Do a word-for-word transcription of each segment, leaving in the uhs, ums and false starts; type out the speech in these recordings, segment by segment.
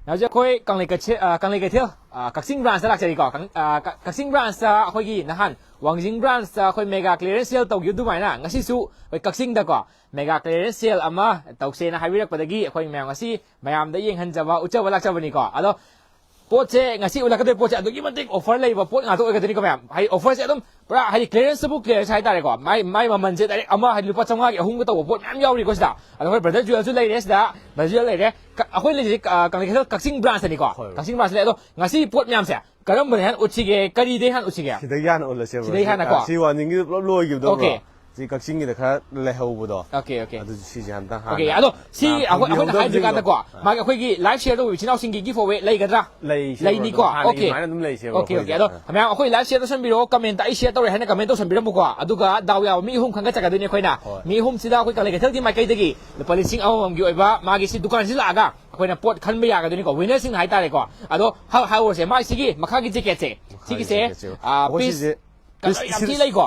ꯍꯧꯖꯤꯛ ꯑꯩꯈꯣꯏ ꯀꯪꯂꯩ ꯀꯩꯊꯦꯜ, ꯑ, ꯀꯪꯂꯩ ꯀꯩꯊꯦꯜ, ꯑ, ꯀꯛꯆꯤꯡ branch ꯇ ꯂꯥꯛꯆꯔꯤꯀꯣ꯫ ꯀꯪ-, ꯑ, ꯀ-, ꯀꯛꯆꯤꯡ branch ꯇ ꯑꯩꯈꯣꯏꯒꯤ ꯅꯍꯥꯟ ꯋꯥꯡꯖꯤꯡ branch ꯇ ꯑꯩꯈꯣꯏ mega clearance sale ꯇꯧꯈꯤꯕ ꯑꯗꯨꯃꯥꯏꯅ ꯉꯁꯤꯁꯨ ꯑꯩꯈꯣꯏ ꯀꯛꯆꯤꯡꯗꯀꯣ mega clearance sale ꯑꯃ ꯇꯧꯁꯦꯅ ꯍꯥꯏꯕꯤꯔꯛꯄꯗꯒꯤ ꯑꯩꯈꯣꯏ ꯃꯌꯥꯝ ꯉꯁꯤ ꯃꯌꯥꯝꯗ ꯌꯦꯡꯍꯟꯖꯕ, ꯎꯠꯆꯕ ꯂꯥꯛꯆꯕꯅꯤꯀꯣ꯫ ꯑꯗꯣ ꯄꯣꯠꯁꯦ ꯉꯁꯤ ꯎꯠꯂꯛꯀꯗꯣꯏ ꯄꯣꯠꯁꯦ ꯑꯗꯨꯛꯀꯤ ꯃꯇꯤꯛ offer ꯂꯩꯕ ꯄꯣꯠ ꯉꯥꯛꯇ ꯑꯣꯏꯒꯗꯣꯏꯅꯤꯀꯣ ꯃꯌꯥꯝ꯫ ꯍꯥꯏꯗꯤ offer ꯁꯦ ꯑꯗꯨꯝ ꯄꯨꯔꯥ ꯍꯥꯏꯗꯤ clearance ꯇꯕꯨ clearance ꯍꯥꯏꯇꯥꯔꯦꯀꯣ꯫ ꯃꯥꯏ, ꯃꯥꯏ ꯃꯃꯜꯁꯦ direct ꯑꯃ ꯍꯥꯏꯗꯤ ꯂꯨꯄꯥ ꯆꯥꯝꯃꯉꯥꯒꯤ ꯑꯍꯨꯝꯒ ꯇꯧꯕ ꯄꯣꯠ ꯃꯌꯥꯝ ꯌꯥꯎꯔꯤꯀꯣ ꯁꯤꯗ꯫ ꯑꯗꯣ ꯑꯩꯈꯣꯏ brother ꯖꯨꯋꯦꯜꯁꯨ ꯂꯩꯔꯦ ꯁꯤꯗ, brother ꯖꯨꯋꯦꯜ ꯂꯩꯔꯦ꯫ ꯀ-, ꯑꯩꯈꯣꯏ ꯂꯩꯔꯤꯁꯦ, ꯑ, ꯀꯪꯂꯩ ꯀꯩꯊꯦꯜ ꯀꯛꯆꯤꯡ branch ꯇꯅꯤꯀꯣ꯫ ꯍꯣꯏ꯫ ꯀꯛꯆꯤꯡ branch ꯇ ꯂꯩ꯫ ꯑꯗꯣ ꯉꯁꯤ ꯄꯣꯠ ꯃꯌꯥꯝꯁꯦ ꯀꯔꯝꯕꯅ ꯍꯦꯟꯅ ꯎꯠꯁꯤꯒꯦ? ꯀꯔꯤꯗꯩ ꯍꯥꯟꯅ ꯎꯠꯂꯁꯦꯕ? ꯁꯤꯗꯒꯤ ꯍꯥꯟꯅ ꯎꯠꯂꯁꯦꯕ꯫ ꯁꯤꯗꯩ ꯍꯥꯟꯅꯀꯣ? ꯑ, ꯁꯤ ꯋꯥꯡꯖꯤꯡꯒꯤꯗ ꯄꯨꯂꯞ ꯂꯣꯏꯈꯤꯕꯗꯣ, okay꯫ ꯁꯤ ꯀꯛꯆꯤꯡꯒꯤꯗ ꯈꯔ ꯂꯩꯍꯧꯕꯗꯣ꯫ Okay, okay꯫ ꯑꯗꯨ ꯁꯤꯁꯦ ꯍꯟꯇ okay, ꯍꯥꯟꯅ ꯑꯗꯣ ꯁꯤ ꯃꯌꯥꯝ ꯑꯩꯈꯣꯏ, ꯑꯩꯈꯣꯏꯅ ꯐꯪꯕꯤꯍꯧꯗꯕꯁꯤꯡꯗꯣ꯫ ꯍꯥꯏꯗ꯭ꯔꯤꯀꯥꯟꯗꯀꯣ, ꯑꯥ꯫ ꯃꯥꯒꯤ ꯑꯩꯈꯣꯏꯒꯤ live share ꯇꯧꯕ ꯏꯆꯤꯟ ꯏꯅꯥꯎꯁꯤꯡꯒꯤ giveaway ꯂꯩꯒꯗ꯭ꯔꯥ? ꯂꯩꯁꯦꯕ, ꯂꯩꯅꯤꯀꯣ? ꯑꯗꯨꯝ ꯍꯥꯟꯅ okay꯫ ꯑꯗꯨꯃꯥꯏꯅ ꯑꯗꯨꯝ ꯂꯩꯁꯦꯕ okay, okay꯫ ꯑꯩꯈꯣꯏꯁꯦ꯫ ꯑꯗꯣ ꯑꯥ꯫ ꯃꯌꯥꯝ ꯑꯩꯈꯣꯏ live share ꯇꯧꯁꯟꯕꯤꯔꯣ, comment ꯇ "ꯑꯩ share ꯇꯧꯔꯦ" ꯍꯥꯏꯅ comment ꯇꯧꯁꯟꯕꯤꯔꯝꯃꯨꯀꯣ꯫ ꯑꯗꯨꯒ ꯗꯥꯎ ꯌꯥꯕ ꯃꯤ ꯑꯍꯨꯝ ꯈꯟꯒꯠꯆꯒꯗꯣꯏꯅꯤ ꯑꯩꯈꯣꯏꯅ꯫ ꯍꯣꯏ꯫ ꯃꯤ ꯑꯍꯨꯝꯁꯤꯗ ꯑꯩꯈꯣꯏ ꯀꯪꯂꯩ ꯀꯩꯊꯦꯜꯒꯤ ꯃꯥꯏꯀꯩꯗꯒꯤ ꯂꯨꯄꯥ ꯂꯤꯁꯤꯡ ꯑꯃꯃꯝꯒꯤ ꯑꯣꯏꯕ ꯃꯥꯒꯤ ꯁꯤ ꯗꯨꯀꯥꯟꯁꯤ ꯂꯥꯛꯑꯒ ꯑꯩꯈꯣꯏꯅ ꯄꯣꯠ ꯈꯟꯕ ꯌꯥꯒꯗꯣꯏꯅꯤꯀꯣ, winner ꯁꯤꯡ ꯍꯥꯏꯇꯥꯔꯦꯀꯣ꯫ ꯑꯗꯣ ꯍꯥꯏ-, ꯍꯥꯏꯍꯧꯔꯁꯦ, ꯃꯥꯏ ꯁꯤꯒꯤ ꯃꯈꯥꯒꯤ jacket ꯁꯦ, ꯃꯈꯥꯒꯤ ꯁꯤꯒꯤꯁꯦ, jacket ꯁꯦ꯫ ꯑꯥ, ꯑꯩꯈꯣꯏ piece ꯁꯤꯁꯦ color ꯌꯥꯝ ꯊꯤ ꯂꯩꯀꯣ꯫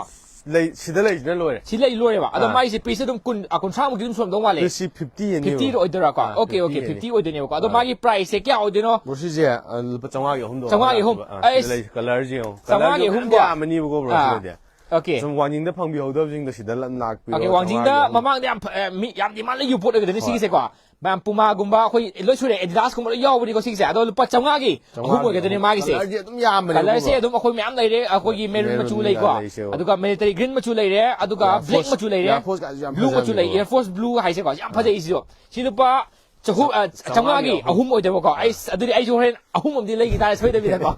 ꯂꯩ, ꯁꯤꯗ ꯂꯩꯁꯤꯅ ꯂꯣꯏꯔꯦ꯫ ꯁꯤ ꯂꯩ ꯂꯣꯏꯔꯦꯕ꯫ ꯑꯗꯣ ꯑꯥ꯫ ꯃꯥꯏꯁꯦ piece ꯁꯦ ꯑꯗꯨꯝ ꯀꯨꯟ, ꯑꯥ, ꯀꯨꯟꯊ꯭ꯔꯥ ꯃꯨꯛꯇꯤ ꯑꯗꯨꯝ ꯁꯨꯔꯝꯗꯧ ꯃꯥꯜꯂꯦ꯫ Piece ꯁꯤ fifty ꯅꯦꯕ꯫ fifty ꯗ ꯑꯣꯏꯗꯣꯏꯔꯥꯀꯣ? ꯑꯥ, okay, okay, fifty ꯅꯦ꯫ Fifty ꯑꯣꯏꯗꯣꯏꯅꯦꯕꯀꯣ꯫ ꯑꯗꯣ ꯑꯥ꯫ ꯃꯥꯒꯤ price ꯁꯦ ꯀꯌꯥ ꯑꯣꯏꯗꯣꯏꯅꯣ? Bro, ꯁꯤꯁꯦ, ꯑ, ꯂꯨꯄꯥ ꯆꯥꯝꯃꯉꯥꯒꯤ ꯑꯍꯨꯝꯗꯣ ꯆꯥꯝꯃꯉꯥꯒꯤ ꯑꯍꯨꯝ꯫ ꯍꯥꯞꯄꯤꯕ꯫ ꯑꯥ, ꯁꯤꯗ ꯑꯩꯁ, ꯂꯩ, color ꯁꯦ ꯌꯦꯡꯉꯣ꯫ Color ꯁꯦ ꯆꯥꯝꯃꯉꯥꯒꯤ ꯃꯌꯥꯝ ꯑꯍꯨꯝꯗꯣ꯫ ꯌꯥꯝꯃꯅꯤꯕꯀꯣ, bro, ꯑꯥ꯫ ꯁꯤꯗꯗꯤ꯫ Okay꯫ ꯁꯨꯝ ꯋꯥꯡꯖꯤꯡꯗ ꯐꯪꯕꯤꯍꯧꯗꯕꯁꯤꯡꯗꯣ ꯁꯤꯗ ꯂ-, ꯂꯥꯛꯄꯤꯔꯣ, okay, ꯋꯥꯡꯖꯤꯡꯗ ꯆꯥꯝꯃꯉꯥꯒꯤ ꯑꯍꯨꯝ꯫ ꯃꯃꯥꯡꯗ ꯌꯥꯝ ꯐ-, ꯑ, ꯃꯤ ꯌꯥꯝ demand ꯂꯩꯈꯤꯕ ꯄꯣꯠ ꯑꯣꯏꯒꯗꯣꯏꯅꯤ ꯍꯣꯏ꯫ ꯁꯤꯒꯤꯁꯦꯀꯣ꯫ ꯃꯌꯥꯝ Puma ꯒꯨꯝꯕ ꯑꯩꯈꯣꯏ ꯂꯣꯏ ꯁꯨꯔꯦ, Adidas ꯀꯨꯝꯕ ꯂꯣꯏ ꯌꯥꯎꯕꯅꯤꯀꯣ ꯁꯤꯒꯤꯁꯦ꯫ ꯑꯗꯣ ꯂꯨꯄꯥ ꯆꯥꯝꯃꯉꯥꯒꯤ ꯑꯍꯨꯝ ꯆꯥꯝꯃꯉꯥꯒꯤ ꯑꯣꯏꯒꯗꯣꯏꯅꯤ ꯑꯍꯨꯝ꯫ ꯃꯥꯒꯤꯁꯦ꯫ Color ꯁꯦ ꯑꯗꯨꯝ ꯌꯥꯝꯕꯅꯦ, color ꯁꯦ bro꯫ ꯑꯗꯨꯝ ꯑꯩꯈꯣꯏ ꯃꯌꯥꯝ ꯂꯩꯔꯦ, ꯑꯩꯈꯣꯏꯒꯤ maroon maroon ꯃꯆꯨ ꯀꯩꯀꯥ ꯂꯩꯀꯣ, ꯂꯩꯁꯦꯕ꯫ ꯑꯗꯨꯒ military green ꯃꯆꯨ ꯂꯩꯔꯦ, ꯑꯗꯨꯒ Air black Force, ꯃꯆꯨ ꯂꯩꯔꯦ, Air Force ꯀꯥꯁꯦ ꯌꯥꯝ blue ꯃꯆꯨ ꯐꯖꯕꯅꯦ, ꯂꯩ, bro꯫ Air Force blue ꯍꯥꯏꯁꯦꯀꯣ, ꯌꯥꯝ ꯑꯥ꯫ ꯐꯖꯩ ꯁꯤꯁꯨ꯫ ꯁꯤ ꯂꯨꯄꯥ ꯆꯍꯨꯝ, ꯑ, ꯆꯥꯝꯃꯉꯥꯒꯤ ꯆꯥꯝꯃꯉꯥꯒꯤ ꯑꯍꯨꯝ꯫ ꯑꯍꯨꯝ ꯑꯣꯏꯗꯣꯏꯕꯀꯣ꯫ ꯑꯥ꯫ ꯑꯩꯁ, ꯑꯗꯨꯗꯤ ꯑꯩꯁꯨ ꯍꯣꯔꯦꯟ ꯑꯍꯨꯝ ꯑꯃꯗꯤ ꯂꯩꯈꯤ ꯇꯥꯔꯦ ꯁꯣꯏꯗꯕꯤꯗꯀꯣ꯫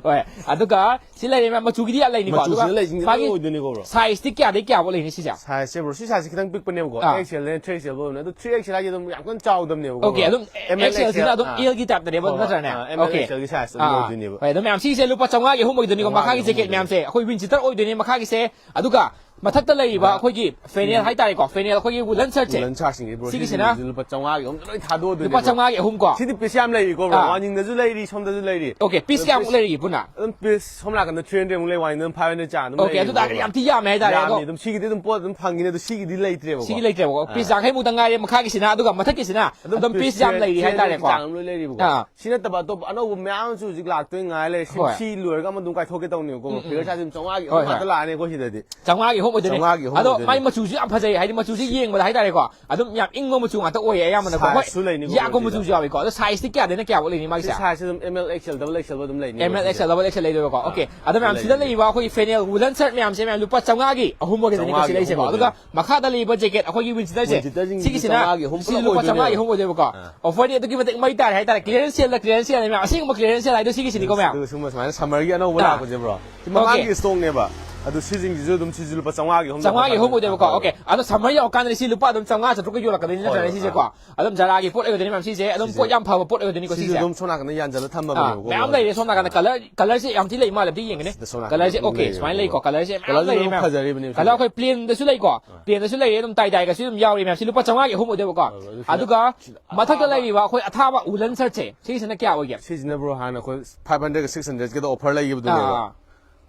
ꯍꯣꯏ, ꯑꯗꯨꯒ ꯁꯤ ꯂꯩꯔꯦ ꯃꯌꯥꯝ, ꯃꯆꯨꯒꯤꯗꯤ ꯌꯥꯝ ꯂꯩꯅꯤꯀꯣ꯫ ꯃꯆꯨꯁꯤꯗ ꯑꯗꯨꯒ ꯂꯩꯁꯤꯡꯁꯤꯗ ꯃꯥꯒꯤ ꯂꯣꯏ ꯑꯣꯏꯗꯣꯏꯅꯤꯀꯣ, bro꯫ Size ꯇꯤ ꯀꯌꯥꯗꯩ ꯀꯌꯥꯐꯥꯎ ꯂꯩꯅꯤ ꯁꯤꯁꯦ? Size ꯁꯦ, bro, ꯁꯤ size ꯁꯦ ꯈꯤꯇꯪ ꯄꯤꯛꯄꯅꯦꯕꯀꯣ꯫ ꯑꯥ꯫ X L ꯗꯩꯅ three X L ꯐꯥꯎ ꯂꯩꯕꯅꯦ꯫ ꯑꯗꯣ three X L ꯍꯥꯏꯁꯦ ꯑꯗꯨꯝ ꯌꯥꯝ ꯀꯟꯅ ꯆꯥꯎꯗꯕꯅꯦꯕꯀꯣ, okay, bro꯫ ꯑꯗꯨꯝ M L X L, M L X L ꯁꯤꯅ ꯑꯗꯨꯝ ꯑꯥ꯫ L ꯒꯤ type ꯇꯅꯦꯕ, ꯍꯣꯏ, ꯍꯣꯏ꯫ ꯅꯠꯇ꯭ꯔꯅꯦ? ꯑꯥ, M L X L ꯒꯤ size ꯑꯗꯨꯝ ꯑꯣꯏꯗꯣꯏꯅꯦꯕ꯫ ꯑꯥ꯫ ꯍꯣꯏ, ꯑꯗꯨꯝ ꯃꯌꯥꯝ ꯁꯤꯁꯦ ꯂꯨꯄꯥ ꯆꯥꯝꯃꯉꯥꯒꯤ ꯑꯍꯨꯝ ꯑꯣꯏꯗꯣꯏꯅꯤꯀꯣ, ꯆꯥꯝꯃꯉꯥꯒꯤ ꯃꯈꯥꯒꯤ ꯑꯍꯨꯝ jacket ꯑꯣꯏꯗꯣꯏꯅꯦ꯫ ꯃꯌꯥꯝꯁꯦ꯫ ꯑꯩꯈꯣꯏ winter ꯑꯣꯏꯗꯣꯏꯅꯦ ꯃꯈꯥꯒꯤꯁꯦ꯫ ꯑꯗꯨꯒ ꯃꯊꯛꯇ ꯂꯩꯔꯤꯕ ꯑꯩꯈꯣꯏꯒꯤ ꯐꯦꯅꯦꯜ ꯍꯥꯏꯇꯥꯔꯦꯀꯣ, ꯐꯦꯅꯦꯜ ꯑꯩꯈꯣꯏꯒꯤ ꯋꯨꯂꯟ ꯁꯔꯠꯁꯦ, ꯂꯟ ꯁꯥꯔꯁꯤꯡꯁꯦ ꯕ꯭ꯔꯣ, ꯁꯤꯒꯤꯁꯤꯅ ꯁꯤꯁꯤꯡꯁꯦ ꯂꯨꯄꯥ ꯆꯥꯝꯃꯉꯥꯒꯤ ꯑꯍꯨꯝꯗ ꯂꯣꯏ ꯊꯥꯗꯣꯛꯑꯗꯣꯏꯅꯦ ꯂꯨꯄꯥ ꯕ꯭ꯔꯣ꯫ ꯆꯥꯝꯃꯉꯥꯒꯤ ꯑꯍꯨꯝ ꯀꯣ꯫ ꯁꯤꯗꯤ ꯄꯤꯁ ꯌꯥꯝ ꯂꯩꯔꯤꯀꯣ ꯕ꯭ꯔꯣ, ꯑꯥ꯫ ꯋꯥꯡꯖꯤꯡꯗꯁꯨ ꯂꯩꯔꯤ, ꯁꯣꯝꯗꯁꯨ ꯂꯩꯔꯤ꯫ ꯑꯣꯀꯦ, ꯄꯤꯁ ꯀꯌꯥꯃꯨꯛ ꯂꯩꯔꯤꯒꯦ ꯄꯨꯟꯅ? ꯑꯗꯨꯝ ꯄꯤꯁ ꯁꯣꯝ ꯅꯥꯀꯟꯗ ꯊ꯭ꯔꯤ ꯍꯟꯗ꯭ꯔꯦꯗꯃꯨꯛ ꯂꯩ, ꯋꯥꯡꯖꯤꯡꯗ ꯑꯗꯨꯝ ꯐꯥꯏꯚ ꯍꯟꯗ꯭ꯔꯦꯗ ꯆꯥꯡ ꯑꯗꯨꯝ ꯑꯣꯀꯦ, ꯂꯩꯔꯤ ꯑꯗꯨ ꯇꯥꯔꯗꯤ ꯕ꯭ꯔꯣ꯫ ꯌꯥꯝ ꯊꯤ ꯌꯥꯝꯃꯦ ꯍꯥꯏꯇꯥꯔꯦ꯫ ꯌꯥꯝꯃꯤ ꯑꯗꯣ ꯑꯗꯨꯝ, ꯁꯤꯒꯤꯗꯤ ꯑꯗꯨꯝ ꯄꯣꯠ ꯑꯗꯨꯝ ꯐꯪꯉꯤꯅꯦ, ꯑꯗꯣ ꯁꯤꯒꯤꯗꯤ ꯂꯩꯇ꯭ꯔꯦꯕꯀꯣ꯫ ꯁꯤꯒꯤ ꯂꯩꯇ꯭ꯔꯦꯕꯀꯣ, ꯄꯤꯁ ꯑꯥ꯫ ꯌꯥꯡꯈꯩꯃꯨꯛꯇ ꯉꯥꯏꯔꯦ꯫ ꯃꯈꯥꯒꯤꯁꯤꯅ, ꯑꯗꯨꯒ ꯃꯊꯛꯀꯤꯁꯤꯅ ꯑꯗꯨꯝ ꯄꯤꯁ ꯌꯥꯝ ꯂꯩꯔꯤ ꯍꯥꯏꯇꯥꯔꯦꯀꯣ꯫ ꯆꯥꯡ ꯑꯗꯨꯝ ꯂꯣꯏ ꯂꯩꯔꯤꯕꯀꯣ꯫ ꯑꯥ꯫ ꯁꯤ ꯅꯠꯇꯕ ꯑꯇꯣꯞꯄ ꯑꯅꯧꯕ ꯃꯌꯥꯝ ꯑꯃꯁꯨ ꯍꯧꯖꯤꯛ ꯂꯥꯛꯇꯣꯏ ꯉꯥꯏ ꯂꯩꯔꯦ꯫ ꯁꯤ, ꯍꯣꯏ꯫ ꯁꯤ ꯂꯣꯏꯔꯒ ꯑꯃ ꯑꯗꯨꯝ ꯀꯥꯏꯊꯣꯛꯀꯦ ꯇꯧꯅꯦꯕꯀꯣ꯫ ꯎꯝ, ꯎꯝ꯫ ꯐꯤꯒꯔ ꯁꯥꯏꯖ ꯑꯗꯨꯝ ꯆꯥꯝꯃꯉꯥꯒꯤ ꯍꯣꯏ, ꯑꯍꯨꯝ ꯉꯥꯛꯇ ꯍꯣꯏ꯫ ꯂꯥꯛꯑꯅꯤꯀꯣ ꯁꯤꯗꯗꯤ꯫ ꯆꯥꯝꯃꯉꯥꯒꯤ ꯑꯍꯨꯝ ꯑꯣꯏꯗꯣꯏꯅꯦ꯫ ꯆꯥꯝꯃꯉꯥꯒꯤ ꯑꯍꯨꯝ ꯑꯗꯣ ꯑꯣꯏꯗꯣꯏꯅꯦ꯫ ꯃꯥꯏ ꯃꯆꯨꯁꯨ ꯌꯥꯝ ꯐꯖꯩ, ꯍꯥꯏꯗꯤ ꯃꯆꯨꯁꯤ ꯌꯦꯡꯕꯗ ꯍꯥꯏꯇꯥꯔꯦꯀꯣ, ꯑꯗꯨꯝ ꯌꯥꯝ ꯏꯪꯕ ꯃꯆꯨ ꯉꯥꯛꯇ ꯑꯣꯏꯌꯦ ꯑꯌꯥꯝꯕꯅꯀꯣ꯫ ꯍꯣꯏ, ꯁꯥꯏꯖꯁꯨ ꯂꯩꯅꯤꯀꯣ ꯌꯥꯛꯄ ꯃꯆꯨꯁꯤꯗ꯫ ꯃꯆꯨꯁꯨ ꯌꯥꯎꯏꯀꯣ꯫ ꯑꯗꯣ ꯁꯥꯏꯖꯇꯤ ꯀꯌꯥꯗꯩꯅ ꯀꯌꯥꯐꯥꯎ ꯂꯩꯅꯤ ꯁꯤ ꯃꯥꯒꯤꯁꯦ? ꯁꯥꯏꯖꯁꯤ ꯑꯗꯨꯝ M L X L double X L ꯑꯗꯨꯝ ꯂꯩꯅꯤ꯫ M L X L, double X L ꯂꯩꯗꯣꯏꯕꯀꯣ꯫ ꯑꯣꯀꯦ꯫ ꯑꯗꯣ ꯃꯌꯥꯝ ꯁꯤꯗ ꯂꯩꯅꯤ꯫ ꯂꯩꯔꯤꯕ ꯑꯩꯈꯣꯏꯒꯤ ꯐꯦꯅꯦꯜ ꯋꯨꯂꯟ ꯁꯔꯠ ꯃꯌꯥꯝꯁꯦ ꯃꯌꯥꯝ ꯂꯨꯄꯥ ꯆꯥꯝꯃꯉꯥꯒꯤ ꯑꯍꯨꯝ ꯑꯣꯏꯒꯗꯣꯏꯅꯤꯀꯣ ꯁꯤ ꯆꯥꯝꯃꯉꯥꯒꯤ ꯂꯩꯁꯦꯀꯣ꯫ ꯑꯍꯨꯝ ꯑꯗꯨꯒ ꯑꯣꯏꯗꯣꯏꯅꯤ꯫ ꯃꯈꯥꯗ ꯂꯩꯔꯤꯕ ꯖꯦꯀꯦꯠ, ꯑꯩꯈꯣꯏꯒꯤ ꯋꯤꯟꯇꯔꯁꯦ, ꯋꯤꯟꯇꯔꯁꯤꯡꯁꯤ ꯁꯤꯒꯤꯁꯤꯅ ꯆꯥꯝꯃꯉꯥꯒꯤ ꯑꯍꯨꯝ ꯁꯤꯁꯨ ꯄꯨꯂꯞ ꯂꯨꯄꯥ ꯑꯣꯏꯗꯣꯏꯅꯦꯕ꯫ ꯆꯥꯝꯃꯉꯥꯒꯤ ꯑꯍꯨꯝ ꯑꯣꯏꯗꯣꯏꯕꯀꯣ꯫ ꯑꯥ꯫ ꯑꯣꯐꯔꯗꯤ ꯑꯗꯨꯛꯀꯤ ꯃꯇꯤꯛ ꯃꯩ ꯇꯥꯔꯦ ꯍꯥꯏꯇꯥꯔꯦ꯫ ꯀ꯭ꯂꯤꯌꯔꯦꯟꯁ ꯁꯦꯜꯗ, ꯀ꯭ꯂꯤꯌꯔꯦꯟꯁ ꯁꯦꯜ ꯍꯥꯏ ꯃꯌꯥꯝ, ꯑꯁꯦꯡꯕ ꯀ꯭ꯂꯤꯌꯔꯦꯟꯁ ꯁꯦꯜ ꯍꯥꯏꯗꯣ ꯁꯤꯒꯤꯁꯤꯅꯤꯀꯣ ꯃꯌꯥꯝ꯫ ꯑꯗꯨꯒ ꯁꯨꯝꯕ ꯁꯨꯃꯥꯏꯅ ꯁꯝꯃꯔꯒꯤ ꯑꯅꯧꯕ ꯑꯥ꯫ ꯂꯥꯛꯄꯁꯦ ꯕ꯭ꯔꯣ, ꯁꯤ ꯃꯃꯥꯡꯒꯤ ꯑꯣꯀꯦ꯫ ꯁ꯭ꯇꯣꯛꯅꯦꯕ꯫ ꯑꯗꯨ ꯁꯤꯁꯤꯡꯁꯤꯁꯨ ꯑꯗꯨꯝ ꯁꯤꯁꯨ ꯂꯨꯄꯥ ꯆꯥꯝꯃꯉꯥꯒꯤ ꯑꯍꯨꯝ ꯆꯥꯝꯃꯉꯥꯒꯤ ꯑꯍꯨꯝ ꯑꯣꯏꯗꯣꯏꯕꯀꯣ꯫ ꯊꯝꯃꯦꯕ꯫ ꯑꯣꯀꯦ꯫ ꯑꯗꯣ ꯁꯝꯃꯔ ꯌꯧꯔꯀꯥꯟꯗꯗꯤ ꯁꯤ ꯂꯨꯄꯥ ꯑꯗꯨꯝ ꯆꯥꯝꯃꯉꯥ ꯆꯥꯇ꯭ꯔꯨꯛꯀ ꯌꯣꯜꯂꯛꯀꯗꯣꯏꯅꯤ ꯅꯠꯇ꯭ꯔꯅꯦ ꯍꯣꯏ, ꯁꯤꯁꯦꯀꯣ? ꯑꯥ꯫ ꯑꯗꯨꯝ ꯖꯔꯥꯒꯤ ꯄꯣꯠ ꯑꯣꯏꯒꯗꯣꯏꯅꯤ ꯃꯌꯥꯝ ꯁꯤꯁꯦ꯫ ꯑꯗꯨꯝ ꯁꯤꯁꯦ꯫ ꯄꯣꯠ ꯌꯥꯝ ꯐꯕ ꯄꯣꯠ ꯑꯣꯏꯒꯗꯣꯏꯅꯤꯀꯣ ꯁꯤꯁꯨ ꯁꯤꯁꯦ꯫ ꯑꯗꯨꯝ ꯁꯣꯝ ꯅꯥꯀꯟꯗ ꯌꯥꯟꯁꯤꯜꯂ ꯊꯝꯃꯕꯅꯦꯕꯀꯣ ꯑꯥ, ꯃꯌꯥꯝ ꯕ꯭ꯔꯣ꯫ ꯂꯩꯔꯦ ꯁꯣꯝ ꯅꯥꯀꯟꯗ꯫ ꯀꯂꯔ, ꯀꯂꯔꯁꯦ ꯌꯥꯝ ꯊꯤ ꯂꯩ ꯃꯥꯜꯂꯦ, ꯑꯝꯇ ꯌꯦꯡꯒꯦꯅꯦ꯫ ꯁꯤꯗ ꯁꯣꯝ ꯅꯥꯀꯟꯗ ꯀꯂꯔꯁꯦ, ꯑꯗꯨꯝ ꯑꯣꯀꯦ, ꯂꯩꯔꯦ, ꯁꯨꯃꯥꯏꯅ ꯕ꯭ꯔꯣ꯫ ꯂꯩꯀꯣ꯫ ꯀꯂꯔꯁꯦ ꯌꯥꯝ ꯀꯂꯔꯁꯦ ꯂꯩꯔꯦ ꯑꯗꯨꯝ ꯃꯌꯥꯝ꯫ ꯐꯖꯔꯤꯕꯅꯦ ꯀꯂꯔ ꯁꯤꯁꯦ꯫ ꯑꯩꯈꯣꯏ ꯄ꯭ꯂꯦꯟꯗꯁꯨ ꯂꯩꯀꯣ꯫ ꯄ꯭ꯂꯦꯟꯗꯁꯨ ꯂꯩꯔꯦ, ꯑꯗꯨꯝ ꯇꯥꯏ ꯗꯥꯏꯒꯁꯨ ꯑꯗꯨꯝ ꯌꯥꯎꯔꯤ ꯃꯌꯥꯝꯁꯤ꯫ ꯂꯨꯄꯥ ꯆꯥꯝꯃꯉꯥꯒꯤ ꯑꯍꯨꯝ ꯑꯣꯏꯗꯣꯏꯕꯀꯣ꯫ ꯑꯗꯨ ꯁꯤꯗ ꯑꯗꯨꯒ ꯁꯤꯗ ꯃꯊꯛꯇ ꯑꯊꯥꯕ ꯂꯩꯔꯤꯕ ꯑꯩꯈꯣꯏ ꯑꯊꯥꯕ ꯋꯨꯂꯟ ꯁꯔꯠꯁꯦ, ꯁꯤꯒꯤꯁꯤꯅ ꯀꯌꯥ ꯑꯣꯏꯒꯦ? ꯁꯤꯁꯤꯅ ꯕ꯭ꯔꯣ ꯍꯥꯟꯅ ꯑꯩꯈꯣꯏ ꯐꯥꯏꯚ ꯍꯟꯗ꯭ꯔꯦꯗꯀ ꯁꯤꯛꯁ ꯍꯟꯗ꯭ꯔꯦꯗꯀꯤꯗ ꯑꯣꯐꯔ ꯂꯩꯈꯤꯕꯗꯨꯅꯦꯕ꯫ ꯑꯥ꯫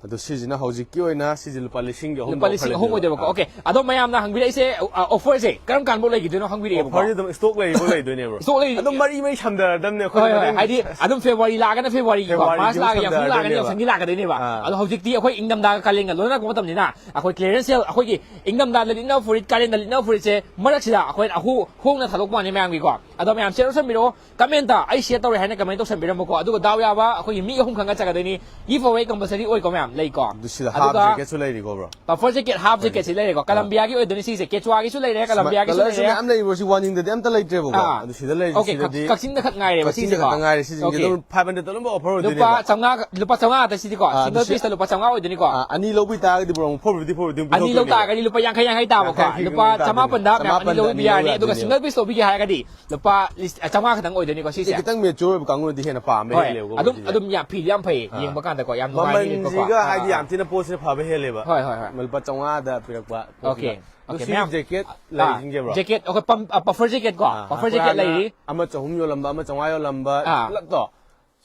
ꯑꯗꯣ ꯁꯤꯁꯤꯅ ꯍꯧꯖꯤꯛꯀꯤ ꯑꯣꯏꯅ ꯁꯤꯁꯦ ꯂꯨꯄꯥ ꯂꯤꯁꯤꯡꯒꯤ ꯑꯍꯨꯝ ꯂꯨꯄꯥ ꯂꯤꯁꯤꯡ ꯑꯍꯨꯝ ꯑꯣꯏꯗꯣꯏꯕꯀꯣ꯫ ꯑꯣꯀꯦ꯫ ꯑꯗꯣ ꯃꯌꯥꯝꯅ ꯍꯪꯕꯤꯔꯛꯏꯁꯦ, ꯑ, ꯑꯣꯐꯔꯁꯦ ꯀꯔꯝ ꯀꯥꯟꯐꯥꯎ ꯂꯩꯈꯤꯗꯣꯏꯅꯣ ꯍꯪꯕꯤꯔꯛꯑꯦꯕꯀꯣ꯫ ꯃꯥꯔꯁ ꯂꯥꯛꯑꯒꯅ ꯁꯝꯊꯔꯗꯝꯅꯦꯕ꯫ ꯌꯥꯎꯁꯪꯒꯤ ꯂꯥꯛꯀꯗꯣꯏꯅꯦꯕ꯫ ꯑꯥ꯫ ꯑꯗꯣ ꯍꯧꯖꯤꯛꯇꯤ ꯑꯩꯈꯣꯏ ꯏꯪꯊꯝꯊꯥꯒ ꯀꯥꯂꯦꯟꯒ ꯂꯣꯏꯅꯔꯛꯄ ꯃꯇꯝꯅꯤꯅ, ꯑꯩꯈꯣꯏ ꯀ꯭ꯂꯤꯌꯔꯦꯟꯁ ꯁꯦꯜ, ꯑꯩꯈꯣꯏꯒꯤ ꯏꯪꯊꯝꯊꯥꯗ ꯂꯤꯠꯅꯕ ꯐꯨꯔꯤꯠ, ꯀꯥꯂꯦꯟꯗ ꯂꯤꯠꯅꯕ ꯐꯨꯔꯤꯠꯁꯦ ꯃꯔꯛꯁꯤꯗ ꯑꯩꯈꯣꯏꯅ ꯑꯍꯨ-, ꯍꯣꯡꯅ ꯊꯥꯗꯣꯛꯄ ꯋꯥꯅꯤ ꯃꯌꯥꯝꯒꯤꯀꯣ꯫ ꯑꯗꯣ ꯃꯌꯥꯝ ꯁꯤꯌꯔ ꯇꯧꯁꯟꯕꯤꯔꯛꯑꯣ, ꯀꯃꯦꯟꯇ "ꯑꯩ ꯁꯤꯌꯔ ꯇꯧꯔꯦ" ꯍꯥꯏꯅ ꯀꯃꯦꯟ ꯇꯧꯁꯟꯕꯤꯔꯝꯃꯨꯀꯣ꯫ ꯑꯗꯨꯒ ꯗꯥꯎ ꯌꯥꯕ ꯑꯩꯈꯣꯏꯒꯤ ꯃꯤ ꯑꯍꯨꯝ ꯈꯪꯒꯠꯆꯒꯗꯣꯏꯅꯤ꯫ ꯒꯤꯐ ꯑꯋꯦ ꯀꯝꯄꯜꯁꯔꯤ ꯑꯣꯏꯀꯣ ꯃꯌꯥꯝ, ꯂꯩꯀꯣ꯫ ꯑꯗꯨ ꯁꯤꯗ ꯑꯗꯨꯒ ꯍꯥꯐ ꯖꯦꯀꯦꯠꯁꯨ ꯂꯩꯔꯤꯀꯣ ꯕ꯭ꯔꯣ꯫ ꯕꯐꯔ ꯖꯦꯀꯦꯠ, ꯍꯥꯐ ꯖꯦꯀꯦꯠꯁꯤ ꯂꯩꯔꯦꯀꯣ꯫ ꯀꯂꯝꯕꯤꯌꯥꯒꯤ ꯑꯣꯏꯗꯣꯏꯅꯤ ꯁꯤꯁꯦ꯫ ꯀꯦꯆ꯭ꯋꯥꯒꯤꯁꯨ ꯂꯩꯔꯦ, ꯀꯂꯝꯕꯤꯌꯥꯒꯤꯁꯨ ꯀꯂꯔꯁꯨ ꯂꯩꯔꯦ꯫ ꯃꯌꯥꯝ ꯂꯩꯔꯤꯕ꯭ꯔꯣ? ꯁꯤ ꯋꯥꯡꯖꯤꯡꯗꯗꯤ ꯑꯝꯇ ꯂꯩꯇ꯭ꯔꯦꯕꯀꯣ꯫ ꯑꯥ꯫ ꯑꯗꯨ ꯁꯤꯗ ꯂꯩꯔꯤꯁꯦ ꯑꯣꯀꯦ, ꯁꯤꯗꯗꯤ ꯀꯛꯆꯤꯡꯗ ꯈꯛ ꯉꯥꯏꯔꯦꯕ ꯀꯛꯆꯤꯡꯗ ꯁꯤꯁꯦꯀꯣ꯫ ꯈꯛꯇ ꯉꯥꯏꯔꯦ꯫ ꯁꯤꯁꯤꯡꯁꯦ ꯑꯣꯀꯦ꯫ ꯑꯗꯨꯝ ꯐꯥꯏꯚ ꯍꯟꯗ꯭ꯔꯦꯗꯇ ꯂꯣꯏꯅꯃꯛ ꯑꯣꯐꯔ ꯑꯣꯏꯗꯣꯏꯅꯦꯕ꯫ ꯂꯨꯄꯥ ꯆꯥꯝꯃꯉꯥ ꯈꯛꯇ ꯁꯤꯗꯤꯀꯣ꯫ ꯑꯥ, ꯑꯗꯨ ꯁꯤꯡꯒꯜ ꯁꯤ-, ꯄꯤꯁꯇ ꯂꯨꯄꯥ ꯆꯥꯝꯃꯉꯥ ꯑꯣꯏꯗꯣꯏꯅꯤꯀꯣ꯫ ꯑꯥ, ꯑꯅꯤ ꯂꯧꯕꯤ ꯇꯥꯔꯒꯗꯤ ꯕ꯭ꯔꯣ ꯑꯃꯨꯛ ꯐꯣꯔ ꯐꯤꯐꯇꯤ, ꯐꯣꯔ ꯐꯤꯐꯇꯤ ꯑꯃꯨꯛ ꯑꯅꯤ ꯂꯧ ꯄꯤꯊꯣꯛꯇꯣꯏꯅꯦꯕ꯫ ꯇꯥꯔꯒꯗꯤ ꯂꯨꯄꯥ ꯌꯥꯡꯈꯩ ꯌꯥꯡꯈꯩ ꯇꯥꯕꯀꯣ꯫ ꯌꯥꯡꯈꯩ ꯌꯥꯡꯈꯩ ꯂꯨꯄꯥ ꯑꯃꯨꯛ ꯇꯥꯗꯣꯏꯅꯦꯕ꯫ ꯆꯥꯝꯃꯥꯄꯟꯗ ꯃꯌꯥꯝ ꯑꯅꯤ ꯂꯧꯕ ꯌꯥꯔꯅꯤ꯫ ꯑꯗꯨꯒ ꯆꯥꯝꯃꯥꯄꯟꯗ ꯁꯤꯡꯒꯜ ꯑꯅꯤ ꯄꯤꯁ ꯂꯧꯕꯤꯒꯦ ꯍꯥꯏꯔꯒꯗꯤ ꯂꯨꯄꯥ ꯂꯨꯄꯥ ꯂꯤꯁ-, ꯑ, ꯆꯥꯝꯃꯉꯥ ꯈꯛꯇꯪ ꯑꯣꯏꯗꯣꯏꯅꯤꯀꯣ ꯁꯤꯁꯦ꯫ ꯈꯤꯇꯪ mature ꯑꯣꯏꯕ ꯀꯥꯡꯕꯨꯅꯗꯤ ꯍꯦꯟꯅ ꯄꯥꯝꯕ ꯍꯣꯏ, ꯍꯦꯜꯂꯦꯕꯀꯣ ꯑꯗꯨꯝ, ꯁꯤꯁꯦ꯫ ꯑꯗꯨꯝ ꯌꯥꯝ, ꯐꯤꯗꯤ ꯌꯥꯝ ꯐꯩ, ꯑꯥ꯫ ꯌꯦꯡꯕ ꯀꯥꯟꯗꯀꯣ, ꯌꯥꯝ ꯅꯨꯡꯉꯥꯏꯅꯤꯕꯀꯣ꯫ ꯃꯃꯜꯁꯤꯒ ꯑꯥ, ꯍꯥꯏꯗꯤ ꯑꯥ, ꯌꯥꯝ ꯊꯤꯅ ꯄꯣꯠꯁꯤꯅ ꯐꯕ ꯍꯦꯜꯂꯦꯕ꯫ ꯍꯣꯏ, ꯍꯣꯏ, ꯍꯣꯏ꯫ ꯂꯨꯄꯥ ꯆꯥꯝꯃꯉꯥꯗ ꯄꯤꯔꯛꯄ ꯄꯣꯠꯁꯤꯅ꯫ Okay, ꯑꯗꯣ okay, ꯁꯤꯒꯤ ꯃꯌꯥꯝ꯫ Jacket ꯑꯥ, ꯂꯩꯔꯤꯁꯤꯡꯁꯕ꯭ꯔꯣ? Jacket, ꯑꯩꯈꯣꯏ ꯄꯝ-, ꯑ, puffer jacket ꯀꯣ, ꯑꯥ, puffer ꯑꯩꯈꯣꯏ jacket ꯍꯥꯟꯅ ꯂꯩꯔꯤ꯫ ꯑꯃ ꯆꯍꯨꯝ ꯌꯣꯜꯂꯝꯕ, ꯑꯃ ꯆꯥꯝꯃꯉꯥ ꯌꯣꯜꯂꯝꯕ ꯑꯥ꯫ ꯄꯨꯂꯞꯇꯣ꯫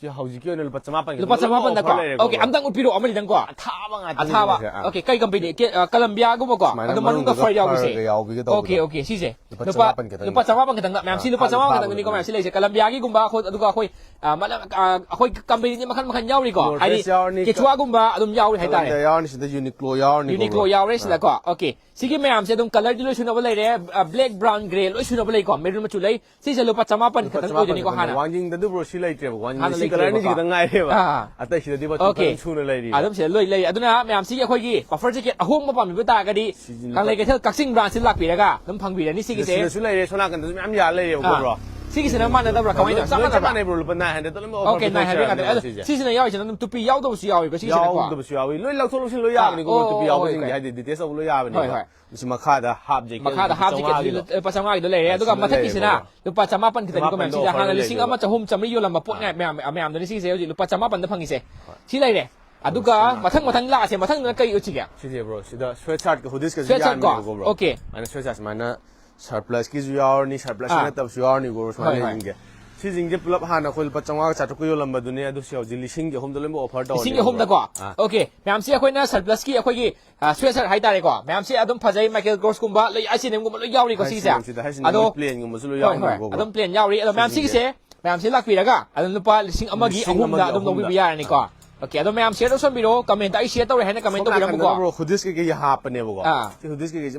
ꯁꯤ ꯍꯧꯖꯤꯛꯀꯤ ꯑꯣꯏꯅ ꯂꯨꯄꯥ ꯆꯥꯝꯃꯥꯄꯟꯒꯤ ꯂꯨꯄꯥ ꯆꯥꯝꯃꯥꯄꯟꯗꯀꯣ? Offer ꯂꯩꯔꯦꯀꯣ, Okay, bro꯫ ꯑꯝꯇꯪ ꯎꯠꯄꯤꯔꯛꯑꯣ ꯑꯃꯅꯤꯗꯪꯀꯣ꯫ ꯑꯊꯥꯕ ꯉꯥꯛꯇꯅꯤ ꯑꯊꯥꯕ꯫ ꯁꯤꯁꯦ, ꯑꯥ꯫ Okay, ꯀꯩ company? ꯀꯦ-, ꯑ, Colombiaꯒꯨꯝꯕꯀꯣ? ꯁꯨꯃꯥꯏꯅ ꯑꯗꯨ ꯃꯅꯨꯡꯗ ꯃꯅꯨꯡꯗ ꯐꯔ ꯌꯥꯎꯕꯁꯦ? ꯐꯔꯒ ꯌꯥꯎꯕꯤꯒ ꯇꯧꯕꯗꯣ꯫ Okay, okay, ꯁꯤꯁꯦ꯫ ꯂꯨꯄꯥ ꯂꯨꯄꯥ, ꯆꯥꯝꯃꯥꯄꯟ ꯈꯛꯇꯪ꯫ ꯂꯨꯄꯥ ꯆꯥꯝꯃꯥꯄꯟ ꯈꯛꯇꯪꯗ꯫ ꯃꯌꯥꯝꯁꯤ ꯑꯥ, ꯂꯨꯄꯥ ꯆꯥꯝꯃꯥꯄꯟ ꯑꯊꯥꯕ ꯈꯛꯇꯪꯅꯤꯀꯣ ꯈꯛꯇꯪ꯫ ꯃꯌꯥꯝꯁꯤ ꯂꯩꯁꯦ꯫ Colombiaꯒꯤꯒꯨꯝꯕ, ꯑꯩꯈꯣꯏ, ꯑꯗꯨꯒ ꯑꯩꯈꯣꯏ, ꯑ, ꯃꯅ-, ꯑ, ꯑꯩꯈꯣꯏ companyꯗꯤ ꯃꯈꯜ ꯃꯈꯜ ꯌꯥꯎꯔꯤꯀꯣ? North ꯍꯥꯏꯗꯤ, Face ꯌꯥꯎꯔꯅꯤ, Quechua ꯒꯨꯝꯕ ꯑꯗꯨꯝ ꯌꯥꯎꯔꯤ ꯍꯥꯏꯇꯥꯔꯦ꯫ Colombia ꯌꯥꯎꯔꯅꯤ, ꯁꯤꯗ Uniqlo ꯌꯥꯎꯔꯅꯤꯀꯣ, Uniqlo bro꯫ ꯌꯥꯎꯔꯦ ꯑꯥ꯫ ꯁꯤꯗꯀꯣ? Okay꯫ ꯁꯤꯒꯤ ꯃꯌꯥꯝꯁꯦ ꯑꯗꯨꯝ colourꯗꯤ ꯂꯣꯏ ꯁꯨꯅꯕ ꯂꯩꯔꯦ꯫ ꯑ, black, brown, grey ꯂꯣꯏ ꯁꯨꯅꯕ ꯂꯩꯀꯣ? Maroon ꯃꯆꯨ ꯂꯩ꯫ ꯁꯤꯁꯦ ꯂꯨꯄꯥ ꯆꯥꯝꯃꯥꯄꯟ ꯂꯨꯄꯥ ꯈꯛꯇꯪ ꯆꯥꯝꯃꯥꯄꯟ ꯑꯣꯏꯗꯣꯏꯅꯤꯀꯣ ꯈꯛꯇꯪ꯫ ꯍꯥꯟꯅ? ꯋꯥꯡꯖꯤꯡꯗ ꯑꯗꯨ, bro, ꯁꯤ ꯂꯩꯇ꯭ꯔꯦꯕ꯫ ꯋꯥꯡꯖꯤꯡꯗ ꯍꯥꯟꯅ ꯁꯤ colourꯅꯤ ꯂꯩꯇ꯭ꯔꯦꯕꯀꯣ? ꯈꯤꯇꯪ ꯉꯥꯏꯔꯦꯕ꯫ ꯑꯥ꯫ ꯑꯇꯩ ꯁꯤꯗꯗꯤ, bro, Okay꯫ ꯑꯗꯨꯝ ꯁꯨꯅ ꯂꯩꯔꯤꯕ꯫ ꯑꯗꯨꯝ ꯁꯤꯗ ꯂꯣꯏ ꯂꯩ꯫ ꯑꯗꯨꯅ ꯃꯌꯥꯝꯁꯤꯒꯤ ꯑꯩꯈꯣꯏꯒꯤ puffer jacket ꯑꯍꯣꯡꯕ ꯄꯥꯝꯕꯤꯕ ꯇꯥꯔꯒꯗꯤ ꯁꯤꯁꯤ ꯂꯨꯄꯥ ꯀꯪꯂꯩ ꯀꯩꯊꯦꯜ ꯀꯛꯆꯤꯡ branchꯁꯤ ꯂꯥꯛꯄꯤꯔꯒ ꯑꯗꯨꯝ ꯐꯪꯕꯤꯔꯅꯤ ꯁꯤꯒꯤꯁꯦ꯫ ꯁꯤꯗꯁꯨ ꯂꯩꯔꯦ, ꯁꯣꯝ ꯅꯥꯀꯟꯗꯁꯨ ꯃꯌꯥꯝ ꯌꯥꯜ ꯂꯩꯔꯦꯕꯀꯣ, ꯑꯥ꯫ Bro꯫ ꯁꯤꯒꯤꯁꯤꯅ ꯃꯥꯟꯅꯗꯕ꯭ꯔꯥ? ꯀꯃꯥꯏꯅ ꯇꯧ-, ꯂꯣꯏ ꯆꯞ ꯆꯞ ꯃꯥꯟꯅꯕ꯭ꯔꯥ? ꯃꯥꯟꯅꯩ, bro, ꯂꯨꯄꯥ nine hundred ꯑꯗꯨꯝ offer Okay, ꯄꯤꯊꯣꯛꯆꯔꯦ꯫ Nine hundred ꯉꯥꯛꯇꯅꯦ꯫ ꯑꯗꯣ ꯁꯤꯁꯦ ꯁꯤꯁꯤꯅ ꯌꯥꯎꯔꯤꯁꯤꯅ ꯑꯗꯨꯝ ꯇꯨꯄꯤ ꯌꯥꯎꯗꯕꯁꯨ ꯌꯥꯎꯋꯤꯀꯣ ꯁꯤꯒꯤꯁꯤꯅꯀꯣ? ꯌꯥꯎꯗꯕꯁꯨ ꯌꯥꯎꯋꯤ꯫ ꯂꯣꯏ ꯂꯧꯊꯣꯛ ꯂꯧꯁꯤꯟ ꯂꯣꯏ ꯑꯥ, ꯌꯥꯕꯅꯤꯀꯣ, ꯑꯣ, ꯇꯨꯄꯤ ꯑꯣ, ꯌꯥꯎꯕꯁꯤꯡꯁꯦ, okay꯫ ꯍꯥꯏꯗꯤ details ꯇꯧꯕ ꯂꯣꯏ ꯌꯥꯕꯅꯤꯀꯣ꯫ ꯍꯣꯏ, ꯍꯣꯏ꯫ ꯃꯁꯤ ꯃꯈꯥꯗ half jacket ꯃꯈꯥꯗ ꯂꯨꯄꯥ half jacketꯁꯤ ꯆꯥꯝꯃꯉꯥꯒꯤꯗꯣ꯫ ꯂꯨꯄꯥ ꯆꯥꯝꯃꯉꯥꯒꯤꯗꯣ ꯂꯩꯔꯦ, ꯑꯥ, ꯑꯗꯨꯒ ꯁꯤꯗ ꯃꯊꯛꯀꯤꯁꯤꯅ ꯂꯩꯔꯦꯕꯀꯣ꯫ ꯂꯨꯄꯥ ꯆꯥꯝꯃꯥꯄꯟ ꯈꯛꯇꯅꯤꯀꯣ, ꯆꯥꯝꯃꯥꯄꯟꯗ ꯃꯌꯥꯝꯁꯤꯗ offer ꯍꯥꯟꯅ ꯂꯣꯏ ꯂꯤꯁꯤꯡ ꯑꯃ ꯂꯩꯕ꯫ ꯆꯍꯨꯝ ꯆꯥꯝꯃꯔꯤ ꯌꯣꯜꯂꯝꯕ ꯄꯣꯠꯅꯦ ꯑꯥ꯫ ꯃꯌꯥꯝ, ꯃꯌꯥꯝꯗꯨꯅꯤ ꯁꯤꯁꯦ ꯍꯧꯖꯤꯛ ꯂꯨꯄꯥ ꯆꯥꯝꯃꯥꯄꯟꯗ ꯐꯪꯉꯤꯁꯦ꯫ ꯍꯣꯏ꯫ ꯁꯤ ꯂꯩꯔꯦ꯫ ꯑꯗꯨꯒ ꯁꯣꯝ ꯅꯥꯀꯟꯗ꯫ ꯃꯊꯪ ꯃꯊꯪ ꯂꯥꯛꯑꯁꯦ, ꯃꯊꯪꯗꯨꯅ ꯀꯔꯤ ꯎꯠꯁꯤꯒꯦ? ꯁꯤꯁꯦ, bro, ꯁꯤꯗ sweatshirt ꯀ hoodies ꯀꯁꯨ sweatshirt ꯀꯣ? ꯌꯥꯅꯤꯕꯀꯣ, bro꯫ Okay꯫ ꯑꯗꯨꯅ sweatshirt ꯁꯨꯃꯥꯏꯅ surplus ꯀꯤꯁꯨ ꯌꯥꯎꯔꯅꯤ, surplus ꯀꯤ ꯑꯥ꯫ ꯅꯠꯇꯕꯁꯨ ꯌꯥꯎꯔꯅꯤꯀꯣ, bro, ꯍꯣꯏ, ꯁꯨꯃꯥꯏꯅ ꯍꯣꯏ꯫ ꯂꯩꯁꯤꯡꯁꯦ꯫ ꯁꯤꯁꯤꯡꯁꯦ ꯄꯨꯂꯞ ꯍꯥꯟꯅ ꯑꯩꯈꯣꯏ ꯂꯨꯄꯥ ꯆꯥꯝꯃꯉꯥꯒ ꯆꯥꯇ꯭ꯔꯨꯛꯀ ꯌꯣꯜꯂꯝꯕꯗꯨꯅꯦ, ꯑꯗꯨ ꯁꯤ ꯍꯧꯖꯤꯛ ꯂꯤꯁꯤꯡꯒꯤ ꯑꯍꯨꯝꯗ ꯂꯣꯏꯅꯃꯛ offer ꯇꯧꯔꯅꯤꯕ, ꯂꯤꯁꯤꯡꯒꯤ ꯑꯍꯨꯝꯗꯀꯣ? Bro꯫ ꯑꯥ꯫ Okay꯫ ꯃꯌꯥꯝꯁꯤ ꯑꯩꯈꯣꯏꯅ surplus ꯀꯤ ꯑꯩꯈꯣꯏꯒꯤ, ꯑ, sweatshirt ꯍꯥꯏꯇꯥꯔꯦꯀꯣ꯫ ꯃꯌꯥꯝꯁꯤ ꯑꯗꯨꯝ ꯐꯖꯩ, Michael Kors ꯀꯨꯝꯕ, ꯂꯩ, H and M ꯒꯨꯝꯕ ꯂꯣꯏ ꯌꯥꯎꯔꯤꯀꯣ ꯁꯤꯁꯦ꯫ H and M ꯁꯤꯗ, H and M ꯑꯗꯣ ꯃꯣꯏ plain ꯒꯨꯝꯕꯁꯨ ꯂꯣꯏ ꯍꯣꯏ, ꯍꯣꯏ꯫ ꯌꯥꯎꯔꯤꯕꯀꯣ, bro꯫ ꯑꯗꯨꯝ plain ꯌꯥꯎꯔꯤ꯫ ꯑꯗꯣ ꯃꯌꯥꯝ ꯁꯤꯁꯤꯡꯁꯦ ꯁꯤꯒꯤꯁꯦ ꯃꯌꯥꯝꯁꯤ ꯂꯥꯛꯄꯤꯔꯒ ꯑꯗꯨꯝ ꯂꯨꯄꯥ ꯂꯤꯁꯤꯡ ꯑꯃꯒꯤ ꯂꯤꯁꯤꯡ ꯑꯍꯨꯝꯗ ꯑꯃꯒꯤ ꯑꯗꯨꯝ ꯂꯧꯕꯤꯕ ꯑꯍꯨꯝꯗ꯫ ꯌꯥꯔꯅꯤꯀꯣ? ꯑꯥ꯫ Okay, ꯑꯗꯣ ꯃꯌꯥꯝ share ꯇꯧꯁꯟꯕꯤꯔꯣ, comment ꯗ "ꯑꯩ share ꯇꯧꯔꯦ" ꯍꯥꯏꯅ comment ꯁꯣꯝ ꯅꯥꯀꯟꯗꯅ, ꯇꯧꯕꯤꯔꯝꯃꯨꯀꯣ꯫ Bro, hoodies ꯀꯩꯀꯩ ꯍꯥꯞꯄꯅꯦꯕꯀꯣ꯫ ꯑꯥ꯫ ꯁꯤ hoodies ꯀꯩꯀꯩꯁꯦ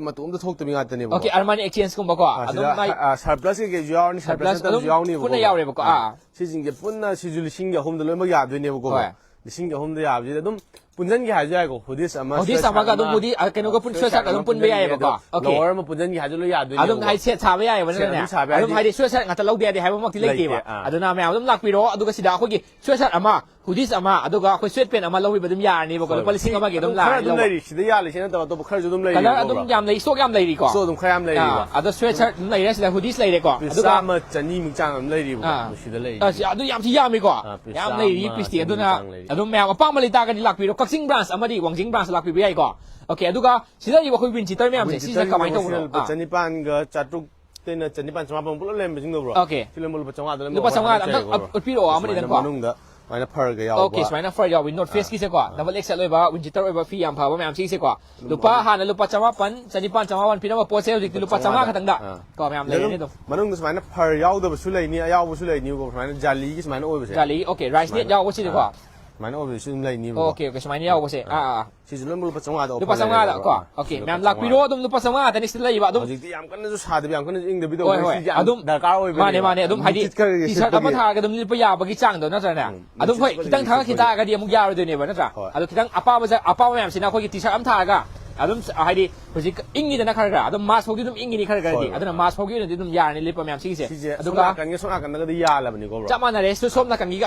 ꯃꯇꯣꯝꯇ ꯊꯣꯛꯇꯕꯤ ꯉꯥꯛꯇꯅꯦꯕꯀꯣ꯫ Okay, Armani Exchange ꯀꯨꯝꯕꯀꯣ꯫ ꯑꯥ, ꯑꯗꯨꯝ ꯁꯤꯗ, ꯃꯥꯏ ꯑꯥ, surplus ꯀꯩꯀꯩꯁꯨ ꯌꯥꯎꯔꯅꯤ, surplus surplus ꯅꯠꯇꯕꯁꯨ ꯑꯗꯨꯝ ꯌꯥꯎꯅꯤꯕꯀꯣ, ꯄꯨꯟꯅ bro꯫ ꯌꯥꯎꯔꯦꯕꯀꯣ꯫ ꯑꯥ꯫ ꯑꯥ꯫ ꯁꯤꯁꯤꯡꯁꯦ ꯄꯨꯟꯅ ꯁꯤꯁꯨ ꯂꯤꯁꯤꯡꯒꯤ ꯑꯍꯨꯝꯗ ꯂꯣꯏꯅꯃꯛ ꯌꯥꯗꯣꯏꯅꯦꯕꯀꯣ, bro꯫ ꯍꯣꯏ꯫ ꯂꯤꯁꯤꯡꯒꯤ ꯑꯍꯨꯝꯗ ꯌꯥꯕꯁꯤꯗ ꯑꯗꯨꯝ ꯄꯨꯟꯁꯤꯟꯒꯦ ꯍꯥꯏꯁꯨ ꯌꯥꯏꯀꯣ, ꯍꯨꯗꯤꯁ ꯑꯃ, ꯍꯨꯗꯤꯁ ꯁ꯭ꯋꯦꯠ ꯁꯥꯔꯠ ꯑꯃꯒ ꯑꯗꯨꯝ ꯑꯃ, ꯍꯨꯗꯤ, ꯑ, ꯀꯩꯅꯣꯒ ꯄꯨꯟ-, ꯁ꯭ꯋꯦꯠ ꯁꯥꯔꯠ ꯑꯗꯨꯝ ꯄꯨꯟꯕ ꯌꯥꯏꯑꯕꯀꯣ꯫ ꯑꯣꯀꯦ꯫ ꯂꯣꯋꯔ ꯑꯃ ꯄꯨꯟꯁꯤꯟꯒꯦ ꯍꯥꯏꯁꯨ ꯂꯣꯏ ꯌꯥꯗꯣꯏꯅꯦ꯫ ꯑꯗꯨꯝ ꯍꯥꯏꯗꯤ ꯁꯦꯠ ꯁꯥꯕ ꯌꯥꯏꯑꯕ ꯁꯦꯠ ꯅꯠꯇ꯭ꯔꯅꯦ? ꯑꯗꯨꯝ ꯁꯥꯕ ꯌꯥꯏ, ꯑꯗꯨꯝ ꯍꯥꯏꯗꯤ ꯁ꯭ꯋꯦꯠ ꯁꯥꯔꯠ ꯉꯥꯛꯇ ꯂꯧꯗ ꯌꯥꯗꯦ ꯍꯥꯏꯕꯃꯛꯇꯤ ꯂꯩꯇꯦꯕ꯫ ꯑꯥ꯫ ꯑꯗꯨꯅ ꯃꯌꯥꯝ ꯑꯗꯨꯝ ꯂꯥꯛꯄꯤꯔꯣ, ꯑꯗꯨꯒ ꯁꯤꯗ ꯑꯩꯈꯣꯏꯒꯤ ꯁ꯭ꯋꯦꯠ ꯁꯥꯔꯠ ꯑꯃ, ꯍꯨꯗꯤꯁ ꯑꯃ, ꯑꯗꯨꯒ ꯑꯩꯈꯣꯏ ꯁ꯭ꯋꯦꯠ ꯄꯦꯟ ꯑꯃ ꯂꯧꯕꯤꯕ ꯑꯗꯨꯝ ꯌꯥꯔꯅꯤꯕꯀꯣ꯫ ꯂꯨꯄꯥ ꯂꯤꯁꯤꯡ ꯑꯃꯒꯤ ꯑꯗꯨꯝ ꯈꯔ ꯂꯥꯛꯑꯅꯤ ꯑꯗꯨꯝ ꯂꯧꯕ꯫ ꯂꯩꯔꯤ, ꯁꯤꯗ ꯌꯥꯜꯂꯤꯁꯤ ꯅꯠꯇꯕ ꯑꯇꯣꯞꯄ ꯈꯔꯁꯨ ꯑꯗꯨꯝ ꯂꯩꯔꯤ꯫ ꯀꯂꯔ ꯑꯗꯨꯝ ꯌꯥꯝ ꯂꯩ, ꯁ꯭ꯇꯣꯛ ꯌꯥꯝ ꯂꯩꯔꯤꯀꯣ꯫ ꯁ꯭ꯇꯣꯛ ꯑꯗꯨꯝ ꯈꯔ ꯌꯥꯝ ꯂꯩꯔꯤꯕ꯫ ꯑꯥ, ꯑꯗꯣ ꯁ꯭ꯋꯦꯠ ꯁꯥꯔꯠ ꯑꯗꯨꯝ ꯂꯩꯔꯦ, ꯁꯤꯗ ꯍꯨꯗꯤꯁ ꯂꯩꯔꯦꯀꯣ꯫ ꯄꯤꯁ ꯑꯗꯨꯒ ꯆꯥꯝꯃ, ꯆꯅꯤꯃꯨꯛ ꯆꯥꯡ ꯑꯗꯨꯝ ꯂꯩꯔꯤꯕꯀꯣ, ꯑꯥ꯫ ꯃꯁꯤꯗ ꯂꯩꯔꯤ꯫ ꯑꯁ, ꯑꯗꯨ ꯌꯥꯝ ꯊꯤ ꯌꯥꯝꯃꯤꯀꯣ꯫ ꯑꯥ, ꯄꯤꯁ ꯌꯥꯝ ꯂꯩꯔꯤ, ꯆꯥꯝꯃ, ꯄꯤꯁꯇꯤ꯫ ꯆꯅꯤꯃꯨꯛ ꯑꯗꯨꯅ ꯆꯥꯡ ꯂꯩꯔꯤ꯫ ꯑꯗꯨꯝ ꯃꯌꯥꯝ ꯑꯄꯥꯝꯕ ꯂꯩꯇꯥꯔꯒꯗꯤ ꯂꯥꯛꯄꯤꯔꯣ꯫ ꯀꯛꯆꯤꯡ ꯕ꯭ꯔꯥꯟꯁ ꯑꯃꯗꯤ ꯋꯥꯡꯖꯤꯡ ꯕ꯭ꯔꯥꯟꯁ ꯂꯥꯛꯄꯤꯕ ꯌꯥꯏꯀꯣ꯫ ꯑꯣꯀꯦ, ꯑꯗꯨꯒ ꯁꯤꯗ ꯂꯩꯔꯤꯕ ꯑꯩꯈꯣꯏ ꯋꯤꯟ ꯆꯤꯇꯔ ꯃꯌꯥꯝꯁꯦ, ꯋꯤꯟ ꯁꯤꯁꯤꯅ ꯆꯤꯇꯔꯒꯤ ꯀꯃꯥꯏꯅ ꯇꯧꯕꯅꯣ? ꯃꯣꯁꯤꯅ ꯂꯨꯄꯥ ꯑꯥ꯫ ꯆꯅꯤꯄꯥꯟꯒ ꯆꯥꯇ꯭ꯔꯨꯛ ꯇꯩꯅ ꯆꯅꯤꯄꯥꯟ ꯆꯃꯥꯄꯟ ꯄꯨꯂꯞ ꯂꯩꯔꯝꯕꯁꯤꯡꯗꯣ, ꯕ꯭ꯔꯣ? ꯑꯣꯀꯦ꯫ ꯁꯤ ꯂꯣꯏꯅ ꯂꯨꯄꯥ ꯆꯥꯝꯃꯉꯥꯗ ꯂꯣꯏꯅ ꯂꯨꯄꯥ ꯆꯥꯝꯃꯉꯥꯗ ꯑꯃꯨꯛꯇꯪ ꯂꯩꯖꯩꯀꯣ, ꯕ꯭ꯔꯣ? ꯑꯝꯇ ꯎꯠꯄꯤꯔꯛꯑꯣ, ꯁꯨꯃꯥꯏꯅ ꯑꯃꯅꯤꯗꯪꯀꯣ꯫ ꯃꯅꯨꯡꯗ ꯁꯨꯃꯥꯏꯅ ꯐꯔꯒ ꯌꯥꯎꯕ꯫ ꯑꯣꯀꯦ, ꯁꯨꯃꯥꯏꯅ ꯐꯔ ꯌꯥꯎꯕ, ꯅꯣꯔꯠ ꯑꯥ꯫ ꯐꯦꯁꯀꯤꯁꯦꯀꯣ, ꯑꯥ꯫ ꯗꯕꯜ ꯑꯦꯛꯁꯦꯜ ꯑꯣꯏꯕ, ꯋꯤꯟ ꯆꯤꯇꯔ ꯑꯣꯏꯕ ꯐꯤ ꯌꯥꯝ ꯐꯕ ꯃꯌꯥꯝ ꯁꯤꯒꯤꯁꯦꯀꯣ꯫ ꯑꯗꯨꯝ ꯂꯨꯄꯥ ꯑꯗꯨꯝ ꯍꯥꯟꯅ ꯂꯨꯄꯥ ꯆꯃꯥꯄꯟ, ꯆꯅꯤꯄꯥꯟ, ꯆꯥꯝꯃꯉꯥ ꯋꯥꯟ ꯄꯤꯔꯝꯕ ꯄꯣꯠꯁꯦ ꯍꯧꯖꯤꯛꯇꯤ ꯂꯨꯄꯥ ꯆꯥꯝꯃꯉꯥ ꯈꯛꯇꯪꯗ꯫ ꯑꯥ꯫ ꯀꯣ, ꯃꯌꯥꯝ ꯁꯤꯗ ꯂꯩꯔꯅꯤ ꯑꯗꯨꯝ ꯑꯗꯨꯝ꯫ ꯃꯅꯨꯡꯗ ꯁꯨꯃꯥꯏꯅ ꯐꯔ ꯌꯥꯎꯗꯕꯁꯨ ꯂꯩꯅꯤ, ꯑꯌꯥꯎꯕꯁꯨ ꯂꯩꯅꯤꯕꯀꯣ, ꯁꯨꯃꯥꯏꯅ ꯖꯥꯂꯤꯒꯤ ꯁꯨꯃꯥꯏꯅ ꯑꯣꯏꯕꯁꯦ꯫ ꯖꯥꯂꯤ, ꯑꯣꯀꯦ, ꯔꯥꯏꯁ ꯅꯦꯠ ꯁꯨꯃꯥꯏꯅ, ꯌꯥꯎꯕ ꯁꯤꯗꯤꯀꯣ꯫ ꯑꯥ꯫ ꯁꯨꯃꯥꯏꯅ ꯑꯣꯏꯕꯁꯨ ꯑꯗꯨꯝ ꯂꯩꯅꯤꯕꯀꯣ꯫ ꯑꯣꯀꯦ, ꯑꯣꯀꯦ, ꯁꯨꯃꯥꯏꯅ ꯌꯥꯎꯕꯁꯦ꯫ ꯑꯥ, ꯑꯥ꯫ ꯁꯤꯁꯨ ꯂꯣꯏꯅ ꯂꯨꯄꯥ ꯆꯥꯝꯃꯉꯥꯗ ꯂꯨꯄꯥ offer ꯆꯥꯝꯃꯉꯥꯗ ꯂꯩꯔꯦꯕ꯫ ꯀꯣ? ꯑꯥ, ꯑꯣꯀꯦ, ꯁꯤꯗ ꯃꯌꯥꯝ ꯂꯨꯄꯥ ꯂꯥꯛꯄꯤꯔꯣ, ꯆꯥꯝꯃꯉꯥꯗ꯫ ꯑꯗꯨꯝ ꯂꯨꯄꯥ ꯆꯥꯝꯃꯉꯥ ꯉꯥꯛꯇꯅꯤ ꯁꯤꯗ ꯂꯩꯕ ꯑꯗꯨꯝ꯫ ꯍꯧꯖꯤꯛꯇꯤ ꯌꯥꯝ ꯀꯟꯅꯁꯨ ꯁꯥꯗꯕ, ꯌꯥꯝ ꯀꯟꯅꯁꯨ ꯏꯪꯗꯕꯤꯗ ꯍꯣꯏ, ꯇꯧꯕ, ꯍꯣꯏ, ꯁꯤꯗꯤ ꯌꯥꯝ ꯑꯗꯨꯝ ꯗꯔꯀꯥꯔ ꯑꯣꯏꯕꯅꯦꯕ꯫ ꯃꯥꯅꯦ, ꯃꯥꯅꯦ, ꯑꯗꯨꯝ ꯍꯥꯏꯗꯤ ꯅꯨꯡꯁꯤꯠ ꯈꯔ ꯈꯔ ꯇꯤ ꯁꯥꯔꯠ ꯑꯃ ꯁꯤꯠꯄꯒꯤ꯫ ꯊꯥꯔꯒ ꯑꯗꯨꯝ ꯂꯤꯠꯄ ꯌꯥꯕꯒꯤ ꯆꯥꯡꯗꯣ ꯅꯠꯇ꯭ꯔꯅꯦ? ꯎꯝ, ꯑꯗꯨꯝ ꯅꯨꯡꯁꯤꯠ ꯍꯣꯏ, ꯁꯤꯠꯄꯗꯤ ꯈꯤꯇꯪ ꯊꯥꯒꯠꯈꯤ ꯁꯤꯠꯄꯒꯤ꯫ ꯇꯥꯔꯒꯗꯤ ꯑꯃꯨꯛ ꯌꯥꯔꯣꯏꯗꯣꯏꯅꯦꯕ, ꯅꯠꯇ꯭ꯔꯥ? ꯍꯣꯏ꯫ ꯑꯗꯣ ꯈꯤꯇꯪ ꯑꯄꯥꯕ ꯖ-, ꯑꯄꯥꯕ ꯃꯌꯥꯝꯁꯤꯅ ꯑꯩꯈꯣꯏꯒꯤ ꯇꯤ ꯁꯥꯔꯠ ꯑꯃ ꯊꯥꯔꯒ ꯑꯗꯨꯝ ꯁ-, ꯍꯥꯏꯗꯤ ꯍꯧꯖꯤꯛ ꯏꯪꯉꯤꯗꯅ ꯈꯔ ꯈꯔ, ꯑꯗꯨꯝ ꯃꯥꯁ ꯐꯥꯎꯗꯤ ꯑꯗꯨꯝ ꯏꯪꯉꯤꯅꯤ ꯈꯔ ꯈꯔꯗꯤ꯫ ꯍꯣꯏ, ꯍꯣꯏ, ꯑꯗꯨꯅ ꯍꯣꯏ꯫ ꯃꯥꯁ ꯐꯥꯎꯒꯤ ꯑꯣꯏꯅꯗꯤ ꯑꯗꯨꯝ ꯌꯥꯔꯅꯤ ꯂꯤꯠꯄ ꯃꯌꯥꯝ ꯁꯤꯒꯤꯁꯦ꯫ ꯁꯤꯁꯦ ꯑꯗꯨꯒ ꯁꯣꯝ ꯅꯥꯀꯟꯒ ꯁꯣꯝ ꯅꯥꯀꯟꯗꯒꯗꯤ ꯌꯥꯜꯂꯕꯅꯤꯀꯣ, ꯕ꯭ꯔꯣ? ꯆꯞ ꯃꯥꯟꯅꯔꯦ꯫ ꯁꯣꯝ ꯅꯥꯀꯟꯒꯤꯁꯤꯅ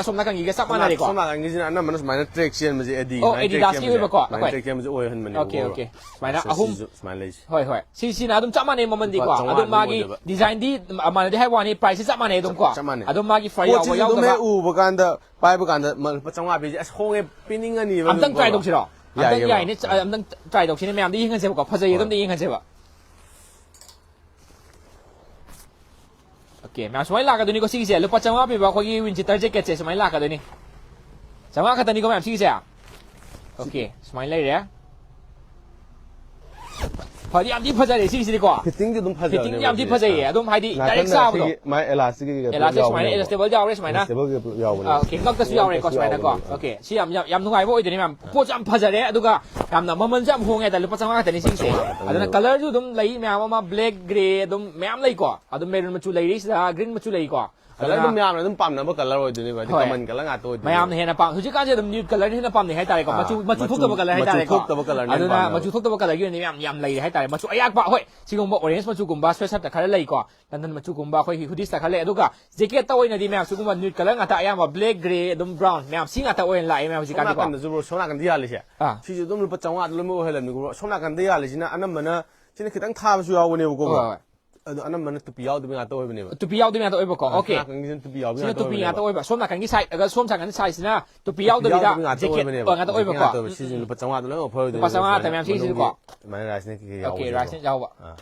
ꯑꯅꯝꯕꯅ ꯁꯨꯃꯥꯏꯅ track ꯆꯦꯟꯕꯁꯦ, ꯑꯦꯗꯤ, ꯁꯣꯝ ꯅꯥ-, ꯃꯥꯏꯅ track ꯁꯣꯝ ꯆꯦꯟꯕꯁꯦ꯫ ꯅꯥꯀꯟꯒꯤꯁꯤꯅ ꯑꯅꯝꯕꯅ ꯁꯨꯃꯥꯏꯅ track ꯑꯣ, ꯆꯦꯟꯕꯁꯦ, ꯑꯦꯗꯤꯗꯥꯁꯀꯤ ꯃꯥꯏꯅ ꯑꯣꯏꯕꯀꯣ? track ꯆꯦꯟꯕꯁꯦ ꯑꯣꯏꯍꯟꯕꯅꯦꯕꯀꯣ, ꯇ꯭ꯔꯦꯛ ꯕ꯭ꯔꯣ꯫ ꯆꯦꯟꯕꯁꯦ ꯁꯨꯃꯥꯏꯅ ꯑꯁ, ꯑꯍꯨꯝ꯫ ꯁꯤꯁꯨ ꯁꯨꯃꯥꯏꯅ ꯂꯩꯁꯦ꯫ ꯍꯣꯏ, ꯍꯣꯏ꯫ ꯁꯤꯁꯤꯅ ꯑꯗꯨꯝ ꯆꯞ ꯃꯥꯟꯅꯩ ꯃꯃꯜꯗꯤꯀꯣ꯫ ꯂꯨꯄꯥ ꯆꯥꯝꯃꯉꯥ ꯑꯗꯨꯝ ꯑꯗꯨꯝ ꯃꯥꯒꯤ ꯑꯣꯏꯗꯕ꯫ ꯗꯤꯖꯥꯏꯟꯗꯤ ꯃꯥꯟꯅꯗꯦ ꯍꯥꯏꯕ ꯋꯥꯅꯤ, ꯄ꯭ꯔꯥꯏꯁꯁꯦ ꯆꯞ ꯃꯥꯟꯅꯩ ꯑꯗꯨꯝ ꯀꯣ꯫ ꯆꯞ ꯃꯥꯟꯅꯩ꯫ ꯑꯗꯨꯝ ꯃꯥꯒꯤ ꯐꯔ ꯄꯣꯠꯁꯤꯁꯨ ꯌꯥꯎꯕ ꯑꯗꯨꯝ ꯌꯥꯎꯗꯕ꯫ ꯍꯦꯛ ꯎꯕ ꯀꯥꯟꯗ, ꯄꯥꯏꯕ ꯀꯥꯟꯗ ꯃ-, ꯂꯨꯄꯥ ꯆꯥꯝꯃꯉꯥ ꯄꯤꯁꯦ, "ꯑꯁ, ꯍꯣꯡꯉꯦ, ꯄꯤꯅꯤꯡꯉꯅꯤꯕ" ꯑꯝꯇꯪ ꯑꯗꯨꯝ ꯀꯣ, ꯇ꯭ꯔꯥꯏ ꯕ꯭ꯔꯣ꯫ ꯇꯧꯁꯤꯔꯣ? ꯑꯝꯇꯪ ꯌꯥꯏꯌꯦ, ꯌꯥꯏꯅꯦ꯫ ꯕ꯭ꯔꯣ꯫ ꯑꯝꯇꯪ ꯇ꯭ꯔꯥꯏ ꯇꯧꯁꯤꯅꯦ ꯃꯌꯥꯝꯗ ꯌꯦꯡꯍꯟꯁꯦꯕꯀꯣ꯫ ꯐꯖꯩꯌꯦ, ꯍꯣꯏ꯫ ꯑꯗꯨꯝꯗꯤ ꯌꯦꯡꯍꯟꯁꯦꯕ꯫ ꯑꯣꯀꯦ, ꯃꯌꯥꯝ ꯁꯨꯃꯥꯏꯅ ꯂꯥꯛꯀꯗꯣꯏꯅꯤꯀꯣ ꯁꯤꯒꯤꯁꯦ꯫ ꯂꯨꯄꯥ ꯆꯥꯝꯃꯉꯥ ꯄꯤꯕ ꯑꯩꯈꯣꯏꯒꯤ ꯋꯤꯟ ꯆꯤꯇꯔ ꯖꯦꯀꯦꯠꯁꯦ ꯁꯨꯃꯥꯏꯅ ꯂꯥꯛꯀꯗꯣꯏꯅꯤ꯫ ꯆꯥꯝꯃꯉꯥ ꯈꯛꯇꯅꯤꯀꯣ ꯃꯌꯥꯝ ꯁꯤꯒꯤꯁꯦ꯫ ꯑꯣꯀꯦ, ꯁꯨꯃꯥꯏꯅ ꯂꯩꯔꯦ꯫ ꯐꯗꯤ ꯌꯥꯝ ꯊꯤ ꯐꯖꯔꯦ ꯁꯤꯒꯤꯁꯤꯗꯤꯀꯣ꯫ ꯐꯤꯠꯇꯤꯡꯗꯤ ꯑꯗꯨꯝ ꯐꯖꯕꯅꯦ ꯐꯤꯠꯇꯤꯡ ꯌꯥꯝ ꯊꯤ ꯃꯣꯏꯁꯦ꯫ ꯐꯖꯩꯌꯦ꯫ ꯑꯥ꯫ ꯑꯗꯨꯝ ꯍꯥꯏꯗꯤ ꯗꯥꯏꯔꯦꯛ ꯅꯥꯀꯟꯗ ꯆꯥꯕꯗꯣ꯫ ꯑꯁꯤꯒꯤ ꯃꯥꯏ ꯏꯂꯥꯁꯇꯤꯛꯀꯤ ꯀꯩꯀꯥ ꯄꯨꯂꯞ ꯏꯂꯥꯁꯇꯤꯛ ꯁꯨꯃꯥꯏꯅ ꯌꯥꯎꯕꯅꯦꯕ꯫ ꯑꯦꯗꯖꯁꯇꯦꯕꯜ ꯌꯥꯎꯔꯦ ꯁꯨꯃꯥꯏꯅ꯫ ꯑꯦꯗꯖꯁꯇꯦꯕꯜꯒꯤ ꯄꯨꯂꯞ ꯌꯥꯎꯕꯅꯦꯕ꯫ ꯑꯥ, ꯑꯣꯀꯦ, ꯉꯛꯇꯁꯨ ꯌꯥꯎꯔꯦꯀꯣ ꯉꯛꯇꯁꯨ ꯁꯨꯃꯥꯏꯅꯀꯣ꯫ ꯌꯥꯎꯕꯅꯦꯕ꯫ ꯑꯣꯀꯦ, ꯁꯤ ꯌꯥꯝ, ꯌꯥꯝ, ꯌꯥꯝ ꯅꯨꯡꯉꯥꯏꯕ ꯑꯣꯏꯗꯣꯏꯅꯦ ꯃꯌꯥꯝ꯫ ꯄꯣꯠꯁꯨ ꯌꯥꯝ ꯐꯖꯔꯦ, ꯑꯗꯨꯒ ꯌꯥꯝꯅ ꯃꯃꯜꯁꯨ ꯌꯥꯝ ꯍꯣꯡꯉꯦ ꯍꯥꯏꯇꯥꯔꯦ, ꯂꯨꯄꯥ ꯆꯥꯝꯃꯉꯥ ꯈꯛꯇꯅꯤ ꯁꯤꯒꯤꯁꯦ꯫ ꯆꯥꯝꯃꯉꯥ ꯈꯛꯇꯅꯦꯕ꯫ ꯑꯗꯨꯅ ꯀꯂꯔꯁꯨ ꯑꯗꯨꯝ ꯂꯩ ꯃꯌꯥꯝ ꯑꯃ, ꯕ꯭ꯂꯦꯛ, ꯒ꯭ꯔꯦ ꯑꯗꯨꯝ ꯃꯌꯥꯝ ꯂꯩꯀꯣ꯫ ꯑꯗꯨꯝ ꯃꯦꯔꯨꯟ ꯃꯆꯨ ꯂꯩꯔꯤ ꯁꯤꯗ, ꯒ꯭ꯔꯤꯟ ꯃꯆꯨ ꯂꯩꯀꯣ꯫ ꯀꯂꯔ ꯑꯗꯨꯝ ꯃꯌꯥꯝꯅ ꯑꯗꯨꯝ ꯄꯥꯝꯅꯕ ꯀꯂꯔ ꯑꯣꯏꯗꯣꯏꯅꯦꯕ, ꯍꯥꯏꯗꯤ ꯍꯣꯏ꯫ ꯀꯃꯟ ꯀꯂꯔ ꯉꯥꯛꯇ ꯑꯣꯏꯗꯣꯏꯅꯦꯕ꯫ ꯃꯌꯥꯝꯅ ꯍꯦꯟꯅ ꯄꯥꯝ-, ꯍꯧꯖꯤꯛꯀꯥꯟꯁꯦ ꯑꯗꯨꯝ ꯅ꯭ꯌꯨꯠ ꯀꯂꯔꯅ ꯍꯦꯟꯅ ꯄꯥꯝꯅꯩ ꯍꯥꯏꯇꯥꯔꯦꯀꯣ꯫ ꯑꯥ, ꯃꯆꯨ, ꯃꯆꯨ ꯃꯆꯨ, ꯊꯣꯛꯇꯕ ꯀꯂꯔ ꯃꯆꯨ ꯍꯥꯏꯇꯥꯔꯦꯀꯣ꯫ ꯊꯣꯛꯇꯕ ꯀꯂꯔꯅ ꯑꯗꯨꯅ ꯄꯥꯝꯅꯕ꯫ ꯃꯆꯨ ꯊꯣꯛꯇꯕ ꯀꯂꯔꯒꯤ ꯑꯣꯏꯅꯗꯤ ꯌꯥꯝ, ꯌꯥꯝ ꯂꯩꯔꯦ ꯍꯥꯏꯇꯥꯔꯦ꯫ ꯃꯆꯨ ꯑꯌꯥꯛꯄ, ꯍꯣꯏ, ꯁꯤꯒꯨꯝꯕ ꯑꯣꯔꯦꯟꯖ ꯃꯆꯨꯒꯨꯝꯕ ꯁ꯭ꯋꯦꯠ ꯁꯔꯠꯇ ꯈꯔ ꯂꯩꯀꯣ꯫ ꯂꯟꯗꯟ ꯃꯆꯨꯒꯨꯝꯕ, ꯑꯩꯈꯣꯏꯒꯤ ꯍꯨꯗꯤꯁꯇ ꯈꯔ ꯂꯩ꯫ ꯑꯗꯨꯒ ꯖꯦꯀꯦꯠꯇ ꯑꯣꯏꯅꯗꯤ ꯃꯌꯥꯝ ꯁꯤꯒꯨꯝꯕ ꯅ꯭ꯌꯨꯠ ꯀꯂꯔ ꯉꯥꯛꯇ, ꯑꯌꯥꯝꯕ ꯕ꯭ꯂꯦꯛ, ꯒ꯭ꯔꯦ, ꯑꯗꯨꯝ ꯕ꯭ꯔꯥꯎꯟ, ꯃꯌꯥꯝ ꯁꯤ ꯉꯥꯛꯇ ꯑꯣꯏꯅ ꯂꯥꯛꯑꯦ ꯃꯌꯥꯝ ꯁꯣꯝ ꯍꯧꯖꯤꯛꯀꯥꯟꯗꯤꯀꯣ꯫ ꯅꯥꯀꯟꯗꯁꯨ, ꯕ꯭ꯔꯣ, ꯁꯣꯝ ꯅꯥꯀꯟꯗ ꯌꯥꯜꯂꯤꯁꯦ, ꯑꯥ꯫ ꯁꯤꯁꯨ ꯑꯗꯨꯝ ꯂꯨꯄꯥ ꯆꯥꯝꯃꯉꯥꯗ ꯂꯣꯏꯅꯃꯛ ꯑꯣꯏꯍꯜꯂꯝꯅꯤꯀꯣ, ꯕ꯭ꯔꯣ꯫ ꯁꯣꯝ ꯅꯥꯀꯟꯗ ꯌꯥꯜꯂꯤꯁꯤꯅ ꯑꯅꯝꯕꯅ ꯁꯤꯅ ꯈꯤꯇꯪ ꯊꯥꯕꯁꯨ ꯌꯥꯎꯕꯅꯦꯕꯀꯣ, ꯍꯣꯏ, ꯕ꯭ꯔꯣ꯫ ꯍꯣꯏ꯫ ꯑꯗꯣ ꯑꯅꯝꯕꯅ ꯇꯨꯄꯤ ꯌꯥꯎꯗꯕ ꯉꯥꯛꯇ ꯑꯣꯏꯕꯅꯦꯕ꯫ ꯇꯨꯄꯤ ꯌꯥꯎꯗꯕ ꯉꯥꯛꯇ ꯑꯣꯏꯕꯀꯣ꯫ ꯑꯥ, ꯑꯣꯀꯦ꯫ ꯁꯣꯝ ꯅꯥꯀꯟꯒꯤꯁꯤꯅ ꯇꯨꯄꯤ ꯌꯥꯎꯕꯤ ꯁꯤꯅ ꯉꯥꯛꯇ ꯇꯨꯄꯤ ꯉꯥꯛꯇ ꯑꯣꯏꯕꯅꯦꯕ꯫ ꯑꯣꯏꯕ꯫ ꯁꯣꯝ ꯅꯥꯀꯟꯒꯤ ꯁꯥꯏꯠ, ꯑꯗꯨꯒ ꯁꯣꯝ ꯅꯥꯀꯟꯒꯤ ꯁꯥꯏꯠꯁꯤꯅ ꯇꯨꯄꯤ ꯇꯨꯄꯤ ꯌꯥꯎꯗꯕꯤꯗ ꯌꯥꯎꯗꯕ ꯉꯥꯛꯇ ꯖꯦꯀꯦꯠ ꯑꯣꯏꯕꯅꯦꯕ꯫ ꯉꯥꯛꯇ ꯖꯦꯀꯦꯠ ꯑꯣꯏꯕꯀꯣ꯫ ꯉꯥꯛꯇ ꯑꯣꯏꯕ꯫ ꯁꯤꯁꯤꯅ ꯂꯨꯄꯥ ꯆꯥꯝꯃꯉꯥꯗ ꯂꯣꯏꯅꯃꯛ ꯑꯣꯐꯔ ꯂꯨꯄꯥ ꯑꯣꯏꯗꯣꯏꯅꯦꯕ꯫ ꯆꯥꯝꯃꯉꯥ ꯃꯅꯨꯡꯒꯤ ꯇꯥꯏꯝ ꯌꯥꯝ ꯁꯤꯁꯤꯅꯀꯣ꯫ ꯃꯅꯨꯡꯒꯤ ꯃꯥꯏꯅ ꯔꯥꯏꯁꯅ ꯀꯩꯀꯩ ꯑꯣꯀꯦ, ꯌꯥꯎꯕꯁꯦ, ꯕ꯭ꯔꯣ꯫ ꯔꯥꯏꯁꯅ ꯌꯥꯎꯕ꯫ ꯑꯥ꯫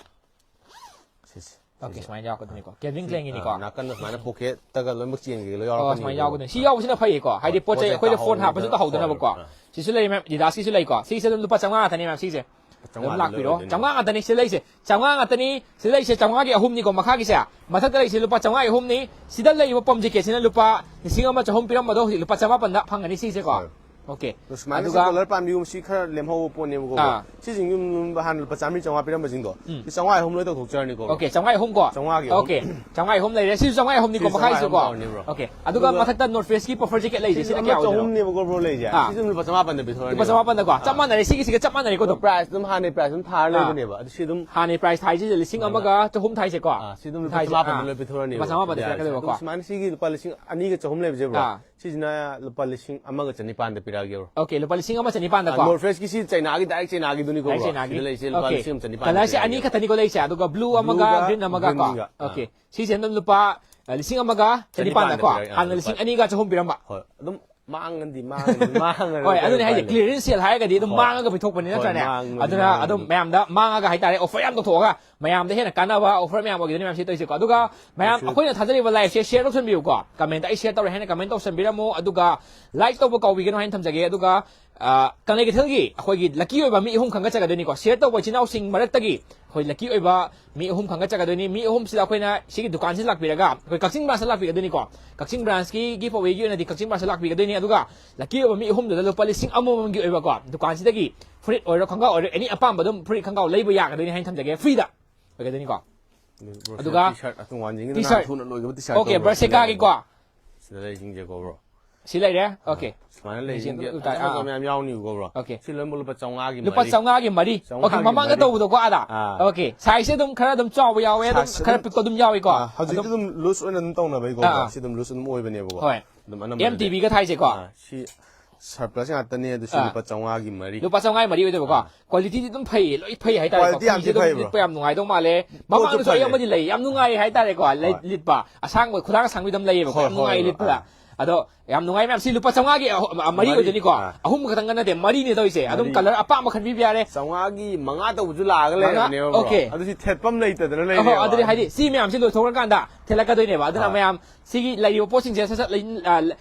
ꯁꯤꯁꯦ꯫ ꯑꯣꯀꯦ, ꯁꯤꯁꯦ꯫ ꯁꯨꯃꯥꯏꯅ ꯌꯥꯎꯔꯛꯀꯗꯣꯏꯅꯤꯀꯣ꯫ ꯀꯦꯜꯚꯤꯟ ꯁꯤ, ꯀ꯭ꯂꯦꯟꯒꯤꯅꯤꯀꯣ꯫ ꯑꯥ, ꯅꯥꯀꯟꯗ ꯁꯨꯃꯥꯏꯅ ꯄꯣꯀꯦꯠꯇꯒ ꯂꯣꯏꯅꯃꯛ ꯆꯦꯟꯒꯦ ꯂꯣꯏ ꯑꯣ, ꯌꯥꯎꯔꯛꯀꯅꯤ, ꯁꯨꯃꯥꯏꯅ ꯕ꯭ꯔꯣ꯫ ꯌꯥꯎꯔꯛꯀꯗꯣꯏꯅꯤ꯫ ꯁꯤ ꯌꯥꯎꯕꯁꯤꯅ ꯐꯩꯌꯦꯀꯣ꯫ ꯍꯥꯏꯗꯤ ꯍꯣꯏ, ꯄꯣꯠ ꯆꯩ ꯄꯣꯠ ꯆꯩ ꯑꯩꯈꯣꯏꯗ ꯐꯣꯟ ꯍꯥꯞꯄꯁꯨ ꯇꯥꯍꯧꯗꯅꯕ꯫ ꯇꯥꯍꯧꯗꯅꯕꯀꯣ꯫ ꯑꯥ꯫ ꯁꯤꯁꯨ ꯂꯩ, ꯃꯦꯝ, ꯑꯦꯗꯤꯗꯥꯁꯀꯤꯁꯨ ꯂꯩꯀꯣ꯫ ꯁꯤꯁꯦ ꯑꯗꯨꯝ ꯂꯨꯄꯥ ꯆꯥꯝꯃꯉꯥ ꯉꯥꯛꯇꯅꯦ, ꯃꯦꯝ, ꯁꯤꯁꯦ꯫ ꯑꯗꯨꯝ ꯆꯥꯝꯃꯉꯥꯗ ꯂꯥꯛꯄꯤꯔꯣ꯫ ꯂꯣꯏ ꯑꯣꯏꯗꯣꯏꯅꯦ꯫ ꯆꯥꯝꯃꯉꯥ ꯉꯥꯛꯇꯅꯤ ꯁꯤ ꯂꯩꯁꯦ꯫ ꯆꯥꯝꯃꯉꯥ ꯉꯥꯛꯇꯅꯤ ꯁꯤ ꯂꯩꯁꯦ꯫ ꯆꯥꯝꯃꯉꯥꯒꯤ ꯑꯍꯨꯝꯅꯤꯀꯣ ꯃꯈꯥꯒꯤꯁꯦ꯫ ꯃꯊꯛꯇ ꯂꯩꯁꯦ ꯂꯨꯄꯥ ꯆꯥꯝꯃꯉꯥꯒꯤ ꯑꯍꯨꯝꯅꯤ꯫ ꯁꯤꯗ ꯂꯩꯔꯤꯕ ꯄꯝ ꯖꯦꯀꯦꯠꯁꯤꯅ ꯂꯨꯄꯥ ꯂꯤꯁꯤꯡ ꯑꯃ ꯆꯍꯨꯝ ꯄꯤꯔꯝꯕꯗꯣ ꯍꯧꯖꯤꯛ ꯂꯨꯄꯥ ꯆꯃꯥꯄꯟꯗ ꯐꯪꯒꯅꯤ ꯁꯤꯁꯦꯀꯣ꯫ ꯍꯣꯏ꯫ ꯑꯣꯀꯦ꯫ ꯑꯗꯣ ꯁꯨꯃꯥꯏꯅ ꯁꯤ ꯑꯗꯨꯒ ꯀꯂꯔ ꯄꯥꯝꯕꯤꯒꯨꯝꯕ ꯁꯤ ꯈꯔ ꯂꯦꯝꯍꯧꯕ ꯄꯣꯠꯅꯦꯕꯀꯣ, ꯕ꯭ꯔꯣ꯫ ꯑꯥ꯫ ꯁꯤꯁꯤꯡꯁꯦ ꯑꯗꯨꯝ ꯍꯥꯟꯅ ꯂꯨꯄꯥ ꯆꯥꯝꯃꯔꯤ ꯆꯥꯝꯃꯉꯥ ꯄꯤꯔꯝꯕꯁꯤꯡꯗꯣ, ꯎꯝ꯫ ꯁꯤ ꯆꯥꯝꯃꯉꯥ ꯑꯍꯨꯝ ꯂꯣꯏ ꯇꯧꯊꯣꯛꯆꯔꯅꯤꯀꯣ, ꯕ꯭ꯔꯣ꯫ ꯑꯣꯀꯦ, ꯆꯥꯝꯃꯉꯥ ꯑꯍꯨꯝ ꯀꯣ? ꯆꯥꯝꯃꯉꯥꯒꯤ ꯑꯍꯨꯝ꯫ ꯑꯣꯀꯦ, ꯆꯥꯝꯃꯉꯥ ꯑꯍꯨꯝ ꯂꯩꯔꯦ꯫ ꯁꯤꯁꯨ ꯆꯥꯝꯃꯉꯥ ꯑꯍꯨꯝꯅꯤꯀꯣ, ꯁꯤ ꯃꯈꯥꯒꯤꯁꯨ ꯆꯥꯝꯃꯉꯥ ꯀꯣ? ꯑꯍꯨꯝ ꯇꯧꯔꯅꯤ, ꯕ꯭ꯔꯣ꯫ ꯑꯣꯀꯦ꯫ ꯑꯗꯨꯒ ꯑꯗꯨꯒ ꯃꯊꯛꯇ North Face ꯀꯤ puffer jacket ꯂꯩꯁꯦ, ꯁꯤꯅ ꯁꯤꯁꯤꯅ ꯀꯌꯥ ꯂꯨꯄꯥ ꯑꯣꯏꯗꯣꯏꯅꯣ? ꯆꯍꯨꯝꯅꯦꯕꯀꯣ, ꯕ꯭ꯔꯣ, ꯂꯩꯁꯦ꯫ ꯑꯥ꯫ ꯁꯤꯁꯨ ꯑꯗꯨꯝ ꯂꯨꯄꯥ ꯆꯥꯝꯃꯉꯥ ꯄꯤꯊꯣꯔꯛꯑꯅꯤ, ꯂꯨꯄꯥ ꯆꯥꯝꯃꯉꯥ ꯄꯤꯊꯣꯔꯛꯑꯅꯤꯀꯣ? ꯑꯥ꯫ ꯆꯞ ꯃꯥꯟꯅꯔꯦ, ꯁꯤꯒꯤꯁꯤꯒ ꯆꯞ ꯃꯥꯟꯅꯔꯦꯀꯣ ꯑꯗꯨꯝ? ꯄ꯭ꯔꯥꯏꯁ ꯑꯗꯨꯝ ꯍꯥꯟꯅꯩ ꯄ꯭ꯔꯥꯏꯁ ꯑꯗꯨꯝ ꯊꯥꯔ ꯑꯥ꯫ ꯂꯩꯕꯅꯦꯕ꯫ ꯑꯗꯨ ꯁꯤ ꯑꯗꯨꯝ ꯍꯥꯟꯅꯩ ꯄ꯭ꯔꯥꯏꯁ ꯊꯥꯏꯁꯦ ꯂꯤꯁꯤꯡ ꯑꯃꯒ ꯆꯍꯨꯝ ꯊꯥꯏꯁꯦꯀꯣ? ꯑꯥ, ꯁꯤ ꯑꯗꯨꯝ ꯂꯨꯄꯥ ꯊꯥꯏꯁꯦ꯫ ꯆꯥꯝꯃꯉꯥ ꯄꯟꯗ ꯑꯥ꯫ ꯂꯣꯏ ꯄꯤꯊꯣꯔꯛꯑꯅꯦꯕ꯫ ꯂꯨꯄꯥ ꯆꯥꯝꯃꯉꯥ ꯄꯟꯗ ꯌꯥꯔꯦ꯫ ꯄꯤꯔꯛꯀꯗꯣꯏꯕꯀꯣ? ꯑꯗꯨ ꯁꯨꯃꯥꯏꯅ ꯁꯤꯒꯤ ꯂꯨꯄꯥ ꯂꯤꯁꯤꯡ ꯑꯅꯤꯒ ꯆꯍꯨꯝ ꯂꯩꯕꯁꯦ, ꯕ꯭ꯔꯣ? ꯑꯥ꯫ ꯁꯤꯁꯤꯅ ꯂꯨꯄꯥ ꯂꯤꯁꯤꯡ ꯑꯃꯒ ꯆꯅꯤꯄꯥꯟꯗ ꯄꯤꯔꯛꯑꯒꯦ, ꯕ꯭ꯔꯣ꯫ ꯑꯣꯀꯦ, ꯂꯨꯄꯥ ꯂꯤꯁꯤꯡ ꯑꯃ ꯆꯅꯤꯄꯥꯟꯗꯀꯣ? ꯑꯥ, North Face ꯀꯤ ꯁꯤ ꯆꯩꯅꯥꯒꯤ, direct ꯆꯩꯅꯥꯒꯤꯗꯨꯅꯤꯀꯣ, direct ꯕ꯭ꯔꯣ꯫ ꯆꯩꯅꯥꯒꯤ? ꯁꯤꯗ ꯂꯩꯁꯦ ꯂꯨꯄꯥ ꯑꯣꯀꯦ꯫ ꯂꯤꯁꯤꯡ ꯑꯃ ꯆꯅꯤꯄꯥꯟꯗ ꯀꯂꯔꯁꯦ ꯑꯅꯤ ꯄꯤꯔꯛꯑꯒꯦ꯫ ꯈꯛꯇꯅꯤꯀꯣ ꯂꯩꯁꯦ, ꯑꯗꯨꯒ blue ꯑꯃꯒ blue ꯒ green ꯑꯃꯒ ꯀꯣ? Green ꯒ꯫ ꯑꯥ꯫ ꯑꯣꯀꯦ꯫ ꯁꯤꯁꯦ ꯑꯗꯨꯝ ꯂꯨꯄꯥ, ꯑ, ꯂꯤꯁꯤꯡ ꯑꯃꯒ ꯆꯅꯤꯄꯥꯟꯗꯀꯣ? ꯆꯅꯤꯄꯥꯟꯗ ꯄꯤꯔꯛꯑꯒꯦ꯫ ꯑꯥ, ꯍꯥꯟꯅ ꯂꯨꯄꯥ ꯂꯤꯁꯤꯡ ꯑꯅꯤꯒ ꯆꯍꯨꯝ ꯄꯤꯔꯝꯕ꯫ ꯍꯣꯏ꯫ ꯑꯗꯨꯝ ꯃꯥꯡꯉꯗꯤ ꯃꯥꯡꯉꯅꯤ, ꯃꯥꯡꯉꯔꯣꯏ, ꯍꯣꯏ, ꯀꯔꯤ ꯑꯗꯨꯅꯦ ꯍꯥꯏꯁꯦ, ꯎꯄꯥꯏ ꯂꯩ? Clearance sale ꯍꯥꯏꯔꯒꯗꯤ ꯑꯗꯨꯝ ꯍꯣꯏ꯫ ꯃꯥꯡꯉꯒ ꯄꯤꯊꯣꯛꯄꯅꯤ, ꯍꯣꯏ, ꯅꯠꯇ꯭ꯔꯅꯦ? ꯃꯥꯡꯕꯅꯤ, ꯑꯗꯨꯅ ꯃꯥꯡꯕꯅꯤ꯫ ꯑꯗꯨꯝ ꯃꯌꯥꯝꯗ ꯃꯥꯡꯉꯒ ꯍꯥꯏꯇꯥꯔꯦ, offer ꯌꯥꯝ ꯇꯧꯊꯣꯛꯑꯒ ꯃꯌꯥꯝꯗ ꯍꯦꯟꯅ ꯀꯥꯟꯅꯕ offer ꯃꯌꯥꯝ ꯑꯣꯏꯒꯗꯣꯏꯅꯤ ꯃꯌꯥꯝꯁꯤ ꯇꯧꯔꯤꯁꯦꯀꯣ꯫ ꯑꯗꯨꯒ ꯃꯌꯥꯝ ꯀꯩꯁꯨ ꯑꯩꯈꯣꯏꯅ ꯊꯥꯖꯔꯤꯕ live ꯁꯦ share ꯇꯧꯁꯟꯕꯤꯌꯨꯀꯣ꯫ Comment ꯇ "ꯑꯩ share ꯇꯧꯔꯦ" ꯍꯥꯏꯅ comment ꯇꯧꯁꯟꯕꯤꯔꯝꯃꯣ꯫ ꯑꯗꯨꯒ like ꯇꯧꯕ ꯀꯥꯎꯕꯤꯒꯅꯨ ꯍꯥꯏꯅ ꯊꯝꯖꯒꯦ꯫ ꯑꯗꯨꯒ, ꯑ, ꯀꯪꯂꯩ ꯀꯩꯊꯦꯜꯒꯤ ꯑꯩꯈꯣꯏꯒꯤ lucky ꯑꯣꯏꯕ ꯃꯤ ꯑꯍꯨꯝ ꯈꯟꯒꯠꯆꯒꯗꯣꯏꯅꯤꯀꯣ꯫ Share ꯇꯧꯕ ꯏꯆꯤꯟ ꯏꯅꯥꯎꯁꯤꯡ ꯃꯔꯛꯇꯒꯤ ꯑꯩꯈꯣꯏ lucky ꯑꯣꯏꯕ ꯃꯤ ꯑꯍꯨꯝ ꯈꯟꯒꯠꯆꯒꯗꯣꯏꯅꯤ꯫ ꯃꯤ ꯑꯍꯨꯝꯁꯤꯗ ꯑꯩꯈꯣꯏꯅ ꯁꯤꯒꯤ ꯗꯨꯀꯥꯟꯁꯤꯗ ꯂꯥꯛꯄꯤꯔꯒ, ꯑꯩꯈꯣꯏ ꯀꯛꯆꯤꯡ branch ꯇ ꯂꯥꯛꯄꯤꯒꯗꯣꯏꯅꯤꯀꯣ꯫ ꯀꯛꯆꯤꯡ branch ꯀꯤ giveaway ꯒꯤ ꯑꯣꯏꯅꯗꯤ ꯀꯛꯆꯤꯡ branch ꯇ ꯂꯥꯛꯄꯤꯒꯗꯣꯏꯅꯤ꯫ ꯑꯗꯨꯒ lucky ꯑꯣꯏꯕ ꯃꯤ ꯑꯍꯨꯝꯗꯨꯗ ꯂꯨꯄꯥ ꯂꯤꯁꯤꯡ ꯑꯃꯃꯝꯒꯤ ꯑꯣꯏꯕꯀꯣ, ꯗꯨꯀꯥꯟꯁꯤꯗꯒꯤ ꯐꯨꯔꯤꯠ ꯑꯣꯏꯔꯣ, ꯈꯣꯡꯒ꯭ꯔꯥꯎ ꯑꯣꯏꯔꯣ, any ꯑꯄꯥꯝꯕ ꯑꯗꯨꯝ ꯐꯨꯔꯤꯠ ꯈꯣꯡꯒ꯭ꯔꯥꯎ ꯂꯩꯕ ꯌꯥꯒꯗꯣꯏꯅꯤ ꯍꯥꯏꯅ ꯊꯝꯖꯒꯦ, free ꯗ ꯑꯣꯏꯒꯗꯣꯏꯅꯤꯀꯣ꯫ ꯑꯗꯨꯒ T-shirt, ꯑꯇꯨꯡ ꯋꯥꯟꯖꯤꯡꯒꯤꯗꯣ ꯅꯍꯥꯟ T-shirt. ꯊꯨꯅ ꯂꯣꯏꯈꯤꯕ T-shirt Okay, ꯇꯧꯕ꯭ꯔꯣ? Bershka ꯒꯤꯀꯣ꯫ ꯁꯤꯗ ꯂꯩꯁꯤꯡꯁꯦꯀꯣ, bro꯫ ꯁꯤ ꯂꯩꯔꯦ? Okay. ꯁꯨꯃꯥꯏꯅ ꯂꯩꯁꯤꯡꯁꯦ ꯌꯦꯡꯁꯦ, ꯑꯗꯨꯝ ꯐꯖ ꯇꯥꯏ, ꯐꯖꯕ ꯑꯥ꯫ ꯃꯌꯥꯝ ꯌꯥꯎꯅꯤꯀꯣ, bro꯫ Okay. ꯁꯤ ꯂꯣꯏꯅꯃꯛ ꯂꯨꯄꯥ ꯆꯥꯝꯃꯉꯥꯒꯤ ꯂꯨꯄꯥ ꯃꯔꯤ꯫ ꯆꯥꯝꯃꯉꯥꯒꯤ ꯃꯔꯤ꯫ Okay, ꯆꯥꯝꯃꯉꯥꯒꯤ ꯃꯃꯥꯡꯗ ꯃꯔꯤ꯫ ꯇꯧꯕꯗꯣꯀꯣ, ꯑꯥꯗ꯫ ꯑꯥ꯫ Okay, size ꯁꯦ ꯑꯗꯨꯝ ꯈꯔ ꯑꯗꯨꯝ ꯆꯥꯎꯕ ꯌꯥꯎꯋꯦ, ꯑꯗꯨꯝ size ꯁꯦ ꯈꯔ ꯑꯗꯨꯝ, ꯄꯤꯛꯄ ꯑꯗꯨꯝ ꯌꯥꯎꯏꯀꯣ꯫ ꯑꯥ, ꯍꯧꯖꯤꯛꯇꯤ ꯑꯗꯨꯝ, ꯑꯗꯨꯝ loose ꯑꯣꯏꯅ ꯑꯗꯨꯝ ꯇꯧꯅꯕꯩꯀꯣ, ꯑꯥ, bro꯫ ꯑꯥ꯫ ꯁꯤ ꯑꯗꯨꯝ loose ꯑꯗꯨꯝ ꯑꯣꯏꯕꯅꯦꯕꯀꯣ꯫ ꯍꯣꯏ꯫ ꯑꯗꯨꯝ ꯑꯅꯝꯕꯅꯗꯤ꯫ M T B ꯒ ꯊꯥꯏꯁꯦꯀꯣ꯫ ꯑꯥ, ꯁꯤ surplus ꯉꯥꯛꯇꯅꯦ, ꯑꯗꯨꯁꯨ ꯑꯥ꯫ ꯂꯨꯄꯥ ꯆꯥꯝꯃꯉꯥꯒꯤ ꯃꯔꯤ꯫ ꯂꯨꯄꯥ ꯆꯥꯝꯃꯉꯥꯒꯤ ꯃꯔꯤ ꯑꯣꯏꯗꯣꯏꯕꯀꯣ꯫ ꯑꯥ꯫ Quality ꯗꯤ ꯑꯗꯨꯝ ꯐꯩꯌꯦ, ꯂꯣꯏ ꯐꯩ ꯍꯥꯏꯇꯥꯔꯦꯀꯣ꯫ Quality ꯌꯥꯝ ꯐꯤꯁꯦ ꯊꯤ ꯑꯗꯨꯝ ꯐꯩ, bro꯫ ꯂꯤꯠꯄ ꯌꯥꯝ ꯅꯨꯡꯉꯥꯏꯗꯧ ꯃꯥꯜꯂꯦ꯫ ꯄꯣꯠꯁꯨ ꯃꯃꯥꯡꯗꯁꯨ ꯑꯩ ꯐꯩ꯫ ꯑꯃꯗꯤ ꯂꯩ, ꯌꯥꯝ ꯅꯨꯡꯉꯥꯏ ꯍꯥꯏꯇꯥꯔꯦꯀꯣ꯫ ꯂꯩ-, ꯍꯣꯏ꯫ ꯂꯤꯠꯄ꯫ ꯑꯁꯥꯡꯕ, ꯈꯨꯗꯥꯡ ꯑꯁꯥꯡꯕꯤꯗ ꯑꯃ ꯂꯩꯌꯦꯕꯀꯣ꯫ ꯍꯣꯏ, ꯌꯥꯝ ꯅꯨꯡꯉꯥꯏ ꯍꯣꯏ, ꯂꯤꯠꯄꯗ꯫ ꯑꯥ꯫ ꯑꯗꯣ ꯌꯥꯝ ꯅꯨꯡꯉꯥꯏ ꯃꯌꯥꯝ꯫ ꯁꯤ ꯂꯨꯄꯥ ꯆꯥꯝꯃꯉꯥꯒꯤ ꯑꯍꯨꯝ, ꯑ, ꯃꯔꯤ ꯃꯔꯤ꯫ ꯑꯣꯏꯗꯣꯏꯅꯤꯀꯣ꯫ ꯑꯥ꯫ ꯑꯍꯨꯝ ꯈꯛꯇꯪꯒ ꯅꯠꯇꯦ, ꯃꯔꯤꯅꯦ ꯇꯧꯔꯤꯁꯦ꯫ ꯑꯗꯨꯝ ꯃꯔꯤ꯫ Colour ꯑꯄꯥꯝꯕ ꯈꯟꯕꯤꯕ ꯌꯥꯔꯦ꯫ ꯆꯥꯝꯃꯉꯥꯒꯤ ꯃꯉꯥ ꯇꯧꯕꯁꯨ ꯂꯥꯛꯑꯒ ꯃꯉꯥ, ꯂꯩꯔꯕꯅꯦꯕ, bro꯫ Okay꯫ ꯑꯗꯨ ꯁꯤ ꯊꯦꯠꯐꯝ ꯂꯩꯇꯗꯅ ꯑꯍꯣ, ꯂꯩꯔꯦꯕ꯫ ꯑꯗꯨꯗꯤ ꯍꯥꯏꯗꯤ ꯁꯤ ꯃꯌꯥꯝꯁꯤ ꯂꯣꯏꯊꯣꯛꯈ꯭ꯔꯀꯥꯟꯗ ꯊꯦꯠꯂꯛꯀꯗꯣꯏꯅꯦꯕ꯫ ꯑꯗꯨꯅ ꯑꯥ꯫ ꯃꯌꯥꯝ ꯁꯤꯒꯤ ꯂꯩꯔꯤꯕ ꯄꯣꯠꯁꯤꯡꯁꯦ ꯁꯠ ꯁꯠ ꯂꯩ-, ꯑ,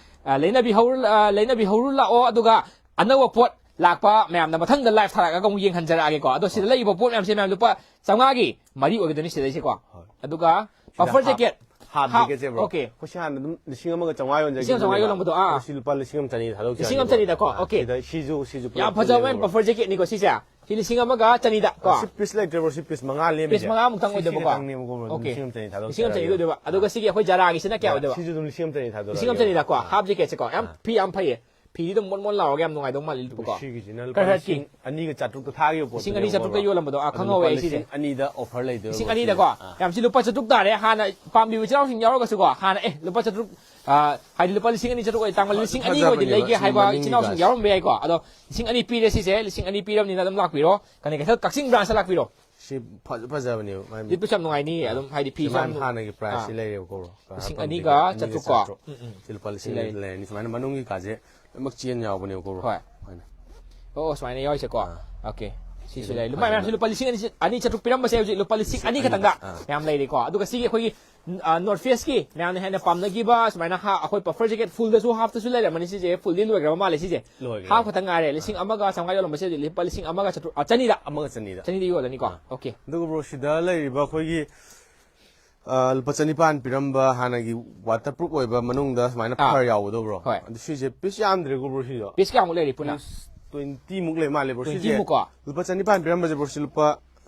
ꯑ, ꯂꯩꯅꯕꯤꯍꯧꯔ-, ꯑ, ꯂꯩꯅꯕꯤꯍꯧꯔꯨ ꯂꯥꯛꯑꯣ꯫ ꯑꯗꯨꯒ ꯑꯅꯧꯕ ꯄꯣꯠ ꯂꯥꯛꯄ ꯃꯌꯥꯝꯅ ꯃꯊꯪꯗ live ꯊꯥꯔꯛꯑꯒ ꯑꯃꯨꯛ ꯌꯦꯡꯍꯟꯖꯔꯛꯑꯒꯦꯀꯣ꯫ ꯑꯗꯣ ꯁꯤꯗ ꯍꯣꯏ꯫ ꯂꯩꯔꯤꯕ ꯄꯣꯠ ꯃꯌꯥꯝꯁꯦ ꯃꯌꯥꯝ ꯂꯨꯄꯥ ꯆꯥꯝꯃꯉꯥꯒꯤ ꯃꯔꯤ ꯑꯣꯏꯒꯗꯣꯏꯅꯤ ꯁꯤꯗꯩꯁꯦꯀꯣ꯫ ꯍꯣꯏ꯫ ꯑꯗꯨꯒ ꯁꯤꯗ puffer half, jacket꯫ Half half, jacket ꯁꯦ, bro꯫ Okay꯫ ꯑꯩꯈꯣꯏ ꯁꯤ ꯍꯥꯟꯅ ꯑꯗꯨꯝ ꯂꯤꯁꯤꯡ ꯑꯃꯒ ꯆꯥꯝꯃꯉꯥ ꯌꯣꯟꯖꯒꯦ ꯂꯤꯁꯤꯡ ꯑꯃ ꯆꯥꯝꯃꯉꯥ ꯈꯜꯂꯦꯕ꯫ ꯌꯣꯜꯂꯝꯕꯗꯣ, ꯑꯥ꯫ ꯑꯩꯈꯣꯏ ꯁꯤ ꯂꯨꯄꯥ ꯂꯤꯁꯤꯡ ꯑꯃ ꯆꯅꯤ ꯊꯥꯗꯣꯛꯆꯔꯒꯦ꯫ ꯂꯤꯁꯤꯡ ꯑꯃ ꯆꯅꯤꯗꯀꯣ, ꯑꯥ, okay꯫ ꯁꯤꯗ ꯁꯤꯁꯨ, ꯁꯤꯁꯨ ꯄꯨꯂꯞ ꯌꯥꯝ ꯐꯖꯕ ꯄꯨꯜꯂꯦꯕ꯫ Puffer jacket ꯅꯤꯀꯣ ꯁꯤꯁꯦ꯫ ꯁꯤ ꯂꯤꯁꯤꯡ ꯑꯃꯒ ꯆꯅꯤꯗ ꯀꯣ꯫ ꯁꯤ piece ꯂꯩꯇ꯭ꯔꯦ, bro꯫ ꯁꯤ piece ꯃꯉꯥ ꯂꯦꯝꯃꯤꯁꯦ꯫ Piece ꯃꯉꯥꯃꯨꯛꯇꯪ ꯁꯤ, ꯁꯤ ꯑꯣꯏꯗꯣꯏꯕꯀꯣ꯫ ꯈꯛꯇꯪꯅꯦꯕꯀꯣ, bro꯫ ꯑꯗꯨꯝ okay꯫ ꯂꯤꯁꯤꯡ ꯑꯃ ꯆꯅꯤ ꯊꯥꯗꯣꯛꯆꯔꯒꯦ꯫ ꯂꯤꯁꯤꯡ ꯑꯃ ꯆꯅꯤ ꯑꯣꯏꯗꯣꯏꯕ꯫ ꯑꯗꯨꯒ ꯑꯥ꯫ ꯁꯤꯒꯤ ꯑꯩꯈꯣꯏ ꯖꯥꯔꯥꯒꯤꯁꯤꯅ ꯀꯌꯥ ꯑꯣꯏꯗꯣꯏꯕ? ꯁꯤꯁꯨ ꯑꯗꯨꯝ ꯂꯤꯁꯤꯡ ꯑꯃ ꯆꯅꯤ ꯊꯥꯗꯣꯛꯆꯔꯒꯦ꯫ ꯂꯤꯁꯤꯡ ꯑꯃ ꯆꯅꯤꯗꯀꯣ꯫ ꯑꯥ꯫ Half jacket ꯁꯦꯀꯣ꯫ ꯌꯥꯝ ꯑꯥ꯫ ꯐꯤ ꯌꯥꯝ ꯐꯩꯌꯦ꯫ ꯐꯤꯗꯤ ꯑꯗꯨꯝ ꯃꯣꯟ ꯃꯣꯟ ꯂꯥꯎꯔꯒ ꯌꯥꯝ ꯅꯨꯡꯉꯥꯏꯗꯧ ꯃꯥꯜꯂꯦ ꯂꯤꯠꯄꯀꯣ꯫ ꯑꯗꯨꯒ ꯁꯤꯒꯤꯁꯤꯅ ꯂꯨꯄꯥ Carhartt ꯀꯤ꯫ ꯂꯤꯁꯤꯡ ꯑꯅꯤꯒ ꯆꯥꯇ꯭ꯔꯨꯛꯇ ꯊꯥꯈꯤꯕ ꯄꯣꯠꯇꯨꯅꯦꯕꯀꯣ, ꯂꯤꯁꯤꯡ ꯑꯅꯤ ꯆꯥꯇ꯭ꯔꯨꯛꯇ bro꯫ ꯌꯣꯜꯂꯝꯕꯗꯣ, ꯑꯥ, ꯑꯗꯨ ꯈꯪꯍꯧꯋꯦ ꯂꯨꯄꯥ ꯑꯩ ꯁꯤꯁꯦ꯫ ꯂꯤꯁꯤꯡ ꯑꯅꯤꯗ offer ꯂꯩꯗꯣꯏꯕ, ꯂꯤꯁꯤꯡ ꯑꯅꯤꯗꯀꯣ꯫ ꯑꯥ꯫ ꯌꯥꯝ ꯁꯤ ꯂꯨꯄꯥ ꯆꯥꯇ꯭ꯔꯨꯛ ꯇꯥꯔꯦ꯫ ꯍꯥꯟꯅ ꯄꯥꯝꯕꯤꯕ ꯏꯆꯤꯜ ꯏꯅꯥꯎꯁꯤꯡ ꯌꯥꯎꯔꯒꯁꯨꯀꯣ, ꯍꯥꯟꯅ, "ꯑꯦ, ꯂꯨꯄꯥ ꯆꯥꯇ꯭ꯔꯨꯛ, ꯑꯥ, ꯍꯥꯏꯗꯤ ꯂꯨꯄꯥ ꯂꯤꯁꯤꯡ ꯑꯅꯤ ꯆꯥꯇ꯭ꯔꯨꯛ ꯑꯣꯏ ꯇꯥꯡꯃꯜꯂꯦ, ꯂꯤꯁꯤꯡ ꯑꯅꯤ ꯑꯣꯏꯗꯤ ꯐꯖꯕꯅꯦꯕ ꯂꯩꯒꯦ" ꯁꯤ ꯍꯥꯏꯕ ꯃꯅꯤꯡꯒꯤ ꯏꯆꯤꯜ ꯏꯅꯥꯎꯁꯤꯡ ꯀꯥꯁꯦ꯫ ꯌꯥꯎꯔꯝꯕ ꯌꯥꯏꯀꯣ꯫ ꯑꯗꯣ ꯂꯤꯁꯤꯡ ꯑꯅꯤ ꯄꯤꯔꯦ ꯁꯤꯁꯦ, ꯂꯤꯁꯤꯡ ꯑꯅꯤ ꯄꯤꯔꯕꯅꯤꯅ ꯑꯗꯨꯝ ꯂꯥꯛꯄꯤꯔꯣ꯫ ꯀꯅꯦ ꯀꯩꯊꯦꯜ ꯀꯛꯆꯤꯡ branch ꯇ ꯂꯥꯛꯄꯤꯔꯣ꯫ ꯁꯤ ꯐꯖ ꯐꯖꯕꯅꯦꯕ꯫ ꯃꯥꯏ ꯂꯤꯠꯄꯁꯨ ꯌꯥꯝ ꯅꯨꯡꯉꯥꯏꯅꯤ, ꯑꯥ꯫ ꯑꯗꯨꯝ ꯍꯥꯏꯗꯤ ꯐꯤꯁꯨ ꯁꯤ ꯃꯥꯏ ꯌꯥꯝ ꯍꯥꯟꯅꯒꯤ price ꯑꯥ꯫ ꯁꯤ ꯂꯩꯔꯦꯕꯀꯣ, bro꯫ ꯂꯤꯁꯤꯡ ꯑꯅꯤꯒ ꯆꯥꯇ꯭ꯔꯨꯛ ꯀꯣ? ꯎꯝ, ꯎꯝ꯫ ꯁꯤ ꯂꯨꯄꯥ ꯁꯤ ꯂꯤꯁꯤꯡ ꯑꯅꯤ ꯂꯩꯔꯦ꯫ ꯂꯩꯔꯅꯤ꯫ ꯁꯨꯃꯥꯏꯅ ꯃꯅꯨꯡꯒꯤ ꯀꯥꯁꯦ ꯂꯣꯏꯅꯃꯛ chain ꯌꯥꯎꯕꯅꯦꯕꯀꯣ, bro꯫ ꯍꯣꯏ꯫ ꯁꯨꯃꯥꯏꯅ꯫ ꯑꯣ, ꯁꯨꯃꯥꯏꯅ ꯌꯥꯎꯔꯤꯁꯦꯀꯣ꯫ ꯑꯥ꯫ Okay꯫ ꯁꯤꯁꯨ ꯁꯤꯗ ꯂꯩ꯫ ꯂꯨꯄꯥ ꯐꯖꯅ ꯃꯌꯥꯝꯁꯤ ꯂꯨꯄꯥ ꯂꯤꯁꯤꯡ ꯑꯅꯤ, ꯑꯅꯤ ꯆꯥꯇ꯭ꯔꯨꯛ ꯄꯤꯔꯝꯕꯁꯦ ꯍꯧꯖꯤꯛ ꯂꯨꯄꯥ ꯂꯤꯁꯤꯡ ꯑꯅꯤ ꯈꯛꯇꯪꯗ ꯑꯥ꯫ ꯃꯌꯥꯝ ꯂꯩꯔꯦꯀꯣ꯫ ꯑꯗꯨꯒ ꯁꯤꯒꯤ ꯑꯩꯈꯣꯏꯒꯤ ꯎꯝ, ꯑ, North Face ꯀꯤ ꯃꯌꯥꯝꯅ ꯍꯦꯟꯅ ꯄꯥꯝꯅꯈꯤꯕ ꯁꯨꯃꯥꯏꯅ ꯍꯥ-, ꯑꯩꯈꯣꯏ puffer jacket full ꯗꯁꯨ, half ꯇꯁꯨ ꯂꯩꯔꯝꯃꯅꯤ꯫ ꯁꯤꯁꯦ full ꯗꯤ ꯂꯣꯏꯈ꯭ꯔꯕ ꯃꯥꯜꯂꯦ ꯁꯤꯁꯦ꯫ ꯂꯣꯏꯈ꯭ꯔꯦ꯫ Half ꯈꯛꯇꯪ ꯉꯥꯏꯔꯦ꯫ ꯑꯥ꯫ ꯂꯤꯁꯤꯡ ꯑꯃꯒ ꯆꯥꯝꯃꯉꯥ ꯌꯣꯜꯂꯝꯕꯁꯦ ꯍꯧꯖꯤꯛ ꯂꯨꯄꯥ ꯂꯤꯁꯤꯡ ꯑꯃꯒ ꯆꯥꯇ꯭ꯔꯨꯛ, ꯑ, ꯆꯅꯤꯗ꯫ ꯑꯃꯒ ꯆꯅꯤꯗ꯫ ꯆꯅꯤꯗ ꯌꯣꯜꯂꯅꯤꯀꯣ꯫ ꯑꯥ꯫ Okay꯫ ꯑꯗꯨꯒ bro, ꯁꯤꯗ ꯂꯩꯔꯤꯕ ꯑꯩꯈꯣꯏꯒꯤ, ꯑ, ꯂꯨꯄꯥ ꯆꯅꯤꯄꯥꯟ ꯄꯤꯔꯝꯕ ꯍꯥꯟꯅꯒꯤ waterproof ꯑꯣꯏꯕ ꯃꯅꯨꯡꯗ ꯁꯨꯃꯥꯏꯅ ꯑꯥ꯫ ꯐꯔ ꯌꯥꯎꯕꯗꯣ, bro? ꯍꯣꯏ꯫ ꯑꯗꯨ ꯁꯤꯁꯦ piece ꯌꯥꯝꯗ꯭ꯔꯦꯀꯣ, bro, ꯁꯤꯁꯨ? Piece ꯀꯌꯥꯃꯨꯛ ꯂꯩꯔꯤ ꯄꯨꯟꯅ? Piece twenty ꯃꯨꯛ ꯂꯩ ꯃꯥꯜꯂꯦ, bro꯫ ꯁꯤꯁꯦ twenty ꯃꯨꯛꯀꯣ? ꯂꯨꯄꯥ ꯆꯅꯤꯄꯥꯟ ꯄꯤꯔꯝꯕꯁꯦ, bro, ꯁꯤ ꯂꯨꯄꯥ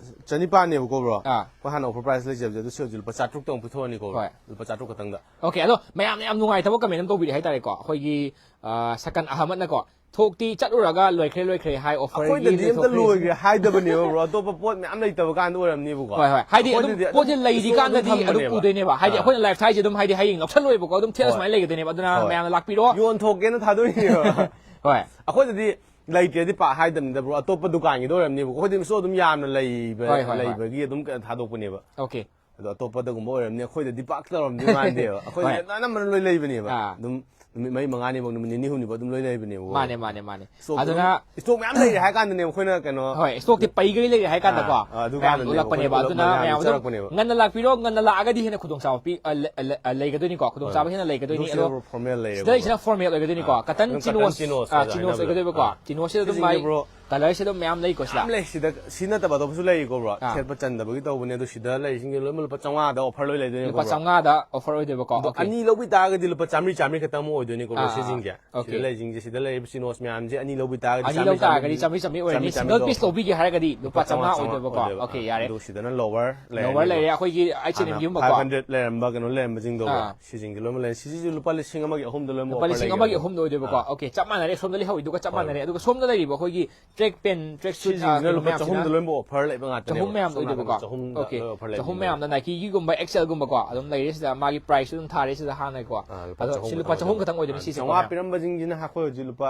ꯆꯅꯤꯄꯥꯟꯅꯦꯕꯀꯣ, ꯕ꯭ꯔꯣ꯫ ꯑꯥ꯫ ꯑꯩꯈꯣꯏ ꯍꯥꯟꯅ ꯑꯣꯐꯔ ꯄ꯭ꯔꯥꯏꯁ ꯂꯩꯖꯕꯁꯦ, ꯑꯗꯨ ꯁꯤ ꯍꯧꯖꯤꯛ ꯂꯨꯄꯥ ꯆꯥꯇ꯭ꯔꯨꯛꯇ ꯑꯃꯨꯛ ꯄꯤꯊꯣꯛꯑꯅꯤꯀꯣ, ꯕ꯭ꯔꯣ꯫ ꯍꯣꯏ꯫ ꯂꯨꯄꯥ ꯆꯥꯇ꯭ꯔꯨꯛ ꯈꯛꯇꯪꯗ꯫ ꯑꯣꯀꯦ, ꯑꯗꯣ ꯃꯌꯥꯝꯅ ꯌꯥꯝ ꯅꯨꯡꯉꯥꯏꯇꯕ ꯀꯃꯦꯟ ꯑꯃ ꯇꯧꯕꯤꯔꯦ ꯍꯥꯏꯇꯥꯔꯦꯀꯣ, ꯑꯩꯈꯣꯏꯒꯤ ꯑ, ꯁꯀꯟ ꯑꯍꯃꯠꯅꯀꯣ, "ꯊꯣꯛꯇꯤ ꯆꯠꯂꯨꯔꯒ ꯂꯣꯏꯈ꯭ꯔꯦ ꯂꯣꯏꯈ꯭ꯔꯦ ꯍꯥꯏ, ꯑꯣꯐꯔꯗꯤ ꯑꯩꯈꯣꯏꯗꯗꯤ ꯑꯝꯇ ꯂꯣꯏꯊꯣꯛꯈ꯭ꯔꯦ"꯫ ꯂꯣꯏꯈ꯭ꯔꯦ ꯍꯥꯏꯗꯕꯅꯦꯕ, ꯕ꯭ꯔꯣ꯫ ꯑꯇꯣꯞꯄ ꯄꯣꯠ ꯃꯌꯥꯝ ꯂꯩꯇꯕ ꯀꯥꯟꯗ ꯑꯣꯏꯔꯝꯅꯤꯕꯀꯣ꯫ ꯍꯣꯏ, ꯍꯣꯏ꯫ ꯍꯥꯏꯗꯤ ꯑꯗꯨꯝ ꯑꯩꯈꯣꯏꯗꯗꯤ ꯑꯗꯨꯝ ꯄꯣꯠꯁꯦ ꯂꯩꯔꯤ ꯁ꯭ꯇꯣꯛ ꯑꯗꯨꯝ ꯀꯥꯟꯗꯗꯤ ꯑꯗꯨꯝ ꯊꯝꯕꯅꯦꯕ꯫ ꯎꯗꯣꯏꯅꯦꯕ꯫ ꯍꯥꯏꯗꯤ ꯑꯥ꯫ ꯑꯩꯈꯣꯏꯅ ꯂꯥꯏꯐ ꯊꯥꯏꯁꯦ ꯑꯗꯨꯝ ꯍꯥꯏꯗꯤ ꯍꯌꯦꯡ ꯂꯧꯁꯜꯂꯣꯏꯕꯀꯣ, ꯑꯗꯨꯝ ꯊꯦꯠꯂ ꯍꯣꯏ꯫ ꯁꯨꯃꯥꯏꯅ ꯂꯩꯒꯗꯣꯏꯅꯦꯕ꯫ ꯑꯗꯨꯅ ꯍꯣꯏ꯫ ꯃꯌꯥꯝꯅ ꯂꯥꯛꯄꯤꯔꯣ꯫ ꯌꯣꯟꯊꯣꯛꯀꯦꯅ ꯊꯥꯗꯣꯛꯏꯅꯦꯕ꯫ ꯍꯣꯏ꯫ ꯑꯩꯈꯣꯏꯗꯗꯤ ꯂꯩꯇ꯭ꯔꯗꯤ ꯄꯥꯛ ꯍꯥꯏꯗꯕꯅꯤꯗ, ꯕ꯭ꯔꯣ꯫ ꯑꯇꯣꯞꯄ ꯗꯨꯀꯥꯟꯒꯤꯗ ꯑꯣꯏꯔꯝꯅꯤꯕꯀꯣ꯫ ꯑꯩꯈꯣꯏꯗꯤ ꯁ꯭ꯇꯣꯛ ꯑꯗꯨꯝ ꯌꯥꯝꯅ ꯂꯩꯕ, ꯍꯣꯏ, ꯍꯣꯏ, ꯍꯣꯏ꯫ ꯂꯩꯕꯒꯤ ꯑꯗꯨꯝ ꯀꯩꯅꯣ ꯊꯥꯗꯣꯛꯄꯅꯦꯕꯕ꯫ ꯑꯣꯀꯦ꯫ ꯑꯗꯣ ꯑꯇꯣꯞꯄꯗꯒꯨꯝꯕ ꯑꯣꯏꯔꯝꯅꯤ, ꯑꯩꯈꯣꯏꯗꯗꯤ ꯄꯥꯛ ꯇꯧꯔꯝꯗꯣꯏ ꯃꯥꯟꯗꯦꯕ꯫ ꯑꯩꯈꯣꯏꯗꯤ ꯍꯣꯏ꯫ ꯑꯅꯝꯕꯅ ꯂꯣꯏ ꯂꯩꯕꯅꯦꯕ꯫ ꯑꯥ꯫ ꯑꯗꯨꯝ ꯅꯨꯃꯤꯠ ꯃꯔꯤ ꯃꯉꯥꯅꯤꯐꯧ, ꯅꯨꯃꯤꯠ ꯅꯤꯅꯤ ꯍꯨꯝꯅꯤꯐꯧ ꯑꯗꯨꯝ ꯂꯣꯏ ꯂꯩꯕꯅꯦꯕ꯫ ꯃꯥꯅꯦ, ꯃꯥꯅꯦ, ꯃꯥꯅꯦ꯫ ꯁ꯭ꯇꯣꯛ ꯑꯗꯨꯅ ꯑꯗꯨꯝ, ꯁ꯭ꯇꯣꯛ ꯃꯌꯥꯝ ꯂꯩꯔꯦ ꯍꯥꯏ ꯀꯥꯟꯗꯅꯦ ꯑꯩꯈꯣꯏꯅ ꯀꯩꯅꯣ ꯍꯣꯏ, ꯁ꯭ꯇꯣꯛꯇꯤ ꯄꯩꯒꯩ ꯂꯩꯔꯦ ꯍꯥꯏ ꯀꯥꯟꯗꯀꯣ꯫ ꯑꯥ, ꯑꯗꯨ ꯃꯌꯥꯝ ꯀꯥꯟꯗꯅꯦꯕ ꯎꯠꯂꯛꯄꯅꯦꯕ꯫ ꯑꯩꯈꯣꯏ ꯑꯗꯨꯅ ꯃꯌꯥꯝ ꯃꯌꯥꯝ ꯑꯗꯨꯝ ꯆꯠꯂꯛꯄꯅꯦꯕ꯫ ꯉꯟꯅ ꯂꯥꯛꯄꯤꯔꯣ, ꯉꯟꯅ ꯂꯥꯛꯑꯒꯗꯤ ꯍꯦꯟꯅ ꯈꯨꯗꯣꯡꯆꯥꯕ ꯄꯤ-, ꯑ, ꯂ-, ꯑ, ꯂ-, ꯑ, ꯂꯩꯒꯗꯣꯏꯅꯤꯀꯣ꯫ ꯈꯨꯗꯣꯡꯆꯥꯕ ꯍꯦꯟꯅ ꯂꯩꯒꯗꯣꯏꯅꯤ꯫ ꯑꯗꯨ ꯑꯗꯣ ꯐꯣꯔꯃꯦꯜ ꯂꯩꯔꯦꯀꯣ, ꯁꯤꯗꯩꯁꯤꯅ ꯕ꯭ꯔꯣ꯫ ꯐꯣꯔꯃꯦꯜ ꯑꯣꯏꯒꯗꯣꯏꯅꯤꯀꯣ꯫ ꯑꯥ, ꯀꯇꯟ ꯑꯗꯨꯝ ꯆꯤꯅꯣꯁ, ꯀꯇꯟ ꯆꯤꯅꯣꯁ ꯑ, ꯑꯣꯖꯥ ꯆꯤꯅꯣꯁ ꯍꯥꯏꯅꯕꯗꯣ꯫ ꯑꯣꯏꯒꯗꯣꯏꯕꯀꯣ꯫ ꯑꯥ꯫ ꯆꯤꯅꯣꯁꯁꯤꯗ ꯑꯗꯨꯝ ꯁꯤꯁꯤꯡꯁꯦ, ꯃꯥꯏ ꯕ꯭ꯔꯣ, ꯀꯂꯔꯁꯦ ꯑꯗꯨꯝ ꯃꯌꯥꯝ ꯂꯩꯀꯣ ꯁꯤꯗ꯫ ꯃꯌꯥꯝ ꯂꯩ ꯁꯤꯗ꯫ ꯁꯤ ꯅꯠꯇꯕ ꯑꯇꯣꯞꯄꯁꯨ ꯂꯩꯔꯤꯀꯣ, ꯕ꯭ꯔꯣ꯫ ꯑꯥ꯫ ꯊꯦꯠꯄ ꯆꯟꯗꯕꯒꯤ ꯇꯧꯕꯅꯦ, ꯑꯗꯣ ꯁꯤꯗ ꯂꯩꯔꯤꯁꯤꯡꯁꯦ ꯂꯣꯏꯅꯃꯛ ꯂꯨꯄꯥ ꯆꯥꯝꯃꯉꯥꯗ ꯑꯣꯐꯔ ꯂꯣꯏ ꯂꯩꯗꯣꯏꯅꯦꯀꯣ, ꯂꯨꯄꯥ ꯕ꯭ꯔꯣ꯫ ꯆꯥꯝꯃꯉꯥꯗ ꯑꯣꯐꯔ ꯑꯣꯏꯗꯣꯏꯕꯀꯣ꯫ ꯑꯗꯣ ꯑꯣꯀꯦ꯫ ꯑꯅꯤ ꯂꯧꯕꯤ ꯇꯥꯔꯒꯗꯤ ꯂꯨꯄꯥ ꯆꯥꯝꯃꯔꯤ, ꯆꯥꯝꯃꯔꯤ ꯈꯛꯇꯪ ꯑꯃꯨꯛ ꯑꯣꯏꯗꯣꯏꯅꯤꯀꯣ, ꯕ꯭ꯔꯣ, ꯑꯥ, ꯑꯥ꯫ ꯁꯤꯁꯤꯡꯁꯦ꯫ ꯑꯣꯀꯦ꯫ ꯁꯤꯗ ꯂꯩꯔꯤꯁꯤꯡꯁꯦ, ꯁꯤꯗ ꯂꯩꯔꯤꯕ ꯆꯤꯅꯣꯁ ꯃꯌꯥꯝꯁꯦ ꯑꯅꯤ ꯂꯧꯕꯤ ꯇꯥꯔꯒꯗꯤ ꯑꯅꯤ ꯆꯥꯝꯃꯔꯤ, ꯂꯧ ꯇꯥꯔꯒꯗꯤ ꯆꯥꯝꯃꯔꯤ, ꯆꯥꯝꯃꯔꯤ, ꯆꯥꯝꯃꯔꯤ ꯑꯣꯏꯔꯅꯤ꯫ ꯆꯥꯝꯃꯔꯤ, ꯁꯤꯡꯒꯜ ꯆꯥꯝꯃꯔꯤ ꯄꯤꯁ ꯂꯧꯕꯤꯒꯦ ꯍꯥꯏꯔꯒꯗꯤ ꯂꯨꯄꯥ ꯆꯥꯝꯃꯉꯥ ꯑꯣꯏꯗꯣꯏꯕꯀꯣ꯫ ꯑꯣꯏꯗꯣꯏꯕ꯫ ꯑꯣꯀꯦ, ꯌꯥꯔꯦ꯫ ꯑꯗꯨ ꯁꯤꯗꯅ ꯂꯣꯋꯔ ꯂꯣꯋꯔ ꯂꯩꯔꯦ꯫ ꯑꯩꯈꯣꯏꯒꯤ ꯑꯩꯆ ꯑꯦꯟ ꯑꯦꯝꯒꯤ ꯑꯃꯀꯣ꯫ ꯐꯥꯏꯚ ꯍꯟꯗ꯭ꯔꯦꯗ ꯂꯩꯔꯝꯕ ꯀꯩꯅꯣ ꯂꯩꯔꯝꯕꯁꯤꯡꯗꯣ, ꯕ꯭ꯔꯣ꯫ ꯑꯥ꯫ ꯁꯤꯁꯤꯡꯁꯦ ꯂꯣꯏꯅꯃꯛ ꯂꯩꯔꯦ꯫ ꯁꯤꯁꯤꯁꯨ ꯂꯨꯄꯥ ꯂꯤꯁꯤꯡ ꯑꯃꯒꯤ ꯑꯍꯨꯝꯗ ꯂꯣꯏꯅꯃꯛ ꯂꯨꯄꯥ ꯑꯣꯐꯔ ꯂꯤꯁꯤꯡ ꯂꯩꯒꯦ, ꯑꯃꯒꯤ ꯕ꯭ꯔꯣ꯫ ꯑꯍꯨꯝꯗ ꯑꯣꯏꯗꯣꯏꯕꯀꯣ꯫ ꯑꯥ꯫ ꯑꯣꯀꯦ, ꯆꯞ ꯃꯥꯟꯅꯔꯦ꯫ ꯁꯣꯝꯗ ꯂꯩꯍꯧꯔꯤꯗꯨꯒ ꯆꯞ ꯍꯣꯏ꯫ ꯃꯥꯟꯅꯔꯦ꯫ ꯑꯗꯨꯒ ꯁꯣꯝꯗ ꯂꯩꯔꯤꯕ ꯑꯩꯈꯣꯏꯒꯤ ꯇ꯭ꯔꯦꯛ ꯄꯦꯟ, ꯇ꯭ꯔꯦꯛ ꯁꯨꯠ, ꯁꯤꯁꯤꯡꯁꯤꯅ ꯑꯥ, ꯂꯨꯄꯥ ꯃꯌꯥꯝꯁꯤꯅ ꯆꯍꯨꯝꯗ ꯂꯣꯏꯅꯃꯛ ꯑꯣꯐꯔ ꯂꯩꯕ ꯉꯥꯛꯇꯅꯦꯕ꯫ ꯆꯍꯨꯝ ꯃꯌꯥꯝꯗ ꯁꯣꯝ ꯅꯥꯀꯟꯗ ꯑꯣꯏꯗꯣꯏꯕꯀꯣ꯫ ꯆꯍꯨꯝꯗ ꯑꯣꯀꯦ꯫ ꯂꯣꯏ ꯑꯣꯐꯔ ꯂꯩꯕ ꯆꯍꯨꯝ ꯉꯥꯛꯇꯅꯦꯕ꯫ ꯃꯌꯥꯝꯗ ꯅꯥꯏꯀꯤꯒꯤꯒꯨꯝꯕ ꯑꯦꯛꯁ ꯑꯦꯜꯒꯨꯝꯕꯀꯣ ꯑꯗꯨꯝ ꯂꯩꯔꯦ ꯁꯤꯗ꯫ ꯃꯥꯒꯤ ꯄ꯭ꯔꯥꯏꯁꯁꯨ ꯑꯗꯨꯝ ꯊꯥꯔꯦ ꯁꯤꯗ ꯍꯥꯟꯅꯀꯣ꯫ ꯑꯥ, ꯂꯨꯄꯥ ꯑꯗꯣ ꯆꯍꯨꯝ ꯁꯤ ꯂꯨꯄꯥ ꯈꯛꯇꯪ ꯆꯍꯨꯝ ꯑꯣꯏꯗꯣꯏꯅꯦ꯫ ꯈꯛꯇꯪ ꯑꯣꯏꯗꯣꯏꯅꯤ ꯁꯤꯁꯦ ꯆꯥꯝꯃꯉꯥ ꯀꯣ꯫ ꯄꯤꯔꯝꯕꯁꯤꯡꯁꯤꯅ ꯑꯩꯈꯣꯏ ꯍꯧꯖꯤꯛ ꯂꯨꯄꯥ,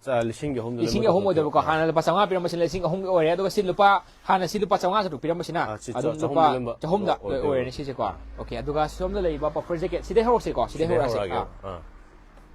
ꯑ, ꯂꯤꯁꯤꯡꯒꯤ ꯑꯍꯨꯝꯗ ꯂꯤꯁꯤꯡꯒꯤ ꯂꯣꯏꯅꯃꯛ ꯑꯍꯨꯝ ꯑꯣꯏꯗꯣꯏꯕꯀꯣ꯫ ꯑꯥ꯫ ꯍꯥꯟꯅ ꯂꯨꯄꯥ ꯆꯥꯝꯃꯉꯥ ꯄꯤꯔꯝꯕꯁꯤꯅ ꯂꯤꯁꯤꯡ ꯑꯍꯨꯝꯒꯤ ꯑꯣꯏꯔꯦ꯫ ꯑꯗꯨꯒ ꯁꯤ ꯂꯨꯄꯥ, ꯍꯥꯟꯅ ꯁꯤ ꯂꯨꯄꯥ ꯆꯥꯝꯃꯉꯥ ꯆꯥꯇ꯭ꯔꯨꯛ ꯄꯤꯔꯝꯕꯁꯤꯅ ꯑꯥ, ꯁꯤ ꯑꯗꯨꯝ ꯆꯥ-, ꯂꯨꯄꯥ ꯆꯍꯨꯝꯗ ꯂꯣꯏꯅꯃꯛ ꯆꯍꯨꯝꯗ ꯑꯣꯏ-, ꯑꯣꯏꯗꯣꯏꯅꯦ꯫ ꯑꯣꯏꯔꯦꯅꯦ ꯁꯤꯁꯦꯀꯣ꯫ ꯑꯥ꯫ ꯑꯣꯀꯦ꯫ ꯑꯗꯨꯒ ꯁꯣꯝꯗ ꯂꯩꯔꯤꯕ ꯄꯐꯔ ꯖꯦꯀꯦꯠ ꯁꯤꯗꯩ ꯍꯧꯔꯛꯁꯦꯀꯣ꯫ ꯁꯤꯗꯩ ꯁꯤꯗꯩ ꯍꯧꯔꯛꯑꯁꯦ꯫ ꯍꯧꯔꯛꯑꯒꯦ꯫ ꯑꯥ꯫ ꯑꯥ꯫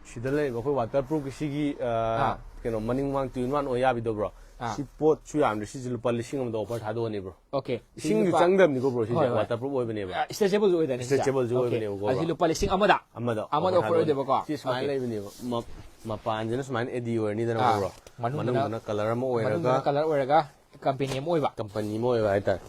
ꯁꯤꯗ ꯂꯩꯔꯤꯕ ꯑꯩꯈꯣꯏ ꯋꯥꯇꯔ ꯄ꯭ꯔꯨꯐꯀꯤ ꯁꯤꯒꯤ, ꯑ, ꯑꯥ꯫ ꯀꯩꯅꯣ, ꯃꯅꯤꯡ ꯃꯃꯥꯡ two in one ꯑꯣꯏ ꯌꯥꯕꯤꯗꯣ, ꯕ꯭ꯔꯣ? ꯑꯥ꯫ ꯁꯤ ꯄꯣꯠꯁꯨ ꯌꯥꯝꯗ꯭ꯔꯦ꯫ ꯁꯤꯁꯦ ꯂꯨꯄꯥ ꯂꯤꯁꯤꯡ ꯑꯃꯗ ꯑꯣꯐꯔ ꯊꯥꯗꯣꯛꯑꯅꯤ, ꯕ꯭ꯔꯣ꯫ ꯑꯣꯀꯦ꯫ ꯏꯁꯤꯡꯁꯨ ꯂꯨꯄꯥ ꯆꯪꯗꯕꯅꯤꯀꯣ, ꯕ꯭ꯔꯣ, ꯁꯤꯁꯦ꯫ ꯍꯣꯏ, ꯍꯣꯏ꯫ ꯋꯥꯇꯔ ꯄ꯭ꯔꯨꯐ ꯑꯣꯏꯕꯅꯦꯕ꯫ ꯑ, ꯁ꯭ꯇ꯭ꯔꯦꯆꯦꯕꯜꯁꯨ ꯑꯣꯏꯗꯣꯏꯅꯦ ꯁꯤꯁꯦ꯫ ꯁ꯭ꯇ꯭ꯔꯦꯆꯦꯕꯜꯁꯨ ꯑꯣꯀꯦ꯫ ꯑꯣꯏꯕꯅꯦꯕꯀꯣ, ꯑꯁꯤ ꯕ꯭ꯔꯣ꯫ ꯂꯨꯄꯥ ꯂꯤꯁꯤꯡ ꯑꯃꯗ꯫ ꯑꯃꯗ ꯑꯃꯗ ꯑꯣꯐꯔ ꯑꯣꯐꯔ ꯊꯥꯗꯣꯛꯑꯅꯤ꯫ ꯑꯣꯏꯗꯣꯏꯕꯀꯣ꯫ ꯁꯤ ꯁꯨꯃꯥꯏꯅ ꯑꯣꯀꯦ꯫ ꯂꯩꯕꯅꯦꯕ꯫ ꯃ-, ꯃꯄꯥꯟꯁꯤꯅ ꯁꯨꯃꯥꯏꯅ ꯑꯦꯗꯤ ꯑꯣꯏꯔꯅꯤꯗꯅꯀꯣ, ꯑꯥ꯫ ꯕ꯭ꯔꯣ꯫ ꯃꯅꯨꯡꯗꯅ ꯃꯅꯨꯡꯗꯅ ꯀꯂꯔ ꯑꯃ ꯑꯣꯏꯔꯒ, ꯃꯅꯨꯡꯗꯅ ꯀꯂꯔ ꯑꯣꯏꯔꯒ ꯀꯝꯄꯦꯅꯤ ꯑꯃ ꯑꯣꯏꯕ꯫ ꯀꯝꯄꯅꯤ ꯑꯃ ꯑꯣꯏꯕ ꯍꯥꯏꯇꯥꯔꯦ꯫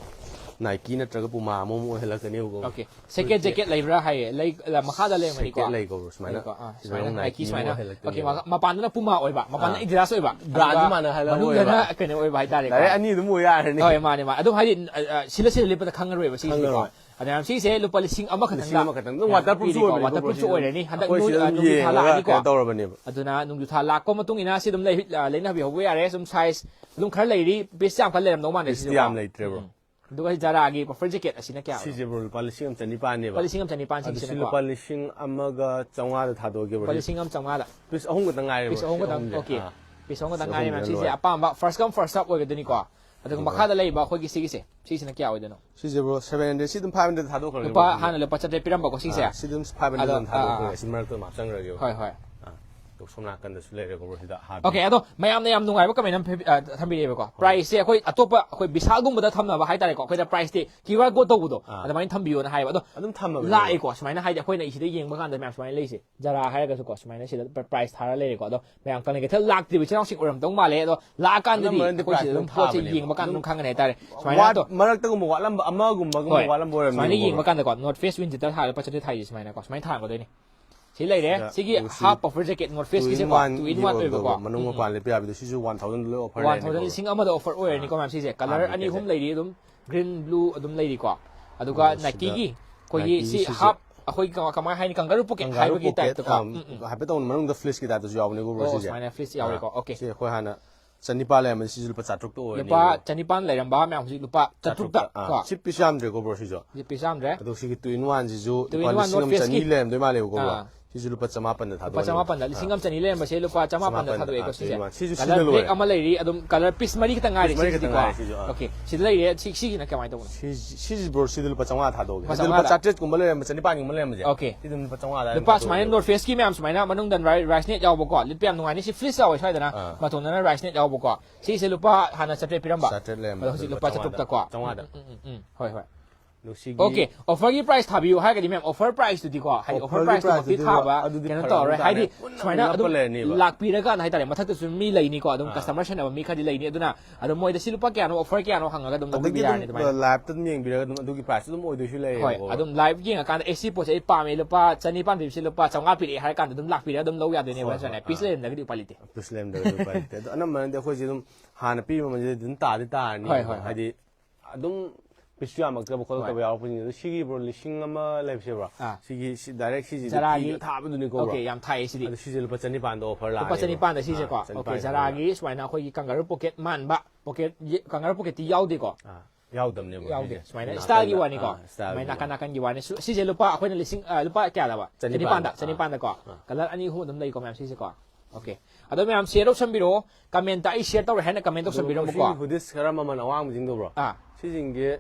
Nike ꯅꯠꯇ꯭ꯔꯒ Puma ꯑꯃꯃꯨꯛ ꯑꯣꯏꯍꯜꯂꯛꯀꯅꯦꯕꯀꯣ꯫ Okay, second jacket ꯂꯩꯕ꯭ꯔꯥ ꯍꯥꯏꯌꯦ? ꯂꯩ, ꯑ, ꯃꯈꯥꯗ ꯂꯩꯔꯝꯒꯅꯤꯀꯣ꯫ Jacket ꯂꯩꯀꯣ, ꯕ꯭ꯔꯣ, ꯁꯨꯃꯥꯏꯅ꯫ ꯂꯩꯀꯣ, ꯑꯥ, ꯁꯤꯗ ꯁꯨꯃꯥꯏꯅ ꯑꯃꯨꯛ Nike Nike ꯁꯨꯃꯥꯏꯅ꯫ ꯑꯃꯨꯛ ꯑꯣꯏꯍꯜꯂꯛꯀꯅꯦꯕ꯫ Okay, ꯃꯈꯥ-, ꯃꯄꯥꯟꯗꯅ Puma ꯑꯣꯏꯕ, ꯃꯄꯥꯟꯗ ꯑꯥ꯫ Adidas ꯑꯣꯏꯕ꯫ Brand ꯑꯗꯨꯒ ꯃꯥꯟꯅꯍꯜꯂꯒ ꯃꯅꯨꯡꯗꯅ ꯑꯣꯏꯕ꯫ ꯀꯩꯅꯣ ꯑꯣꯏꯕ ꯍꯥꯏꯇꯥꯔꯦꯀꯣ꯫ Direct ꯑꯅꯤ ꯑꯗꯨꯝ ꯑꯣꯏ ꯌꯥꯔꯅꯤ꯫ ꯍꯣꯏ, ꯃꯥꯅꯦ, ꯃꯥꯅꯦ꯫ ꯑꯗꯨꯝ ꯍꯥꯏꯗꯤ, ꯑ, ꯑ, ꯁꯤꯜꯂ ꯁꯤꯜꯂ ꯂꯤꯠꯄꯗ ꯈꯪꯉꯔꯣꯏꯕ ꯁꯤꯁꯦꯀꯣ꯫ ꯈꯪꯉꯔꯣꯏ꯫ ꯑꯗ ꯃꯌꯥꯝ ꯁꯤꯁꯦ ꯂꯨꯄꯥ ꯂꯤꯁꯤꯡ ꯑꯃꯈꯛꯇꯪꯗ ꯂꯤꯁꯤꯡ ꯑꯃꯈꯛꯇꯪ꯫ ꯑꯗꯨꯝ waterproof ꯁꯨ ꯄꯤꯔꯤꯀꯣ, ꯑꯣꯏꯕꯅꯦ, waterproof ꯁꯨ waterproof꯫ ꯑꯣꯏꯔꯅꯤ꯫ ꯍꯟꯗꯛ ꯑꯩꯈꯣꯏ ꯅꯨ-, ꯁꯤꯗ ꯑ, ꯑꯗꯨꯝ ꯅꯨꯡꯖꯨ ꯊꯥ ꯌꯦꯡꯉꯒ ꯂꯥꯛꯑꯅꯤꯀꯣ꯫ ꯀꯩꯅꯣ ꯇꯧꯔꯕꯅꯦꯕ꯫ ꯑꯗꯨꯅ ꯅꯣꯡꯖꯨ ꯊꯥ ꯂꯥꯛꯄ ꯃꯇꯨꯡ ꯏꯟꯅ ꯁꯤ ꯑꯗꯨꯝ ꯂꯩ-, ꯑ, ꯂꯩꯅꯕꯤꯍꯧꯕ ꯌꯥꯔꯦ꯫ ꯁꯨꯝ size ꯑꯗꯨꯝ ꯈꯔ ꯂꯩꯔꯤ, piece ꯌꯥꯝ ꯈꯔ ꯂꯩꯔꯝꯗꯧ ꯃꯥꯟꯗꯦ Piece ꯇꯤ ꯁꯤꯗꯀꯣ꯫ ꯌꯥꯝ ꯂꯩꯇ꯭ꯔꯦ, ꯕ꯭ꯔꯣ꯫ ꯎꯝ꯫ ꯑꯗꯨꯒ ꯁꯤ Zara ꯒꯤ puffer jacket ꯑꯁꯤꯅ ꯀꯌꯥ ꯑꯣꯏꯅꯣ? ꯁꯤꯁꯦ, ꯕ꯭ꯔꯣ, ꯂꯨꯄꯥ ꯂꯤꯁꯤꯡ ꯑꯃ ꯆꯅꯤꯄꯥꯟꯅꯦꯕ꯫ ꯂꯨꯄꯥ ꯂꯤꯁꯤꯡ ꯑꯃ ꯆꯅꯤꯄꯥꯟ ꯁꯤꯁꯤꯅꯀꯣ꯫ ꯂꯨꯄꯥ ꯂꯤꯁꯤꯡ ꯑꯃꯒ ꯆꯥꯝꯃꯉꯥꯗ ꯊꯥꯗꯣꯛꯑꯒꯦ, ꯕ꯭ꯔꯣ, ꯂꯨꯄꯥ ꯁꯤ꯫ ꯂꯤꯁꯤꯡ ꯑꯃ ꯆꯥꯝꯃꯉꯥꯗ꯫ Piece ꯑꯍꯨꯝ ꯈꯛꯇꯪ ꯉꯥꯏꯔꯦ, ꯕ꯭ꯔꯣ, Piece ꯑꯍꯨꯝ ꯁꯤ ꯈꯛꯇꯪ, ꯑꯍꯨꯝꯁꯦ꯫ okay꯫ ꯑꯥ꯫ Piece ꯑꯍꯨꯝ ꯈꯛꯇꯪ ꯁꯤ ꯉꯥꯏꯔꯦ, ꯑꯍꯨꯝꯁꯤꯅ ꯃꯌꯥꯝ꯫ ꯁꯤꯁꯦ ꯂꯣꯏꯔꯦ꯫ ꯑꯄꯥꯝꯕ first come first serve ꯑꯣꯏꯒꯗꯣꯏꯅꯤꯀꯣ꯫ ꯑꯗꯨꯒ ꯑꯗꯨꯒ ꯃꯈꯥꯗ ꯂꯩꯕ ꯑꯩꯈꯣꯏꯒꯤ ꯁꯤꯒꯤꯁꯦ, ꯁꯤꯁꯤꯅ ꯀꯌꯥ ꯑꯣꯏꯗꯣꯏꯅꯣ? ꯁꯤꯁꯦ, ꯕ꯭ꯔꯣ, seven hundred ꯁꯤ ꯑꯗꯨꯝ five hundred ꯊꯥꯗꯣꯛꯈ꯭ꯔꯒꯦ, ꯂꯨꯄꯥ, ꯕ꯭ꯔꯣ, ꯁꯤꯁꯦ꯫ ꯍꯥꯟꯅ ꯂꯨꯄꯥ ꯆꯥꯇ꯭ꯔꯦꯠ ꯄꯤꯔꯝꯕꯀꯣ ꯁꯤꯁꯦ꯫ ꯑꯥ, ꯁꯤ ꯑꯗꯨꯝ five hundred ꯑꯗꯣ, ꯑꯗꯨꯝ ꯊꯥꯗꯣꯛꯈ꯭ꯔꯒꯦ꯫ ꯑꯥ, ꯁꯤ ꯃꯔꯛꯇ ꯃꯥꯞꯆꯟꯈ꯭ꯔꯒꯦ, ꯕ꯭ꯔꯣ꯫ ꯍꯣꯏ, ꯍꯣꯏ꯫ ꯑꯥ, ꯁꯣꯝ ꯅꯥꯀꯟꯗꯁꯨ ꯂꯩꯔꯦꯀꯣ, ꯕ꯭ꯔꯣ, ꯁꯤꯗ ꯍꯥꯞꯄꯤ꯫ Okay, ꯑꯗꯣ ꯃꯌꯥꯝꯅ ꯌꯥꯝ ꯅꯨꯡꯉꯥꯏꯕ comment ꯑꯃ ꯐꯦ-, ꯑ, ꯊꯝꯕꯤꯔꯛꯑꯦꯕꯀꯣ꯫ Price ꯁꯦ ꯑꯩꯈꯣꯏ ꯑꯇꯣꯞꯄ ꯑꯩꯈꯣꯏ ꯕꯤꯁꯥꯜꯒꯨꯝꯕꯗ ꯊꯝꯅꯕ ꯍꯥꯏꯇꯥꯔꯦꯀꯣ, ꯑꯩꯈꯣꯏꯗ price ꯇꯤ QR code ꯇꯧꯕꯗꯣ, ꯑꯥ꯫ ꯑꯗꯨꯃꯥꯏꯅ ꯊꯝꯕꯤꯌꯣꯅ ꯍꯥꯏꯌꯦꯕ꯫ ꯑꯗꯣ ꯑꯗꯨꯝ ꯊꯝꯃꯕꯅꯦ, ꯂꯥꯛꯑꯦꯀꯣ, ꯁꯨꯃꯥꯏꯅ ꯍꯥꯏꯗꯤ ꯑꯩꯈꯣꯏꯅ ꯁꯤꯗ ꯌꯦꯡꯕ ꯀꯥꯟꯗ ꯃꯌꯥꯝ ꯁꯨꯃꯥꯏꯅ ꯂꯩꯁꯦ꯫ Zara ꯍꯥꯏꯔꯒꯁꯨꯀꯣ, ꯁꯨꯃꯥꯏꯅ ꯁꯤꯗ ꯄ-, price ꯊꯥꯔ ꯂꯩꯔꯦꯀꯣ꯫ ꯑꯗꯣ ꯃꯌꯥꯝ ꯀꯪꯂꯩ ꯀꯩꯊꯦꯜ ꯂꯥꯛꯇ꯭ꯔꯤꯕ ꯏꯆꯤꯜ ꯏꯅꯥꯎꯁꯤꯡ ꯑꯣꯏꯔꯝꯗꯧ ꯃꯥꯜꯂꯦ꯫ ꯑꯗꯣ ꯂꯥꯛꯑꯀꯥꯟꯗꯗꯤ ꯑꯅꯝꯕꯅꯗꯤ ꯑꯩꯈꯣꯏ ꯁꯤꯗ price ꯑꯗꯨꯝ ꯑꯗꯨꯝ ꯄꯣꯠꯁꯦ ꯊꯥꯕꯅꯦꯕ꯫ ꯌꯦꯡꯕ ꯀꯥꯟꯗ ꯑꯗꯨꯝ ꯑꯗꯨꯝ ꯈꯪꯒꯅꯤ ꯍꯥꯏꯇꯥꯔꯦ꯫ ꯁꯨꯃꯥꯏꯅ ꯋꯥꯠ-, ꯑꯗꯣ ꯃꯔꯛꯇꯒꯨꯝꯕ ꯋꯥꯠꯂꯝꯕ ꯑꯃꯒꯨꯝꯕ ꯑꯃꯒꯨꯝꯕ ꯍꯣꯏ꯫ ꯋꯥꯠꯂꯝꯕ ꯁꯨꯃꯥꯏꯅ ꯑꯣꯏꯔꯝꯅꯦꯕꯀꯣ, ꯌꯦꯡꯕ ꯕ꯭ꯔꯣ꯫ ꯀꯥꯟꯗꯀꯣ, North Face Winchester ꯊꯥꯔꯒ ꯂꯨꯄꯥ ꯆꯥꯇ꯭ꯔꯦꯠ ꯊꯥꯏꯁꯦ ꯁꯨꯃꯥꯏꯅꯀꯣ, ꯁꯨꯃꯥꯏꯅ ꯊꯥꯔꯛꯀꯗꯣꯏꯅꯤ꯫ ꯁꯤ ꯂꯩꯔꯦ꯫ ꯁꯤꯗ ꯁꯤꯒꯤ ꯑꯗꯨ ꯁꯤ half puffer jacket North Face ꯀꯤꯁꯦꯀꯣ, two in one two in one ꯑꯣꯏꯕꯀꯣ꯫ ꯑꯣꯏꯕꯗꯣ, ꯃꯅꯨꯡ ꯎꯝ, ꯎꯝ꯫ ꯃꯄꯥꯟ ꯂꯤꯠꯄ ꯌꯥꯕꯤꯗꯣ, ꯁꯤꯁꯨ one thousand ꯂꯣꯏ offer One ꯂꯩꯔꯅꯤꯀꯣ, thousand, ꯕ꯭ꯔꯣ꯫ ꯂꯤꯁꯤꯡ ꯑꯃꯗ offer ꯑꯣꯏꯔꯅꯤꯀꯣ, ꯑꯥ, ꯃꯌꯥꯝ꯫ ꯁꯤꯁꯦ color ꯑꯥ, ꯑꯅꯤ ꯑꯍꯨꯝ ꯀꯩꯁꯦ꯫ ꯂꯩꯔꯤ ꯑꯗꯨꯝ, green, blue ꯑꯗꯨꯝ ꯂꯩꯔꯤꯀꯣ꯫ ꯑꯗꯨꯒ ꯑꯗꯨꯒ ꯁꯤꯗ Nike ꯒꯤ ꯑꯩꯈꯣꯏꯒꯤ Nike ꯒꯤ ꯁꯤ ꯁꯤꯁꯦ half, ꯑꯩꯈꯣꯏ ꯀꯃꯥꯏ-, ꯀꯃꯥꯏ ꯍꯥꯏꯅꯤ, kangaroo pocket Kangaroo ꯍꯥꯏꯕꯒꯤ pocket, type ꯇꯀꯣ꯫ ꯑꯥ, ꯎꯝ, ꯎꯝ꯫ ꯍꯥꯏꯐꯦꯠ ꯇꯧꯕ ꯃꯅꯨꯡꯗ fleece ꯀꯤ type ꯇꯁꯨ ꯌꯥꯎꯕꯅꯦꯀꯣ, ꯕ꯭ꯔꯣ, ꯑꯣ, ꯁꯤꯁꯦ꯫ ꯁꯨꯃꯥꯏꯅ fleece ꯌꯥꯎꯔꯦꯀꯣ꯫ ꯑꯥ, Okay꯫ ꯁꯤ ꯑꯩꯈꯣꯏ ꯍꯥꯟꯅ ꯆꯅꯤꯄꯥꯟ ꯂꯩꯔꯝꯕꯅꯤ, ꯁꯤꯁꯨ ꯂꯨꯄꯥ ꯆꯥꯇ꯭ꯔꯨꯛꯇ ꯑꯣꯏꯔꯅꯤ, ꯂꯨꯄꯥ ꯕ꯭ꯔꯣ꯫ ꯆꯅꯤꯄꯥꯟ ꯂꯩꯔꯝꯕ ꯃꯌꯥꯝ ꯍꯧꯖꯤꯛ ꯂꯨꯄꯥ ꯆꯥꯇ꯭ꯔꯨꯛꯇ ꯑꯥ, ꯀꯣ꯫ ꯁꯤ piece ꯌꯥꯝꯗ꯭ꯔꯦꯀꯣ, ꯕ꯭ꯔꯣ, ꯁꯤꯁꯨ꯫ ꯁꯤ piece ꯌꯥꯝꯗ꯭ꯔꯦ꯫ ꯑꯗꯣ ꯁꯤꯒꯤ two in one ꯁꯤꯁꯨ Two in ꯂꯨꯄꯥ one ꯂꯤꯁꯤꯡ North ꯑꯃ Face ꯆꯅꯤ ꯀꯤ꯫ ꯂꯩꯔꯝꯗꯣꯏ ꯃꯥꯜꯂꯦꯕꯀꯣ, ꯕ꯭ꯔꯣ꯫ ꯑꯥ꯫ ꯁꯤꯁꯨ ꯂꯨꯄꯥ ꯆꯥꯃꯥꯄꯟꯗ ꯂꯨꯄꯥ ꯊꯥꯗꯣꯛꯑꯅꯤ꯫ ꯆꯥꯃꯥꯄꯟꯗ, ꯂꯤꯁꯤꯡ ꯑꯥ꯫ ꯑꯃ ꯆꯅꯤ ꯂꯩꯔꯝꯕꯁꯦ ꯂꯨꯄꯥ ꯆꯥꯃꯥꯄꯟꯗ ꯆꯥꯃꯥꯄꯟꯗ, ꯊꯥꯗꯣꯛꯑꯦꯀꯣ ꯑꯥ, ꯁꯤꯁꯦ꯫ two in one꯫ ꯁꯤꯁꯨ Color ꯁꯤꯅ black ꯂꯣꯏꯔꯦ꯫ ꯑꯃ ꯂꯩꯔꯤ, ꯑꯗꯨꯝ color piece ꯃꯔꯤ ꯈꯛꯇ ꯉꯥꯏꯔꯦ Piece ꯃꯔꯤ ꯈꯛꯇ ꯁꯤꯁꯤꯗꯤꯀꯣ꯫ ꯉꯥꯏꯔꯦ ꯁꯤꯁꯨ, ꯑꯥ꯫ Okay, ꯁꯤꯗ ꯂꯩꯔꯦ꯫ ꯁꯤ, ꯁꯤꯁꯤꯅ ꯀꯃꯥꯏꯅ ꯇꯧꯕꯅꯣ? ꯁꯤ, ꯁꯤꯁꯤ, ꯕ꯭ꯔꯣ, ꯁꯤꯗ ꯂꯨꯄꯥ ꯆꯥꯝꯃꯉꯥ ꯊꯥꯗꯣꯛꯑꯒꯦ꯫ ꯂꯨꯄꯥ ꯍꯥꯏꯗꯤ ꯂꯨꯄꯥ ꯆꯥꯝꯃꯉꯥꯗ? ꯆꯥꯇ꯭ꯔꯦꯠꯀꯨꯝꯕ ꯂꯩꯔꯝꯕ, ꯆꯅꯤꯄꯥꯟꯒꯨꯝꯕ ꯂꯩꯔꯝꯕꯁꯦ, Okay꯫ ꯁꯤ ꯑꯗꯨꯝ ꯂꯨꯄꯥ ꯆꯥꯝꯃꯉꯥ ꯑꯗꯥꯏꯗ ꯂꯨꯄꯥ ꯁꯨꯃꯥꯏꯅ ꯊꯥꯗꯣꯛꯑꯒꯦ꯫ North Face ꯀꯤ ꯃꯌꯥꯝ ꯁꯨꯃꯥꯏꯅ ꯃꯅꯨꯡꯗ ꯔꯥꯏ-, ꯔꯥꯏꯁꯅꯦꯠ ꯌꯥꯎꯕꯀꯣ, ꯂꯤꯠꯄ ꯌꯥꯝ ꯅꯨꯡꯉꯥꯏꯅꯤ꯫ ꯁꯤ fleece ꯌꯥꯎꯋꯦ ꯁ꯭ꯋꯥꯏꯗꯅ꯫ ꯑꯥ꯫ ꯃꯇꯣꯟꯗꯅ ꯔꯥꯏꯁꯅꯦꯠ ꯌꯥꯎꯕꯀꯣ꯫ ꯁꯤꯁꯦ ꯂꯨꯄꯥ ꯍꯥꯟꯅ ꯆꯥꯇ꯭ꯔꯦꯠ ꯄꯤꯔꯝꯕ꯫ ꯆꯥꯇ꯭ꯔꯦꯠ ꯂꯩꯔꯝꯕ, ꯑꯗꯣ ꯍꯧꯖꯤꯛ ꯑꯗꯨ ꯂꯨꯄꯥ ꯂꯨꯄꯥ ꯆꯥꯇ꯭ꯔꯨꯛꯇꯀꯣ꯫ ꯆꯥꯝꯃꯉꯥꯗ꯫ ꯎꯝ, ꯎꯝ, ꯎꯝ, ꯎꯝ꯫ ꯍꯣꯏ, ꯍꯣꯏ꯫ ꯑꯗꯣ ꯁꯤꯒꯤ ꯑꯣꯀꯦ, ꯑꯣꯐꯔꯒꯤ ꯄ꯭ꯔꯥꯏꯁ ꯊꯥꯕꯤꯌꯨ ꯍꯥꯏꯔꯒꯗꯤ ꯃꯦꯝ, ꯑꯣꯐꯔ ꯄ꯭ꯔꯥꯏꯁꯇꯨꯗꯤꯀꯣ, ꯍꯥꯏꯗꯤ ꯑꯣꯐꯔ ꯑꯣꯐꯔꯒꯤ ꯄ꯭ꯔꯥꯏꯁꯇꯨꯃꯛꯇꯤ ꯄ꯭ꯔꯥꯏꯁꯇꯨꯗꯤ ꯊꯥꯕ ꯑꯗꯨꯗꯤ ꯀꯩꯅꯣ ꯐꯔꯛ ꯇꯧꯔꯔꯣꯏ꯫ ꯑꯃ ꯍꯥꯏꯗꯤ ꯇꯥꯔꯦ꯫ ꯄꯨꯟꯅ ꯁꯨꯃꯥꯏꯅ ꯅꯞꯄ ꯑꯗꯨꯝ ꯂꯩꯔꯅꯤꯕ꯫ ꯂꯥꯛꯄꯤꯔꯀꯥꯟꯗ ꯍꯥꯏꯇꯥꯔꯦ, ꯃꯊꯛꯇꯁꯨ ꯃꯤ ꯂꯩꯅꯤꯀꯣ, ꯑꯗꯨꯝ ꯑꯥ꯫ ꯀꯁꯇꯃꯔ ꯁꯦꯟꯅꯕ ꯃꯤ ꯈꯔꯗꯤ ꯂꯩꯅꯤ꯫ ꯑꯗꯨꯅ ꯑꯗꯨꯝ ꯃꯣꯏꯗ ꯁꯤ ꯂꯨꯄꯥ ꯀꯌꯥꯅꯣ, ꯑꯣꯐꯔ ꯀꯌꯥꯅꯣ ꯍꯪꯉꯒ ꯑꯗꯨꯝ ꯑꯗꯒꯤ ꯂꯧꯕꯤꯕ ꯑꯗꯨꯝ ꯌꯥꯔꯅꯤ ꯑꯗꯨꯃꯥꯏꯅ꯫ ꯂꯥꯏꯞꯇ ꯑꯗꯨꯝ ꯌꯦꯡꯕꯤꯔꯒ ꯑꯗꯨꯝ ꯑꯗꯨꯒꯤ ꯄ꯭ꯔꯥꯏꯁꯇꯨ ꯑꯗꯨꯝ ꯑꯣꯏꯗꯣꯏꯁꯨ ꯍꯣꯏ, ꯂꯩꯌꯦꯕꯀꯣ꯫ ꯑꯗꯨꯝ ꯂꯥꯏꯞ ꯌꯦꯡꯉꯀꯥꯟꯗ, "ꯑꯦ, ꯁꯤ ꯄꯣꯠꯁꯦ ꯑꯩ ꯄꯥꯝꯃꯦ, ꯂꯨꯄꯥ ꯆꯅꯤꯄꯥꯟ ꯄꯤꯕꯁꯦ ꯂꯨꯄꯥ ꯆꯥꯝꯃꯉꯥ ꯄꯤꯔꯛꯑꯦ" ꯍꯥꯏꯔ ꯀꯥꯟꯗ ꯑꯗꯨꯝ ꯂꯥꯛꯄꯤꯔꯦ, ꯑꯗꯨꯝ ꯂꯧ ꯌꯥꯗꯣꯏꯅꯦꯕ ꯍꯣꯏ, ꯅꯠꯇ꯭ꯔꯅꯦ? ꯍꯣꯏ, ꯄꯤꯁ ꯑꯥ꯫ ꯂꯩꯔꯝꯗ꯭ꯔꯒꯗꯤ ꯎꯄꯥꯏ ꯂꯩꯇꯦ꯫ ꯄꯤꯁ ꯂꯩꯔꯝꯗ꯭ꯔꯒꯗꯤ ꯎꯄꯥꯏ ꯂꯩꯇꯦ꯫ ꯑꯗꯣ ꯑꯅꯝꯕꯅꯗꯤ ꯑꯩꯈꯣꯏꯁꯦ ꯑꯗꯨꯝ ꯍꯥꯟꯅ ꯄꯤꯕ ꯃꯃꯜꯁꯦ ꯑꯗꯨꯝ ꯇꯥꯗꯤ ꯇꯥꯔꯅꯤ꯫ ꯍꯣꯏ, ꯍꯣꯏ, ꯍꯣꯏ꯫ ꯍꯥꯏꯗꯤ ꯑꯗꯨꯝ ꯄꯤꯁꯁꯨ ꯌꯥꯝꯃꯛꯇꯕ ꯈꯣꯠꯂꯛꯇꯕ ꯍꯣꯏ꯫ ꯌꯥꯎꯔꯛꯄꯁꯤꯡꯁꯦ꯫ ꯑꯗꯣ ꯁꯤꯒꯤ ꯕ꯭ꯔꯣ, ꯂꯤꯁꯤꯡ ꯑꯃ ꯂꯩꯕꯁꯦ ꯕ꯭ꯔꯣ, ꯑꯥ꯫ ꯁꯤꯒꯤ ꯁꯤ ꯗꯥꯏꯔꯦꯛ ꯁꯤꯁꯤꯗ ꯖꯔꯥꯒꯤ ꯐꯤꯒ ꯊꯥꯕꯗꯨꯅꯤꯀꯣ ꯕ꯭ꯔꯣ꯫ ꯑꯣꯀꯦ, ꯌꯥꯝ ꯊꯥꯏꯌꯦ ꯁꯤꯗꯤ꯫ ꯑꯗꯣ ꯁꯤꯁꯦ ꯂꯨꯄꯥ ꯆꯅꯤꯄꯥꯟꯗ ꯑꯣꯐꯔ ꯂꯨꯄꯥ ꯂꯥꯛꯑꯅꯦꯕ꯫ ꯆꯅꯤꯄꯥꯟꯗ ꯁꯤꯁꯦꯀꯣ꯫ ꯑꯥ, ꯑꯣꯀꯦ, ꯆꯅꯤꯄꯥꯟꯗ ꯖꯔꯥꯒꯤ ꯂꯥꯛꯑꯅꯤ꯫ ꯁꯨꯃꯥꯏꯅ ꯑꯩꯈꯣꯏꯒꯤ ꯀꯪꯒꯥꯔꯨ ꯄꯣꯀꯦꯠ ꯃꯥꯟꯕ, ꯄꯣꯀꯦꯠ, ꯀꯪꯒꯥꯔꯨ ꯄꯣꯀꯦꯠꯇꯤ ꯌꯥꯎꯗꯦꯀꯣ꯫ ꯑꯥ, ꯌꯥꯎꯗꯕꯅꯦꯕ ꯌꯥꯎꯗꯦ꯫ ꯁꯤꯁꯦ꯫ ꯁꯨꯃꯥꯏꯅ ꯅꯥꯀꯟꯗ, ꯁ꯭ꯇꯥꯏꯜꯒꯤ ꯋꯥꯅꯤꯀꯣ꯫ ꯑꯥ, ꯁ꯭ꯇꯥꯏꯜꯒꯤ ꯁꯨꯃꯥꯏꯅ ꯅꯥꯀꯟ ꯋꯥꯅꯤ꯫ ꯅꯥꯀꯟꯒꯤ ꯋꯥꯅꯤ꯫ ꯁꯨ-, ꯁꯤꯁꯦ ꯂꯨꯄꯥ ꯑꯩꯈꯣꯏꯅ ꯂꯤꯁꯤꯡ, ꯑ, ꯂꯨꯄꯥ ꯀꯌꯥꯗꯕ? ꯆꯅꯤꯄꯥꯟꯗ, ꯆꯅꯤꯄꯥꯟꯗ꯫ ꯆꯅꯤꯄꯥꯟꯗꯀꯣ꯫ ꯑꯥ꯫ ꯀꯂꯔ ꯑꯅꯤ ꯑꯍꯨꯝ ꯑꯗꯨꯝ ꯂꯩꯀꯣ ꯃꯌꯥꯝ ꯁꯤꯁꯦꯀꯣ꯫ ꯑꯣꯀꯦ꯫ ꯑꯗꯣ ꯃꯌꯥꯝ ꯁꯤꯌꯔ ꯇꯧꯁꯟꯕꯤꯔꯛꯑꯣ꯫ ꯀꯃꯦꯟꯇ "ꯑꯩ ꯁꯤꯌꯔ ꯇꯧꯔꯦ" ꯍꯥꯏꯅ ꯀꯃꯦꯟ ꯑꯗꯣ ꯇꯧꯁꯟꯕꯤꯔꯝꯃꯨꯀꯣ꯫ ꯁꯤꯒꯤ ꯍꯨꯗꯤꯁ ꯈꯔ ꯃꯃꯜ ꯑꯋꯥꯡꯕꯁꯤꯡꯗꯣ ꯕ꯭ꯔꯣ? ꯑꯥ꯫ ꯁꯤꯁꯤꯡꯒꯤ,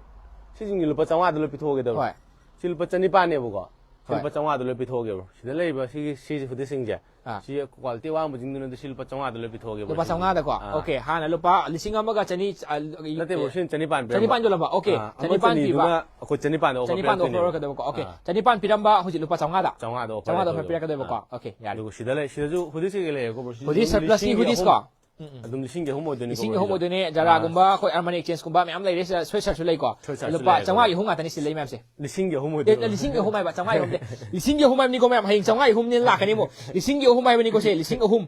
ꯁꯤꯁꯤꯡꯒꯤ ꯂꯨꯄꯥ ꯆꯥꯝꯃꯉꯥꯗ ꯂꯣꯏ ꯄꯤꯊꯣꯛꯑꯒꯦꯗꯕ꯭ꯔꯣ? ꯍꯣꯏ꯫ ꯁꯤ ꯂꯨꯄꯥ ꯆꯅꯤꯄꯥꯟꯅꯦꯕꯀꯣ꯫ ꯁꯤ ꯍꯣꯏ꯫ ꯂꯨꯄꯥ ꯆꯥꯝꯃꯉꯥꯗ ꯂꯣꯏ ꯄꯤꯊꯣꯛꯑꯒꯦꯕ꯭ꯔꯣ? ꯁꯤꯗ ꯂꯩꯔꯤꯕ ꯁꯤꯒꯤ, ꯁꯤꯁꯦ ꯍꯨꯗꯤꯁꯁꯤꯡꯁꯦ꯫ ꯑꯥ꯫ ꯁꯤ ꯀ꯭ꯋꯥꯂꯤꯇꯤ ꯑꯋꯥꯡꯕꯁꯤꯡꯗꯨꯅꯗꯤ ꯁꯤ ꯂꯨꯄꯥ ꯆꯥꯝꯃꯉꯥꯗ ꯂꯣꯏ ꯄꯤꯊꯣꯛꯑꯒꯦꯕ꯭ꯔꯣ? ꯂꯨꯄꯥ ꯁꯤꯁꯤꯡꯁꯦ? ꯆꯥꯝꯃꯉꯥꯗꯀꯣ? ꯑꯥ꯫ ꯑꯣꯀꯦ, ꯍꯥꯟꯅ ꯂꯨꯄꯥ ꯂꯤꯁꯤꯡ ꯑꯃꯒ ꯆꯅꯤ, ꯑ, ꯅꯠꯇꯦ ꯕ꯭ꯔꯣ, ꯁꯤꯅ ꯆꯅꯤꯄꯥꯟ ꯄꯤꯔꯝꯕ꯫ ꯆꯅꯤꯄꯥꯟ ꯌꯣꯜꯂꯝꯕ? ꯑꯣꯀꯦ, ꯑꯥ, ꯑꯃ ꯆꯅꯤꯄꯥꯟ ꯆꯅꯤꯗꯨꯅ ꯄꯤꯕ꯫ ꯑꯩꯈꯣꯏ ꯆꯅꯤꯄꯥꯟꯗ ꯑꯣꯐꯔ ꯆꯅꯤꯄꯥꯟꯗ ꯑꯣꯐꯔ ꯄꯤꯔꯛꯇꯣꯏꯅꯦꯕ꯫ ꯀꯗꯧꯕꯀꯣ? ꯑꯣꯀꯦ, ꯑꯥ꯫ ꯆꯅꯤꯄꯥꯟ ꯄꯤꯔꯝꯕ ꯍꯧꯖꯤꯛ ꯂꯨꯄꯥ ꯆꯥꯝꯃꯉꯥꯗ? ꯆꯥꯝꯃꯉꯥꯗ ꯑꯣꯐꯔ ꯆꯥꯝꯃꯉꯥꯗ ꯑꯣꯐꯔ ꯄꯤꯔꯛꯀꯗꯣꯏꯕꯀꯣ? ꯑꯥ꯫ ꯑꯣꯀꯦ, ꯌꯥꯔꯦ꯫ ꯑꯗꯨꯒ ꯁꯤꯗ ꯂꯩ, ꯁꯤꯗꯁꯨ ꯍꯨꯗꯤꯁ ꯀꯩꯀꯩ ꯂꯩꯌꯦꯀꯣ ꯕ꯭ꯔꯣ? ꯁꯤꯁꯨ ꯍꯨꯗꯤꯁ ꯑꯗꯨꯝ ꯁꯔꯄ꯭ꯂꯁꯀꯤ ꯂꯤꯁꯤꯡꯒꯤ ꯍꯨꯗꯤꯁ ꯑꯍꯨꯝ꯫ ꯀꯣ? ꯎꯝ, ꯎꯝ꯫ ꯑꯗꯨꯝ ꯂꯤꯁꯤꯡꯒꯤ ꯑꯍꯨꯝ ꯑꯣꯏꯗꯣꯏꯅꯤꯀꯣ ꯂꯤꯁꯤꯡꯒꯤ ꯑꯍꯨꯝ ꯕ꯭ꯔꯣ, ꯁꯤꯁꯨ? ꯑꯣꯏꯗꯣꯏꯅꯦ꯫ ꯖꯔꯥꯒꯨꯝꯕ ꯑꯥ꯫ ꯑꯩꯈꯣꯏ ꯑꯔꯃꯥꯅꯤ ꯑꯦꯛꯁꯆꯦꯟꯖꯀꯨꯝꯕ ꯃꯌꯥꯝ ꯂꯩꯔꯦ, ꯁ꯭ꯋꯦꯠ ꯁꯔꯠꯁꯨ ꯂꯩꯀꯣ꯫ ꯁ꯭ꯋꯦꯠ ꯁꯔꯠꯁꯨ ꯂꯨꯄꯥ ꯂꯩꯔꯦ, ꯆꯥꯝꯃꯉꯥꯒꯤ ꯑꯍꯨꯝ ꯉꯥꯛꯇꯅꯤ ꯁꯤ ꯂꯩ ꯃꯌꯥꯝꯁꯦ꯫ ꯂꯤꯁꯤꯡꯒꯤ ꯑꯍꯨꯝ ꯑꯦ, ꯑꯣꯏꯗꯣꯏꯅꯤ꯫ ꯂꯤꯁꯤꯡꯒꯤ ꯑꯍꯨꯝ ꯍꯥꯏꯕ, ꯆꯥꯝꯃꯉꯥꯒꯤ ꯑꯍꯨꯝ ꯅꯠꯇꯦ꯫ ꯂꯤꯁꯤꯡꯒꯤ ꯑꯍꯨꯝ ꯍꯥꯏꯕꯅꯤꯀꯣ ꯃꯌꯥꯝ, ꯍꯌꯦꯡ ꯆꯥꯝꯃꯉꯥꯒꯤ ꯑꯍꯨꯝꯅꯦꯅ ꯂꯥꯛꯀꯅꯤ ꯑꯃꯨꯛ꯫ ꯂꯤꯁꯤꯡꯒꯤ ꯑꯍꯨꯝ ꯍꯥꯏꯕꯅꯤꯀꯣ ꯁꯦ, ꯂꯤꯁꯤꯡ ꯑꯍꯨꯝ꯫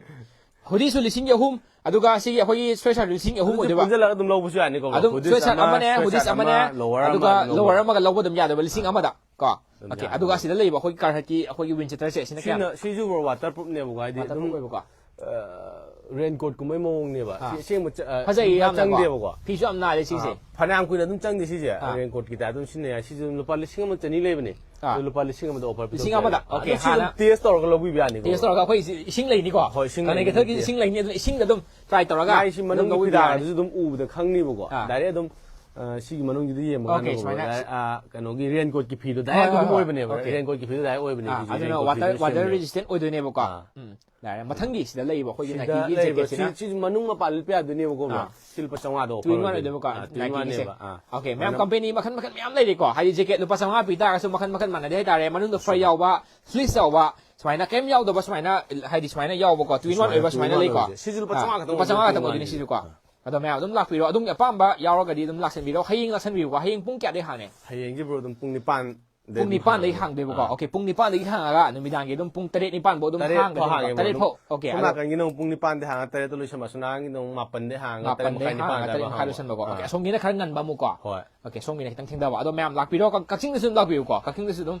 ꯍꯨꯗꯤꯁꯁꯨ ꯂꯤꯁꯤꯡꯒꯤ ꯑꯍꯨꯝ, ꯑꯗꯨꯒ ꯁꯤꯒꯤ ꯑꯩꯈꯣꯏꯒꯤ ꯁ꯭ꯋꯦꯠ ꯁꯔꯠ ꯂꯤꯁꯤꯡ ꯑꯍꯨꯝ ꯑꯗꯨꯗꯤ ꯑꯣꯏꯗꯣꯏꯕ꯫ ꯄꯨꯟꯁꯤꯜꯂꯒ ꯑꯗꯨꯝ ꯂꯧꯕꯁꯨ ꯌꯥꯅꯤꯀꯣ ꯕ꯭ꯔꯣ? ꯑꯗꯨꯝ ꯍꯨꯗꯤꯁ ꯁ꯭ꯋꯦꯠ ꯁꯔꯠ ꯑꯃ, ꯑꯃꯅꯦ, ꯁ꯭ꯋꯦꯠ ꯍꯨꯗꯤꯁ ꯁꯔꯠ ꯑꯃꯅꯦ, ꯑꯃ, ꯂꯣꯋꯔ ꯑꯗꯨꯒ ꯑꯃ ꯑꯗꯨꯝ ꯂꯣꯋꯔ ꯂꯧꯕ꯫ ꯑꯃꯒ ꯂꯧꯕ ꯑꯗꯨꯝ ꯌꯥꯗꯣꯏꯕ, ꯂꯤꯁꯤꯡ ꯑꯥ꯫ ꯑꯃꯗ꯫ ꯀꯣ? ꯑꯗꯨꯝ ꯑꯣꯀꯦ, ꯌꯥꯅꯤ꯫ ꯑꯗꯨꯒ ꯁꯤꯗ ꯂꯩꯕ ꯑꯩꯈꯣꯏꯒꯤ ꯀꯥꯔꯍꯠꯀꯤ ꯑꯩꯈꯣꯏꯒꯤ ꯋꯤꯟ ꯆꯦꯇꯔꯁꯦ, ꯁꯤꯅ ꯀꯌꯥꯝ? ꯁꯤꯅ, ꯁꯤꯁꯨ ꯕ꯭ꯔꯣ, ꯋꯥꯇꯔ ꯄ꯭ꯔꯨꯞꯅꯦꯕꯀꯣ, ꯍꯥꯏꯗꯤ ꯋꯥꯇꯔ ꯑꯗꯨꯝ, ꯄ꯭ꯔꯨꯞ ꯑꯣꯏꯕꯀꯣ? ꯑ, ꯔꯦꯟ ꯀꯣꯠꯀꯨꯝꯕꯩ ꯃꯑꯣꯡꯅꯦꯕ꯫ ꯑꯥ꯫ ꯁꯤ ꯑꯁꯦꯡꯕ ꯆ-, ꯑ, ꯐꯖꯩꯌꯦ ꯁꯨꯝ ꯌꯥꯝꯅꯀꯣ꯫ ꯆꯪꯗꯦꯕꯀꯣ꯫ ꯐꯤꯁꯨ ꯌꯥꯝ ꯅꯥꯜꯂꯦ ꯁꯤꯁꯦ꯫ ꯑꯥ, ꯐꯅꯌꯥꯝ ꯀꯨꯏꯅ ꯑꯗꯨꯝ ꯆꯪꯗꯦ ꯁꯤꯁꯦ꯫ ꯑꯥ꯫ ꯔꯦꯟ ꯀꯣꯠꯀꯤ ꯇꯥꯏꯞꯇ ꯑꯗꯨꯝ ꯁꯤꯖꯤꯟꯅ ꯌꯥꯏ꯫ ꯁꯤꯁꯦ ꯑꯗꯨꯝ ꯂꯨꯄꯥ ꯂꯤꯁꯤꯡ ꯑꯃ ꯆꯅꯤ ꯂꯩꯕꯅꯦ꯫ ꯑꯥ꯫ ꯑꯗꯨ ꯂꯨꯄꯥ ꯂꯤꯁꯤꯡ ꯑꯃꯗ ꯑꯣꯐꯔ ꯂꯤꯁꯤꯡ ꯑꯃꯗ? ꯄꯤꯊꯣꯛꯆꯔꯦ꯫ ꯑꯣꯀꯦ, ꯑꯗꯨ ꯁꯤ ꯑꯗꯨꯝ ꯍꯥꯟꯅ ꯇꯦꯁ ꯇꯧꯔꯒ ꯂꯧꯕꯤꯕ ꯌꯥꯅꯤꯀꯣ꯫ ꯇꯦꯁ ꯇꯧꯔꯒ ꯑꯩꯈꯣꯏ ꯏꯁꯤꯡ ꯂꯩꯅꯤꯀꯣ? ꯍꯣꯏ, ꯏꯁꯤꯡ ꯂꯩꯅꯤ꯫ ꯀꯅꯦꯛꯀꯦꯊꯔꯒꯤ ꯏꯁꯤꯡ ꯂꯩꯅꯤ, ꯑꯗꯨꯅ ꯏꯁꯤꯡꯗ ꯑꯗꯨꯝ ꯇ꯭ꯔꯥꯏ ꯇꯧꯔꯒ ꯃꯥꯏꯁꯤ ꯑꯗꯨꯝ ꯃꯅꯨꯡꯒꯤ ꯂꯧꯕꯤꯕ ꯌꯥꯔꯅꯤ꯫ ꯐꯤꯗꯥꯗꯨꯁꯨ ꯑꯗꯨꯝ ꯎꯕꯗ ꯈꯪꯅꯤꯕꯀꯣ꯫ ꯑꯥ꯫ ꯗꯥꯏꯔꯦꯛ ꯑꯗꯨꯝ ꯑ, ꯁꯤꯒꯤ ꯃꯅꯨꯡꯒꯤꯗꯤ ꯌꯦꯡꯕ ꯀꯥꯟꯗ Okay, ꯁꯨꯃꯥꯏꯅ ꯗꯥꯏꯔꯦꯛ, ꯑ, ꯀꯩꯅꯣꯒꯤ raincoat ꯀꯤ ꯐꯤꯗꯣ ꯍꯣꯏ, ꯗꯥꯏꯔꯦꯛ ꯍꯣꯏ, ꯑꯗꯨꯝ ꯍꯣꯏ꯫ ꯑꯣꯏꯕꯅꯦꯕ꯫ Okay. Raincoat ꯀꯤ ꯐꯤꯗꯣ ꯗꯥꯏꯔꯦꯛ ꯑꯣꯏꯕꯅꯦ꯫ ꯑꯥ, ꯐꯤꯁꯦ ꯑꯗꯨꯅ raincoat ꯀꯤ water ꯐꯤꯗꯣ water ꯁꯦꯝꯕꯅꯦ꯫ Resistant ꯑꯣꯏꯗꯣꯏꯅꯦꯕꯀꯣ꯫ ꯑꯥ. ꯎꯝ, ꯂꯩꯔꯦ꯫ ꯃꯊꯪꯒꯤ ꯁꯤꯗ ꯂꯩꯕ ꯑꯩꯈꯣꯏꯒꯤ ꯁꯤꯗ Nike ꯒꯤ ꯂꯩꯕ jacket ꯁꯤꯅ ꯁꯤ ꯁꯤ ꯃꯅꯨꯡ ꯃꯄꯥ ꯂꯤꯠꯄ ꯌꯥꯗꯣꯏꯅꯦꯕꯀꯣ, bro꯫ ꯑꯥ. ꯁꯤ ꯂꯨꯄꯥ ꯆꯥꯝꯃꯉꯥꯗ offer Two in one ꯑꯣꯏꯗꯣꯏꯅꯦ꯫ ꯑꯣꯏꯗꯣꯏꯕꯀꯣ, ꯑꯥ, two in Nike one ꯒꯤꯁꯦ꯫ ꯅꯦꯕ꯫ ꯑꯥ. Okay, ꯃꯌꯥꯝ ꯃꯌꯥꯝ company ꯃꯈꯜ ꯃꯈꯜ ꯃꯌꯥꯝ ꯂꯩꯔꯤꯀꯣ꯫ ꯍꯥꯏꯗꯤ jacket ꯂꯨꯄꯥ ꯆꯥꯝꯃꯉꯥ ꯄꯤ ꯇꯥꯔꯒꯁꯨ ꯃꯈꯜ ꯃꯈꯜ ꯃꯥꯟꯅꯗꯦ ꯍꯥꯏꯇꯥꯔꯦ꯫ ꯃꯅꯨꯡꯗ fur ꯌꯥꯎꯕ, fleece ꯌꯥꯎꯕ, ꯁꯨꯃꯥꯏꯅ ꯀꯩꯝ ꯌꯥꯎꯗꯕ ꯁꯨꯃꯥꯏꯅ, ꯍꯥꯏꯗꯤ ꯁꯨꯃꯥꯏꯅ ꯌꯥꯎꯕꯀꯣ, two in one ꯑꯣꯏꯕ two in ꯁꯨꯃꯥꯏꯅ one ꯂꯩꯀꯣ꯫ ꯑꯣꯏꯕꯁꯦ꯫ ꯁꯤꯁꯨ ꯂꯨꯄꯥ ꯑꯥ, ꯆꯥꯝꯃꯉꯥ ꯈꯛꯇꯪ ꯂꯨꯄꯥ ꯆꯥꯝꯃꯉꯥ ꯑꯣꯏꯗꯣꯏꯅꯦ, ꯈꯛꯇꯪ ꯑꯣꯏꯗꯣꯏꯅꯦ two in one ꯁꯤꯁꯨꯀꯣ꯫ ꯒꯤꯁꯦ꯫ ꯑꯗꯣ ꯃꯌꯥꯝ ꯑꯗꯨꯝ ꯂꯥꯛꯄꯤꯔꯣ꯫ ꯑꯗꯨꯝ ꯑꯄꯥꯝꯕ ꯌꯥꯎꯔꯒꯗꯤ ꯑꯗꯨꯝ ꯂꯥꯛꯁꯟꯕꯤꯔꯣ꯫ ꯍꯌꯦꯡ ꯂꯥꯛꯁꯟꯕꯤꯌꯨꯀꯣ꯫ ꯍꯌꯦꯡ ꯄꯨꯡ ꯀꯌꯥꯗꯩ ꯍꯥꯡꯉꯦ? ꯍꯌꯦꯡꯁꯦ, bro, ꯑꯗꯨꯝ ꯄꯨꯡ ꯅꯤꯄꯥꯟ ꯄꯨꯡ ꯅꯤꯄꯥꯟꯗꯒꯤ ꯍꯥꯡꯗꯣꯏꯕꯀꯣ꯫ Okay, ꯄꯨꯡ ꯅꯤꯄꯥꯟꯗꯒꯤ ꯍꯥꯡꯉꯒ ꯅꯨꯃꯤꯗꯥꯡꯒꯤ ꯑꯗꯨꯝ ꯄꯨꯡ ꯇꯔꯦꯠ ꯅꯤꯄꯥꯟꯐꯧ ꯑꯗꯨꯝ ꯇꯔꯦꯠ ꯍꯥꯡꯒꯗꯣꯏꯕ꯫ ꯐꯥꯎ ꯍꯥꯡꯉꯦ, bro, ꯇꯔꯦꯠ ꯑꯗꯨꯝ꯫ ꯐꯥꯎ꯫ Okay, ꯁꯣꯝ ꯑꯗꯣ ꯅꯥꯀꯟꯒꯤꯅ ꯑꯃꯨꯛ ꯄꯨꯡ ꯅꯤꯄꯥꯟꯗꯩ ꯍꯥꯡꯉꯒ ꯇꯔꯦꯠꯇ ꯂꯣꯏꯁꯟꯕ, ꯑꯁꯣꯝ ꯅꯥꯀꯟꯒꯤꯅ ꯑꯃꯨꯛ ꯃꯥꯄꯟꯗꯩ ꯍꯥꯡꯉꯒ ꯇꯔꯦꯠ ꯃꯥꯄꯟꯗꯩ ꯃꯈꯥꯏ, ꯅꯤꯄꯥꯟ ꯍꯥꯡꯉꯒ ꯑꯗꯥꯏꯐꯥꯎ ꯇꯔꯦꯠ ꯃꯈꯥꯏ ꯍꯥꯡꯕ꯫ ꯂꯣꯏꯁꯟꯕꯀꯣ꯫ ꯑꯥ. Okay, ꯑꯁꯣꯝꯒꯤꯅ ꯈꯔ ꯉꯟꯕ ꯑꯃꯨꯛꯀꯣ꯫ ꯍꯣꯏ. Okay, ꯁꯣꯝꯒꯤꯅ ꯈꯤꯇꯪ ꯊꯦꯡꯊꯕ꯫ ꯑꯗꯣ ꯃꯌꯥꯝ ꯂꯥꯛꯄꯤꯔꯣ꯫ ꯀꯛ-, ꯀꯛꯆꯤꯡꯗꯁꯨ ꯑꯗꯨꯝ ꯂꯥꯛꯄꯤꯌꯨꯀꯣ꯫ ꯀꯛꯆꯤꯡꯗꯁꯨ ꯑꯗꯨꯝ,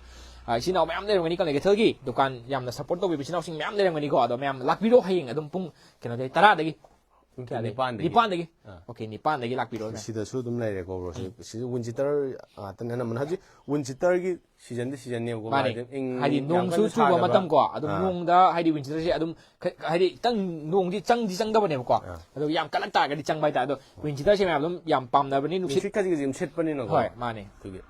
ꯑ, ꯏꯆꯤꯟ ꯏꯅꯥꯎ ꯃꯌꯥꯝ ꯂꯩꯔꯝꯒꯅꯤ ꯀꯪꯂꯩ ꯀꯩꯊꯦꯜꯒꯤ ꯗꯨꯀꯥꯟ ꯌꯥꯝꯅ support ꯇꯧꯕꯤꯕ ꯏꯆꯤꯟ ꯏꯅꯥꯎꯁꯤꯡ ꯃꯌꯥꯝ ꯂꯩꯔꯝꯒꯅꯤꯀꯣ꯫ ꯑꯗꯣ ꯃꯌꯥꯝ ꯂꯥꯛꯄꯤꯔꯣ ꯍꯌꯦꯡ ꯑꯗꯨꯝ ꯄꯨꯡ ꯀꯩꯅꯣꯗꯒꯤ, ꯇꯔꯥꯗꯒꯤ꯫ ꯄꯨꯡ ꯀꯌꯥꯗꯒꯤ? ꯅꯤꯄꯥꯟꯗꯒꯤ꯫ ꯅꯤꯄꯥꯟꯗꯒꯤ꯫ ꯑꯥ. Okay, ꯅꯤꯄꯥꯟꯗꯒꯤ ꯂꯥꯛꯄꯤꯔꯣ꯫ ꯁꯤꯗꯁꯨ ꯑꯗꯨꯝ ꯂꯩꯔꯦꯀꯣ, bro꯫ ꯁꯤ, ꯁꯤꯁꯨ wind cheater ꯉꯥꯛꯇꯅꯦ ꯑꯅꯝꯕꯅ꯫ ꯍꯧꯖꯤꯛ wind cheater ꯒꯤ season ꯗꯤ season ꯅꯦꯕꯀꯣ, ꯃꯥꯅꯦ꯫ ꯍꯥꯏꯗꯤ ꯏꯪ-, ꯍꯥꯏꯗꯤ ꯌꯥꯝ ꯅꯣꯡꯁꯨ ꯀꯟꯅ ꯆꯨꯕ ꯁꯥꯗꯕ꯫ ꯃꯇꯝ ꯀꯣ, ꯑꯗꯨꯝ ꯑꯥ. ꯅꯣꯡꯗ ꯍꯥꯏꯗꯤ wind cheater ꯁꯦ ꯑꯗꯨꯝ ꯈ-, ꯍꯥꯏꯗꯤ ꯈꯤꯇꯪ ꯅꯣꯡꯗꯤ ꯆꯪꯗꯤ ꯆꯪꯗꯕꯅꯦꯕꯀꯣ꯫ ꯑꯥ. ꯑꯗꯣ ꯌꯥꯝ ꯀꯜꯂꯛ ꯇꯥꯔꯒꯗꯤ ꯆꯪꯕ ꯍꯥꯏꯇꯥꯔꯦ꯫ ꯑꯗꯣ wind cheater ꯁꯦ ꯃꯌꯥꯝ ꯑꯗꯨꯝ ꯌꯥꯝ ꯄꯥꯝꯅꯕꯅꯤ꯫ ꯅꯨꯡꯁꯤꯠ, ꯅꯨꯡꯁꯤꯠ ꯈꯖꯤꯛ ꯈꯖꯤꯛ ꯑꯗꯨꯝ ꯁꯤꯠꯄꯅꯤꯅꯀꯣ꯫ ꯍꯣꯏ, ꯃꯥꯅꯦ꯫ ꯑꯗꯨꯒꯤ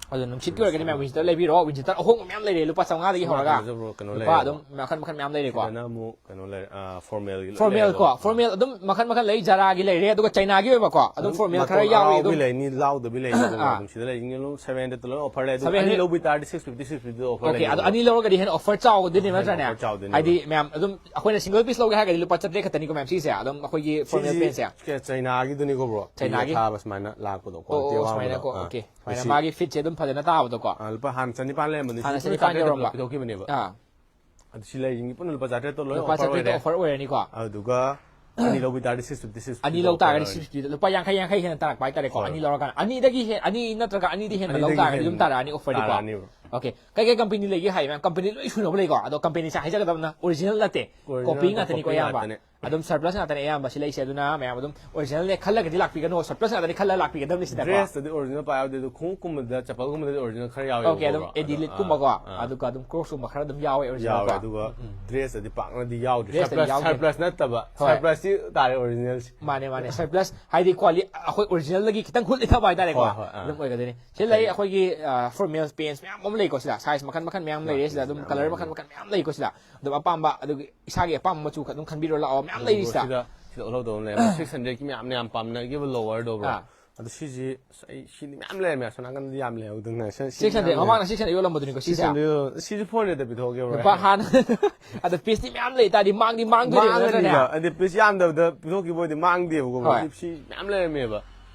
ꯑꯗꯣ ꯅꯨꯡꯁꯤꯠꯀꯤ ꯑꯣꯏꯔꯒꯗꯤ ꯃꯌꯥꯝ wind cheater ꯂꯩꯕꯤꯔꯣ꯫ Wind cheater ꯑꯍꯣꯡꯕ ꯃꯌꯥꯝ ꯂꯩꯔꯦ, ꯂꯨꯄꯥ ꯆꯥꯝꯃꯉꯥꯗꯒꯤ ꯁꯣꯝ ꯍꯧꯔꯒ ꯅꯥꯀꯟꯗꯁꯨ, bro, ꯀꯩꯅꯣ ꯂꯨꯄꯥ ꯂꯩꯔꯦꯕ꯫ ꯑꯗꯨꯝ ꯃꯈꯜ ꯃꯈꯜ ꯃꯌꯥꯝ ꯂꯩꯔꯦꯀꯣ꯫ ꯁꯤꯗꯅ ꯑꯃꯨꯛ ꯀꯩꯅꯣ ꯂꯩꯔꯦ, ꯑꯥ, formal ꯒꯤ Formal ꯀꯣ, ꯂꯩꯔꯦꯕ꯫ formal ꯑꯗꯨꯝ ꯃꯈꯜ ꯃꯈꯜ ꯂꯩ, Zara ꯒꯤ ꯂꯩꯔꯦ, ꯑꯗꯨꯒ China ꯒꯤ ꯑꯣꯏꯕꯀꯣ, ꯑꯗꯨꯝ formal ꯈꯔ ꯃꯇꯣꯟ ꯌꯥꯎꯔꯤ ꯑꯔꯥꯎꯕꯤ ꯑꯗꯨꯝ꯫ ꯂꯩꯅꯤ, ꯂꯥꯎꯗꯕꯤ ꯂꯩꯅꯤ, ꯑꯥ. ꯑꯗꯨꯝ ꯁꯤꯗ ꯂꯩꯔꯤꯁꯤꯡꯁꯦ ꯑꯗꯨꯝ seven hundred ꯇ ꯂꯣꯏ offer ꯂꯩ꯫ ꯑꯗꯨ Seven hundred. ꯑꯅꯤ ꯂꯧꯕꯤ ꯇꯥꯔꯗꯤ six fifty, six fifty offer Okay, ꯑꯗꯣ ꯂꯩꯅꯦꯕ꯫ ꯑꯅꯤ ꯂꯧꯔꯒꯗꯤ ꯍꯦꯟꯅ offer ꯆꯥꯎꯒꯗꯣꯏꯅꯦꯕ, ꯍꯦꯟꯅ ꯅꯠꯇ꯭ꯔꯅꯦ? offer ꯆꯥꯎꯗꯣꯏꯅꯦꯕ꯫ ꯍꯥꯏꯗꯤ ꯃꯌꯥꯝ ꯑꯗꯨꯝ ꯑꯩꯈꯣꯏꯅ single piece ꯂꯧꯒꯦ ꯍꯥꯏꯔꯒꯗꯤ ꯂꯨꯄꯥ ꯆꯥꯇ꯭ꯔꯦꯠ ꯈꯛꯇꯅꯤꯀꯣ ꯃꯌꯥꯝ ꯁꯤꯁꯦ, ꯑꯗꯨꯝ ꯑꯩꯈꯣꯏꯒꯤ formal ꯄꯦꯟꯁꯦ꯫ ꯁꯤꯁꯦ China ꯒꯤꯗꯨꯅꯤꯀꯣ, bro꯫ ꯐꯤ China ꯒꯤ? ꯑꯊꯥꯕ ꯁꯨꯃꯥꯏꯅ ꯂꯥꯛꯄꯗꯣ, ꯑꯣ, quality ꯑꯣ, ꯑꯋꯥꯡꯕꯗꯣ꯫ ꯁꯨꯃꯥꯏꯅꯀꯣ, ꯑꯥ. okay. ꯁꯨꯃꯥꯏꯅ ꯁꯤ ꯃꯥꯒꯤ fit ꯁꯦ ꯑꯗꯨꯝ ꯐꯖꯅ ꯇꯥꯕꯗꯣꯀꯣ꯫ ꯑꯥ, ꯂꯨꯄꯥ ꯍꯥꯟꯅ ꯆꯅꯤꯄꯥꯟ ꯂꯩꯔꯝꯕꯗꯣ ꯍꯥꯟꯅ ꯁꯤ ꯆꯅꯤꯄꯥꯟ ꯆꯥꯇ꯭ꯔꯦꯠꯇ ꯌꯧꯔꯝꯕ꯫ ꯄꯤꯊꯣꯛꯈꯤꯕꯅꯦꯕ꯫ ꯑꯥ. ꯑꯗꯨ ꯁꯤ ꯂꯩꯔꯤꯁꯤꯡꯒꯤ ꯄꯨꯟꯅ ꯂꯨꯄꯥ ꯆꯥꯇ꯭ꯔꯦꯠꯇ ꯂꯣꯏ ꯂꯨꯄꯥ offer ꯆꯥꯇ꯭ꯔꯦꯠꯇ ꯑꯣꯏꯔꯦ꯫ offer ꯑꯣꯏꯔꯅꯤꯀꯣ꯫ ꯑꯗꯨꯒ ꯑꯅꯤ ꯂꯧꯕꯤ ꯇꯥꯔꯗꯤ six fifty, six fifty ꯑꯅꯤ offer ꯂꯧ ꯇꯥꯔꯒꯗꯤ ꯑꯣꯏꯔꯅꯤ꯫ Six fifty, ꯂꯨꯄꯥ ꯌꯥꯡꯈꯩ, ꯌꯥꯡꯈꯩ ꯍꯦꯟꯅ ꯇꯥꯔꯛꯄ ꯍꯥꯏꯇꯥꯔꯦꯀꯣ꯫ ꯍꯣꯏ. ꯑꯅꯤ ꯂꯧꯔꯀꯥꯟꯗ ꯑꯅꯤꯗꯒꯤ ꯍꯦ-, ꯑꯅꯤ ꯅꯠꯇ꯭ꯔꯒ ꯑꯅꯤꯗꯤ ꯍꯦꯟꯅ ꯂꯧ ꯑꯅꯤꯗꯒꯤ ꯇꯥꯔꯒꯗꯤ ꯑꯗꯨꯝ ꯍꯦꯟꯅ ꯇꯥꯔꯛꯑꯅꯤ offer ꯗꯤꯀꯣ꯫ ꯇꯥꯔꯛꯑꯅꯤꯕ꯫ Okay, ꯀꯩ ꯀꯩ company ꯂꯩꯒꯦ ꯍꯥꯏ ꯃꯌꯥꯝ? Company ꯂꯣꯏ ꯁꯨꯅꯕ ꯂꯩꯀꯣ, ꯑꯗꯣ company ꯁꯦ ꯍꯥꯏꯖꯒꯗꯕꯅ original ꯅꯠꯇꯦ, copy ꯉꯥꯛꯇꯅꯤꯀꯣ ꯑꯌꯥꯝꯕ꯫ ꯑꯗꯨꯝ surplus ꯉꯥꯛꯇꯅꯦ ꯑꯌꯥꯝꯕ ꯁꯤ ꯂꯩꯁꯦ, ꯑꯗꯨꯅ ꯃꯌꯥꯝ ꯑꯗꯨꯝ original ꯅꯦ ꯈꯜꯂꯒꯗꯤ ꯂꯥꯛꯄꯤꯒꯅꯨ, surplus ꯉꯥꯛꯇꯅꯤ ꯈꯜꯂꯒ ꯂꯥꯛꯄꯤꯒꯗꯕꯅꯤ ꯁꯤꯗꯀꯣ꯫ Dress ꯇꯗꯤ original ꯄꯥꯛ ꯌꯥꯎꯗꯦ, ꯑꯗꯣ ꯈꯣꯡꯎꯞꯀꯨꯝꯕꯗ, ꯆꯄꯜꯒꯨꯝꯕꯗꯗꯤ original ꯈꯔ ꯌꯥꯎꯋꯦꯕꯀꯣ, Okay, ꯑꯗꯨꯝ bro꯫ ꯑꯗꯣ, Adilet ꯀꯨꯝꯕꯀꯣ, ꯑꯥ, ꯑꯥ꯫ ꯑꯗꯨꯒ ꯑꯗꯨꯝ Crocs ꯀꯨꯝꯕ ꯈꯔ ꯑꯗꯨꯝ ꯌꯥꯎꯋꯦ original ꯌꯥꯎꯋꯦ, ꯀꯣ꯫ ꯑꯗꯨꯒ ꯎꯝ, ꯎꯝ꯫ Dress ꯇꯗꯤ ꯄꯥꯛꯅꯗꯤ ꯌꯥꯎꯗ꯭ꯔꯦ꯫ Dress ꯇꯗꯤ surplus, ꯌꯥꯎꯗ꯭ꯔꯦ꯫ Surplus ꯅꯠꯇꯕ, ꯍꯣꯏ꯫ Surplus ꯁꯤ ꯇꯥꯔꯦ original ꯁꯤ꯫ ꯃꯥꯅꯦ, ꯃꯥꯅꯦ, surplus ꯍꯥꯏꯗꯤ quali-, ꯑꯩꯈꯣꯏ original ꯗꯒꯤ ꯈꯤꯇꯪ ꯍꯨꯠ ꯂꯤꯊꯕ ꯍꯥꯏꯇꯥꯔꯦꯀꯣ꯫ ꯍꯣꯏ, ꯍꯣꯏ, ꯑꯥ꯫ ꯑꯗꯨꯝ ꯑꯣꯏꯒꯗꯣꯏꯅꯤ꯫ ꯁꯤꯗ ꯂꯩ ꯑꯩꯈꯣꯏꯒꯤ, ꯑ, formal pants ꯃꯌꯥꯝ ꯑꯃ ꯂꯩꯀꯣ ꯁꯤꯗ꯫ Size ꯃꯈꯟ ꯃꯈꯟ ꯃꯌꯥꯝ ꯂꯩꯔꯦ ꯁꯤꯗ꯫ ꯑꯗꯨꯝ ꯃꯌꯥꯝ colour ꯂꯩꯔꯦ꯫ ꯃꯈꯟ ꯃꯈꯟ ꯃꯌꯥꯝ ꯂꯩꯀꯣ ꯁꯤꯗ꯫ ꯑꯗꯨꯝ ꯑꯄꯥꯝꯕ, ꯑꯗꯨꯒ ꯏꯁꯥꯒꯤ ꯑꯄꯥꯝꯕ ꯃꯆꯨ ꯑꯗꯨꯝ ꯈꯟꯕꯤꯔꯣ ꯂꯥꯛꯑꯣ꯫ ꯃꯌꯥꯝ ꯂꯩꯔꯤ ꯁꯤꯗ꯫ ꯁꯤꯗ, ꯁꯤꯗ ꯎꯠꯍꯧꯗꯕ ꯑꯃ ꯂꯩꯔꯦ꯫ Six hundred ꯀꯤ ꯃꯌꯥꯝꯅ ꯌꯥꯝ ꯄꯥꯝꯅꯈꯤꯕ lower ꯗꯣ, bro꯫ ꯑꯥ꯫ ꯑꯗꯣ ꯁꯤꯁꯤ, ꯑꯁ, ꯑꯩ ꯁꯤꯗꯤ ꯃꯌꯥꯝ ꯂꯩꯔꯝꯃꯦ꯫ ꯑꯁꯣꯝ ꯅꯥꯀꯟꯗꯗꯤ ꯌꯥꯝ ꯂꯩꯍꯧꯗꯅ꯫ ꯁꯤ, ꯁꯤ Six hundred, ꯃꯌꯥꯝ ꯂꯩꯔꯦ꯫ ꯃꯃꯥꯡꯗ six hundred ꯌꯣꯜꯂꯝꯕꯗꯨꯅꯤꯀꯣ ꯁꯤꯁꯦ? Six hundred ꯌꯣꯜ-, ꯁꯤꯁꯨ four hundred ꯗ ꯄꯤꯊꯣꯛꯑꯒꯦ, bro꯫ ꯂꯨꯄꯥ ꯍꯥꯟꯅ, ꯑꯗꯣ piece ꯇꯤ ꯃꯌꯥꯝ ꯂꯩ ꯇꯥꯔꯗꯤ ꯃꯥꯡꯗꯤ ꯃꯥꯡꯗꯣꯏꯅꯦꯕ, ꯅꯠꯇ꯭ꯔꯅꯦ? ꯃꯥꯡꯉꯅꯤꯕ꯫ ꯑꯗꯤ piece ꯌꯥꯝꯗꯕꯗ ꯄꯤꯊꯣꯛꯈꯤꯕ ꯑꯣꯏꯗꯤ ꯃꯥꯡꯗꯦꯕꯀꯣ, bro꯫ ꯍꯣꯏ꯫ ꯁꯤ, ꯁꯤ ꯃꯌꯥꯝ ꯂꯩꯔꯝꯃꯦꯕ꯫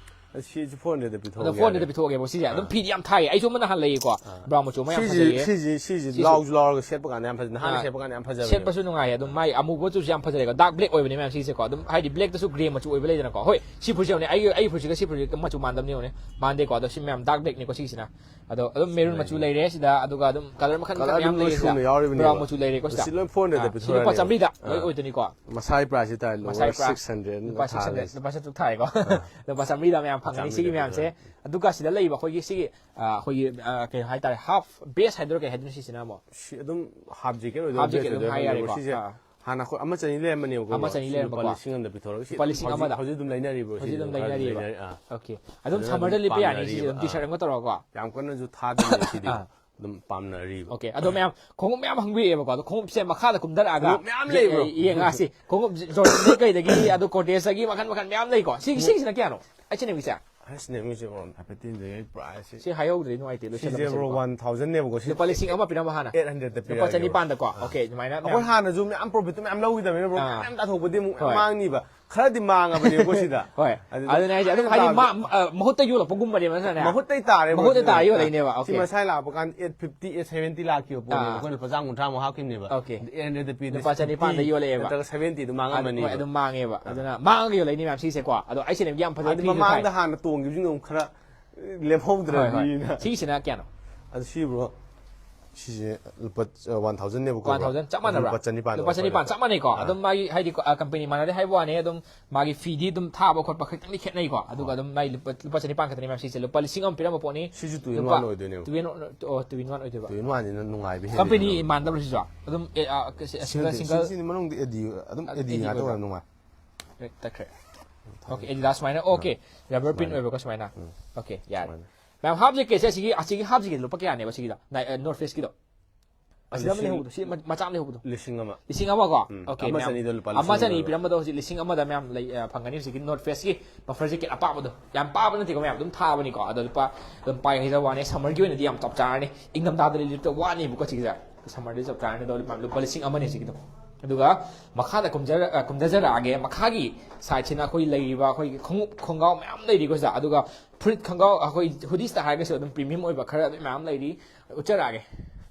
ꯑꯁꯤꯁꯨ four hundred ꯗ ꯑꯗꯣ ꯄꯤꯊꯣꯛꯑꯒꯦ four hundred ꯗ ꯍꯥꯏꯔꯦ꯫ ꯄꯤꯊꯣꯛꯑꯒꯦꯕ ꯁꯤꯁꯦ꯫ ꯑꯗꯨꯝ ꯑꯥ꯫ ꯐꯤꯗꯤ ꯌꯥꯝ ꯊꯥꯏꯌꯦ꯫ ꯑꯩꯁꯨ ꯑꯃ ꯅꯍꯥꯟ ꯂꯩꯌꯦꯀꯣ, ꯑꯥ꯫ Brown ꯃꯆꯨ ꯑꯃ ꯌꯥꯝ ꯁꯤꯁꯤ, ꯐꯖꯩꯌꯦ꯫ ꯁꯤꯁꯤ, ꯁꯤꯁꯤ ꯁꯤꯁꯨ ꯂꯥꯎꯁꯨ ꯂꯥꯎꯔꯒ ꯁꯦꯠꯄ ꯀꯥꯟꯗ ꯌꯥꯝ ꯐꯖꯩ꯫ ꯅꯍꯥꯟꯅ ꯑꯥ꯫ ꯁꯦꯠꯄ ꯀꯥꯟꯗ ꯌꯥꯝ ꯐꯖꯕꯅꯦꯕ꯫ ꯁꯦꯠꯄꯁꯨ ꯅꯨꯡꯉꯥꯏꯌꯦ꯫ ꯑꯗꯨꯝ ꯃꯥꯏ ꯑꯃꯨꯕ ꯃꯆꯨꯁꯦ ꯌꯥꯝ ꯐꯖꯔꯦꯀꯣ꯫ Dark black ꯑꯣꯏꯕꯅꯦ ꯃꯌꯥꯝ ꯁꯤꯁꯦꯀꯣ꯫ ꯑꯗꯨꯝ ꯍꯥꯏꯗꯤ black ꯇꯁꯨ grey ꯃꯆꯨ ꯑꯣꯏꯕ ꯂꯩꯗꯅꯀꯣ꯫ ꯍꯣꯏ, ꯁꯤ ꯐꯨꯔꯤꯠꯁꯦ ꯌꯦꯡꯉꯨꯅꯦ꯫ ꯑꯩꯒꯤ, ꯑꯩ ꯐꯨꯔꯤꯠꯁꯤꯒ ꯁꯤ ꯐꯨꯔꯤꯠꯁꯤꯒ ꯃꯆꯨ ꯃꯥꯟꯗꯕꯅꯦ ꯌꯦꯡꯉꯨꯅꯦ꯫ ꯃꯥꯟꯗꯦꯀꯣ꯫ ꯑꯗꯣ ꯁꯤ ꯃꯌꯥꯝ dark blackꯅꯤꯀꯣ ꯁꯤꯒꯤꯁꯤꯅ꯫ ꯑꯗꯣ ꯑꯗꯨꯝ maroon ꯃꯆꯨ ꯂꯩꯔꯦ ꯁꯤꯗ, ꯑꯗꯨꯒ ꯑꯗꯨꯝ colour ꯃꯈꯜ ꯃꯈꯜ ꯃꯌꯥꯝ ꯂꯩꯔꯦ ꯁꯤꯗ꯫ Brown ꯃꯆꯨ ꯂꯩꯔꯦꯀꯣ ꯁꯤꯗ꯫ ꯁꯤ ꯂꯣꯏ four hundred ꯗ ꯑꯥ, ꯁꯤ ꯂꯨꯄꯥ ꯄꯤꯊꯣꯔꯛꯑꯅꯦꯕ꯫ ꯆꯥꯝꯃꯔꯤꯗ ꯂꯣꯏ ꯑꯥ꯫ ꯑꯣꯏꯗꯣꯏꯅꯤꯀꯣ꯫ ꯃꯁꯥꯒꯤ price ꯁꯤ ꯇꯥꯏ, ꯃꯁꯥꯒꯤ lower price꯫ Six hundred ꯂꯨꯄꯥ ꯁꯤꯛꯁ ꯍꯟꯗ꯭ꯔꯦꯠ ꯊꯥꯔꯦꯀꯣ꯫ ꯂꯨꯄꯥ ꯆꯥꯝꯃꯔꯤꯗ ꯂꯨꯄꯥ ꯆꯥꯇ꯭ꯔꯨꯛ ꯊꯥꯔꯦꯀꯣ꯫ ꯑꯥ꯫ ꯂꯨꯄꯥ ꯆꯥꯝꯃꯔꯤꯗ ꯃꯌꯥꯝ ꯐꯪꯒꯅꯤ ꯁꯤꯒꯤ ꯆꯥꯝꯃꯔꯤꯗ ꯃꯌꯥꯝꯁꯦ꯫ ꯄꯤꯊꯣꯔꯛꯑꯅꯤ꯫ ꯑꯗꯨꯒ ꯁꯤꯗ ꯂꯩꯕ ꯑꯩꯈꯣꯏꯒꯤ ꯁꯤꯒꯤ, ꯑ, ꯑꯩꯈꯣꯏꯒꯤ, ꯑ, ꯀꯩ ꯍꯥꯏꯇꯥꯔꯦ, half vest ꯍꯥꯏꯗꯣꯏꯔꯥ ꯀꯩ ꯍꯥꯏꯗꯣꯏꯅꯣ ꯁꯤꯁꯤꯅ ꯑꯃꯨꯛ? ꯁꯤ ꯑꯗꯨꯝ half jacket ꯑꯣꯏꯗꯣꯏꯔꯥ, half jacket vest ꯑꯗꯨꯝ ꯑꯣꯏꯗꯣꯏꯔꯥ ꯍꯥꯏ ꯈꯪꯗꯦ, ꯌꯥꯔꯦꯀꯣ꯫ ꯁꯤꯁꯦ ꯑꯥ꯫ ꯍꯥꯟꯅ ꯑꯩꯈꯣꯏ ꯑꯃ ꯆꯅꯤ ꯂꯩꯔꯝꯕꯅꯦꯕꯀꯣ, ꯑꯃ ꯆꯅꯤ ꯁꯤ ꯂꯨꯄꯥ ꯂꯩꯔꯝꯕꯀꯣ꯫ ꯂꯤꯁꯤꯡ ꯑꯃꯗ ꯄꯤꯊꯣꯔꯛꯑꯒ ꯁꯤ ꯂꯨꯄꯥ ꯂꯤꯁꯤꯡ ꯍꯧꯖꯤꯛ, ꯑꯃꯗ꯫ ꯍꯧꯖꯤꯛ ꯑꯗꯨꯝ ꯂꯩꯅꯔꯤꯕ꯭ꯔꯣ? ꯍꯧꯖꯤꯛ ꯁꯤꯁꯦ ꯑꯗꯨꯝ ꯈꯔ ꯂꯩꯅꯔꯤꯕ? ꯂꯩꯅꯔꯤ, ꯑꯥ꯫ Okay꯫ ꯑꯗꯨꯝ ꯐꯖꯅ summer ꯗ ꯑꯗꯨꯝ ꯂꯤꯠꯄ ꯌꯥꯅꯤ ꯁꯤꯁꯦ, ꯄꯥꯝꯅꯔꯤꯕ, ꯑꯗꯨꯝ T-shirt ꯑꯥ꯫ ꯑꯃꯒ ꯇꯧꯔꯒꯀꯣ꯫ ꯌꯥꯝ ꯀꯟꯅꯁꯨ ꯊꯥꯗꯕꯅꯦ ꯁꯤꯗꯤ꯫ ꯑꯥ꯫ ꯑꯗꯨꯝ ꯄꯥꯝꯅꯔꯤꯕ꯫ Okay꯫ ꯑꯗꯣ ꯃꯌꯥꯝ ꯈꯣꯡꯎꯞ ꯃꯌꯥꯝ ꯍꯪꯕꯤꯔꯛꯑꯦꯕꯀꯣ꯫ ꯑꯗꯣ ꯈꯣꯡꯎꯞꯁꯦ ꯃꯈꯥꯗ ꯀꯨꯝꯊꯔꯛꯑꯒ ꯈꯣꯡꯎꯞ ꯃꯌꯥꯝ ꯌꯦ-, ꯂꯩꯕ꯭ꯔꯣ? ꯌꯦꯡꯉꯛꯑꯁꯤ꯫ ꯈꯣꯡꯎꯞ Jordan ꯗꯒꯤ ꯀꯩꯗꯒꯤ, ꯑꯗꯣ Cortez ꯇꯒꯤ ꯃꯈꯟ ꯃꯈꯟ ꯃꯌꯥꯝ ꯂꯩꯀꯣ꯫ ꯁꯤ, ꯈꯣꯡꯎꯞ ꯁꯤꯒꯤꯁꯤꯅ ꯀꯌꯥꯅꯣ? ꯑꯩꯁꯤꯅ ꯃꯤꯁꯦ, bro, ꯍꯥꯏꯐꯦꯠ ꯌꯦꯡꯖꯒꯦ ꯑꯩ price ꯁꯤ꯫ ꯁꯤ ꯍꯥꯏꯍꯧꯗ꯭ꯔꯦ, ꯅꯨꯡꯉꯥꯏꯇꯦ, ꯁꯤꯁꯦ, bro, ꯂꯣꯏꯁꯤꯜꯂꯝꯃꯁꯦꯕꯀꯣ꯫ One thousand ꯅꯦꯕꯀꯣ, ꯁꯤ ꯂꯨꯄꯥ ꯂꯤꯁꯤꯡ ꯑꯃ ꯄꯤꯔꯝꯕ ꯍꯥꯟꯅ? Eight hundred ꯇ ꯂꯨꯄꯥ ꯄꯤꯔꯛꯑꯒꯦ, bro꯫ ꯆꯅꯤꯄꯥꯟꯗꯀꯣ? ꯑꯥ꯫ Okay, ꯑꯗꯨꯃꯥꯏꯅ ꯑꯩꯈꯣꯏ ꯃꯌꯥꯝ ꯍꯥꯟꯅꯁꯨ ꯃꯌꯥꯝ profit ꯇꯨ ꯃꯌꯥꯝ ꯂꯧꯈꯤꯗꯕꯅꯤꯅ, bro, ꯍꯣꯏ꯫ ꯃꯌꯥꯝ ꯇꯥꯊꯣꯛꯄꯗꯤ ꯑꯃꯨꯛ ꯍꯣꯏ꯫ ꯃꯥꯡꯅꯤꯕ꯫ ꯈꯔꯗꯤ ꯃꯥꯡꯉꯕꯅꯦꯕꯀꯣ ꯁꯤꯗ꯫ ꯍꯣꯏ꯫ ꯑꯗꯨꯗ ꯑꯗꯨꯅ ꯍꯥꯏꯁꯦ ꯑꯗꯨꯝ ꯍꯥꯏꯗꯤ ꯃꯥ-, ꯑ, ꯃꯍꯨꯠꯇ ꯌꯣꯜꯂꯛꯄꯒꯨꯝꯕꯅꯦꯕ ꯅꯠꯇ꯭ꯔꯅꯦ? ꯃꯍꯨꯠꯇꯩ ꯇꯥꯔꯦ, ꯃꯍꯨꯠꯇꯩ ꯃꯍꯨꯠꯇꯩ ꯇꯥꯔ ꯇꯥꯔꯦ꯫ ꯌꯣꯜꯂꯛꯏꯅꯦꯕ꯫ ꯁꯤ Okay꯫ ꯃꯁꯥꯏ ꯂꯥꯛꯄ ꯀꯥꯟꯗ eight fifty, eight seventy ꯂꯥꯛꯈꯤꯕ ꯄꯣꯠꯅꯦꯕ꯫ ꯑꯥ꯫ ꯑꯩꯈꯣꯏꯅ ꯂꯨꯄꯥ ꯆꯥꯝ ꯀꯨꯟꯊ꯭ꯔꯥꯃꯨꯛ ꯍꯥꯞꯈꯤꯕꯅꯦꯕ꯫ Okay꯫ Eight hundred ꯇ ꯄꯤꯗ ꯂꯨꯄꯥ ꯆꯅꯤꯄꯥꯟꯗ ꯌꯣꯜꯂꯛꯑꯦꯕ꯫ ꯅꯠꯇ꯭ꯔꯒ seventy ꯑꯗꯨꯝ ꯃꯥꯡꯉꯝꯃꯅꯤ꯫ ꯍꯣꯏ, ꯑꯗꯨꯝ ꯃꯥꯡꯉꯦꯕ꯫ ꯑꯥ꯫ ꯑꯗꯨꯅ ꯃꯥꯡꯉꯒ ꯌꯣꯜꯂꯛꯏꯅꯦ ꯃꯌꯥꯝ ꯁꯤꯁꯦꯀꯣ꯫ ꯑꯗꯣ ꯑꯩꯁꯤꯅ ꯌꯥꯝ ꯐꯖꯅ ꯑꯗꯨ ꯐꯤꯁꯨ ꯊꯥꯏ꯫ ꯃꯃꯥꯡꯗ ꯍꯥꯟꯅ ꯇꯣꯡꯈꯤꯕꯁꯤꯡꯗꯣ ꯑꯃꯨꯛ ꯈꯔ ꯍꯣꯏ, ꯍꯣꯏ꯫ ꯂꯦꯝꯍꯧꯗ꯭ꯔꯗꯤꯅ꯫ ꯁꯤꯒꯤꯁꯤꯅ ꯀꯌꯥꯅꯣ? ꯑꯗꯨ ꯁꯤ, bro, ꯁꯤꯁꯦ ꯂꯨꯄꯥ ꯋꯥꯟ ꯊꯥꯎꯖꯟꯅꯦꯕꯀꯣ꯫ ꯋꯥꯟ ꯊꯥꯎꯖꯟ ꯆꯞ ꯃꯥꯟꯅꯕ꯭ꯔꯥ? ꯂꯨꯄꯥ ꯆꯅꯤꯄꯥꯟ ꯂꯨꯄꯥ ꯆꯅꯤꯄꯥꯟ ꯆꯞ ꯃꯥꯟꯅꯩꯀꯣ꯫ ꯑꯥ꯫ ꯑꯗꯨꯝ ꯃꯥꯒꯤ ꯍꯥꯏꯗꯤ ꯀꯝꯄꯅꯤ ꯃꯥꯟꯅꯗꯦ ꯍꯥꯏꯕ ꯋꯥꯅꯦ, ꯑꯗꯨꯝ ꯃꯥꯒꯤ ꯐꯤꯗꯤ ꯑꯗꯨꯝ ꯊꯥꯕ ꯈꯣꯠꯄ ꯈꯤꯇꯪꯗꯤ ꯈꯦꯠꯅꯩꯀꯣ꯫ ꯑꯗꯨꯒ ꯑꯗꯨꯝ ꯃꯥꯒꯤ ꯂꯨꯄꯥ ꯂꯨꯄꯥ ꯆꯅꯤꯄꯥꯟ ꯈꯛꯇꯅꯤ ꯃꯌꯥꯝ ꯁꯤꯁꯦ꯫ ꯂꯨꯄꯥ ꯂꯤꯁꯤꯡ ꯑꯃ ꯄꯤꯔꯝꯕ ꯄꯣꯠꯅꯤ꯫ ꯁꯤꯁꯨ two in ꯂꯨꯄꯥ one ꯑꯣꯏꯗꯣꯏꯅꯦꯕ꯫ Two in one, ꯑꯣ, two in one ꯑꯣꯏꯗꯣꯏꯕ꯫ Two in one ꯁꯤꯅ ꯅꯨꯡꯉꯥꯏꯕ ꯍꯦꯜꯂꯤ꯫ ꯀꯝꯄꯅꯤ ꯃꯥꯟꯅꯗꯕ꯭ꯔꯣ ꯁꯤꯁꯨ? ꯑꯗꯨꯝ single single ꯁꯤꯅ ꯃꯅꯨꯡꯗ AD ꯑꯗꯨꯝ ꯑꯗꯨꯝ AD AD ꯉꯥꯛꯇ ꯑꯣꯏꯕ꯫ ꯑꯣꯏꯔ ꯅꯨꯡꯉꯥꯏ꯫ ꯇꯠꯈ꯭ꯔꯦ꯫ Okay, Adidas ꯁꯨꯃꯥꯏꯅ꯫ Okay, rubber print ꯁꯨꯃꯥꯏꯅ꯫ ꯑꯣꯏꯕꯀꯣ ꯁꯨꯃꯥꯏꯅ꯫ ꯎꯝ꯫ Okay, ꯌꯥꯔꯦ꯫ ꯁꯨꯃꯥꯏꯅ꯫ ꯃꯌꯥꯝ half jacketꯁꯦ ꯑꯁꯤꯒꯤ ꯑꯁꯤꯒꯤ half jacket ꯂꯨꯄꯥ ꯀꯌꯥꯅꯦꯕ ꯁꯤꯒꯤꯗꯣ? North Face ꯀꯤꯗꯣ꯫ ꯑꯁꯤꯗ ꯑꯃ ꯂꯤꯁꯤꯡ ꯂꯩꯍꯧꯕꯗꯣ, ꯁꯤ ꯃ- ꯃꯆꯥ ꯑꯃ ꯂꯩꯍꯧꯕꯗꯣ꯫ ꯂꯤꯁꯤꯡ ꯑꯃ꯫ ꯂꯤꯁꯤꯡ ꯑꯃ ꯀꯣ? ꯎꯝ. Okay, ꯑꯃ ꯃꯌꯥꯝ꯫ ꯆꯅꯤꯗꯣ ꯂꯨꯄꯥ ꯑꯃ ꯂꯤꯁꯤꯡ ꯆꯅꯤ ꯑꯃ ꯄꯤꯔꯝꯕꯗꯣ ꯍꯧꯖꯤꯛ ꯂꯤꯁꯤꯡ ꯑꯃꯗ ꯃꯌꯥꯝ ꯂꯩ, ꯑ, ꯐꯪꯒꯅꯤ ꯍꯧꯖꯤꯛꯀꯤ North Face ꯀꯤ buffer jacket ꯑꯄꯥꯛꯄꯗꯣ꯫ ꯌꯥꯝ ꯄꯥꯕ ꯅꯠꯇꯦꯀꯣ ꯃꯌꯥꯝ, ꯑꯗꯨꯝ ꯊꯥꯕꯅꯤꯀꯣ꯫ ꯑꯗꯣ ꯂꯨꯄꯥ, ꯑꯗꯨꯝ ꯄꯥꯏ ꯍꯥꯏꯖꯕ ꯋꯥꯅꯤ, summer ꯒꯤ ꯑꯣꯏꯅꯗꯤ ꯌꯥꯝ ꯆꯞ ꯆꯥꯔꯅꯤ꯫ ꯏꯪꯊꯝꯊꯥꯗꯗꯤ ꯂꯤꯠꯄ ꯋꯥꯅꯤꯕꯀꯣ ꯁꯤꯒꯤꯁꯦ꯫ Summer ꯗꯤ ꯆꯞ ꯆꯥꯔꯅꯤ꯫ ꯑꯗꯣ ꯂꯨꯄꯥ, ꯂꯨꯄꯥ ꯂꯤꯁꯤꯡ ꯑꯃꯅꯦ ꯁꯤꯒꯤꯗꯣ꯫ ꯑꯗꯨꯒ ꯃꯈꯥꯗ ꯀꯨꯝꯖꯔ-, ꯑ, ꯀꯨꯝꯊꯖꯔꯛꯑꯒꯦ꯫ ꯃꯈꯥꯒꯤ side ꯁꯤꯅ ꯑꯩꯈꯣꯏ ꯂꯩꯔꯤꯕ ꯑꯩꯈꯣꯏꯒꯤ ꯈꯣꯡꯎꯞ ꯈꯣꯡꯒ꯭ꯔꯥꯎ ꯃꯌꯥꯝ ꯂꯩꯔꯤꯀꯣ ꯁꯤꯗ꯫ ꯑꯗꯨꯒ ꯐꯨꯔꯤꯠ ꯈꯣꯡꯒ꯭ꯔꯥꯎ ꯑꯩꯈꯣꯏ hoodies ꯇ ꯍꯥꯏꯔꯒꯁꯨ ꯑꯗꯨꯝ premium ꯑꯣꯏꯕ ꯈꯔ ꯑꯗꯨꯝ ꯃꯌꯥꯝ ꯂꯩꯔꯤ, ꯎꯠꯆꯔꯛꯑꯒꯦ꯫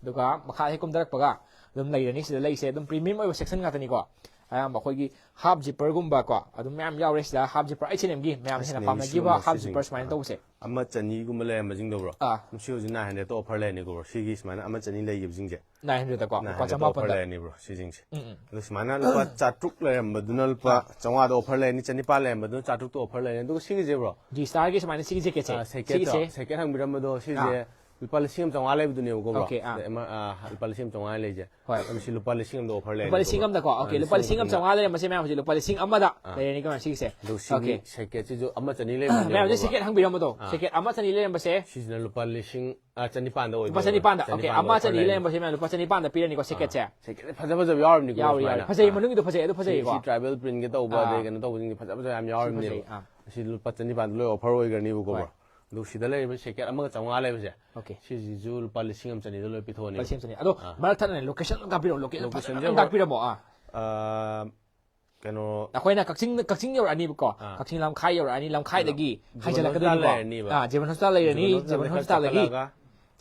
ꯑꯗꯨꯒ ꯃꯈꯥ ꯍꯦꯛ ꯀꯨꯝꯊꯔꯛꯄꯒ ꯑꯗꯨꯝ ꯂꯩꯔꯅꯤ꯫ ꯁꯤꯗ ꯂꯩꯁꯦ ꯑꯗꯨꯝ premium ꯑꯣꯏꯕ section ꯉꯥꯛꯇꯅꯤꯀꯣ꯫ ꯑꯌꯥꯝꯕ ꯑꯩꯈꯣꯏꯒꯤ half zipper ꯒꯨꯝꯕ ꯀꯣ ꯑꯗꯨꯝ ꯃꯌꯥꯝ ꯌꯥꯎꯔꯦ ꯁꯤꯗ꯫ Half zipper H and M ꯒꯤ ꯃꯌꯥꯝꯅ ꯍꯦꯟꯅ H and M ꯒꯤ ꯄꯥꯝꯅꯈꯤꯕ ꯁꯤꯒꯨꯝꯕ half ꯁꯤꯁꯤꯡ꯫ zipper ꯁꯨꯃꯥꯏꯅ ꯇꯧꯕꯁꯦ꯫ ꯑꯃ ꯆꯅꯤꯒꯨꯝꯕ ꯂꯩꯔꯝꯕꯁꯤꯡꯗꯣ bro꯫ ꯑꯥ꯫ ꯁꯤ ꯍꯧꯖꯤꯛ nine hundred ꯇ offer ꯂꯩꯔꯅꯤ bro꯫ ꯁꯤꯒꯤ ꯁꯨꯃꯥꯏꯅ ꯑꯃ ꯆꯅꯤ ꯂꯩꯈꯤꯕꯁꯤꯡꯁꯦ꯫ Nine hundred ꯀꯣ, Nine ꯂꯨꯄꯥ hundred ꯇ offer ꯆꯃꯥꯄꯟꯗ꯫ ꯂꯩꯔꯅꯤ bro ꯁꯤꯁꯤꯡꯁꯦ꯫ ꯎꯝ, ꯎꯝ꯫ ꯑꯗꯣ ꯁꯨꯃꯥꯏꯅ ꯂꯨꯄꯥ ꯆꯥꯇ꯭ꯔꯨꯛ ꯂꯩꯔꯝꯕꯗꯨꯅ ꯂꯨꯄꯥ ꯆꯥꯝꯃꯉꯥꯗ offer ꯂꯩꯔꯅꯤ, ꯆꯅꯤꯄꯥꯟ ꯂꯩꯔꯝꯕꯗꯨꯅ ꯆꯥꯇ꯭ꯔꯨꯛꯇ offer ꯂꯩꯔꯅꯤ꯫ ꯑꯗꯨꯒ ꯁꯤꯒꯤꯁꯦ bro, G Star ꯒꯤ ꯁꯨꯃꯥꯏꯅ ꯁꯤꯒꯤ jacket ꯁꯦ꯫ ꯑꯥ, jacket ꯇꯣ, ꯁꯤꯒꯤꯁꯦ꯫ Jacket ꯍꯪꯕꯤꯔꯝꯕꯗꯣ ꯁꯤꯁꯦ ꯑꯥ꯫ ꯂꯨꯄꯥ ꯂꯤꯁꯤꯡ ꯑꯃ ꯆꯥꯝꯃꯉꯥ ꯂꯩꯕꯗꯨꯅꯦꯕꯀꯣ bro꯫ Okay, ꯑꯥ꯫ ꯑꯗꯩ ꯑꯃ, ꯑꯥ, ꯂꯨꯄꯥ ꯂꯤꯁꯤꯡ ꯑꯃ ꯆꯥꯝꯃꯉꯥ ꯂꯩꯁꯦ꯫ ꯍꯣꯏ꯫ ꯑꯗꯨ ꯁꯤ ꯂꯨꯄꯥ ꯂꯤꯁꯤꯡ ꯑꯃꯗ offer ꯂꯩꯔꯅꯤ ꯂꯨꯄꯥ ꯂꯤꯁꯤꯡ bro꯫ ꯑꯃꯗꯀꯣ꯫ ꯑꯥ, Okay, ꯂꯨꯄꯥ ꯂꯤꯁꯤꯡ ꯑꯃ ꯆꯥꯝꯃꯉꯥ ꯂꯩꯔꯝꯕꯁꯦ ꯃꯌꯥꯝ ꯍꯧꯖꯤꯛ ꯂꯨꯄꯥ ꯂꯤꯁꯤꯡ ꯑꯃꯗ ꯑꯥ꯫ ꯂꯩꯔꯅꯤ ꯀꯩꯅꯣ ꯁꯤꯒꯤꯁꯦ꯫ ꯑꯗꯨ ꯁꯤꯒꯤ Okay꯫ jacket ꯁꯤꯁꯨ ꯑꯃ ꯆꯅꯤ ꯂꯩꯕ ꯃꯌꯥꯝꯁꯦ jacket ꯍꯪꯕꯤꯔꯝꯕꯗꯣ꯫ ꯑꯥ꯫ Jacket ꯑꯃ ꯆꯅꯤ ꯂꯩꯔꯝꯕꯁꯦ꯫ ꯁꯤꯁꯤꯅ ꯂꯨꯄꯥ ꯂꯤꯁꯤꯡ, ꯑꯥ, ꯆꯅꯤꯄꯥꯟꯗ ꯑꯣꯏꯗꯣꯏꯅꯦ꯫ ꯂꯨꯄꯥ ꯆꯅꯤꯄꯥꯟꯗ꯫ Okay, ꯆꯅꯤꯄꯥꯟꯗ ꯑꯃ offer ꯆꯅꯤ ꯂꯩꯔꯅꯤ꯫ ꯂꯩꯔꯝꯕꯁꯦ ꯃꯌꯥꯝ ꯂꯨꯄꯥ ꯆꯅꯤꯄꯥꯟꯗ ꯄꯤꯔꯅꯤꯀꯣ jacket ꯁꯦ꯫ Jacket ꯐꯖ ꯐꯖꯕ ꯌꯥꯎꯔꯤꯕꯅꯤꯀꯣ ꯌꯥꯎꯔꯤ, ꯌꯥꯎꯔꯤ꯫ ꯁꯨꯃꯥꯏꯅ꯫ ꯐꯖꯩ, ꯑꯥ꯫ ꯃꯅꯨꯡꯒꯤꯗꯣ ꯐꯖꯩ, ꯑꯗꯨ ꯐꯖꯩꯀꯣ꯫ ꯁꯤ tribal print ꯀ ꯇꯧꯕ ꯑꯥ꯫ ꯑꯗꯩ ꯀꯩꯅꯣ ꯇꯧꯕꯁꯤꯡꯁꯦ ꯐꯖ ꯐꯖꯕ ꯌꯥꯝ ꯌꯥꯎꯔꯤꯕꯅꯦꯕ꯫ ꯐꯖꯩ, ꯑꯥ꯫ ꯁꯤ ꯂꯨꯄꯥ ꯆꯅꯤꯄꯥꯟꯗ ꯂꯣꯏ offer ꯑꯣꯏꯈ꯭ꯔꯅꯤꯕꯀꯣ ꯍꯣꯏ꯫ bro꯫ ꯑꯗꯨ ꯁꯤꯗ ꯂꯩꯔꯤꯕ jacket ꯑꯃꯒ ꯆꯥꯝꯃꯉꯥ ꯂꯩꯕꯁꯦ꯫ Okay꯫ ꯁꯤꯁꯤꯁꯨ ꯂꯨꯄꯥ ꯂꯤꯁꯤꯡ ꯑꯃ ꯆꯅꯤꯗ ꯂꯣꯏ ꯄꯤꯊꯣꯛꯑꯅꯤ꯫ ꯂꯨꯄꯥ ꯂꯤꯁꯤꯡ ꯑꯃ ꯆꯅꯤ꯫ ꯑꯗꯣ ꯑꯥ꯫ ꯃꯔꯛ ꯊꯠꯅꯅꯦ location ꯑꯃ ꯇꯥꯛꯄꯤꯔꯛꯑꯣ, location Location ꯐꯖꯅ ꯁꯦ ꯑꯃ ꯇꯥꯛꯄꯤꯔꯝꯃꯣ꯫ ꯑꯥ꯫ ꯑꯥ, ꯀꯩꯅꯣ꯫ ꯑꯩꯈꯣꯏꯅ ꯀꯛꯆꯤꯡ, ꯀꯛꯆꯤꯡ ꯌꯧꯔꯛꯑꯅꯤꯕꯀꯣ꯫ ꯑꯥ꯫ ꯀꯛꯆꯤꯡ ꯂꯝꯈꯥꯏ ꯌꯧꯔꯛꯑꯅꯤ, ꯂꯝꯈꯥꯏꯗꯒꯤ Juvenile ꯍꯥꯏꯖꯤꯜꯂꯛꯀꯗꯣꯏꯅꯤꯀꯣ꯫ Hospital ꯂꯩꯔꯅꯤꯕ꯫ ꯑꯥ, Juvenile Hospital ꯂꯩꯔꯅꯤ, Juvenile Juvenile Hospital Hospital ꯗꯒꯤ ꯆꯠꯈꯠꯂꯛꯑꯒ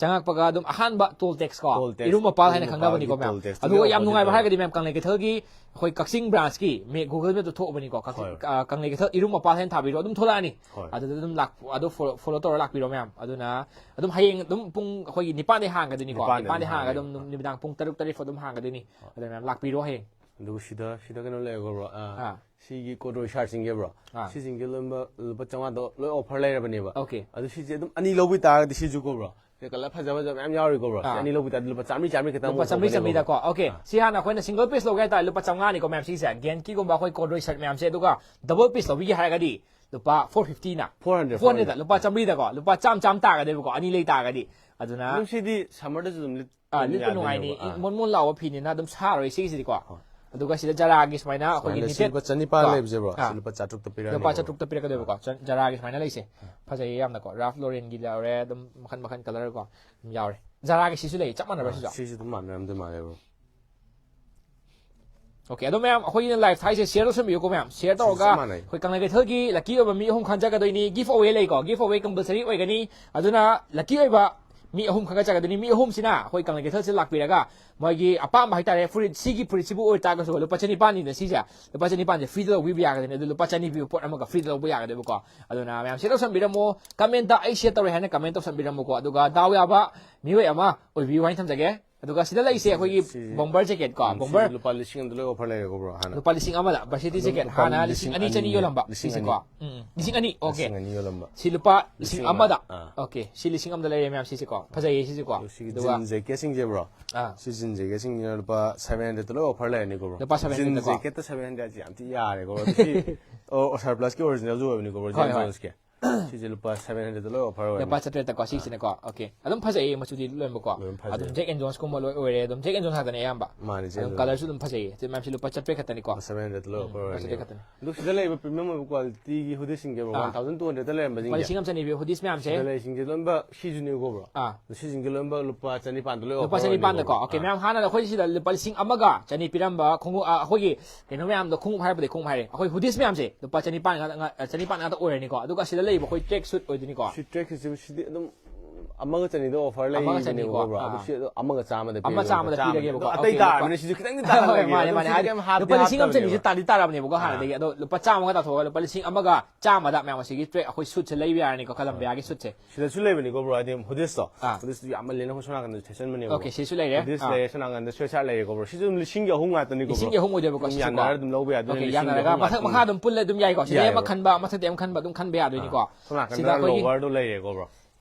ꯆꯪꯉꯛꯄꯒ ꯑꯗꯨꯝ ꯑꯍꯥꯟꯕ toll tax ꯀꯣ, toll tax, ꯏꯔꯨꯝ ꯃꯄꯥꯜ ꯍꯥꯏꯅ ꯈꯪꯅꯕꯅꯤꯀꯣ ꯃꯌꯥꯝ꯫ ꯑꯗꯨꯒ ꯌꯥꯝ ꯅꯨꯡꯉꯥꯏꯕ ꯍꯥꯏꯔꯒꯗꯤ ꯃꯌꯥꯝ ꯀꯪꯂꯩ ꯀꯩꯊꯦꯜꯒꯤ ꯑꯩꯈꯣꯏ ꯀꯛꯆꯤꯡ branchꯀꯤ ꯃꯦ-, Google Mapꯇ ꯊꯣꯛꯑꯕꯅꯤꯀꯣ꯫ ꯀꯛꯆꯤꯡ, ꯍꯣꯏ꯫ ꯑ, ꯀꯪꯂꯩ ꯀꯩꯊꯦꯜ ꯏꯔꯨꯝ ꯃꯄꯥꯜ ꯍꯥꯏꯅ ꯊꯥꯕꯤꯔꯣ, ꯑꯗꯨꯝ ꯊꯣꯛꯂꯛꯑꯅꯤ꯫ ꯍꯣꯏ꯫ ꯑꯗꯨꯗ ꯑꯗꯨꯝ ꯂꯥꯛ-, ꯑꯗꯨ follow, follow ꯇꯧꯔ ꯂꯥꯛꯄꯤꯔꯣ ꯃꯌꯥꯝ꯫ ꯑꯗꯨꯅ ꯑꯗꯨꯝ ꯍꯌꯦꯡ ꯑꯗꯨꯝ ꯄꯨꯡ ꯑꯩꯈꯣꯏꯒꯤ ꯅꯤꯄꯥꯟꯗꯩ ꯍꯥꯡꯒꯗꯣꯏꯅꯤꯀꯣ꯫ ꯅꯤꯄꯥꯟꯗꯩ ꯅꯤꯄꯥꯟꯗꯩ ꯑꯗꯨꯝ ꯍꯥꯡꯉꯒ ꯍꯥꯡꯒꯅꯤ꯫ ꯑꯗꯨꯝ ꯅꯨꯃꯤꯗꯥꯡ ꯄꯨꯡ ꯇꯔꯨꯛ, ꯇꯔꯦꯠ ꯐꯥꯎ ꯑꯗꯨꯝ ꯍꯥꯡꯒꯗꯣꯏꯅꯤ꯫ ꯍꯣꯏ꯫ ꯑꯗꯨꯅ ꯃꯌꯥꯝ ꯂꯥꯛꯄꯤꯔꯣ ꯍꯌꯦꯡ꯫ ꯑꯗꯨꯒ ꯁꯤꯗ, ꯁꯤꯗ ꯀꯩꯅꯣ ꯂꯩꯔꯦꯀꯣ bro꯫ ꯑꯥ, ꯑꯥ꯫ ꯁꯤꯒꯤ ꯀꯣꯗ꯭ꯔꯣꯏ ꯁꯥꯔꯠꯁꯤꯡꯁꯦ bro꯫ ꯑꯥ꯫ ꯁꯤꯁꯤꯡꯁꯦ ꯂꯣꯏꯅꯃꯛ ꯂꯨꯄꯥ ꯆꯥꯝꯃꯉꯥꯗ ꯂꯣꯏ offer ꯂꯩꯔꯕꯅꯦꯕ꯫ Okay꯫ ꯑꯗꯨ ꯁꯤꯁꯦ ꯑꯗꯨꯝ ꯑꯅꯤ ꯂꯧꯕ ꯇꯥꯔꯒꯗꯤ ꯁꯤꯁꯨꯀꯣ bro꯫ ꯁꯤ colour ꯐꯖ ꯐꯖꯕ ꯃꯌꯥꯝ ꯌꯥꯎꯔꯤꯀꯣ bro꯫ ꯁꯤ ꯑꯥ꯫ ꯑꯅꯤ ꯂꯧꯕ ꯇꯥꯔꯗꯤ ꯂꯨꯄꯥ ꯆꯥꯝꯃꯔꯤ, ꯆꯥꯝꯃꯔꯤ ꯈꯛꯇꯪ ꯂꯨꯄꯥ ꯑꯃꯨꯛ ꯆꯥꯝꯃꯔꯤ, ꯂꯧꯕꯅꯦꯕ꯫ ꯆꯥꯝꯃꯔꯤꯗꯀꯣ꯫ Okay꯫ ꯑꯥ꯫ ꯁꯤ ꯍꯥꯟꯅ ꯑꯩꯈꯣꯏꯅ single piece ꯂꯧꯒꯦ ꯍꯥꯏꯇꯥꯔꯗꯤ ꯂꯨꯄꯥ ꯆꯥꯝꯃꯉꯥꯅꯤꯀꯣ ꯃꯌꯥꯝ ꯁꯤꯁꯦ꯫ ꯒꯦꯟꯀꯤꯒꯨꯝꯕ ꯑꯩꯈꯣꯏ ꯀꯣꯗ꯭ꯔꯣꯏ ꯁꯥꯔꯠ ꯃꯌꯥꯝꯁꯦ꯫ ꯑꯗꯨꯒ double piece ꯂꯧꯕꯤꯒꯦ ꯍꯥꯏꯔꯒꯗꯤ ꯂꯨꯄꯥ four fiftyꯅ꯫ Four hundred, four hundred, four hundred꯫ ꯂꯨꯄꯥ ꯆꯥꯝꯃꯔꯤꯗꯀꯣ꯫ ꯂꯨꯄꯥ ꯆꯥꯝꯃ, ꯆꯥꯝꯃ ꯇꯥꯒꯗꯦꯕꯀꯣ꯫ ꯑꯅꯤ ꯂꯩ ꯇꯥꯔꯒꯗꯤ꯫ ꯑꯗꯨꯅ ꯑꯗꯨꯝ ꯁꯤꯗꯤ summerꯗꯁꯨ ꯑꯗꯨꯝ ꯂꯤꯠ-, ꯑꯥ, ꯑꯗꯨꯝ ꯂꯤꯠꯄ ꯌꯥꯗꯣꯏꯅꯦꯕ꯫ ꯅꯨꯡꯉꯥꯏꯅꯤ꯫ ꯑꯥ꯫ ꯃꯣꯟ ꯃꯣꯟ ꯂꯥꯎꯕ ꯐꯤꯅꯤꯅ ꯑꯗꯨꯝ ꯁꯥꯔꯣꯏ ꯁꯤꯒꯤꯁꯤꯗꯤꯀꯣ꯫ ꯍꯣꯏ꯫ ꯑꯗꯨꯒ ꯁꯤꯗ ꯖꯔꯥꯒꯤ ꯁꯨꯃꯥꯏꯅ ꯑꯩꯈꯣꯏꯒꯤ ꯁꯨꯃꯥꯏꯅ ꯁꯤ knitted ꯂꯨꯄꯥ ꯆꯅꯤꯄꯥꯟ ꯀꯣ꯫ ꯂꯩꯕꯁꯦ bro, ꯑꯥ꯫ ꯁꯤ ꯂꯨꯄꯥ ꯆꯥꯇ꯭ꯔꯨꯛꯇ ꯄꯤꯔꯛꯑꯅꯤ ꯂꯨꯄꯥ bro꯫ ꯆꯥꯇ꯭ꯔꯨꯛꯇ ꯄꯤꯔꯛꯀꯗꯣꯏꯕꯀꯣ꯫ ꯑꯥ꯫ ꯖ-, ꯖꯔꯥꯒꯤ ꯁꯨꯃꯥꯏꯅ ꯂꯩꯁꯦ꯫ ꯑꯥ꯫ ꯐꯖꯩꯌꯦ ꯌꯥꯝꯅꯀꯣ꯫ Ralph Laurenꯒꯤ ꯌꯥꯎꯔꯦ, ꯑꯗꯨꯝ ꯃꯈꯟ ꯃꯈꯟ colour ꯀꯣ ꯑꯗꯨꯝ ꯌꯥꯎꯔꯦ꯫ ꯖꯔꯥꯒꯤ ꯁꯤꯁꯨ ꯂꯩ, ꯆꯞ ꯃꯥꯟꯅꯕ꯭ꯔꯥ ꯑꯥ, ꯁꯤꯁꯨ? ꯁꯤꯁꯨ ꯑꯗꯨꯝ ꯃꯥꯟꯅꯔꯝꯗꯣꯏ ꯃꯥꯜꯂꯦ bro꯫ Okay, ꯑꯗꯣ ꯃꯌꯥꯝ ꯑꯩꯈꯣꯏꯒꯤꯅ live ꯊꯥꯏꯁꯦ share ꯇꯧꯁꯟꯕꯤꯌꯨꯀꯣ ꯃꯌꯥꯝ꯫ Share ꯁꯤꯁꯨ ꯇꯧꯔꯒ ꯆꯞ ꯃꯥꯟꯅꯩ꯫ ꯑꯩꯈꯣꯏ ꯀꯪꯂꯩ ꯀꯩꯊꯦꯜꯒꯤ lucky ꯑꯣꯏꯕ ꯃꯤ ꯑꯍꯨꯝ ꯈꯟꯖꯒꯗꯣꯏꯅꯤ꯫ Give away ꯂꯩꯀꯣ, give away compulsory ꯑꯣꯏꯒꯅꯤ꯫ ꯑꯗꯨꯅ lucky ꯑꯣꯏꯕ ꯃꯤ ꯑꯍꯨꯝ ꯈꯟꯒꯠꯆꯒꯗꯣꯏꯅꯤ꯫ ꯃꯤ ꯑꯍꯨꯝꯁꯤꯅ ꯑꯩꯈꯣꯏ ꯀꯪꯂꯩ ꯀꯩꯊꯦꯜꯁꯤꯗ ꯂꯥꯛꯄꯤꯔꯒ ꯃꯣꯏꯒꯤ ꯑꯄꯥꯝꯕ ꯍꯥꯏꯇꯥꯔꯦ, ꯐꯨꯔꯤꯠ, ꯁꯤꯒꯤ ꯐꯨꯔꯤꯠꯁꯤꯕꯨ ꯑꯣꯏꯇꯥꯔꯒꯁꯨ ꯂꯨꯄꯥ ꯆꯅꯤꯄꯥꯟꯅꯤꯅ ꯁꯤꯁꯦ, ꯂꯨꯄꯥ ꯆꯅꯤꯄꯥꯟꯁꯦ freeꯗ ꯂꯧꯕꯤꯕ ꯌꯥꯒꯗꯣꯏꯅꯤ꯫ ꯑꯗꯨ ꯂꯨꯄꯥ ꯆꯅꯤ ꯄꯤꯕ ꯄꯣꯠ ꯑꯃꯒ freeꯗ ꯂꯧꯕ ꯌꯥꯒꯗꯣꯏꯕꯀꯣ꯫ ꯑꯗꯨꯅ ꯃꯌꯥꯝ share ꯇꯧꯁꯟꯕꯤꯔꯝꯃꯣ, commentꯇ "ꯑꯩ share ꯇꯧꯔꯦ" ꯍꯥꯏꯅ comment ꯇꯧꯁꯟꯕꯤꯔꯝꯃꯣꯀꯣ꯫ ꯑꯗꯨꯒ ꯗꯥꯎ ꯌꯥꯕ ꯃꯤꯑꯣꯏ ꯑꯃ ꯑꯣꯏꯕꯤꯌꯨ ꯍꯥꯏꯅ ꯊꯝꯖꯒꯦ꯫ ꯑꯗꯨꯒ ꯁꯤꯗ ꯂꯩꯔꯤꯁꯦ ꯁꯤꯁꯦ, ꯑꯩꯈꯣꯏꯒꯤ ꯁꯤꯁꯦ, bomber jacket ꯀꯣ, ꯎꯝ, bomber꯫ ꯁꯤꯁꯦ ꯂꯨꯄꯥ ꯂꯤꯁꯤꯡ ꯑꯃꯗ ꯂꯣꯏ offer ꯂꯩꯔꯦꯀꯣ bro, ꯍꯥꯟꯅ꯫ ꯂꯨꯄꯥ ꯂꯤꯁꯤꯡ ꯑꯃꯗ varsity ꯑꯗꯨꯝ jacket ꯂꯨꯄꯥ ꯍꯥꯟꯅ ꯂꯤꯁꯤꯡ ꯂꯤꯁꯤꯡ ꯑꯅꯤ ꯑꯅꯤ ꯌꯣꯜꯂꯝꯕ ꯂꯤꯁꯤꯡ ꯁꯤꯁꯦꯀꯣ꯫ ꯑꯅꯤ꯫ ꯎꯝ, ꯎꯝ, ꯂꯤꯁꯤꯡ ꯑꯅꯤ꯫ Okay꯫ ꯂꯤꯁꯤꯡ ꯑꯅꯤ ꯌꯣꯜꯂꯝꯕ꯫ ꯁꯤ ꯂꯨꯄꯥ ꯂꯤꯁꯤꯡ ꯑꯃꯗ꯫ ꯑꯥ꯫ Okay, ꯁꯤ ꯂꯤꯁꯤꯡ ꯑꯃꯗ ꯂꯩꯔꯦ ꯃꯌꯥꯝ ꯁꯤꯁꯦꯀꯣ꯫ ꯐꯖꯩꯌꯦ ꯁꯤꯁꯦꯀꯣ꯫ ꯑꯗꯨ ꯁꯤꯒꯤ ꯑꯗꯨꯒ jean jacketꯁꯤꯡꯁꯦ bro, ꯑꯥ꯫ ꯁꯤ jean jacketꯁꯤꯡꯁꯤꯅ ꯂꯨꯄꯥ seven hundredꯇ ꯂꯣꯏ offer ꯂꯩꯔꯅꯤꯀꯣ bro꯫ ꯂꯨꯄꯥ seven hundredꯀꯣ꯫ Jean jacketꯇ seven hundred ꯍꯥꯏꯁꯦ ꯌꯥꯝ ꯊꯤ ꯌꯥꯔꯦꯀꯣ bro꯫ ꯁꯤ, ꯑꯣ, ꯁꯔꯄ꯭ꯂꯁꯀꯤ originalꯁꯨ ꯑꯣꯏꯕꯅꯤꯀꯣ bro, ꯍꯣꯏ, ꯍꯣꯏ꯫ Johnsꯀꯤ꯫ ꯁꯤꯁꯦ ꯂꯨꯄꯥ seven hundredꯇ ꯂꯣꯏ offer ꯑꯣꯏꯔꯅꯤ꯫ ꯂꯨꯄꯥ ꯆꯥꯇ꯭ꯔꯦꯠꯇꯀꯣ, ꯑꯥ꯫ ꯁꯤꯁꯤꯅꯀꯣ꯫ Okay꯫ ꯑꯗꯨꯝ ꯐꯖꯩꯌꯦ, ꯃꯆꯨꯗꯤ ꯂꯣꯏꯅꯃꯛꯀꯣ꯫ ꯂꯣꯏꯅ ꯐꯖꯩ꯫ ꯑꯗꯨꯝ Jack and Jonesꯀꯨꯝꯕ ꯂꯣꯏ ꯑꯣꯏꯔꯦ꯫ ꯑꯗꯨꯝ Jack and Jones ꯉꯥꯛꯇꯅꯦ ꯑꯌꯥꯝꯕ꯫ ꯃꯥꯅꯦ, Jack and Jones꯫ ꯑꯗꯨꯝ colourꯁꯨ ꯑꯗꯨꯝ ꯐꯖꯩꯌꯦ꯫ ꯁꯤ ꯃꯌꯥꯝꯁꯤ ꯂꯨꯄꯥ ꯆꯥꯇ꯭ꯔꯦꯠ ꯈꯛꯇꯅꯤꯀꯣ꯫ ꯂꯨꯄꯥ seven hundredꯇ ꯂꯣꯏ ꯎꯝ, offer ꯂꯨꯄꯥ ꯆꯥꯇ꯭ꯔꯦꯠ ꯑꯣꯏꯔꯅꯤ꯫ ꯈꯛꯇꯅꯤ꯫ ꯑꯗꯨ ꯁꯤꯗ ꯂꯩꯕ premium ꯑꯣꯏꯕ qualityꯒꯤ hoodieꯁꯤꯡꯁꯦ bro, ꯑꯥ꯫ One thousand two hundredꯇ ꯂꯩꯔꯝꯕꯁꯤꯡꯁꯦ꯫ ꯂꯨꯄꯥ ꯂꯤꯁꯤꯡ ꯑꯃ ꯆꯅꯤ ꯄꯤꯕ hoodies ꯃꯌꯥꯝꯁꯦ꯫ ꯁꯤꯗ ꯂꯩꯔꯤꯁꯤꯡꯁꯦ ꯂꯣꯏꯅꯃꯛ ꯁꯤꯁꯨꯅꯦꯀꯣ bro꯫ ꯑꯥ꯫ ꯑꯗꯣ ꯁꯤꯁꯤꯡꯁꯦ ꯂꯣꯏꯅꯃꯛ ꯂꯨꯄꯥ ꯆꯅꯤꯄꯥꯟꯗ ꯂꯣꯏ offer ꯂꯨꯄꯥ ꯆꯅꯤꯄꯥꯟꯗꯀꯣ꯫ ꯑꯣꯏꯔꯅꯤꯀꯣ bro꯫ Okay, ꯑꯥ꯫ ꯃꯌꯥꯝ ꯍꯥꯟꯅ ꯑꯩꯈꯣꯏ ꯁꯤꯗ ꯂꯨꯄꯥ ꯂꯤꯁꯤꯡ ꯑꯃꯒ ꯆꯅꯤ ꯄꯤꯔꯝꯕ ꯈꯣꯡꯎꯞ, ꯑ, ꯑꯩꯈꯣꯏꯒꯤ ꯀꯩꯅꯣ ꯃꯌꯥꯝꯗꯣ, ꯈꯣꯡꯎꯞ ꯍꯥꯏꯔꯕꯗꯤ ꯈꯣꯡꯎꯞ ꯍꯥꯏꯔꯦ, ꯑꯩꯈꯣꯏ hoodies ꯃꯌꯥꯝꯁꯦ ꯂꯨꯄꯥ ꯆꯅꯤꯄꯥꯟ ꯉꯥꯛꯇ, ꯉꯥ-, ꯆꯅꯤꯄꯥꯟ ꯉꯥꯛꯇ ꯑꯣꯏꯔꯅꯤꯀꯣ꯫ ꯑꯗꯨꯒ ꯁꯤꯗ ꯂꯩꯔꯤꯕ ꯑꯩꯈꯣꯏ track suit ꯑꯣꯏꯗꯣꯏꯅꯤꯀꯣ꯫ ꯁꯤ track suitꯁꯤꯕꯨ ꯁꯤꯗꯤ ꯑꯗꯨꯝ ꯑꯃꯒ ꯆꯅꯤꯗ offer ꯑꯃꯒ ꯆꯅꯤꯀꯣ, ꯂꯩꯕꯅꯦꯕꯀꯣ, ꯑꯥ, ꯑꯗꯣ ꯁꯤ ꯑꯃꯒ ꯆꯥꯝꯃꯗ ꯑꯃ ꯄꯤꯔꯒꯦ, ꯆꯥꯝꯃꯗ ꯂꯨꯄꯥ ꯆꯥꯝꯃꯗ꯫ ꯄꯤꯔꯒꯦꯕꯀꯣ꯫ ꯑꯗꯣ ꯑꯇꯩ ꯑꯣꯀꯦ, ꯇꯥꯔꯕꯅꯤꯅ ꯂꯨꯄꯥ ꯁꯤꯁꯨ ꯈꯤꯇꯪꯗꯤ ꯍꯣꯏ, ꯇꯥꯍꯜꯂꯒꯦ꯫ ꯃꯥꯅꯦ, ꯑꯗꯣ ꯃꯥꯅꯦ, ꯁꯤꯗꯤ ꯍꯥꯏꯗꯤ ꯀꯩꯝ ꯍꯥꯞꯇꯤ ꯂꯨꯄꯥ ꯂꯤꯁꯤꯡ ꯑꯃ ꯆꯅꯤꯁꯦ ꯍꯥꯞꯇꯕꯅꯦꯕ꯫ ꯇꯥꯗꯤ ꯇꯥꯔꯕꯅꯦꯕꯀꯣ ꯑꯥ꯫ ꯍꯥꯟꯅꯗꯒꯤ꯫ ꯑꯗꯣ ꯂꯨꯄꯥ ꯆꯥꯝꯃꯒ ꯇꯥꯊꯣꯛꯑꯒ ꯂꯨꯄꯥ ꯂꯤꯁꯤꯡ ꯑꯃꯒ ꯆꯥꯝꯃꯗ ꯃꯌꯥꯝ ꯑꯁꯤꯒꯤ ꯇ꯭ꯔꯦꯛ ꯑꯩꯈꯣꯏ ꯁꯨꯠꯁꯦ ꯂꯩꯕ ꯌꯥꯔꯅꯤꯀꯣ, ꯀꯂꯝꯕꯤꯌꯥꯒꯤ ꯁꯨꯠꯁꯦ꯫ ꯁꯤꯗꯁꯨ ꯂꯩꯕꯅꯤꯀꯣ, ꯕ꯭ꯔꯣ, ꯍꯥꯏꯗꯤ ꯍꯨꯗꯤꯁꯇꯣ꯫ ꯑꯥ꯫ ꯍꯨꯗꯤꯁꯇꯨ ꯌꯥꯝꯃꯜꯂꯦꯅ ꯑꯩꯈꯣꯏ ꯁꯣꯝ ꯅꯥꯀꯟꯗꯁꯨ ꯊꯦꯠꯆꯟꯕꯅꯦꯕ꯫ ꯑꯣꯀꯦ, ꯁꯤꯁꯨ ꯂꯩꯔꯦ꯫ ꯍꯨꯗꯤꯁ ꯑꯥ꯫ ꯂꯩꯔꯦ, ꯁꯣꯝ ꯅꯥꯀꯟꯗ ꯁ꯭ꯋꯦꯠ ꯁꯥꯔꯠ ꯂꯩꯔꯦꯀꯣ, ꯕ꯭ꯔꯣ꯫ ꯁꯤꯁꯨ ꯑꯗꯨꯝ ꯂꯤꯁꯤꯡꯒꯤ ꯑꯍꯨꯝ ꯉꯥꯛꯇꯅꯤꯀꯣ, ꯕ꯭ꯔꯣ꯫ ꯂꯤꯁꯤꯡꯒꯤ ꯑꯍꯨꯝ ꯑꯣꯏꯗꯣꯏꯕꯀꯣ, ꯑꯗꯨꯝ ꯁꯤꯁꯨꯀꯣ꯫ ꯌꯥꯅꯔ ꯑꯗꯨꯝ ꯂꯧꯕ ꯌꯥꯗꯣꯏꯅꯦ, ꯑꯣꯀꯦ, ꯂꯤꯁꯤꯡꯒꯤ ꯌꯥꯅꯔꯒ ꯑꯍꯨꯝ ꯃꯊꯛ ꯉꯥꯛꯇꯅꯤ꯫ ꯃꯈꯥ ꯑꯗꯨꯝ ꯄꯨꯜꯂ ꯑꯗꯨꯝ ꯌꯥꯏꯀꯣ, ꯁꯤꯗꯩ ꯑꯃ ꯌꯥꯏꯌꯦꯕ꯫ ꯈꯟꯕ, ꯑꯃ ꯊꯛꯇꯤ ꯑꯃ ꯈꯟꯕ ꯑꯗꯨꯝ ꯈꯟꯕ ꯌꯥꯗꯣꯏꯅꯤꯀꯣ꯫ ꯑꯥ꯫ ꯁꯣꯝ ꯅꯥꯀꯟꯗ ꯁꯤꯗ ꯑꯩꯈꯣꯏꯒꯤ lowerꯗꯣ ꯂꯩꯔꯦꯀꯣ, ꯕ꯭ꯔꯣ꯫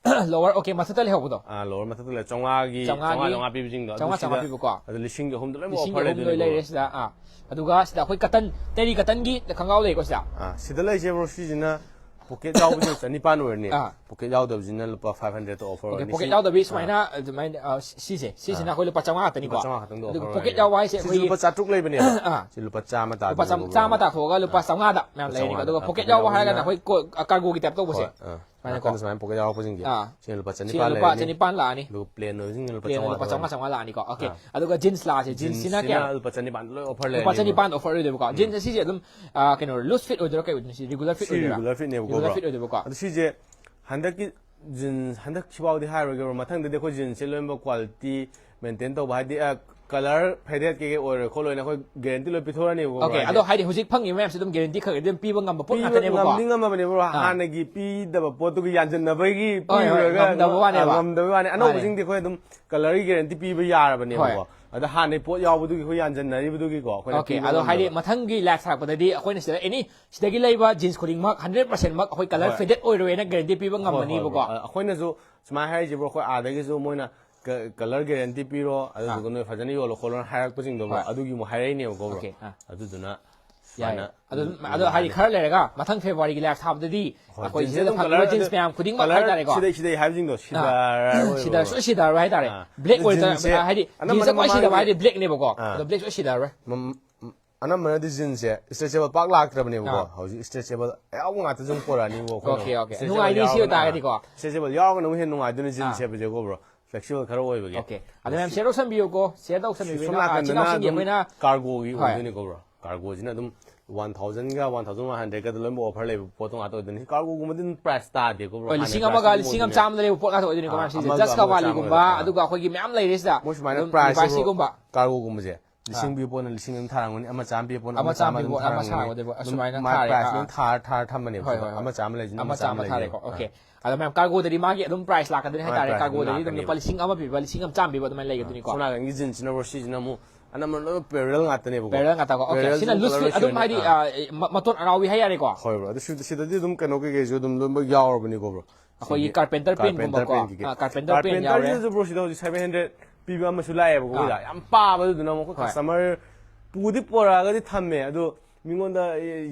Lower, ꯑꯣꯀꯦ, ꯃꯊꯛꯇ ꯂꯩꯍꯧꯕꯗꯣ꯫ ꯑꯥ, lower ꯃꯊꯛꯇ ꯂꯩ, ꯆꯥꯝꯃꯉꯥꯒꯤ, ꯆꯥꯝꯃꯉꯥꯒꯤ, ꯆꯥꯝꯃꯉꯥ, ꯆꯥꯝꯃꯉꯥ ꯄꯤꯕꯁꯤꯡꯗꯣ, ꯑꯗꯨ ꯆꯥꯝꯃꯉꯥ, ꯁꯤꯗ, ꯆꯥꯝꯃꯉꯥ ꯄꯤꯕꯀꯣ꯫ ꯑꯗꯨ ꯂꯤꯁꯤꯡꯒꯤ ꯑꯍꯨꯝꯗ ꯂꯣꯏꯅꯃꯛ ꯂꯤꯁꯤꯡꯒꯤ offer ꯑꯍꯨꯝ ꯂꯣꯏ ꯂꯩꯗꯣꯏꯅꯦ, ꯂꯩꯔꯦ ꯕ꯭ꯔꯣ꯫ ꯁꯤꯗ꯫ ꯑꯥ꯫ ꯑꯗꯨꯒ ꯁꯤꯗ ꯑꯩꯈꯣꯏ cotton, ꯇꯦꯔꯤ cottonꯒꯤ ꯈꯪꯒꯥꯎ ꯂꯩꯀꯣ ꯁꯤꯗ꯫ ꯑꯥ, ꯁꯤꯗ ꯂꯩꯁꯦ, ꯕ꯭ꯔꯣ, ꯁꯤꯁꯤꯅ pocket ꯌꯥꯎꯕꯁꯤꯅ ꯆꯅꯤꯄꯥꯟ ꯑꯣꯏꯔꯅꯤ꯫ ꯑꯥ꯫ Pocket ꯌꯥꯎꯗꯕꯁꯤꯅ ꯂꯨꯄꯥ five hundredꯇ offer ꯑꯣꯀꯦ, ꯑꯣꯏꯔꯅꯤ꯫ Pocket ꯁꯤ-, ꯌꯥꯎꯗꯕꯤ ꯑꯥ꯫ ꯁꯨꯃꯥꯏꯅ ꯑꯗꯨꯃꯥꯏꯅ, ꯑ, ꯁꯤ-, ꯁꯤꯁꯦ, ꯁꯤꯁꯤꯅ ꯑꯥ꯫ ꯑꯩꯈꯣꯏ ꯂꯨꯄꯥ ꯆꯥꯝꯃꯉꯥ ꯈꯛꯇꯅꯤꯀꯣ꯫ ꯂꯨꯄꯥ ꯆꯥꯝꯃꯉꯥ ꯈꯛꯇꯪꯗ ꯑꯗꯨꯒ offer pocket ꯑꯣꯏꯔꯅꯤ꯫ ꯌꯥꯎꯕ ꯍꯥꯏꯁꯦ ꯁꯤꯁꯨ ꯑꯩꯈꯣꯏꯒꯤ ꯂꯨꯄꯥ ꯆꯥꯇ꯭ꯔꯨꯛ ꯂꯩꯕꯅꯦꯕ꯫ ꯑꯥ꯫ ꯁꯤ ꯂꯨꯄꯥ ꯆꯥꯝꯃ ꯂꯨꯄꯥ ꯆꯥꯝ-, ꯇꯥꯗꯣꯏꯅꯦꯕ, ꯕ꯭ꯔꯣ꯫ ꯆꯥꯝꯃ ꯇꯥꯊꯣꯛꯑꯒ ꯂꯨꯄꯥ ꯑꯥ꯫ ꯆꯥꯝꯃꯉꯥꯗ ꯃꯌꯥꯝ ꯂꯨꯄꯥ ꯂꯩꯔꯅꯤꯀꯣ꯫ ꯆꯥꯝꯃꯉꯥꯗ꯫ ꯑꯗꯨꯒ ꯑꯥ, pocket pocket ꯌꯥꯎꯕ ꯍꯥꯏꯔꯒꯅ ꯌꯥꯎꯕꯁꯤꯅ ꯑꯩꯈꯣꯏ ꯀꯣ-, ꯑ, cargoꯒꯤ type ꯇꯧꯕꯁꯦ꯫ ꯍꯣꯏ, ꯑꯥ꯫ ꯁꯨꯃꯥꯏꯅꯀꯣ꯫ ꯅꯥꯀꯟꯗ ꯁꯨꯃꯥꯏꯅ pocket ꯌꯥꯎꯔꯛꯄꯁꯤꯡꯁꯦ꯫ ꯑꯥ꯫ ꯁꯤꯅ ꯂꯨꯄꯥ ꯁꯤꯅ ꯆꯅꯤꯄꯥꯟ ꯂꯨꯄꯥ ꯂꯩꯔꯅꯤ꯫ ꯆꯅꯤꯄꯥꯟ ꯂꯥꯛꯑꯅꯤ꯫ ꯑꯗꯨꯒ plain ꯑꯣꯏꯕꯁꯤꯡꯅ ꯂꯨꯄꯥ plain ꯆꯥꯝꯃꯉꯥ ꯂꯨꯄꯥ ꯆꯥꯝꯃꯉꯥ, ꯆꯥꯝꯃꯉꯥ ꯂꯥꯛꯑꯅꯤꯀꯣ꯫ ꯑꯣꯀꯦ꯫ ꯑꯥ꯫ ꯑꯗꯨꯒ jeansꯂꯥꯁꯦ, jeansꯁꯤꯅ jeansꯁꯤꯅ ꯀꯌꯥ? ꯂꯨꯄꯥ ꯆꯅꯤꯄꯥꯟꯗ ꯂꯣꯏ offer ꯂꯨꯄꯥ ꯂꯩꯔꯅꯤ, ꯕ꯭ꯔꯣ꯫ ꯆꯅꯤꯄꯥꯟꯗ offer ꯑꯣꯏꯗꯣꯏꯕꯀꯣ꯫ ꯎꯝ꯫ Jeans ꯑꯁꯤꯁꯦ ꯑꯗꯨꯝ, ꯑ, ꯀꯩꯅꯣ, loose fit ꯑꯣꯏꯗꯣꯏꯔꯥ ꯀꯩ ꯑꯣꯏꯗꯣꯏꯅꯣ? ꯁꯤ regular fit ꯁꯤ ꯑꯣꯏꯗꯣꯏꯔꯥ? Regular fitꯅꯦꯕꯀꯣ, regular bro. Fit ꯑꯣꯏꯗꯣꯏꯕꯀꯣ꯫ ꯑꯗꯣ ꯁꯤꯁꯦ ꯍꯟꯗꯛꯀꯤ jeans, ꯍꯟꯗꯛ ꯁꯤꯐꯥꯎꯗꯤ ꯍꯥꯏꯔꯣꯏꯒꯦ, ꯕ꯭ꯔꯣ꯫ ꯃꯊꯪꯗꯗꯤ ꯑꯩꯈꯣꯏ jeansꯁꯦ ꯂꯣꯏꯅꯃꯛ quality maintain ꯇꯧꯕ, ꯍꯥꯏꯗꯤ, ꯑ, colour faded ꯀꯩꯀꯩ ꯑꯣꯏꯔꯣꯏ ꯈꯣꯠꯂꯣꯏꯅ ꯑꯩꯈꯣꯏ guarantee ꯂꯣꯏ ꯄꯤꯊꯣꯔꯛꯑꯅꯦꯕꯀꯣ, ꯕ꯭ꯔꯣ, ꯑꯣꯀꯦ, ꯍꯥꯏꯗꯤ꯫ ꯑꯗꯣ ꯍꯥꯏꯗꯤ ꯍꯧꯖꯤꯛ ꯐꯪꯉꯤꯕ ꯃꯌꯥꯝꯁꯦ ꯑꯗꯨꯝ guarantee ꯈꯔ ꯈꯔ ꯑꯗꯨꯝ ꯄꯤꯕ ꯉꯝꯕ ꯄꯣꯠ ꯄꯤꯕ ꯉꯥꯛꯇꯅꯦꯕꯀꯣ꯫ ꯉꯝꯗꯤ ꯉꯝꯃꯕꯅꯦ, ꯕ꯭ꯔꯣ꯫ ꯑꯥ꯫ ꯍꯥꯟꯅꯒꯤ ꯄꯤꯗꯕ ꯄꯣꯠꯇꯨꯒꯤ ꯌꯥꯟꯁꯤꯟꯅꯕꯒꯤ ꯍꯣꯏ, ꯍꯣꯏ, ꯄꯤꯔꯨꯔꯒ, ꯉꯝꯗꯕ ꯑꯥ, ꯋꯥꯅꯦꯕ꯫ ꯉꯝꯗꯕ ꯋꯥꯅꯦ꯫ ꯃꯥꯅꯦ꯫ ꯑꯅꯧꯕꯁꯤꯡꯗꯤ ꯑꯩꯈꯣꯏ ꯑꯗꯨꯝ colourꯒꯤ guarantee ꯄꯤꯕ ꯌꯥꯔꯕꯅꯦꯕꯀꯣ꯫ ꯍꯣꯏ꯫ ꯑꯗ ꯍꯥꯟꯅꯩ ꯄꯣꯠ ꯌꯥꯎꯕꯗꯨꯒꯤ ꯑꯩꯈꯣꯏ ꯌꯥꯟꯁꯤꯟꯅꯔꯤꯕꯗꯨꯒꯤꯀꯣ, ꯑꯩꯈꯣꯏꯅ ꯑꯣꯀꯦ, ꯄꯤꯕ ꯑꯗꯣ ꯍꯥꯏꯗꯤ ꯉꯝꯗꯕ꯫ ꯃꯊꯪꯒꯤ life ꯊꯥꯔꯛꯄꯗꯗꯤ ꯑꯩꯈꯣꯏꯅ ꯁꯤꯗ any ꯁꯤꯗꯒꯤ ꯂꯩꯕ jeans ꯈꯨꯗꯤꯡꯃꯛ hundred percent ꯃꯛ ꯑꯩꯈꯣꯏ colour ꯍꯣꯏ꯫ Faded ꯑꯣꯏꯔꯣꯏꯅ guarantee ꯄꯤꯕ ꯍꯣꯏ, ꯍꯣꯏ, ꯉꯝꯃꯅꯤꯕꯀꯣ꯫ ꯕ꯭ꯔꯣ꯫ ꯑ-, ꯑꯩꯈꯣꯏꯅꯁꯨ ꯁꯨꯃꯥꯏꯅ ꯍꯥꯏꯔꯤꯁꯦ, ꯕ꯭ꯔꯣ, ꯑꯩꯈꯣꯏ ꯑꯥꯗꯒꯤꯁꯨ ꯃꯣꯏꯅ ꯀ-, colour guarantee ꯄꯤꯔꯣ, ꯑꯗꯨꯗꯨꯒ ꯑꯥ꯫ ꯅꯣꯏ ꯐꯖꯅ ꯌꯣꯜꯂꯣ ꯈꯣꯠꯂꯣꯅ ꯍꯥꯏꯔꯛꯄꯁꯤꯡꯗꯣ, ꯕ꯭ꯔꯣ, ꯍꯣꯏ꯫ ꯑꯗꯨꯒꯤ ꯑꯃꯨꯛ ꯍꯥꯏꯔꯛꯏꯅꯦꯕꯀꯣ, ꯕ꯭ꯔꯣ꯫ ꯑꯣꯀꯦ, ꯑꯥ꯫ ꯑꯗꯨꯗꯨꯅ ꯌꯥꯏ꯫ ꯁꯨꯃꯥꯏꯅ ꯑꯗꯨꯝ, ꯑꯗꯨꯝ ꯑꯗꯣ ꯍꯥꯏꯗꯤ ꯌꯥꯅꯤ꯫ ꯈꯔ ꯂꯩꯔꯒ ꯃꯊꯪ Februaryꯒꯤ life ꯊꯥꯕꯗꯗꯤ ꯍꯣꯏ, ꯑꯩꯈꯣꯏ jeansꯁꯦ ꯁꯤꯗ ꯑꯗꯨꯝ ꯐꯪꯉꯤꯕ colour jeans ꯑꯗꯨꯝ ꯃꯌꯥꯝ ꯈꯨꯗꯤꯡꯃꯛ colour ꯍꯥꯏꯇꯥꯔꯦꯀꯣ꯫ ꯁꯤꯗꯩ, ꯁꯤꯗꯩ ꯍꯥꯏꯕꯁꯤꯡꯗꯣ ꯑꯥ꯫ ꯁꯤꯗꯔꯔꯣꯏꯕ, ꯁꯤꯗ ꯕ꯭ꯔꯣ꯫ ꯁꯣꯏ ꯁꯤꯗꯔꯔꯣꯏ ꯍꯥꯏꯇꯥꯔꯦ꯫ ꯑꯥ꯫ Black ꯑꯗꯨ ꯑꯣꯏꯗ-, jeansꯁꯦ ꯍꯥꯏꯗꯤ ꯑꯅꯝꯕꯅ jeansꯁꯦ ꯈ꯭ꯋꯥꯏ ꯁꯤꯗꯕ ꯃꯃꯥꯡꯒꯤ ꯍꯥꯏꯗꯤ blackꯅꯦꯕꯀꯣ꯫ ꯑꯥ꯫ ꯑꯗꯣ black ꯁꯣꯏ ꯁꯤꯗꯔꯔꯣꯏ꯫ ꯃꯝ-, ꯑꯅꯝꯕꯅꯗꯤ jeansꯁꯦ stretchable ꯄꯥꯛ ꯂꯥꯛꯇ꯭ꯔꯕꯅꯦꯕꯀꯣ꯫ ꯑꯥ꯫ ꯍꯧꯖꯤꯛ stretchable ꯑꯌꯥꯎꯕ ꯉꯥꯛꯇ ꯁꯨꯝ ꯄꯨꯔꯛꯑꯅꯤꯕꯀꯣ ꯑꯩꯈꯣꯏꯅ꯫ Okay, okay. Stretchable ꯅꯨꯡꯉꯥꯏꯅꯤ ꯁꯤ ꯌꯥꯎꯔꯒꯅ, ꯑꯣꯏꯇꯥꯔꯒꯗꯤꯀꯣ꯫ Stretchable ꯌꯥꯎꯔꯒꯅ ꯑꯃꯨꯛ ꯍꯦꯟꯅ ꯅꯨꯡꯉꯥꯏꯗꯣꯏꯅꯦ jeans ꯑꯥ꯫ ꯁꯦꯠꯄꯁꯦꯀꯣ, ꯕ꯭ꯔꯣ꯫ Flexible ꯈꯔ ꯑꯣꯏꯕꯒꯤ꯫ ꯑꯣꯀꯦ꯫ ꯑꯗꯣ ꯃꯌꯥꯝ share ꯇꯧꯁꯟꯕꯤꯌꯨꯀꯣ꯫ Share ꯁꯣꯝ ꯇꯧꯁꯟꯕꯤꯕꯅꯤꯅ, ꯑꯥ, ꯏꯆꯤꯟ ꯅꯥꯀꯟꯗꯅ ꯏꯅꯥꯎꯁꯤꯡꯒꯤ ꯑꯗꯨꯝ ꯑꯩꯈꯣꯏꯅ cargoꯒꯤ ꯍꯣꯏ꯫ ꯑꯣꯏꯗꯣꯏꯅꯤꯀꯣ, ꯕ꯭ꯔꯣ꯫ Cargoꯁꯤꯅ ꯑꯗꯨꯝ ꯋꯥꯟ ꯊꯥꯎꯖꯟꯒ ꯋꯥꯟ ꯊꯥꯎꯖꯟ ꯋꯥꯟ ꯍꯟꯗ꯭ꯔꯦꯗꯀ ꯂꯣꯏꯅꯃꯛ ꯑꯣꯐꯔ ꯂꯩꯕ ꯄꯣꯠꯇꯣ ꯉꯥꯛꯇ ꯑꯣꯏꯗꯣꯏꯅꯤ꯫ ꯀꯥꯔꯒꯣꯒꯨꯝꯕꯗꯤ ꯑꯗꯨꯝ ꯄ꯭ꯔꯥꯏꯁ ꯇꯥꯗꯦꯀꯣ ꯕ꯭ꯔꯣ? ꯍꯣꯏ, ꯍꯥꯟꯅ ꯂꯤꯁꯤꯡ ꯑꯃꯒ ꯄ꯭ꯔꯥꯏꯁ ꯂꯤꯁꯤꯡ ꯑꯃ ꯑꯣꯏꯗꯣꯏꯅꯦ꯫ ꯆꯥꯝꯃꯗ ꯂꯩꯕ ꯄꯣꯠ ꯉꯥꯛꯇ ꯑꯣꯏꯗꯣꯏꯅꯤꯀꯣ ꯑꯥ, ꯃꯌꯥꯝꯁꯤꯁꯦ꯫ ꯑꯃꯒ ꯖꯁ ꯑꯃꯒ ꯀꯋꯥꯂꯤꯒꯨꯝꯕ ꯆꯥꯝꯃꯒ ꯑꯗꯨꯒ ꯑꯩꯈꯣꯏꯒꯤ ꯃꯌꯥꯝ ꯂꯩꯔꯤꯁꯤꯗ ꯃꯣꯏ ꯁꯨꯃꯥꯏꯅ ꯑꯗꯨꯝ ꯄ꯭ꯔꯥꯏꯁꯁꯦ ꯕ꯭ꯔꯣ, ꯂꯤꯚꯥꯏꯁꯀꯤꯒꯨꯝꯕ꯫ ꯀꯥꯔꯒꯣꯒꯨꯝꯕꯁꯦ ꯂꯤꯁꯤꯡ ꯄꯤꯕ ꯄꯣꯠꯅ ꯂꯤꯁꯤꯡ ꯑꯃ ꯊꯥꯔꯝꯒꯅꯤ, ꯑꯃ ꯆꯥꯝꯃ ꯄꯤꯕ ꯄꯣꯠꯅ ꯑꯃ ꯑꯃ ꯆꯥꯝꯃ ꯆꯥꯝꯃ ꯑꯗꯨꯝ ꯄꯤꯕ ꯄꯣꯠꯅ ꯑꯃ ꯊꯥꯔꯝꯒꯅꯤ꯫ ꯁꯥꯔꯝꯒꯗꯣꯏꯕ꯫ ꯑꯗꯨꯝ ꯑꯁꯨꯃꯥꯏꯅ ꯃꯥ- ꯊꯥꯔꯦ꯫ ꯄ꯭ꯔꯥꯏꯁ ꯑꯥ꯫ ꯂꯣꯏ ꯊꯥꯔ ꯊꯥꯔ ꯊꯝꯕꯅꯦꯕ꯫ ꯍꯣꯏ, ꯍꯣꯏ, ꯍꯣꯏ꯫ ꯑꯃ ꯆꯥꯝꯃ ꯂꯩꯁꯤꯅ ꯑꯃ ꯑꯃ ꯆꯥꯝꯃ ꯆꯥꯝꯃ ꯊꯥꯔꯦꯀꯣ꯫ ꯂꯩꯕꯅꯦꯕ꯫ ꯑꯣꯀꯦ꯫ ꯑꯗꯣ ꯃꯌꯥꯝ ꯀꯥꯔꯒꯣꯗꯗꯤ ꯃꯥꯒꯤ ꯑꯗꯨꯝ ꯄ꯭ꯔꯥꯏꯁ ꯂꯥꯛꯀꯗꯣꯏꯅꯤ ꯃꯥꯒꯤ ꯍꯥꯏꯇꯥꯔꯦ꯫ ꯄ꯭ꯔꯥꯏꯁ ꯑꯗꯨꯝ ꯀꯥꯔꯒꯣꯗꯗꯤ ꯑꯗꯨꯝ ꯂꯨꯄꯥ ꯂꯥꯛꯀꯅꯦꯕ꯫ ꯂꯤꯁꯤꯡ ꯑꯃ ꯄꯤꯕ, ꯂꯤꯁꯤꯡ ꯑꯃ ꯆꯥꯝꯃ ꯄꯤꯕ ꯑꯗꯨꯃꯥꯏꯅ ꯂꯩꯒꯗꯣꯏꯅꯤꯀꯣ꯫ ꯁꯣꯝ ꯅꯥꯀꯟꯒꯤ ꯖꯤꯟꯁꯤꯅ ꯕ꯭ꯔꯣ, ꯁꯤꯁꯤꯅ ꯑꯃꯨꯛ ꯑꯅꯝꯕꯅ ꯂꯣꯏꯅ ꯄꯦꯔꯦꯂꯦꯜ ꯉꯥꯛꯇꯅꯦꯕꯀꯣ꯫ ꯄꯦꯔꯦꯂꯦꯜ ꯉꯥꯛꯇꯀꯣ꯫ ꯑꯣꯀꯦ, ꯄꯦꯔꯦꯂꯦꯜꯁꯨ ꯁꯤꯅ ꯑꯗꯨꯝ ꯂꯨꯁ ꯀꯂꯔ ꯐꯤꯠ ꯂꯣꯏ ꯑꯗꯨꯝ ꯁꯨꯏꯅꯦ꯫ ꯍꯥꯏꯗꯤ, ꯑꯥ꯫ ꯑ, ꯃ-, ꯃꯇꯣꯟ ꯑꯔꯥꯎꯕꯤ ꯍꯥꯏ ꯌꯥꯔꯦꯀꯣ꯫ ꯍꯣꯏ ꯕ꯭ꯔꯣ, ꯑꯗꯨ ꯁꯤꯗ- ꯁꯤꯗꯗꯤ ꯑꯗꯨꯝ ꯀꯩꯅꯣ ꯀꯩꯀꯩꯁꯨ ꯑꯗꯨꯝ ꯂꯣꯏꯅꯃꯛ ꯌꯥꯎꯔꯕꯅꯤꯀꯣ ꯕ꯭ꯔꯣ꯫ ꯑꯩꯈꯣꯏꯒꯤ ꯁꯤꯒꯤ carpenter ꯄꯦꯟꯒꯨꯝꯕꯀꯣ꯫ carpenter ꯄꯦꯟꯒꯤ꯫ ꯑꯥ, carpenter ꯄꯦꯟ ꯌꯥꯎꯔꯦ꯫ Carpenterꯁꯤꯗꯁꯨ ꯕ꯭ꯔꯣ ꯁꯤꯗ ꯍꯧꯖꯤꯛ ꯁꯚꯦꯟ ꯍꯟꯗ꯭ꯔꯦꯗ ꯄꯤꯕ ꯑꯃꯁꯨ ꯂꯥꯛꯑꯦꯕꯀꯣ ꯑꯥ꯫ ꯑꯩꯈꯣꯏꯗ꯫ ꯌꯥꯝ ꯄꯥꯕꯗꯨꯗꯅ ꯑꯃꯨꯛ ꯑꯩꯈꯣꯏ ꯍꯣꯏ꯫ ꯀꯁꯇꯃꯔ ꯄꯨꯗꯤ ꯄꯨꯔꯛꯑꯒꯗꯤ ꯊꯝꯃꯦ, ꯑꯗꯣ ꯃꯤꯉꯣꯟꯗ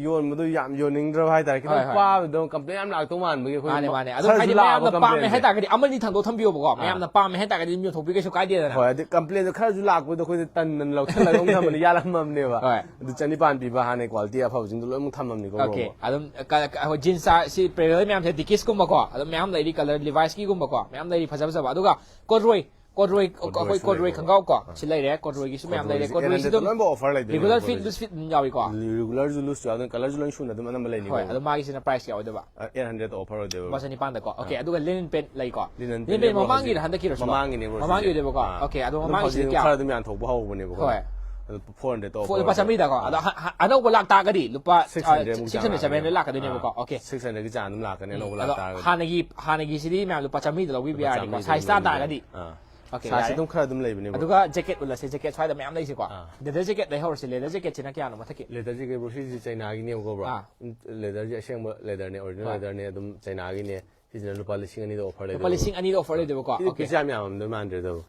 ꯌꯣꯟꯕꯗꯣ ꯌꯥꯝ ꯌꯣꯟꯅꯤꯡꯗ꯭ꯔꯕ ꯍꯥꯏꯇꯥꯔꯦ꯫ ꯈꯤꯇꯪ ꯍꯣꯏ, ꯍꯣꯏ꯫ ꯄꯥꯕꯗꯣ ꯀꯝꯄ꯭ꯂꯦꯟ ꯌꯥꯝ ꯂꯥꯛꯇꯧ ꯃꯥꯟꯕꯒꯤ ꯑꯩꯈꯣꯏ ꯃꯥꯅꯦ, ꯃꯥ-, ꯃꯥꯅꯦ꯫ ꯑꯗꯨꯝ ꯈꯔꯁꯨ ꯍꯥꯏꯗꯤ ꯂꯥꯛꯑꯕ ꯃꯌꯥꯝꯅ ꯄꯥꯝꯃꯦ ꯀꯝꯄ꯭ꯂꯦꯟꯁꯦ꯫ ꯍꯥꯏꯇꯥꯔꯒꯗꯤ ꯑꯃꯅꯤ ꯊꯥꯡꯗꯣꯛ ꯊꯝꯕꯤꯌꯣꯕꯀꯣ꯫ ꯑꯥ꯫ ꯃꯌꯥꯝꯅ ꯄꯥꯝꯃꯦ ꯍꯥꯏꯇꯥꯔꯒꯗꯤ ꯑꯗꯨꯝ ꯌꯣꯟꯊꯣꯛꯄꯤꯒꯦ, ꯀꯩꯁꯨ ꯀꯥꯏꯗꯦꯗꯅ꯫ ꯍꯣꯏ, ꯑꯗꯩ ꯀꯝꯄ꯭ꯂꯦꯟꯗꯣ ꯈꯔꯁꯨ ꯂꯥꯛꯄꯗꯨꯗ ꯑꯩꯈꯣꯏꯗ ꯇꯟꯗꯅ ꯂꯧꯁꯜꯂꯒ ꯑꯃꯨꯛ ꯊꯝꯕꯅꯤ, ꯌꯥꯜꯂꯝꯃꯕꯅꯦꯕ꯫ ꯍꯣꯏ꯫ ꯑꯗꯨ ꯆꯅꯤꯄꯥꯟ ꯄꯤꯕ ꯍꯥꯟꯅꯩ ꯀ꯭ꯋꯥꯂꯤꯇꯤ ꯑꯐꯕꯁꯤꯡꯗꯣ ꯂꯣꯏꯅꯃꯛ ꯊꯝꯃꯝꯅꯤꯀꯣ ꯕ꯭ꯔꯣ꯫ ꯑꯣꯀꯦ꯫ ꯑꯗꯨꯝ ꯀ-, ꯀ-, ꯑꯩꯈꯣꯏ ꯖꯤꯟꯁ ꯁꯤ ꯄꯦꯔꯦꯂꯦꯜ ꯃꯌꯥꯝꯁꯦ, ꯗꯤꯀꯤꯁꯀꯨꯝꯕꯀꯣ, ꯑꯗꯨꯝ ꯃꯌꯥꯝ ꯂꯩꯔꯤ, ꯀꯂꯔ ꯂꯤꯚꯥꯏꯁꯀꯤꯒꯨꯝꯕꯀꯣ, ꯃꯌꯥꯝ ꯂꯩꯔꯤ ꯐꯖ ꯐꯖꯕ꯫ ꯑꯗꯨꯒ ꯀꯣꯗ꯭ꯔꯣꯏ, ꯀꯣꯗ꯭ꯔꯣꯏ, ꯑꯩꯈꯣꯏ ꯀꯣꯗ꯭ꯔꯣꯏꯁꯨ ꯀꯣꯗ꯭ꯔꯣꯏ, ꯂꯩꯕ꯫ ꯀꯣꯗ꯭ꯔꯣꯏ ꯈꯣꯡꯒ꯭ꯔꯥꯎꯀꯣ, ꯁꯤ ꯂꯩꯔꯦ, ꯀꯣꯗ꯭ꯔꯣꯏꯒꯤꯁꯨ ꯃꯌꯥꯝ ꯂꯩꯔꯦ꯫ ꯀꯣꯗ꯭ꯔꯣꯏꯁꯦ ꯀꯣꯗ꯭ꯔꯣꯏꯁꯤ ꯑꯩꯠ ꯍꯟꯗ꯭ꯔꯦꯗꯇ ꯑꯗꯨꯝ ꯂꯣꯏꯅꯃꯛ ꯑꯣꯐꯔ ꯂꯩꯗꯣꯏꯅꯦ ꯔꯤꯒꯨꯂꯔ ꯐꯤꯠ, ꯀꯣꯗ꯭ꯔꯣꯏꯁꯦ꯫ ꯂꯨꯁ ꯐꯤꯠ ꯑꯗꯨꯝ ꯌꯥꯎꯏꯀꯣ꯫ ꯔꯤꯒꯨꯂꯔꯁꯨ ꯂꯨꯁ ꯌꯥꯎꯗꯣꯏꯅꯤ, ꯀꯂꯔꯁꯨ ꯂꯣꯏ ꯁꯨꯅ ꯑꯗꯨꯝ ꯑꯅꯝꯕ ꯂꯩꯅꯤ꯫ ꯍꯣꯏ, ꯑꯗꯣ ꯃꯥꯒꯤꯁꯤꯅ ꯄ꯭ꯔꯥꯏꯁ ꯀꯌꯥ ꯑꯣꯏꯗꯣꯏꯕ? ꯑꯩꯠ ꯍꯟꯗ꯭ꯔꯦꯗꯇ ꯑꯣꯐꯔ ꯑꯣꯏꯗꯣꯏꯕ꯫ ꯂꯨꯄꯥ ꯆꯅꯤꯄꯥꯟꯗꯀꯣ꯫ ꯑꯣꯀꯦ, ꯑꯗꯨꯒ ꯂꯤꯅꯟ ꯄꯦꯟ ꯂꯩꯀꯣ? ꯂꯤꯅꯟ ꯂꯤꯅꯟ ꯄꯦꯟ ꯄꯦꯟ ꯃꯃꯥꯡꯒꯤꯔ ꯍꯟꯗꯛꯀꯤꯔꯣ ꯁꯤꯕꯣ? ꯃꯃꯥꯡꯒꯤꯅꯦ ꯕ꯭ꯔꯣ, ꯃꯃꯥꯡꯒꯤ ꯁꯤꯁꯦ꯫ ꯑꯣꯏꯗꯣꯏꯕꯀꯣ꯫ ꯑꯥ꯫ ꯑꯣꯀꯦ, ꯑꯗꯣ ꯑꯗꯨꯝ ꯃꯃꯥꯡꯒꯤꯁꯤꯗꯤ ꯍꯧꯖꯤꯛ ꯀꯌꯥ? ꯈꯔ ꯑꯗꯨꯝ ꯌꯥꯟꯊꯣꯛꯄ ꯍꯧꯕꯅꯦꯕꯀꯣ꯫ ꯍꯣꯏ꯫ ꯑꯗꯨ ꯐꯣꯔ ꯍꯟꯗ꯭ꯔꯦꯗꯇ ꯑꯣꯐꯔ ꯐꯣꯟ ꯂꯨꯄꯥ ꯑꯣꯏꯗꯣꯏꯕ꯫ ꯆꯥꯝꯃꯔꯤꯗꯀꯣ꯫ ꯑꯥ꯫ ꯑꯗꯣ ꯍ-, ꯍ-, ꯑꯅꯧꯕ ꯂꯥꯛꯇꯥꯔꯒꯗꯤ ꯂꯨꯄꯥ, ꯁꯤꯛꯁ ꯑ, ꯍꯟꯗ꯭ꯔꯦꯗꯃꯨꯛ ꯁꯤꯛꯁ ꯆꯥꯡ ꯍꯟꯗ꯭ꯔꯦꯗ, ꯁꯚꯦꯟ ꯍꯟꯗ꯭ꯔꯦꯗ ꯂꯥꯛꯀꯅꯦꯕ꯫ ꯂꯥꯛꯀꯗꯣꯏꯅꯦꯕꯀꯣ꯫ ꯑꯥ꯫ ꯑꯣꯀꯦ꯫ ꯁꯤꯛꯁ ꯍꯟꯗ꯭ꯔꯦꯗꯀꯤ ꯆꯥꯡ ꯑꯗꯨꯝ ꯂꯥꯛꯀꯅꯤ, ꯎꯝ, ꯑꯅꯧꯕ ꯑꯗꯣ ꯂꯥꯛꯇꯥꯔꯒꯗꯤ꯫ ꯍꯥꯟꯅꯒꯤ, ꯍꯥꯟꯅꯒꯤꯁꯤꯗꯤ ꯃꯌꯥꯝ ꯂꯨꯄꯥ ꯆꯥꯝꯃꯔꯤꯗ ꯂꯧꯕꯤꯕ ꯂꯨꯄꯥ ꯌꯥꯔꯅꯤꯀꯣ꯫ ꯆꯥꯝꯃꯔꯤ ꯁꯥꯏꯖ ꯑꯗꯨꯝ ꯇꯥ ꯂꯩꯕꯅꯦ꯫ ꯇꯥꯔꯒꯗꯤ꯫ ꯑꯥ꯫ ꯑꯣꯀꯦ, ꯁꯥꯏꯖꯁꯦ ꯌꯥꯔꯦ꯫ ꯑꯗꯨꯝ ꯈꯔ ꯑꯗꯨꯝ ꯂꯩꯕꯅꯦ, ꯕ꯭ꯔꯣ꯫ ꯑꯗꯨꯒ ꯖꯦꯀꯦꯠ ꯎꯠꯂꯁꯦ, ꯖꯦꯀꯦꯠ ꯁ꯭ꯋꯥꯏꯗ ꯃꯌꯥꯝ ꯂꯩꯁꯦꯀꯣ꯫ ꯑꯥ꯫ ꯂꯦꯗꯔ ꯖꯦꯀꯦꯠ ꯂꯩꯍꯧꯔꯁꯦ, ꯂꯦꯗꯔ ꯖꯦꯀꯦꯠꯁꯤꯅ ꯀꯌꯥꯅꯣ ꯃꯊꯛꯀꯤ? ꯂꯦꯗꯔ ꯖꯦꯀꯦꯠ, ꯕ꯭ꯔꯣ, ꯁꯤꯁꯦ ꯆꯩꯅꯥꯒꯤꯅꯦꯕꯀꯣ, ꯕ꯭ꯔꯣ꯫ ꯑꯥ꯫ ꯎꯝ, ꯂꯦꯗꯔꯁꯦ ꯑꯁꯦꯡꯕ ꯂꯦꯗꯔꯅꯦ, ꯑꯣꯔꯤꯖꯤꯅꯦꯜ ꯍꯣꯏ꯫ ꯂꯦꯗꯔꯅꯦ, ꯑꯗꯨꯝ ꯆꯩꯅꯥꯒꯤꯅꯦ꯫ ꯁꯤꯁꯤꯅ ꯂꯨꯄꯥ ꯂꯤꯁꯤꯡ ꯑꯅꯤꯗ ꯑꯣꯐꯔ ꯂꯩꯗꯣꯏꯕ꯫ ꯂꯨꯄꯥ ꯂꯤꯁꯤꯡ ꯑꯅꯤꯗ ꯑꯣꯐꯔ ꯂꯩꯗꯣꯏꯕꯀꯣ꯫ ꯁꯤꯗꯤ ꯑꯣꯀꯦ꯫ ꯄꯤꯁ ꯌꯥꯝ ꯌꯥꯝꯃꯝꯗꯣꯏ ꯃꯥꯟꯗ꯭ꯔꯦꯗ, ꯕ꯭ꯔꯣ꯫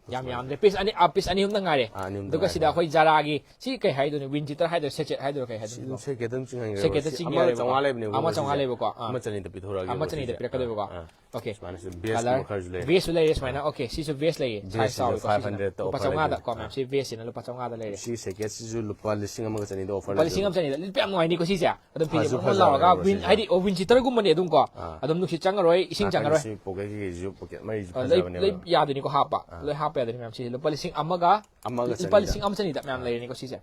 ꯌꯥꯝ ꯌꯥꯝꯗ꯭ꯔꯦ꯫ ꯄꯤꯁ ꯑꯅꯤ, ꯑ, ꯄꯤꯁ ꯑꯅꯤ ꯑꯍꯨꯝꯗ ꯉꯥꯏꯔꯦ꯫ ꯑꯥ, ꯑꯅꯤ ꯑꯍꯨꯝꯗ ꯑꯗꯨꯒ ꯁꯤꯗ ꯉꯥꯏꯔꯦ꯫ ꯑꯩꯈꯣꯏ ꯖꯥꯔꯥꯒꯤ, ꯁꯤ ꯀꯩ ꯍꯥꯏꯗꯣꯏꯅꯣ? ꯋꯤꯟ ꯆꯤꯇꯔ ꯍꯥꯏꯗꯣꯏꯔꯣ, ꯁꯦꯆꯦꯠ ꯍꯥꯏꯗꯣꯏꯔꯣ, ꯀꯩ ꯍꯥꯏꯗꯣꯏꯅꯣ? ꯁꯤ ꯑꯗꯨꯝ ꯆꯤꯡꯍꯟꯈ꯭ꯔꯦ, ꯁꯦꯆꯦꯠꯇ ꯕ꯭ꯔꯣ꯫ ꯁꯤ ꯆꯤꯡꯈ꯭ꯔꯦꯕꯀꯣ꯫ ꯑꯃꯒ ꯆꯥꯝꯃꯉꯥ ꯂꯩꯕꯅꯦꯕꯀꯣ, ꯑꯃ ꯕ꯭ꯔꯣ, ꯆꯥꯝꯃꯉꯥ ꯁꯤꯁꯦ꯫ ꯂꯩꯕꯀꯣ꯫ ꯑꯥ꯫ ꯑꯃ ꯆꯅꯤꯗ ꯄꯤꯊꯣꯔꯛꯑꯒꯦ, ꯑꯃ ꯕ꯭ꯔꯣ, ꯆꯅꯤꯗ ꯁꯤꯁꯦ꯫ ꯄꯤꯔꯛꯀꯗꯣꯏꯕꯀꯣ꯫ ꯑꯥ꯫ ꯑꯣꯀꯦ꯫ ꯁꯨꯃꯥꯏꯅ ꯁꯤ ꯕꯦꯁ ꯀꯂꯔ, ꯀꯨꯝꯕ ꯈꯔꯁꯨ ꯂꯩꯔꯦ꯫ ꯕꯦꯁꯁꯨ ꯂꯩꯔꯦ ꯁꯨꯃꯥꯏꯅ꯫ ꯑꯣꯀꯦ, ꯁꯤꯁꯨ ꯕꯦꯁ ꯂꯩꯌꯦ꯫ ꯕꯦꯁꯁꯤꯁꯨ ꯁꯥꯏꯖ ꯆꯥꯎꯋꯤꯀꯣ꯫ ꯐꯥꯏꯚ ꯁꯤꯁꯦ ꯍꯟꯗ꯭ꯔꯦꯗꯇ ꯂꯨꯄꯥ ꯑꯣꯐꯔ ꯆꯥꯝꯃꯉꯥꯗ ꯂꯩꯗꯣꯏꯕ꯫ ꯀꯣ, ꯑꯥ꯫ ꯃꯌꯥꯝ ꯁꯤ ꯕꯦꯁꯁꯤꯅ ꯂꯨꯄꯥ ꯆꯥꯝꯃꯉꯥꯗ ꯂꯩꯔꯦ꯫ ꯁꯤ ꯁꯦꯀꯦꯠꯁꯤꯁꯨ ꯂꯨꯄꯥ ꯂꯤꯁꯤꯡ ꯑꯃꯒ ꯆꯅꯤꯗ ꯑꯣꯐꯔ ꯂꯨꯄꯥ ꯂꯤꯁꯤꯡ ꯑꯃ ꯂꯩꯗꯣꯏꯕ꯫ ꯆꯅꯤꯗ꯫ ꯂꯤꯠꯄ ꯌꯥꯝ ꯅꯨꯡꯉꯥꯏꯅꯤꯀꯣ ꯁꯤꯁꯦ꯫ ꯑꯗꯨꯝ ꯐꯤꯁꯦ ꯐꯁꯨ ꯃꯣꯟ ꯃꯣꯟ ꯂꯥꯎꯔꯒ ꯐꯖꯕꯅꯦ, ꯕ꯭ꯔꯣ, ꯋꯤꯟ, ꯁꯤꯁꯦ꯫ ꯍꯥꯏꯗꯤ, ꯑꯣ, ꯋꯤꯟ ꯆꯤꯇꯔꯒꯨꯝꯕꯅꯦ ꯑꯗꯨꯝ ꯀꯣ꯫ ꯑꯥ꯫ ꯑꯗꯨꯝ ꯅꯨꯡꯁꯤꯠ ꯆꯪꯉꯔꯣꯏ, ꯏꯁꯤꯡ ꯆꯪꯉꯔꯣꯏ꯫ ꯅꯥꯀꯟꯒꯤꯁꯤ ꯄꯣꯀꯦꯠ ꯀꯩꯀꯩꯁꯨ ꯄꯣꯀꯦꯠ ꯃꯔꯤꯁꯨ ꯑ, ꯂꯣꯏ, ꯐꯖꯕꯅꯦ, ꯂꯣꯏ ꯕ꯭ꯔꯣ꯫ ꯌꯥꯗꯣꯏꯅꯤꯀꯣ ꯍꯥꯞꯄ꯫ ꯑꯥ꯫ ꯂꯣꯏ ꯍꯥꯞꯄ ꯌꯥꯗꯣꯏꯅꯤ ꯃꯌꯥꯝ ꯁꯤꯁꯦ꯫ ꯂꯨꯄꯥ ꯂꯤꯁꯤꯡ ꯑꯃꯒ, ꯑꯃꯒ ꯂꯨꯄꯥ ꯆꯅꯤꯗ꯫ ꯂꯤꯁꯤꯡ ꯑꯃ ꯆꯅꯤꯗ ꯃꯌꯥꯝ ꯑꯥ꯫ ꯂꯩꯔꯅꯤꯀꯣ ꯁꯤꯁꯦ꯫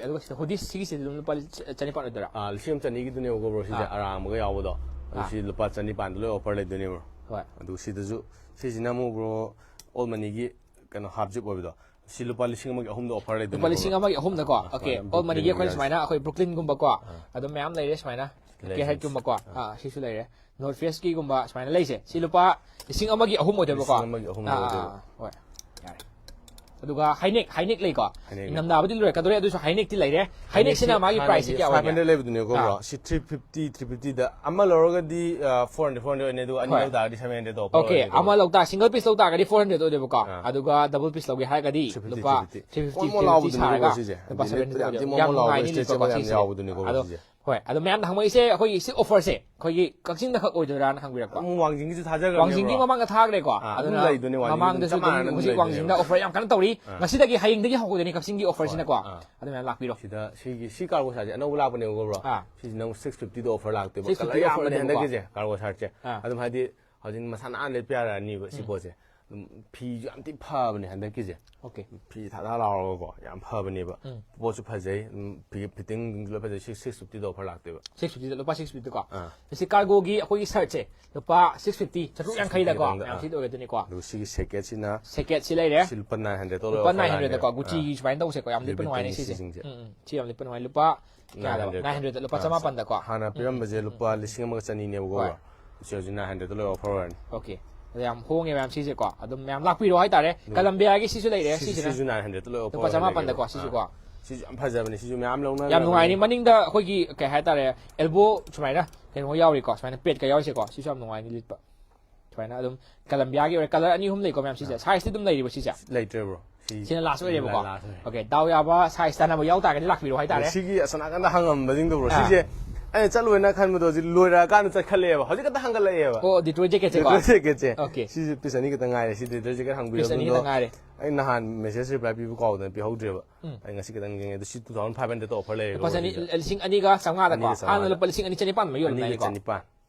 ꯑꯗꯨꯒ ꯁꯤꯗ ꯍꯨꯗꯤꯁ ꯁꯤꯒꯤꯁꯤꯗꯤ ꯑꯗꯨꯝ ꯂꯨꯄꯥ ꯆꯅꯤꯄꯥꯟ ꯑꯣꯏꯗꯣꯏꯔꯥ? ꯑꯥ, ꯂꯤꯁꯤꯡ ꯑꯃ ꯆꯅꯤꯒꯤꯗꯨꯅꯦꯕꯀꯣ ꯕ꯭ꯔꯣ, ꯁꯤꯁꯦ ꯑꯥ꯫ ꯑꯔꯥꯡꯕꯒ ꯌꯥꯎꯕꯗꯣ꯫ ꯑꯗꯨ ꯑꯥ꯫ ꯁꯤ ꯂꯨꯄꯥ ꯆꯅꯤꯄꯥꯟꯗ ꯂꯣꯏ ꯑꯣꯐꯔ ꯂꯩꯗꯣꯏꯅꯦ ꯕ꯭ꯔꯣ꯫ ꯍꯣꯏ꯫ ꯑꯗꯨ ꯁꯤꯗꯁꯨ, ꯁꯤꯁꯤꯅ ꯑꯃꯨꯛ ꯕ꯭ꯔꯣ ꯑꯣꯜ ꯃꯅꯤꯒꯤ ꯀꯩꯅꯣ ꯍꯥꯞ ꯖꯤꯞ ꯑꯣꯏꯕꯗꯣ, ꯁꯤ ꯂꯨꯄꯥ ꯂꯤꯁꯤꯡ ꯑꯃꯒꯤ ꯑꯍꯨꯝꯗ ꯑꯣꯐꯔ ꯂꯩꯗꯣꯏꯅꯦ ꯂꯨꯄꯥ ꯂꯤꯁꯤꯡ ꯑꯃꯒꯤ ꯑꯍꯨꯝꯗꯀꯣ꯫ ꯑꯥ, ꯑꯣꯀꯦ꯫ ꯁꯨꯃꯥꯏꯅ ꯑꯣꯜ ꯃꯅꯤꯒꯤ ꯑꯩꯈꯣꯏꯅ ꯕ꯭ꯔꯨꯛꯂꯤꯟꯒꯤ ꯁꯨꯃꯥꯏꯅ ꯑꯩꯈꯣꯏ ꯕ꯭ꯔꯨꯛꯂꯤꯟꯒꯨꯝꯕꯀꯣ, ꯑꯗꯨꯝ ꯃꯌꯥꯝ ꯂꯩꯔꯦ ꯁꯨꯃꯥꯏꯅ꯫ ꯀꯦ ꯂꯩꯔꯦ꯫ ꯍꯦꯠꯀꯨꯝꯕꯀꯣ꯫ ꯑꯥ, ꯁꯤꯁꯨ ꯂꯩꯔꯦ꯫ ꯅꯣꯔꯠ ꯐꯦꯁꯀꯤꯒꯨꯝꯕ ꯁꯨꯃꯥꯏꯅ ꯂꯩꯁꯦ꯫ ꯁꯤ ꯂꯨꯄꯥ ꯂꯤꯁꯤꯡ ꯑꯃꯒꯤ ꯑꯍꯨꯝ ꯑꯣꯏꯗꯣꯏꯕꯀꯣ꯫ ꯂꯤꯁꯤꯡ ꯑꯃꯒꯤ ꯑꯍꯨꯝ ꯑꯥ, ꯑꯥ, ꯑꯣꯏꯗꯣꯏꯕ꯫ ꯑꯥ, ꯍꯣꯏ꯫ ꯌꯥꯔꯦ꯫ ꯑꯗꯨꯒ ꯍꯥꯏꯅꯦꯛ, ꯍꯥꯏꯅꯦꯛ ꯂꯩꯀꯣ꯫ ꯍꯥꯏꯅꯦꯛ ꯂꯩ꯫ ꯏꯪꯊꯝꯊꯥꯕꯨꯗꯤ ꯂꯣꯏꯔꯦ, ꯀꯗꯧꯔꯦ, ꯑꯗꯨꯁꯨ ꯍꯥꯏꯅꯦꯛꯇꯤ ꯂꯩꯔꯦ꯫ ꯍꯥꯏꯅꯦꯛꯁꯤꯅ ꯃꯥꯒꯤ ꯄ꯭ꯔꯥꯏꯁꯁꯦ ꯀꯌꯥ ꯑꯣꯏꯒꯦ? ꯐꯥꯏꯚ ꯍꯟꯗ꯭ꯔꯦꯗ ꯂꯩꯕꯗꯨꯅꯦꯀꯣ ꯕ꯭ꯔꯣ꯫ ꯑꯥ꯫ ꯁꯤ ꯊ꯭ꯔꯤ ꯐꯤꯐꯇꯤ, ꯊ꯭ꯔꯤ ꯐꯤꯐꯇꯤꯗ ꯑꯃ ꯂꯧꯔꯒꯗꯤ, ꯑ, four hundred, four hundred offer okay, ꯑꯣꯏꯔꯅꯤ, ꯁꯚꯦꯟ ꯍꯟꯗ꯭ꯔꯦꯗ ꯑꯣꯐꯔ ꯑꯃ ꯑꯣꯏꯔꯅꯤ꯫ ꯂꯧ ꯇꯥ-, ꯁꯤꯡꯒꯜ ꯄꯤꯁ ꯂꯧ ꯇꯥꯔꯒꯗꯤ ꯐꯣꯔ ꯍꯟꯗ꯭ꯔꯦꯗ ꯑꯣꯏꯗꯣꯏꯕꯀꯣ꯫ ꯑꯥ꯫ ꯑꯗꯨꯒ ꯗꯕꯜ ꯄꯤꯁ ꯂꯧꯒꯦ ꯍꯥꯏꯔꯒꯗꯤ ꯊ꯭ꯔꯤ ꯐꯤꯐꯇꯤ, ꯂꯨꯄꯥ ꯊ꯭ꯔꯤ ꯐꯤꯐꯇꯤ꯫ ꯊ꯭ꯔꯤ ꯐꯤꯐꯇꯤ, ꯃꯣꯟ ꯃꯣꯟ ꯊ꯭ꯔꯤ ꯐꯤꯐꯇꯤ ꯂꯥꯎꯕꯗꯨꯅꯦꯀꯣ ꯁꯥꯔꯒ ꯁꯤꯁꯦ꯫ ꯂꯨꯄꯥ ꯍꯥꯏꯗꯤ ꯁꯚꯦꯟ ꯍꯟꯗ꯭ꯔꯦꯗ ꯌꯥꯝ ꯊꯤ ꯑꯣꯏꯗꯣꯏꯕ꯫ ꯃꯣꯟ ꯌꯥꯝ ꯃꯣꯟ ꯂꯥꯎꯕ ꯅꯨꯡꯉꯥꯏꯅꯤ ꯏꯁꯇ꯭ꯔꯦꯆꯦꯕꯜ ꯂꯨꯄꯥ ꯌꯥꯝ ꯁꯤꯁꯦ꯫ ꯌꯥꯎꯕꯗꯨꯅꯤꯀꯣ ꯑꯗꯣ ꯁꯤꯁꯦ꯫ ꯍꯣꯏ, ꯑꯗꯣ ꯃꯌꯥꯝꯅ ꯍꯪꯕ ꯏꯁꯦ ꯑꯩꯈꯣꯏꯒꯤ ꯁꯤ ꯑꯣꯐꯔꯁꯦ ꯑꯩꯈꯣꯏꯒꯤ ꯀꯛꯆꯤꯡꯗ ꯈꯛ ꯑꯣꯏꯗꯣꯏꯔꯥꯅ ꯍꯪꯕꯤꯔꯛꯄ꯫ ꯑꯃꯨꯛ ꯋꯥꯡꯖꯤꯡꯒꯤꯁꯨ ꯊꯥꯖꯈ꯭ꯔꯕꯅꯦ, ꯋꯥꯡꯖꯤꯡꯒꯤ ꯕ꯭ꯔꯣ꯫ ꯃꯃꯥꯡꯗ ꯊꯥꯈ꯭ꯔꯦꯀꯣ꯫ ꯑꯥ, ꯑꯗꯨꯝ ꯑꯗꯨꯅ ꯂꯩꯗꯣꯏꯅꯦ, ꯋꯥꯡꯖꯤꯡꯒꯤ ꯃꯃꯥꯡꯗꯁꯨ ꯆꯞ ꯑꯗꯨꯝ ꯃꯥꯟꯅꯅ ꯑꯗꯨꯝ ꯍꯧꯖꯤꯛ ꯋꯥꯡꯖꯤꯡꯗ ꯂꯩꯗꯣꯏꯅꯦꯕ꯫ ꯑꯣꯐꯔ ꯌꯥꯝ ꯀꯟꯅ ꯇꯧꯔꯤ꯫ ꯑꯥ꯫ ꯉꯁꯤꯗꯒꯤ ꯍꯌꯦꯡꯗꯒꯤ ꯍꯧꯗꯣꯏꯅꯤ ꯀꯛꯆꯤꯡꯒꯤ ꯑꯣꯐꯔꯁꯤꯅꯀꯣ꯫ ꯑꯥ꯫ ꯑꯗꯨ ꯃꯌꯥꯝ ꯂꯥꯛꯄꯤꯔꯣ꯫ ꯁꯤꯗ ꯁꯤꯒꯤ, ꯁꯤ ꯀꯥꯔꯒꯣ ꯁꯥꯔꯠꯁꯦ ꯑꯅꯧꯕ ꯂꯥꯛꯄꯅꯦꯕꯀꯣ, ꯕ꯭ꯔꯣ꯫ ꯑꯥ꯫ ꯁꯤꯁꯤꯅ ꯑꯃꯨꯛ ꯁꯤꯛꯁ ꯐꯤꯐꯇꯤꯗ ꯑꯣꯐꯔ ꯂꯥꯛꯇꯣꯏꯕ꯫ ꯁꯤꯛꯁ ꯐꯤꯐꯇꯤ ꯀꯂꯔ ꯌꯥꯝꯕꯅꯦ ꯑꯣꯐꯔꯅꯦꯕꯀꯣ꯫ ꯍꯟꯗꯛꯀꯤꯁꯦ ꯀꯥꯔꯒꯣ ꯁꯥꯔꯠꯁꯦ꯫ ꯑꯥ꯫ ꯑꯗꯨꯝ ꯍꯥꯏꯗꯤ ꯍꯧꯖꯤꯛ ꯃꯁꯥ ꯅꯥꯟꯅ ꯂꯤꯠꯄ ꯌꯥꯔꯛꯑꯅꯤꯕ ꯁꯤ ꯎꯝ꯫ ꯄꯣꯠꯁꯦ꯫ ꯑꯗꯨꯝ ꯐꯤꯁꯨ ꯌꯥꯝ ꯊꯤ ꯐꯕꯅꯦ ꯍꯟꯗꯛꯀꯤꯁꯦ꯫ ꯑꯣꯀꯦ꯫ ꯐꯤ ꯊꯥ ꯊꯥ ꯂꯥꯎꯔꯒꯀꯣ, ꯌꯥꯝ ꯐꯕꯅꯦꯕ꯫ ꯎꯝ꯫ ꯄꯣꯠꯁꯨ ꯐꯖꯩ, ꯑꯗꯨꯝ ꯐꯤ-, ꯐꯤꯠꯇꯤꯡ ꯂꯣꯏ ꯐꯖꯩ꯫ ꯁꯤ ꯁꯤꯛꯁ ꯐꯤꯐꯇꯤꯗ ꯑꯣꯐꯔ ꯂꯥꯛꯇꯣꯏꯕ꯫ ꯁꯤꯛꯁ ꯐꯤꯐꯇꯤꯗ, ꯂꯨꯄꯥ ꯁꯤꯛꯁ ꯐꯤꯐꯇꯤꯀꯣ꯫ ꯑꯥ꯫ ꯁꯤ ꯀꯥꯔꯒꯣꯒꯤ ꯑꯩꯈꯣꯏꯒꯤ ꯁꯥꯔꯠꯁꯦ ꯂꯨꯄꯥ ꯁꯤꯛꯁ ꯐꯤꯐꯇꯤ, ꯆꯥꯇ꯭ꯔꯨꯛ ꯌꯥꯡꯈꯩꯗꯀꯣ꯫ ꯈꯤꯇꯪꯗ, ꯌꯥꯝ ꯑꯥ꯫ ꯊꯤꯗ ꯑꯣꯏꯒꯗꯣꯏꯅꯤꯀꯣ꯫ ꯑꯗꯨꯒ ꯁꯤꯒꯤ ꯁꯦꯀꯦꯠꯁꯤꯅ ꯁꯦꯀꯦꯠꯁꯤ ꯂꯩꯔꯦ꯫ ꯁꯤ ꯂꯨꯄꯥ ꯅꯥꯏꯟ ꯍꯟꯗ꯭ꯔꯦꯗꯇ ꯂꯣꯏ ꯂꯨꯄꯥ ꯑꯣꯐꯔ ꯅꯥꯏꯟ ꯍꯟꯗ꯭ꯔꯦꯗꯀꯣ꯫ ꯂꯥꯛꯑꯅꯦꯕ꯫ ꯒꯨꯆꯤꯒꯤ ꯑꯥ꯫ ꯁꯨꯃꯥꯏꯅ ꯇꯧꯁꯦꯀꯣ꯫ ꯌꯥꯝ ꯂꯤꯠꯄ ꯅꯨꯡꯉꯥꯏꯅꯦ ꯂꯤꯕꯤꯇꯤꯟꯒꯤ ꯁꯤꯁꯦ꯫ ꯁꯤꯁꯤꯡꯁꯦ꯫ ꯎꯝ, ꯎꯝ꯫ ꯁꯤ ꯌꯥꯝ ꯂꯤꯠꯄ ꯅꯨꯡꯉꯥꯏ꯫ ꯂꯨꯄꯥ ꯀꯌꯥꯗ? ꯅꯥꯏꯟ ꯍꯟꯗ꯭ꯔꯦꯗꯇ꯫ ꯂꯨꯄꯥ ꯑꯥ, ꯆꯃꯥꯄꯟꯗꯀꯣ꯫ ꯍꯥꯟꯅ ꯎꯝ, ꯄꯤꯔꯝꯕꯁꯦ ꯎꯝ, ꯂꯨꯄꯥ ꯎꯝ꯫ ꯂꯤꯁꯤꯡ ꯑꯃꯒ ꯆꯅꯤꯅꯦꯕꯀꯣ, ꯍꯣꯏ꯫ ꯕ꯭ꯔꯣ꯫ ꯁꯤ ꯍꯧꯖꯤꯛ ꯅꯥꯏꯟ ꯍꯟꯗ꯭ꯔꯦꯗꯇ ꯂꯣꯏ ꯑꯣꯐꯔ ꯑꯣꯏꯔꯅꯤ꯫ ꯑꯣꯀꯦ꯫ ꯑꯗ ꯌꯥꯝ ꯍꯣꯡꯉꯦ ꯃꯌꯥꯝ ꯁꯤꯁꯦꯀꯣ꯫ ꯑꯗꯨꯝ ꯃꯌꯥꯝ ꯂꯥꯛꯄꯤꯔꯣ ꯍꯥꯏꯇꯥꯔꯦ꯫ ꯑꯗꯨꯝ ꯀꯂꯝꯕꯤꯌꯥꯒꯤ ꯁꯤꯁꯨ ꯂꯩꯔꯦ, ꯁꯤ-, ꯁꯤꯁꯤꯅ꯫ ꯁꯤꯁꯨ ꯅꯥꯏꯟ ꯍꯟꯗ꯭ꯔꯦꯗꯇ ꯂꯣꯏ ꯑꯣꯐꯔ ꯂꯨꯄꯥ ꯑꯣꯏꯔ ꯆꯃꯥꯄꯟꯗꯀꯣ, ꯂꯩꯔꯦꯕ꯫ ꯁꯤꯁꯨꯀꯣ꯫ ꯑꯥ, ꯁꯤꯁꯨ ꯌꯥꯝ ꯐꯖꯕꯅꯦ, ꯁꯤꯁꯨ ꯃꯌꯥꯝ ꯂꯧꯅ ꯌꯥꯝ ꯅꯨꯡꯉꯥꯏꯅꯤ꯫ ꯃꯅꯤꯡꯗ ꯑꯩꯈꯣꯏꯒꯤ ꯀꯩ ꯍꯥꯏꯇꯥꯔꯦ, ꯑꯦꯜꯕꯣ ꯁꯨꯃꯥꯏꯅ ꯀꯩꯅꯣ ꯌꯥꯎꯔꯤꯀꯣ, ꯁꯨꯃꯥꯏꯅ ꯄꯦꯠꯀ ꯌꯥꯎꯔꯤꯁꯦꯀꯣ꯫ ꯁꯤꯁꯨ ꯌꯥꯝ ꯅꯨꯡꯉꯥꯏꯅꯤ ꯂꯤꯠꯄ꯫ ꯁꯨꯃꯥꯏꯅ ꯑꯗꯨꯝ ꯀꯂꯝꯕꯤꯌꯥꯒꯤ ꯑꯣꯏꯔꯦ, ꯀꯂꯔ ꯑꯅꯤ ꯑꯍꯨꯝ ꯂꯩꯀꯣ ꯃꯌꯥꯝ ꯁꯤꯁꯦ꯫ ꯑꯥ꯫ ꯁꯥꯏꯖꯇꯤ ꯑꯗꯨꯝ ꯂꯩꯔꯤꯕ ꯁꯤꯁꯦ? ꯂꯩꯇ꯭ꯔꯦ, ꯕ꯭ꯔꯣ꯫ ꯁꯤ ꯁꯤꯅ ꯂꯥꯁ ꯑꯣꯏꯔꯦꯕꯀꯣ꯫ ꯂꯥꯁ ꯑꯣꯏꯔꯦ꯫ ꯑꯣꯀꯦ, ꯗꯥꯎ ꯌꯥꯕ ꯁꯥꯏꯖ ꯆꯥꯟꯅꯕ ꯌꯥꯎ ꯇꯥꯔꯒꯗꯤ ꯂꯥꯛꯄꯤꯔꯣ ꯍꯥꯏꯇꯥꯔꯦ꯫ ꯁꯤꯒꯤ ꯑꯁꯣꯝ ꯅꯥꯀꯟꯗ ꯍꯪꯉꯝꯕꯁꯤꯡꯗꯣ, ꯕ꯭ꯔꯣ, ꯑꯥ꯫ ꯁꯤꯁꯦ ꯑꯩꯅ ꯆꯠꯂꯣꯏꯅ ꯈꯟꯕꯗꯣ ꯍꯧꯖꯤꯛ ꯂꯣꯏꯔꯛꯑꯀꯥꯟꯗ ꯆꯠꯈꯠꯂꯛꯑꯦꯕ, ꯍꯧꯖꯤꯛ ꯈꯛꯇ ꯍꯪꯒꯠꯂꯛꯑꯦꯕ꯫ ꯑꯣ, ꯗꯤꯇ꯭ꯔꯣꯏꯠ ꯖꯦꯀꯦꯠꯁꯦꯀꯣ? ꯗꯤꯇ꯭ꯔꯣꯏꯠ ꯖꯦꯀꯦꯠꯁꯦ꯫ ꯑꯣꯀꯦ꯫ ꯁꯤꯁꯦ ꯄꯤꯁ ꯑꯅꯤ ꯈꯛꯇ ꯉꯥꯏꯔꯦ, ꯁꯤ ꯗꯤꯇ꯭ꯔꯣꯏꯠ ꯖꯦꯀꯦꯠ ꯍꯪꯕꯤꯔꯕ ꯄꯤꯁ ꯑꯅꯤ ꯃꯇꯨꯡꯗ ꯈꯛꯇ ꯉꯥꯏꯔꯦ꯫ ꯑꯩ ꯅꯍꯥꯟ ꯃꯦꯁꯦꯖ ꯔꯤꯄ꯭ꯂꯥꯏ ꯄꯤꯕ ꯀꯥꯎꯗꯅ ꯄꯤꯍꯧꯗ꯭ꯔꯦꯕ꯫ ꯎꯝ꯫ ꯑꯩ ꯉꯁꯤ ꯈꯛꯇꯪ ꯌꯦꯡꯉꯦ꯫ ꯑꯗꯣ ꯁꯤ ꯇꯨ ꯊꯥꯎꯖꯟ ꯐꯥꯏꯚ ꯍꯟꯗ꯭ꯔꯦꯗꯇ ꯑꯣꯐꯔ ꯂꯩꯔꯦꯀꯣ꯫ ꯂꯨꯄꯥ ꯆꯅꯤ, ꯂꯤꯁꯤꯡ ꯑꯅꯤꯒ ꯆꯥꯝꯃꯉꯥꯗꯀꯣ꯫ ꯑꯅꯤꯒ ꯆꯥꯝꯃꯉꯥ꯫ ꯍꯥꯟꯅ ꯂꯨꯄꯥ ꯂꯤꯁꯤꯡ ꯑꯅꯤ ꯆꯅꯤꯄꯥꯟ ꯑꯃ ꯑꯅꯤꯒ ꯌꯣꯜꯂꯝꯗꯥꯏꯅꯦꯀꯣ꯫ ꯆꯅꯤꯄꯥꯟ꯫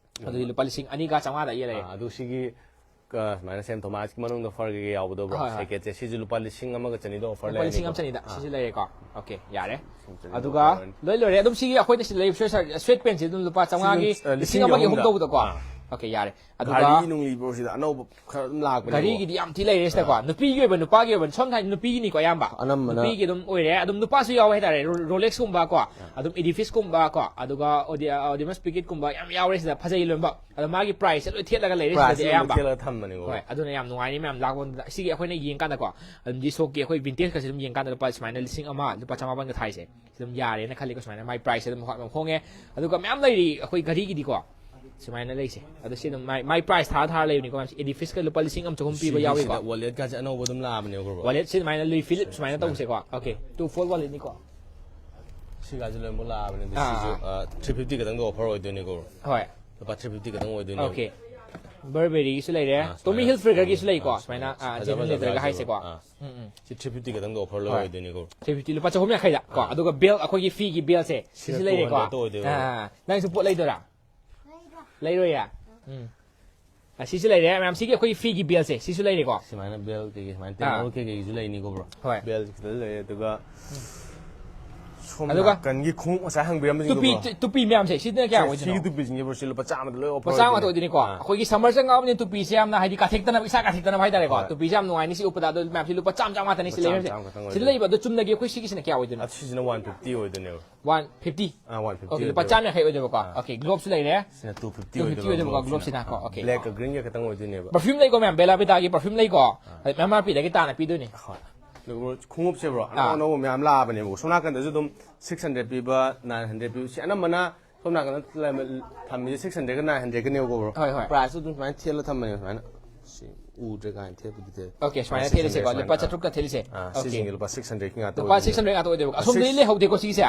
ꯑꯗꯨꯗꯤ ꯂꯨꯄꯥ ꯂꯤꯁꯤꯡ ꯑꯅꯤꯒ ꯆꯥꯝꯃꯉꯥꯗ ꯌꯦꯜꯂꯛꯑꯦ꯫ ꯑꯥ, ꯑꯗꯨ ꯁꯤꯒꯤ ꯑ, ꯁꯨꯃꯥꯏꯅ ꯁꯦꯟ ꯊꯣꯃꯥꯁꯀꯤ ꯃꯅꯨꯡꯗ ꯐꯔ ꯀꯩꯀꯩ ꯌꯥꯎꯕꯗꯣ, ꯕ꯭ꯔꯣ, ꯍꯣꯏ, ꯍꯣꯏ꯫ ꯁꯦꯀꯦꯠꯁꯦ, ꯁꯤꯁꯨ ꯂꯨꯄꯥ ꯂꯤꯁꯤꯡ ꯑꯃꯒ ꯆꯅꯤꯗ ꯑꯣꯐꯔ ꯂꯨꯄꯥ ꯂꯤꯁꯤꯡ ꯑꯃ ꯂꯩꯔꯅꯤꯀꯣ꯫ ꯆꯅꯤꯗ ꯁꯤꯁꯨ ꯂꯩꯔꯦꯀꯣ꯫ ꯑꯣꯀꯦ, ꯌꯥꯔꯦ꯫ ꯆꯅꯤꯗ ꯑꯗꯨꯒ ꯑꯣꯐꯔ ꯂꯩꯔꯅꯤ꯫ ꯂꯣꯏ ꯂꯣꯏꯔꯦ꯫ ꯑꯗꯨꯝ ꯁꯤꯒꯤ ꯑꯩꯈꯣꯏꯅ ꯁꯤꯗ ꯂꯩꯕ ꯁ꯭ꯋꯦꯠ ꯁ꯭ꯋꯦꯠ ꯄꯦꯟꯁꯤ ꯑꯗꯨꯝ ꯂꯨꯄꯥ ꯆꯥꯝꯃꯉꯥꯒꯤ, ꯁꯤꯁꯨ, ꯑ, ꯂꯤꯁꯤꯡ ꯑꯃꯒꯤ ꯑꯍꯨꯝ ꯑꯍꯨꯝꯗ꯫ ꯇꯧꯕꯗꯀꯣ꯫ ꯑꯥ꯫ ꯑꯣꯀꯦ, ꯌꯥꯔꯦ꯫ ꯑꯗꯨꯒ ꯘꯥꯔꯤ ꯅꯨꯡꯂꯤ, ꯕ꯭ꯔꯣ, ꯁꯤꯗ ꯑꯅꯧꯕ ꯈꯔ ꯑꯗꯨꯝ ꯂꯥꯛꯄꯅꯦ꯫ ꯘꯥꯔꯤꯒꯤꯗꯤ ꯌꯥꯝ ꯊꯤ ꯂꯩꯔꯦ ꯁꯤꯗꯀꯣ꯫ ꯅꯨꯄꯤꯒꯤ ꯑꯣꯏꯕ, ꯅꯨꯄꯥꯒꯤ ꯑꯣꯏꯕ, ꯁꯣꯝꯅ ꯍꯥꯏꯗꯤ ꯅꯨꯄꯤꯒꯤꯅꯤꯀꯣ ꯑꯌꯥꯝꯕ꯫ ꯑꯅꯝꯕꯅ ꯅꯨꯄꯤꯒꯤ ꯑꯗꯨꯝ ꯑꯣꯏꯔꯦ꯫ ꯑꯗꯨꯝ ꯅꯨꯄꯥꯁꯨ ꯌꯥꯎꯋꯦ ꯍꯥꯏꯇꯥꯔꯦ꯫ ꯔꯣ-, ꯔꯣꯂꯦꯛꯁꯀꯨꯝꯕ ꯀꯣ, ꯑꯗꯨꯝ ꯏꯗꯤꯐꯤꯁꯀꯨꯝꯕ ꯀꯣ, ꯑꯗꯨꯒ ꯑꯣꯗꯤ-, ꯑ, ꯑꯣꯗꯤꯃꯁ ꯄꯤꯀꯦꯠꯀꯨꯝꯕ ꯌꯥꯝ ꯌꯥꯎꯔꯦ ꯁꯤꯗ꯫ ꯐꯖꯩ ꯂꯣꯏꯅꯃꯛ꯫ ꯑꯗꯣ ꯃꯥꯒꯤ ꯄ꯭ꯔꯥꯏꯁꯁꯦ ꯂꯣꯏ ꯊꯦꯠꯂꯒ ꯂꯩꯔꯦ ꯁꯤꯗꯗꯤ ꯄ꯭ꯔꯥꯏꯁꯁꯦ ꯑꯗꯨꯝ ꯑꯌꯥꯝꯕ꯫ ꯊꯦꯠꯂꯒ ꯊꯝꯕꯅꯦꯀꯣ꯫ ꯍꯣꯏ, ꯑꯗꯨꯅ ꯌꯥꯝ ꯅꯨꯡꯉꯥꯏꯅꯤ ꯃꯌꯥꯝ ꯂꯥꯛꯄ ꯃꯇꯝꯗ꯫ ꯁꯤꯒꯤ ꯑꯩꯈꯣꯏꯅ ꯌꯦꯡꯀꯥꯟꯗꯀꯣ, ꯑꯗꯨꯝ ꯖꯤꯁꯣꯛꯀꯤ ꯑꯩꯈꯣꯏ ꯚꯤꯟꯇꯦꯖꯀꯁꯦ ꯑꯗꯨꯝ ꯌꯦꯡꯀꯥꯟꯗ ꯂꯨꯄꯥ ꯁꯨꯃꯥꯏꯅ ꯂꯤꯁꯤꯡ ꯑꯃ, ꯂꯨꯄꯥ ꯆꯃꯥꯄꯟꯒ ꯊꯥꯏꯁꯦ꯫ ꯑꯗꯨꯝ ꯌꯥꯔꯦꯅ ꯈꯜꯂꯤꯀꯣ꯫ ꯁꯨꯃꯥꯏꯅ ꯃꯥꯏ ꯄ꯭ꯔꯥꯏꯁꯁꯦ ꯑꯗꯨꯝ ꯍꯣ-, ꯑꯗꯨꯝ ꯍꯣꯡꯉꯦ꯫ ꯑꯗꯨꯒ ꯃꯌꯥꯝ ꯂꯩꯔꯤ ꯑꯩꯈꯣꯏ ꯘꯔꯤꯒꯤꯗꯤꯀꯣ꯫ ꯁꯨꯃꯥꯏꯅ ꯂꯩꯁꯦ꯫ ꯑꯗꯣ ꯁꯤ ꯑꯗꯨꯝ ꯃꯥꯏ, ꯃꯥꯏ ꯄ꯭ꯔꯥꯏꯁ ꯊꯥꯔ ꯊꯥꯔ ꯂꯩꯕꯅꯤꯀꯣ ꯃꯌꯥꯝꯁꯦ꯫ ꯑꯦꯗꯤꯐꯤꯁꯀ ꯂꯨꯄꯥ ꯂꯤꯁꯤꯡ ꯑꯃ ꯆꯍꯨꯝ ꯄꯤꯕ ꯌꯥꯎꯔꯤꯀꯣ꯫ ꯋꯥꯂꯦꯠꯀꯥꯁꯦ ꯑꯅꯧꯕ ꯑꯗꯨꯝ ꯂꯥꯛꯑꯕꯅꯦꯕ, ꯕ꯭ꯔꯣ꯫ ꯋꯥꯂꯦꯠꯁꯤ ꯑꯗꯨꯃꯥꯏꯅ ꯂꯨꯏ ꯐꯤꯂꯤꯞ ꯁꯨꯃꯥꯏꯅ ꯇꯧꯁꯦꯀꯣ꯫ ꯑꯣꯀꯦ, ꯇꯨ ꯐꯣꯜ ꯋꯥꯂꯦꯠꯅꯤꯀꯣ꯫ ꯁꯤꯒꯥꯁꯦ ꯂꯣꯏꯅꯃꯛ ꯂꯥꯛꯑꯕꯅꯦ꯫ ꯑꯗꯣ ꯑꯥ, ꯁꯤꯁꯨ, ꯑꯥ꯫ ꯑ, ꯊ꯭ꯔꯤ ꯐꯤꯐꯇꯤ ꯈꯛꯇꯪꯗ ꯑꯣꯐꯔ ꯑꯣꯏꯗꯣꯏꯅꯦꯀꯣ, ꯕ꯭ꯔꯣ꯫ ꯍꯣꯏ꯫ ꯂꯨꯄꯥ ꯊ꯭ꯔꯤ ꯐꯤꯐꯇꯤ ꯈꯛꯇꯪ ꯑꯣꯏꯗꯣꯏꯅꯦꯕ꯫ ꯑꯣꯀꯦ꯫ ꯕꯔꯕꯦꯔꯤꯒꯤꯁꯨ ꯂꯩꯔꯦ꯫ ꯑꯥ, ꯇꯣꯃꯤ ꯁꯨꯃꯥꯏꯅ꯫ ꯍꯤꯜꯐꯤꯒꯔꯒꯤꯁꯨ ꯂꯩꯀꯣ꯫ ꯑꯥ, ꯁꯨꯃꯥꯏꯅ, ꯁꯨꯃꯥꯏꯅ꯫ ꯑꯥ, ꯐꯖ ꯖꯦꯅꯨꯏꯟ ꯐꯖꯕ ꯂꯦꯗꯔꯒ ꯌꯥꯎꯖꯕ꯫ ꯍꯥꯏꯁꯦꯀꯣ꯫ ꯑꯥ꯫ ꯎꯝ, ꯎꯝ꯫ ꯁꯤ ꯊ꯭ꯔꯤ ꯐꯤꯐꯇꯤ ꯈꯛꯇꯪꯗ ꯑꯣꯐꯔ ꯂꯣꯏ ꯍꯣꯏ꯫ ꯑꯣꯏꯗꯣꯏꯅꯤꯀꯣ꯫ ꯊ꯭ꯔꯤ ꯐꯤꯐꯇꯤ ꯂꯨꯄꯥ ꯆꯍꯨꯝ ꯌꯥꯡꯈꯩꯗ ꯀꯣ꯫ ꯑꯥ꯫ ꯑꯗꯨꯒ ꯕꯦꯜ ꯑꯩꯈꯣꯏꯒꯤ ꯐꯤꯒꯤ ꯕꯦꯜꯁꯦ ꯁꯤꯁꯨ ꯁꯤꯅ ꯂꯩꯔꯦꯀꯣ꯫ ꯇꯨ ꯍꯟꯗ꯭ꯔꯦꯠꯇ ꯑꯣꯏꯗꯣꯏꯕ꯫ ꯑꯥ, ꯅꯪꯁꯨ ꯄꯣꯠ ꯂꯩꯗꯣꯏꯔꯥ? ꯂꯩꯔꯣꯏꯌꯦ? ꯎꯝ꯫ ꯑꯥ, ꯁꯤꯁꯨ ꯂꯩꯔꯦ ꯃꯌꯥꯝ꯫ ꯁꯤꯒꯤ ꯑꯩꯈꯣꯏꯒꯤ ꯐꯤꯒꯤ ꯕꯦꯜꯁꯦ ꯁꯤꯁꯨ ꯂꯩꯔꯦꯀꯣ꯫ ꯁꯨꯃꯥꯏꯅ ꯕꯦꯜ ꯀꯩꯀꯩ ꯁꯨꯃꯥꯏꯅ ꯑꯥ꯫ ꯇꯦꯡꯀꯣꯠ ꯀꯩꯀꯩꯁꯨ ꯂꯩꯅꯤꯀꯣ, ꯕ꯭ꯔꯣ꯫ ꯍꯣꯏ꯫ ꯕꯦꯜ ꯈꯤꯇꯪ ꯂꯩꯔꯦ, ꯑꯗꯨꯒ ꯁꯣꯝ ꯑꯗꯨꯒ ꯅꯥꯀꯟꯒꯤ ꯈꯣꯡꯎꯞ ꯉꯁꯥꯏ ꯍꯪꯕꯤꯔꯝꯕꯁꯤꯡꯗꯣ, ꯇꯨꯄꯤ, ꯕ꯭ꯔꯣ꯫ ꯇꯨ-, ꯇꯨꯄꯤ ꯃꯌꯥꯝꯁꯦ ꯁꯤꯅ ꯀꯌꯥ ꯁꯤ-, ꯑꯣꯏꯗꯣꯏꯅꯣ? ꯁꯤꯒꯤ ꯇꯨꯄꯤꯁꯤꯡꯁꯦ, ꯕ꯭ꯔꯣ, ꯁꯤ ꯂꯨꯄꯥ ꯆꯥꯝꯃꯗ ꯂꯣꯏ ꯑꯣꯐꯔ ꯂꯨꯄꯥ ꯆꯥꯝꯃ ꯉꯥꯛꯇ ꯑꯣꯏꯗꯣꯏꯅꯦ꯫ ꯑꯣꯏꯗꯣꯏꯅꯤꯀꯣ꯫ ꯑꯥ꯫ ꯑꯩꯈꯣꯏꯒꯤ ꯁꯝꯃꯔ ꯆꯪꯉꯛꯑꯕꯅꯤꯅ ꯇꯨꯄꯤꯁꯦ ꯌꯥꯝꯅ ꯍꯥꯏꯗꯤ ꯀꯥꯊꯦꯛꯇꯅꯕ, ꯏꯁꯥ ꯀꯥꯊꯦꯛꯇꯅꯕ ꯍꯥꯏꯇꯥꯔꯦꯀꯣ꯫ ꯍꯣꯏ꯫ ꯇꯨꯄꯤꯁꯦ ꯌꯥꯝ ꯅꯨꯡꯉꯥꯏꯅꯤ꯫ ꯁꯤ ꯎꯞꯄꯗ ꯑꯗꯣ ꯃꯌꯥꯝꯁꯤ ꯂꯨꯄꯥ ꯆꯥꯝꯃ, ꯆꯥꯝꯃ ꯉꯥꯛꯇꯅꯤ ꯁꯤ ꯂꯨꯄꯥ ꯆꯥꯝꯃ, ꯂꯩꯔꯤꯁꯦ꯫ ꯆꯥꯝꯃ ꯈꯛꯇꯪ ꯁꯤꯗ ꯑꯣꯏꯗꯣꯏꯅꯦ꯫ ꯂꯩꯕ ꯑꯗꯣ ꯆꯨꯝꯅꯒꯤ ꯑꯩꯈꯣꯏ ꯁꯤꯒꯤꯁꯤꯅ ꯀꯌꯥ ꯑꯣꯏꯗꯣꯏꯅꯣ? ꯑꯗꯨ ꯁꯤꯁꯤꯅ ꯋꯥꯟ ꯐꯤꯐꯇꯤ ꯑꯣꯏꯗꯣꯏꯅꯦꯕ꯫ One fifty? ꯑꯥ, ꯋꯥꯟ ꯐꯤꯐꯇꯤ ꯑꯣꯀꯦ, ꯂꯨꯄꯥ ꯑꯣꯏꯗꯣꯏꯕ꯫ ꯆꯥꯝꯃ ꯌꯥꯡꯈꯩ ꯑꯣꯏꯗꯣꯏꯕꯀꯣ꯫ ꯑꯥ꯫ ꯑꯣꯀꯦ, ꯒ꯭ꯂꯣꯞꯁꯨ ꯂꯩꯔꯦ꯫ ꯁꯤꯅ ꯇꯨ ꯐꯤꯐꯇꯤ ꯇꯨ ꯐꯤꯐꯇꯤ ꯑꯣꯏꯗꯣꯏꯕ, ꯑꯣꯏꯗꯣꯏꯕꯀꯣ, ꯒ꯭ꯂꯣꯞꯁꯤꯅ꯫ ꯒ꯭ꯂꯣꯞꯁꯤꯅꯀꯣ꯫ ꯑꯣꯀꯦ꯫ ꯕ꯭ꯂꯦꯛꯀ ꯒ꯭ꯔꯤꯟꯒ ꯈꯛꯇꯪ ꯑꯣꯏꯗꯣꯏꯅꯦꯕ꯫ ꯄꯔꯐ꯭ꯌꯨꯝ ꯂꯩꯀꯣ ꯃꯌꯥꯝ, ꯕꯦꯂꯥ ꯕꯤꯇꯥꯒꯤ ꯄꯔꯐ꯭ꯌꯨꯝ ꯂꯩꯀꯣ꯫ ꯑꯦꯝ ꯑꯥꯔ ꯄꯤꯗꯒꯤ ꯇꯥꯅ ꯄꯤꯗꯣꯏꯅꯦ꯫ ꯍꯣꯏ꯫ ꯑꯗꯨꯒ ꯈꯣꯡꯎꯞꯁꯦ, ꯕ꯭ꯔꯣ, ꯑꯅꯧ ꯑꯥ꯫ ꯑꯅꯧꯕ ꯃꯌꯥꯝ ꯂꯥꯛꯑꯕꯅꯦꯕꯀꯣ꯫ ꯁꯣꯝ ꯅꯥꯀꯟꯗꯁꯨ ꯑꯗꯨꯝ ꯁꯤꯛꯁ ꯍꯟꯗ꯭ꯔꯦꯠ ꯄꯤꯕ, ꯅꯥꯏꯟ ꯍꯟꯗ꯭ꯔꯦꯠ ꯄꯤꯕ, ꯁꯤ ꯑꯅꯝꯕꯅ ꯁꯣꯝ ꯅꯥꯀꯟꯗ ꯊꯝꯃꯤꯁꯦ ꯁꯤꯛꯁ ꯍꯟꯗ꯭ꯔꯦꯠꯀ ꯅꯥꯏꯟ ꯍꯟꯗ꯭ꯔꯦꯠꯀꯅꯦꯕꯀꯣ, ꯕ꯭ꯔꯣ꯫ ꯍꯣꯏ, ꯍꯣꯏ꯫ ꯄ꯭ꯔꯥꯏꯁꯁꯨ ꯑꯗꯨꯝ ꯁꯨꯃꯥꯏꯅ ꯊꯦꯠꯂ ꯊꯝꯕꯅꯦꯕ, ꯁꯨꯃꯥꯏꯅ꯫ ꯁꯤ ꯎꯗ꯭ꯔꯦ ꯀꯥꯏꯅ ꯊꯦꯠꯄꯗꯤ ꯊꯦꯠꯂꯦ꯫ ꯑꯣꯀꯦ, ꯁꯨꯃꯥꯏꯅ ꯁꯤꯛꯁ ꯊꯦꯠꯂꯁꯦꯀꯣ꯫ ꯍꯟꯗ꯭ꯔꯦꯠ ꯂꯨꯄꯥ ꯁꯨꯃꯥꯏꯅ꯫ ꯆꯥꯇ꯭ꯔꯨꯛꯇ ꯊꯦꯠꯂꯁꯦ꯫ ꯑꯥ, ꯑꯣꯀꯦ꯫ ꯁꯤꯁꯤꯡꯁꯦ ꯂꯨꯄꯥ ꯁꯤꯛꯁ ꯍꯟꯗ꯭ꯔꯦꯠꯀꯤ ꯉꯥꯛꯇ ꯂꯨꯄꯥ ꯑꯣꯏꯗꯣꯏꯅꯦꯕ꯫ ꯁꯤꯛꯁ ꯍꯟꯗ꯭ꯔꯦꯠ ꯉꯥꯛꯇ ꯑꯣꯏꯗꯣꯏꯕ꯫ ꯑꯁꯣꯝꯗꯗꯤ ꯁꯤꯛꯁ- ꯂꯩꯍꯧꯗꯦꯀꯣ ꯁꯤꯒꯤꯁꯦ?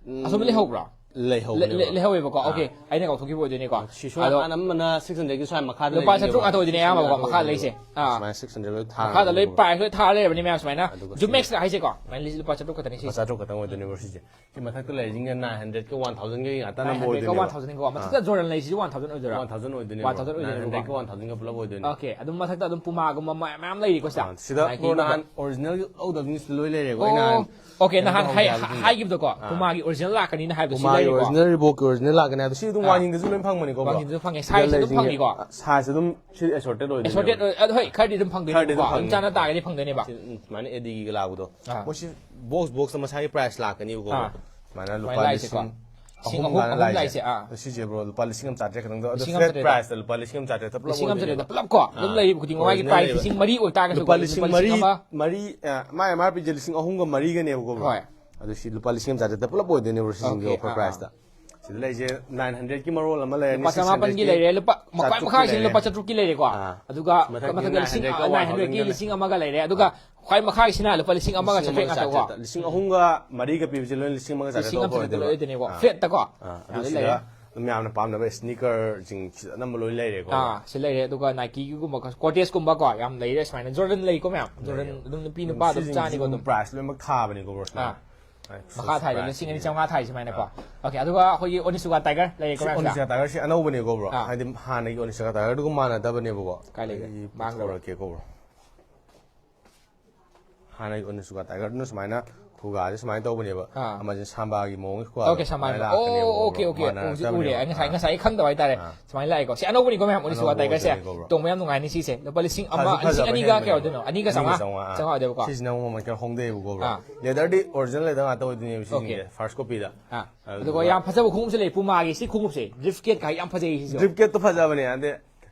ꯎꯝ꯫ ꯑꯁꯣꯝꯗ ꯂꯩꯍꯧꯕ꯭ꯔꯣ? ꯂꯩꯍꯧꯕꯅꯦꯕ꯫ ꯂꯩ- ꯂꯩꯍꯧꯋꯦꯕꯀꯣ꯫ ꯑꯥ꯫ Okay, ꯑꯩꯅ ꯀꯥꯎꯊꯣꯛꯈꯤꯕ ꯑꯣꯏꯗꯣꯏꯅꯤꯀꯣ꯫ ꯁꯤꯁꯨ ꯑꯗꯣ ꯑꯅꯝꯕꯅ six hundred ꯀꯤ ꯁ꯭ꯋꯥꯏ ꯃꯈꯥꯗ ꯂꯨꯄꯥ ꯂꯩꯕꯅꯦꯕ꯫ ꯆꯥꯇ꯭ꯔꯨꯛ ꯉꯥꯛꯇ ꯑꯣꯏꯗꯣꯏꯅꯦ ꯑꯌꯥꯝꯕꯀꯣ, ꯃꯈꯥꯗ ꯂꯩꯁꯦ꯫ ꯑꯥ꯫ ꯁꯨꯃꯥꯏꯅ six hundred ꯂꯣꯏ ꯊꯥꯔ ꯃꯈꯥꯗ ꯂꯣꯏ ꯂꯩꯕꯅꯦꯕ꯫ Price ꯂꯣꯏ ꯊꯥꯔ ꯂꯩꯔꯕꯅꯦ ꯃꯌꯥꯝ ꯁꯨꯃꯥꯏꯅ꯫ ꯑꯗꯨꯒ Zoom X ꯀ ꯍꯥꯏꯁꯦꯀꯣ꯫ ꯁꯨꯃꯥꯏꯅ ꯂꯤꯁꯤ ꯂꯨꯄꯥ ꯆꯥꯇ꯭ꯔꯨꯛ ꯈꯛꯇꯅꯤ ꯁꯤ꯫ ꯂꯨꯄꯥ ꯆꯥꯇ꯭ꯔꯨꯛ ꯈꯛꯇꯪ ꯑꯣꯏꯗꯣꯏꯅꯦꯕ ꯁꯤꯁꯦ꯫ ꯁꯤ ꯃꯊꯛꯇ ꯂꯩꯔꯤꯁꯤꯡꯁꯦ nine hundred ꯀ one thousand ꯀ ꯉꯥꯛꯇ ꯑꯅꯝꯕ nine hundred ꯀ ꯑꯣꯏꯗꯣꯏꯅꯦꯕ꯫ One thousand ꯀꯣ꯫ ꯃꯊꯛꯇ ꯑꯥ꯫ Jordan ꯂꯩꯁꯤꯁꯨ one thousand ꯑꯣꯏꯗꯣꯏꯔꯥ? One thousand ꯑꯣꯏꯗꯣꯏꯅꯦꯕ꯫ One thousand ꯑꯣꯏꯗꯣꯏꯅꯦꯕꯀꯣ꯫ Nine hundred ꯀ one thousand ꯀ ꯄꯨꯂꯞ ꯑꯣꯏꯗꯣꯏꯅꯦ꯫ Okay, ꯑꯗꯨꯝ ꯃꯊꯛꯇ ꯑꯗꯨꯝ Pumaꯒꯨꯝꯕ ꯃꯌꯥꯝ ꯃꯌꯥꯝ ꯂꯩꯔꯤꯀꯣ ꯁꯤꯗ꯫ ꯑꯥ, ꯁꯤꯗ Nikeꯒꯨꯝꯕ꯫ Bro, ꯅꯍꯥꯟ original ꯂꯧꯗꯕꯁꯤꯡꯁꯤꯗ ꯂꯣꯏ ꯂꯩꯔꯦꯀꯣ꯫ ꯑꯩꯅ ꯑꯣ, ꯍꯥꯟꯅ okay, ꯀꯩꯅꯣ ꯅꯍꯥꯟ ꯇꯧꯍꯧꯁꯦ ꯍꯥꯏ-, ꯍꯥꯏꯕꯁꯤꯡꯗꯣ꯫ ꯍꯥꯏꯈꯤꯕꯗꯣꯀꯣ, ꯑꯥ꯫ Pumaꯒꯤ original ꯂꯥꯛꯀꯅꯤꯅ ꯍꯥꯏꯕꯗꯣ ꯁꯤ Pumaꯒꯤ ꯂꯩꯔꯦꯀꯣ꯫ Original, Reebokꯀꯤ original ꯂꯥꯛꯀꯅꯤ ꯍꯥꯏꯕꯗꯣ ꯁꯤ ꯑꯗꯨꯝ ꯑꯥ꯫ ꯋꯥꯡꯖꯤꯡꯗꯁꯨ ꯂꯣꯏ ꯐꯪꯕꯅꯤꯀꯣ, bro꯫ ꯋꯥꯡꯖꯤꯡꯗꯁꯨ ꯐꯪꯉꯦ꯫ Sizeꯁꯦ ꯑꯗꯨꯝ ꯂꯩꯁꯤꯡꯁꯦ, ꯐꯪꯉꯤꯀꯣ? ꯑꯥ, size ꯑꯗꯨꯝ ꯁꯤ assorted ꯑꯣꯏꯗꯣꯏꯅꯦꯕ꯫ Assorted ꯑꯣꯏ-, ꯑꯗꯣ ꯍꯣꯏ, ꯈꯔꯗꯤ ꯑꯗꯨꯝ ꯐꯪꯗꯣꯏꯅꯦꯕꯀꯣ꯫ ꯈꯔꯗꯤ ꯑꯗꯨꯝ ꯐꯪꯅꯤ꯫ ꯑꯗꯨꯝ ꯆꯥꯅ ꯇꯥꯔꯒꯗꯤ ꯐꯪꯗꯣꯏꯅꯦꯕ꯫ ꯁꯤ, ꯎꯝ, ꯁꯨꯃꯥꯏꯅ ADꯒꯤ ꯂꯥꯛꯄꯗꯣ꯫ ꯑꯥ꯫ ꯃꯣꯏꯁꯤ box, box ꯃꯁꯥꯒꯤ price ꯂꯥꯛꯀꯅꯤꯕꯀꯣ, ꯑꯥ꯫ꯕ꯭ꯔꯣ꯫ ꯁꯨꯃꯥꯏꯅ ꯂꯨꯄꯥ ꯁꯨꯃꯥꯏꯅ ꯂꯥꯛꯏꯁꯦꯀꯣ꯫ ꯂꯤꯁꯤꯡ ꯂꯤꯁꯤꯡ ꯑꯍꯨꯝ ꯑꯍꯨꯝ, ꯇꯥꯅ ꯑꯍꯨꯝ ꯂꯥꯛꯏꯁꯦ꯫ ꯂꯥꯛꯏꯁꯦ, ꯑꯥ꯫ ꯁꯤꯁꯦ, bro, ꯂꯨꯄꯥ ꯂꯤꯁꯤꯡ ꯑꯃ ꯆꯥꯇ꯭ꯔꯦꯠ ꯈꯛꯇꯪꯗ, ꯑꯗꯣ ꯂꯤꯁꯤꯡ ꯑꯃ ꯆꯥꯇ꯭ꯔꯦꯠ꯫ Flat priceꯇ ꯂꯨꯄꯥ ꯂꯤꯁꯤꯡ ꯑꯃ ꯆꯥꯇ꯭ꯔꯦꯠꯇ ꯄꯨꯂꯞ ꯂꯤꯁꯤꯡ ꯑꯃ ꯆꯥꯇ꯭ꯔꯦꯠꯇ ꯑꯣꯏꯗꯣꯏꯅꯦꯕ꯫ ꯄꯨꯂꯞ ꯀꯣ, ꯑꯗꯨꯝ ꯑꯥ꯫ ꯂꯩꯔꯤꯕ ꯈꯨꯗꯤꯡꯃꯛ ꯃꯥꯒꯤ Original price ꯂꯩꯕ꯫ ꯂꯤꯁꯤꯡ ꯃꯔꯤ ꯑꯣꯏꯇꯥꯔꯒꯁꯨ ꯂꯨꯄꯥ ꯀꯣ, ꯂꯤꯁꯤꯡ ꯂꯨꯄꯥ ꯃꯔꯤ, ꯂꯤꯁꯤꯡ ꯑꯃ꯫ ꯃꯔꯤ, ꯑ, ꯃꯥꯏ MRPꯁꯦ ꯂꯤꯁꯤꯡ ꯑꯍꯨꯝꯒ ꯃꯔꯤꯒꯅꯦꯕꯀꯣ, bro꯫ ꯍꯣꯏ꯫ ꯑꯗꯨ ꯁꯤ ꯂꯨꯄꯥ ꯂꯤꯁꯤꯡ ꯑꯃ ꯆꯥꯇ꯭ꯔꯦꯠꯇ ꯄꯨꯂꯞ ꯑꯣꯏꯗꯣꯏꯅꯦꯕ, bro, ꯁꯤꯁꯤꯡꯁꯦ okay, offer ꯑꯥ, priceꯇ꯫ ꯁꯤꯗ ꯂꯩꯁꯦ nine hundredꯀꯤ ꯃꯔꯣꯜ ꯑꯃ ꯂꯩꯔꯅꯤ, ꯂꯨꯄꯥ ꯆꯃꯥꯄꯟꯒꯤ six hundredꯀꯤ ꯂꯩꯔꯦ, ꯂꯨꯄꯥ ꯃꯈꯥꯏ ꯆꯥꯇ꯭ꯔꯨꯛꯀꯤ ꯃꯈꯥꯏꯁꯤꯅ ꯂꯩꯔꯦ꯫ ꯂꯨꯄꯥ ꯆꯥꯇ꯭ꯔꯨꯛꯀꯤ ꯂꯩꯔꯦꯀꯣ꯫ ꯑꯥ꯫ ꯑꯗꯨꯒ ꯃꯊꯛꯀꯤ ꯃꯊꯛꯇ ꯂꯤꯁꯤꯡ, nine hundredꯀ ꯑꯥ, nine hundredꯀꯤ one thousandꯀ ꯂꯩꯔꯦ꯫ ꯂꯤꯁꯤꯡ ꯑꯃꯒ ꯂꯩꯔꯦ꯫ ꯑꯗꯨꯒ ꯑꯥ꯫ ꯈ꯭ꯋꯥꯏ ꯃꯈꯥꯒꯤꯁꯤꯅ ꯂꯨꯄꯥ ꯂꯤꯁꯤꯡ ꯑꯃꯒ ꯆꯥꯇ꯭ꯔꯦꯠ ꯉꯥꯛꯇꯀꯣ꯫ ꯂꯤꯁꯤꯡ ꯑꯃꯒ ꯃꯔꯤꯒ ꯄꯤꯕꯁꯦ ꯂꯣꯏꯅ ꯂꯤꯁꯤꯡ ꯑꯃꯒ ꯆꯥꯇ꯭ꯔꯦꯠ ꯂꯤꯁꯤꯡ ꯑꯃ offer ꯆꯥꯇ꯭ꯔꯦꯠꯇ ꯑꯣꯏꯗꯣꯏꯕ꯫ ꯂꯣꯏ ꯑꯣꯏꯗꯣꯏꯅꯦꯀꯣ꯫ ꯑꯥ꯫ Flatꯇꯀꯣ꯫ ꯑꯥ, ꯑꯗꯨ ꯑꯗꯨ ꯁꯤꯗ ꯂꯩꯔꯦ꯫ ꯃꯌꯥꯝꯅ ꯄꯥꯝꯅꯕ sneakerꯁꯤꯡ ꯁꯤꯗ ꯑꯅꯝꯕ ꯂꯣꯏ ꯂꯩꯔꯦꯀꯣ꯫ ꯑꯥ, ꯁꯤ ꯂꯩꯔꯦ꯫ ꯑꯗꯨꯒ Nikeꯒꯤꯒꯨꯝꯕ, Cortezꯀꯨꯝꯕꯀꯣ, ꯌꯥꯝ ꯂꯩꯔꯦ ꯁꯨꯃꯥꯏꯅ꯫ Jordan ꯂꯩꯀꯣ ꯃꯌꯥꯝ꯫ Jordan ꯂꯩꯔꯦ꯫ ꯑꯗꯨꯝ ꯅꯨꯄꯤ ꯑꯗꯨꯝ ꯅꯨꯄꯥ ꯑꯗꯨꯝ ꯁꯤꯁꯤꯡꯁꯤ ꯆꯥꯅꯤꯀꯣ ꯑꯗꯨꯝ ꯑꯗꯨꯝ꯫ Price ꯂꯣꯏꯅꯃꯛ ꯊꯥꯕꯅꯤꯀꯣ, bro, ꯁꯨꯃꯥꯏꯅ꯫ ꯑꯥ꯫ ꯑꯥ, ꯃꯈꯥ ꯁꯨ-, ꯊꯥꯏꯁꯦ price ꯂꯤꯁꯤꯡ ꯑꯅꯤ ꯆꯥꯝꯃꯉꯥ ꯊꯥꯏꯁꯦ ꯁꯨꯃꯥꯏꯅꯀꯣ꯫ ꯑꯥ꯫ Okay, ꯑꯗꯨꯒ ꯑꯩꯈꯣꯏꯒꯤ Onitsuka Tiger ꯂꯩꯔꯦꯀꯣ ꯁꯤ ꯃꯌꯥꯝꯁꯤꯗ꯫ Onitsuka Tiger ꯁꯤ ꯑꯅꯧꯕꯅꯦꯀꯣ, bro꯫ ꯑꯥ꯫ ꯍꯥꯏꯗꯤ ꯍꯥꯟꯅꯒꯤ Onitsuka Tigerꯗꯨꯒ ꯃꯥꯟꯅꯗꯕꯅꯦꯕꯀꯣ꯫ ꯀꯥꯏ ꯂꯩꯒꯦ? ꯑꯩ ꯃꯥꯡꯈ꯭ꯔꯕ? ꯄꯨꯊꯣꯔꯛꯀꯦꯀꯣ, bro꯫ ꯍꯥꯟꯅꯒꯤ Onitsuka Tigerꯗꯨꯅ ꯁꯨꯃꯥꯏꯅ ꯈꯨꯒꯥꯁꯦ ꯁꯨꯃꯥꯏꯅ ꯇꯧꯕꯅꯦꯕ꯫ ꯑꯥ꯫ ꯑꯃꯁꯤꯅ ꯁꯝꯕꯥꯒꯤ ꯃꯑꯣꯡꯒꯤ ꯈꯨꯒꯥ okay, ꯁꯝꯕꯥꯒꯤ ꯑꯗꯨꯃꯥꯏꯅ ꯃꯑꯣꯡ꯫ ꯂꯥꯛꯀꯅꯦꯕꯀꯣ, ꯑꯣ, okay, okay꯫ ꯃꯥꯟꯅꯔꯛꯇꯕꯅꯦꯕ꯫ ꯎꯔꯦ, ꯎꯔꯦ꯫ ꯑꯩ ꯉꯁꯥꯏ, ꯑꯥ꯫ ꯉꯁꯥꯏ ꯑꯩ ꯈꯪꯗꯕ ꯍꯥꯏꯇꯥꯔꯦ꯫ ꯑꯥ꯫ ꯁꯨꯃꯥꯏꯅ ꯂꯥꯛꯑꯦꯀꯣ꯫ ꯁꯤ ꯑꯅꯧꯕꯅꯤꯀꯣ ꯃꯌꯥꯝ, Onitsuka ꯑꯅꯧꯕ Tigerꯁꯦ꯫ ꯑꯣꯏꯗꯣꯏꯅꯦꯀꯣ, bro꯫ ꯇꯣꯡꯕ ꯌꯥꯝ ꯅꯨꯡꯉꯥꯏꯅꯤ ꯁꯤꯁꯦ꯫ ꯂꯨꯄꯥ ꯂꯤꯁꯤꯡ ꯑꯃ, ꯐꯁꯨ ꯂꯤꯁꯤꯡ ꯐꯖꯕ ꯑꯅꯤꯒ ꯀꯌꯥ ꯍꯦꯟꯕꯅꯦꯕ꯫ ꯑꯣꯏꯗꯣꯏꯅꯣ? ꯑꯅꯤꯒ ꯆꯥꯝꯃꯉꯥ? ꯑꯅꯤꯒ ꯆꯥꯝꯃꯉꯥ, ꯑꯥ꯫ ꯆꯥꯝꯃꯉꯥ ꯑꯣꯏꯗꯣꯏꯕꯀꯣ꯫ ꯁꯤꯁꯤꯅ ꯑꯃꯨꯛ ꯃꯃꯜ ꯈꯔ ꯍꯣꯡꯊꯩꯕꯀꯣ, bro꯫ ꯑꯥ꯫ Leatherꯗꯤ original leather ꯉꯥꯛꯇ ꯑꯣꯏꯗꯣꯏꯅꯦꯕ ꯁꯤꯁꯤꯡꯁꯦ, ꯑꯣꯀꯦ꯫ First copyꯗ꯫ ꯑꯥ꯫ ꯑꯗꯨꯒ ꯑꯗꯨꯒ ꯌꯥꯝ ꯐꯖꯕ ꯈꯣꯡꯎꯞꯁꯨ ꯂꯩ, Pumaꯒꯤ ꯁꯤ ꯈꯣꯡꯎꯞꯁꯦ, Driftgate ꯀꯥꯏ ꯌꯥꯝ ꯐꯖꯩ ꯁꯤꯁꯨ꯫ Driftgateꯇꯣ ꯐꯖꯕꯅꯦ, ꯑꯗꯩ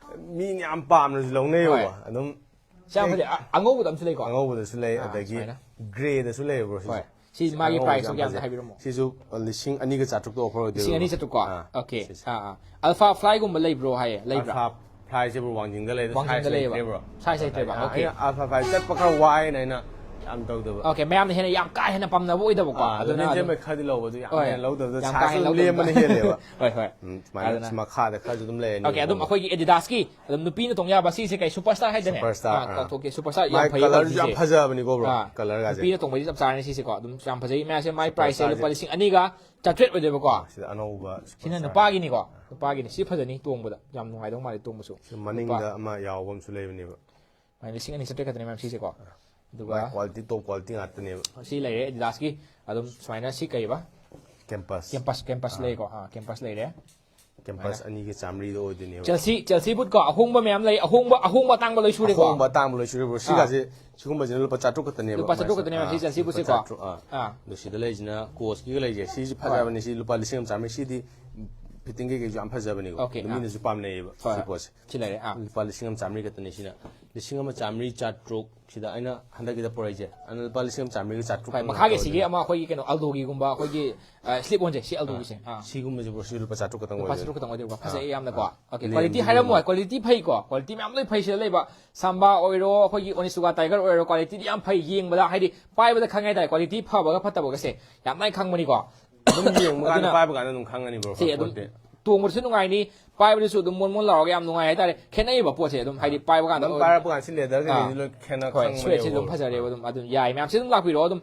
ꯃꯤꯅ ꯌꯥꯝ ꯄꯥꯝꯅꯁꯨ ꯂꯧꯅꯩꯌꯦꯕꯀꯣ꯫ ꯍꯣꯏ꯫ ꯑꯗꯨꯝ ꯁꯤ ꯌꯥꯝ ꯐꯖꯩ꯫ ꯑ-, ꯑꯉꯧꯕꯗ ꯑꯃꯁꯨ ꯂꯩꯀꯣ? ꯑꯉꯧꯕꯗꯁꯨ ꯂꯩ, ꯑꯥ, ꯑꯗꯒꯤ ꯁꯨꯃꯥꯏꯅ꯫ Greyꯗꯁꯨ ꯂꯩꯌꯦ, bro, ꯁꯤꯁꯦ꯫ ꯍꯣꯏ꯫ ꯁꯤ ꯁꯤ ꯃꯥꯒꯤ ꯑꯉꯧꯕꯁꯦ priceꯇꯣ ꯌꯥꯝ ꯀꯌꯥꯝꯅ ꯐꯖꯩ꯫ ꯍꯥꯏꯕꯤꯔꯝꯃꯣ? ꯁꯤꯁꯨ ꯂꯤꯁꯤꯡ ꯑꯅꯤꯒ ꯆꯥꯇ꯭ꯔꯨꯛꯇ offer ꯑꯣꯏꯗꯣꯏꯕ꯫ ꯂꯤꯁꯤꯡ ꯑꯅꯤ ꯆꯥꯇ꯭ꯔꯨꯛꯀꯣ? ꯑꯥ, okay꯫ ꯁꯤꯁꯦ꯫ ꯑꯥ, ꯑꯥ꯫ Alpha Flyꯒꯨꯝꯕ ꯂꯩꯕ꯭ꯔꯣ ꯍꯥꯏꯌꯦ? ꯂꯩꯕ꯭ꯔꯥ? Alpha Flyꯁꯦ, bro, ꯋꯥꯡꯖꯤꯡꯗ ꯂꯩ, ꯑꯗꯣ ꯋꯥꯡꯖꯤꯡꯗ size ꯂꯩꯌꯦꯕ? ꯂꯩꯇ꯭ꯔꯦ, bro꯫ Size ꯂꯩꯇ꯭ꯔꯦꯕ? ꯑꯥ, okay꯫ ꯑꯩꯅ Alpha Fly ꯆꯠꯄ ꯈꯔ ꯋꯥꯏꯅ ꯑꯩꯅ ꯌꯥꯝ ꯇꯧꯗꯕ꯫ ꯑꯣꯀꯦ, ꯃꯌꯥꯝꯅ ꯍꯦꯟꯅ ꯌꯥꯝ ꯀꯥ ꯍꯦꯟꯅ ꯄꯥꯝꯅꯕ ꯑꯣꯏꯗꯕꯀꯣ꯫ ꯑꯥ, ꯑꯗꯨ ꯑꯗꯨꯅ ꯅꯦꯟꯖꯦꯟ ꯑꯗꯨꯝ ꯃꯩ ꯈꯔꯗꯤ ꯂꯧꯕ ꯑꯗꯨ ꯌꯥꯝ ꯍꯣꯏ, ꯍꯦꯟꯅ ꯂꯧꯗꯕꯗ ꯌꯥꯝ ꯀꯥ ꯁꯥꯏꯖ ꯍꯦꯟꯅ ꯑꯗꯨꯝ ꯂꯦꯝꯕꯅ ꯂꯧꯗꯕ꯫ ꯍꯦꯜꯂꯦꯕ꯫ ꯍꯣꯏ, ꯍꯣꯏ꯫ ꯎꯝ, ꯁꯨꯃꯥꯏꯅ ꯑꯗꯨꯅ ꯃꯈꯥꯗ ꯈꯔꯁꯨ ꯑꯗꯨꯝ ꯂꯩꯔꯅꯤ꯫ ꯑꯣꯀꯦ, ꯑꯗꯨꯝ ꯑꯩꯈꯣꯏꯒꯤ ꯑꯦꯗꯤꯗꯥꯁꯀꯤ ꯑꯗꯨꯝ ꯅꯨꯄꯤꯅ ꯇꯣꯡ ꯌꯥꯕ ꯁꯤꯁꯦ ꯀꯩ ꯁꯨꯄꯔ ꯁ꯭ꯇꯥꯔ ꯍꯥꯏꯗꯅꯦ? ꯁꯨꯄꯔ ꯁ꯭ꯇꯥꯔ, ꯑꯥ, ꯑꯥ꯫ ꯀꯥꯎꯊꯣꯛꯀꯦ, ꯁꯨꯄꯔ ꯁ꯭ꯇꯥꯔ ꯃꯥꯏ ꯌꯥꯝ ꯐꯩꯌꯦꯕ ꯀꯂꯔꯁꯨ ꯌꯥꯝ ꯍꯧꯖꯤꯛꯁꯦ꯫ ꯐꯖꯕꯅꯤꯀꯣ, ꯕ꯭ꯔꯣ, ꯑꯥ, ꯀꯂꯔꯒꯁꯦ꯫ ꯅꯨꯄꯤꯅ ꯇꯣꯡꯕꯁꯤ ꯆꯞ ꯆꯥꯔꯅꯤ ꯁꯤꯁꯦꯀꯣ, ꯑꯗꯨꯝ ꯌꯥꯝ ꯐꯖꯩ ꯃꯌꯥꯝꯁꯦ꯫ ꯃꯥꯏ ꯁꯨꯄꯔ ꯄ꯭ꯔꯥꯏꯁꯁꯦ ꯂꯨꯄꯥ ꯁ꯭ꯇꯥꯔꯁꯦ꯫ ꯂꯤꯁꯤꯡ ꯑꯅꯤꯒ ꯆꯥꯇ꯭ꯔꯦꯠ ꯑꯣꯏꯗꯣꯏꯕꯀꯣ꯫ ꯁꯤꯗ ꯑꯅꯧꯕ ꯁꯨꯄꯔ ꯁꯤꯅ ꯁ꯭ꯇꯥꯔ꯫ ꯅꯨꯄꯥꯒꯤꯅꯤꯀꯣ, ꯅꯨꯄꯥꯒꯤꯅꯤ꯫ ꯁꯤ ꯐꯖꯅꯤ ꯇꯣꯡꯕꯗ, ꯌꯥꯝ ꯅꯨꯡꯉꯥꯏꯗꯧ ꯃꯥꯜꯂꯤ ꯇꯣꯡꯕꯁꯨ꯫ ꯁꯤ ꯃꯅꯤꯡꯗ ꯑꯃ ꯌꯥꯎꯕ ꯑꯃꯁꯨ ꯂꯩꯕꯅꯦꯕ꯫ ꯂꯨꯄꯥ ꯂꯤꯁꯤꯡ ꯑꯅꯤ ꯆꯥꯇ꯭ꯔꯦꯠ ꯈꯛꯇꯅꯦ ꯃꯌꯥꯝ ꯁꯤꯁꯦꯀꯣ꯫ ꯑꯗꯨꯒ ꯃꯥꯏ ꯀ꯭ꯋꯥꯂꯤꯇꯤ, ꯇꯣꯞ ꯀ꯭ꯋꯥꯂꯤꯇꯤ ꯉꯥꯛꯇꯅꯦꯕ꯫ ꯁꯤ ꯂꯩꯔꯦ ꯑꯦꯗꯤꯗꯥꯁꯀꯤ꯫ ꯑꯗꯨꯝ ꯁꯨꯃꯥꯏꯅ ꯁꯤ ꯀꯩꯕ? ꯀꯦꯝꯄꯁ꯫ ꯀꯦꯝꯄꯁ, ꯀꯦꯝꯄꯁ ꯂꯩꯀꯣ꯫ ꯑꯥ, ꯀꯦꯝꯄꯁ ꯂꯩꯔꯦ꯫ ꯀꯦꯝꯄꯁ ꯑꯅꯤꯒꯤ ꯆꯥꯝꯃꯔꯤꯗ ꯑꯣꯏꯗꯣꯏꯅꯦꯕ꯫ ꯆꯦꯜꯁꯤ, ꯆꯦꯜꯁꯤ ꯕꯨꯠꯀꯣ, ꯑꯍꯣꯡꯕ ꯃꯌꯥꯝ ꯂꯩ꯫ ꯑꯍꯣꯡꯕ, ꯑꯍꯣꯡꯕ ꯑꯇꯥꯡꯕ ꯂꯣꯏ ꯁꯨꯔꯦꯀꯣ꯫ ꯑꯍꯣꯡꯕ ꯑꯇꯥꯡꯕ ꯂꯣꯏ ꯁꯨꯔꯦ, ꯕ꯭ꯔꯣ꯫ ꯁꯤꯒꯁꯦ, ꯁꯤꯒꯨꯝꯕꯁꯤꯅ ꯂꯨꯄꯥ ꯆꯥꯇ꯭ꯔꯨꯛ ꯈꯛꯇꯅꯦꯕ꯫ ꯂꯨꯄꯥ ꯆꯥꯇ꯭ꯔꯨꯛ ꯈꯛꯇꯅꯦꯕ ꯑꯥ, ꯁꯤ ꯆꯦꯜꯁꯤ ꯂꯨꯄꯥ ꯕꯨꯠꯁꯦꯀꯣ꯫ ꯆꯥꯇ꯭ꯔꯨꯛ, ꯑꯥ꯫ ꯑꯥ꯫ ꯑꯗꯣ ꯁꯤꯗ ꯂꯩꯁꯤꯅ ꯀꯣꯁꯀꯤꯒ ꯂꯩꯁꯦ꯫ ꯁꯤꯁꯦ ꯐꯖꯕꯅꯦ꯫ ꯁꯤ ꯂꯨꯄꯥ ꯂꯤꯁꯤꯡ ꯑꯃ ꯆꯥꯝꯃꯔꯤ꯫ ꯁꯤꯗꯤ ꯐꯤꯠꯇꯤꯡ ꯀꯩꯀꯩꯁꯨ ꯌꯥꯝ ꯐꯖꯕꯅꯤꯀꯣ꯫ ꯑꯣꯀꯦ, ꯑꯗꯣ ꯑꯥ꯫ ꯃꯤꯅꯁꯨ ꯄꯥꯝꯅꯩꯌꯦꯕ ꯍꯣꯏ, ꯁꯤ ꯍꯣꯏ꯫ ꯄꯣꯠꯁꯦ꯫ ꯁꯤ ꯂꯩꯔꯦ, ꯑꯥ꯫ ꯂꯨꯄꯥ ꯂꯤꯁꯤꯡ ꯑꯃ ꯆꯥꯝꯃꯔꯤ ꯈꯛꯇꯅꯦ ꯁꯤꯅ꯫ ꯂꯤꯁꯤꯡ ꯑꯃ ꯆꯥꯝꯃꯔꯤ ꯆꯥꯇ꯭ꯔꯨꯛ ꯁꯤꯗ ꯑꯩꯅ ꯍꯟꯗꯛꯀꯤꯗ ꯄꯨꯔꯛꯏꯁꯦ꯫ ꯑꯗꯨꯅ ꯂꯨꯄꯥ ꯂꯤꯁꯤꯡ ꯑꯃ ꯆꯥꯝꯃꯔꯤꯒ ꯆꯥꯇ꯭ꯔꯨꯛ ꯍꯣꯏ, ꯈꯛꯇꯪ ꯃꯈꯥꯒꯤ ꯇꯧꯔꯦ ꯁꯤꯒꯤ ꯑꯗꯨꯅ꯫ ꯑꯃ ꯑꯩꯈꯣꯏꯒꯤ ꯀꯩꯅꯣ ꯑꯜꯗꯣꯒꯤꯒꯨꯝꯕ ꯑꯩꯈꯣꯏꯒꯤ, ꯑ, ꯁ꯭ꯂꯤꯞ ꯑꯣꯟꯁꯦ, ꯁꯤ ꯑꯜꯗꯣꯒꯤꯁꯦ꯫ ꯑꯥ꯫ ꯁꯤꯒꯨꯝꯕꯁꯦ, ꯕ꯭ꯔꯣ, ꯁꯤ ꯂꯨꯄꯥ ꯆꯥꯇ꯭ꯔꯨꯛ ꯈꯛꯇꯪ ꯂꯨꯄꯥ ꯑꯣꯏꯗꯣꯏꯕ꯫ ꯆꯥꯇ꯭ꯔꯨꯛ ꯈꯛꯇꯪ ꯑꯣꯏꯗꯣꯏꯕ꯫ ꯐꯖꯩ ꯑꯥ꯫ ꯌꯥꯝꯅꯀꯣ꯫ ꯑꯥ꯫ ꯑꯣꯀꯦ, ꯂꯦꯝꯗꯤ ꯀ꯭ꯋꯥꯂꯤꯇꯤ ꯍꯥꯏꯔꯝꯃꯣ꯫ ꯂꯦꯝꯕꯅꯦ꯫ ꯀ꯭ꯋꯥꯂꯤꯇꯤ ꯐꯩꯀꯣ, ꯀ꯭ꯋꯥꯂꯤꯇꯤ ꯃꯌꯥꯝ ꯂꯣꯏ ꯐꯩ ꯁꯤꯗ ꯂꯩꯕ꯫ ꯁꯥꯝꯕꯥ ꯑꯣꯏꯔꯣ, ꯑꯩꯈꯣꯏꯒꯤ ꯑꯣꯅꯤꯁꯨꯒꯥ ꯇꯥꯏꯒꯔ ꯑꯣꯏꯔꯣ, ꯀ꯭ꯋꯥꯂꯤꯇꯤꯗꯤ ꯌꯥꯝ ꯐꯩ꯫ ꯌꯦꯡꯕꯗ ꯍꯥꯏꯗꯤ ꯄꯥꯏꯕꯗ ꯈꯪꯉꯦ ꯍꯥꯏꯇꯥꯔꯦ, ꯀ꯭ꯋꯥꯂꯤꯇꯤ ꯐꯕꯒ ꯐꯠꯇꯕꯒꯁꯦ ꯌꯥꯝ ꯂꯥꯏꯅ ꯈꯪꯕꯅꯤꯀꯣ꯫ ꯑꯗꯨꯝ ꯌꯦꯡꯕ ꯀꯥꯟꯗ, ꯑꯗꯨꯅ ꯄꯥꯏꯕ ꯀꯥꯟꯗ ꯑꯗꯨꯝ ꯈꯪꯉꯅꯤ, ꯕ꯭ꯔꯣ, ꯁꯤ ꯑꯗꯨꯝ ꯄꯣꯠꯇꯤ꯫ ꯇꯣꯡꯕꯗꯁꯨ ꯅꯨꯡꯉꯥꯏꯅꯤ, ꯄꯥꯏꯕꯗꯁꯨ ꯑꯗꯨꯝ ꯃꯣꯟ ꯃꯣꯟ ꯂꯥꯎꯔꯒ ꯌꯥꯝ ꯅꯨꯡꯉꯥꯏ ꯍꯥꯏꯇꯥꯔꯦ꯫ ꯈꯦꯠꯅꯩꯕ ꯄꯣꯠꯁꯦ ꯑꯗꯨꯝ ꯍꯥꯏꯗꯤ ꯄꯥꯏꯕ ꯀꯥꯟꯗ ꯑꯗꯨꯝ ꯑꯣꯏ-, ꯄꯥꯏꯔꯛꯄ ꯀꯥꯟꯗ ꯁꯤ ꯂꯦꯗꯔ ꯑꯥ, ꯀꯩꯀꯩꯁꯤ ꯂꯣꯏ ꯈꯦꯠꯅ ꯍꯣꯏ, ꯈꯪꯕꯅꯦꯕ, ꯁ꯭ꯋꯦꯠꯁꯦ ꯑꯗꯨꯝ ꯕ꯭ꯔꯣ꯫ ꯐꯖꯔꯦꯕ, ꯑꯗꯨꯝ ꯑꯗꯨꯝ ꯌꯥꯏ꯫ ꯃꯌꯥꯝꯁꯤ ꯑꯗꯨꯝ ꯂꯥꯛꯄꯤꯔꯣ, ꯑꯗꯨꯝ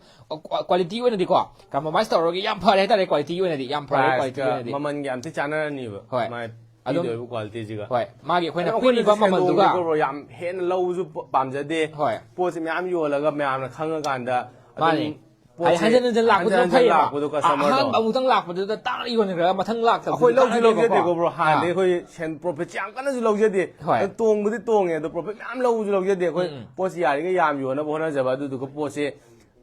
ꯀ꯭ꯋꯥꯂꯤꯇꯤ ꯑꯣꯏꯅꯗꯤꯀꯣ ꯀꯝꯄ꯭ꯔꯣꯃꯥꯏꯁ ꯇꯧꯔꯒ ꯌꯥꯝ ꯐꯔꯦ ꯍꯥꯏꯇꯥꯔꯦ, ꯀ꯭ꯋꯥꯂꯤꯇꯤ ꯑꯣꯏꯅꯗꯤ ꯌꯥꯝ ꯐꯔꯦ, ꯀ꯭ꯋꯥꯂꯤꯇꯤ ꯄ꯭ꯔꯥꯏꯁꯀ ꯑꯣꯏꯅꯗꯤ꯫ ꯃꯃꯜꯒ ꯌꯥꯝ ꯊꯤ ꯆꯥꯟꯅꯔꯅꯤꯕ꯫ ꯍꯣꯏ꯫ ꯃꯥꯏ ꯑꯗꯨꯝ ꯄꯤꯗꯣꯏꯕ ꯀ꯭ꯋꯥꯂꯤꯇꯤꯁꯤꯒ꯫ ꯍꯣꯏ, ꯃꯥꯒꯤ ꯑꯩꯈꯣꯏꯅ ꯑꯗꯣ ꯑꯩꯈꯣꯏꯅ ꯄꯤꯔꯤꯕ ꯁꯤ ꯃꯃꯜꯗꯨꯒ꯫ ꯁꯦꯟꯗꯣꯡꯁꯦ, ꯕ꯭ꯔꯣ, ꯌꯥꯝ ꯍꯦꯟꯅ ꯂꯧꯕꯁꯨ ꯄ-, ꯄꯥꯝꯖꯗꯦ꯫ ꯍꯣꯏ꯫ ꯄꯣꯠꯁꯦ ꯃꯌꯥꯝ ꯌꯣꯜꯂꯒ ꯃꯌꯥꯝꯅ ꯈꯪꯉꯀꯥꯟꯗ ꯑꯗꯨꯝ ꯃꯥꯅꯤ꯫ ꯄꯣꯠꯁꯦ ꯍꯥꯏꯗꯤ ꯍꯟꯖꯟ ꯍꯟꯖꯟ ꯂꯥꯛꯄꯗꯨꯅ ꯍꯟꯖꯟ ꯍꯟꯖꯟ ꯐꯩꯌꯦꯕ꯫ ꯂꯥꯛꯄꯗꯣ ꯀꯁꯇꯃꯔꯗꯣ꯫ ꯑꯍꯥꯟꯕ ꯑꯃꯨꯛꯇꯪ ꯂꯥꯛꯄꯗꯨꯗ ꯇꯥꯡꯅ ꯌꯣꯟꯈ꯭ꯔꯒ ꯃꯊꯪ ꯂꯥꯛꯇꯕꯗꯨꯗꯤ ꯑꯩꯈꯣꯏ ꯂꯧꯁꯨ ꯇꯥꯡꯅ ꯌꯣꯟꯈ꯭ꯔꯒꯀꯣ꯫ ꯂꯧꯖꯗꯦꯀꯣ, ꯕ꯭ꯔꯣ꯫ ꯍꯥꯟꯅꯗꯤ ꯑꯥ꯫ ꯑꯩꯈꯣꯏ ꯁꯦꯟ ꯄ꯭ꯔꯣꯐꯤꯠꯁꯦ ꯌꯥꯝ ꯀꯟꯅꯁꯨ ꯂꯧꯖꯗꯦ꯫ ꯍꯣꯏ꯫ ꯑꯗꯨ ꯇꯣꯡꯕꯗꯤ ꯇꯣꯡꯉꯦ, ꯑꯗꯣ ꯄ꯭ꯔꯣꯐꯤꯠ ꯃꯌꯥꯝ ꯂꯧꯕꯁꯨ ꯂꯧꯖꯗꯦ꯫ ꯑꯩꯈꯣꯏ ꯎꯝ꯫ ꯄꯣꯠꯁꯦ ꯌꯥꯔꯤꯉꯩ ꯌꯥꯝ ꯌꯣꯟꯅꯕ ꯍꯣꯠꯅꯖꯕ, ꯑꯗꯨꯗꯨꯒ ꯄꯣꯠꯁꯦ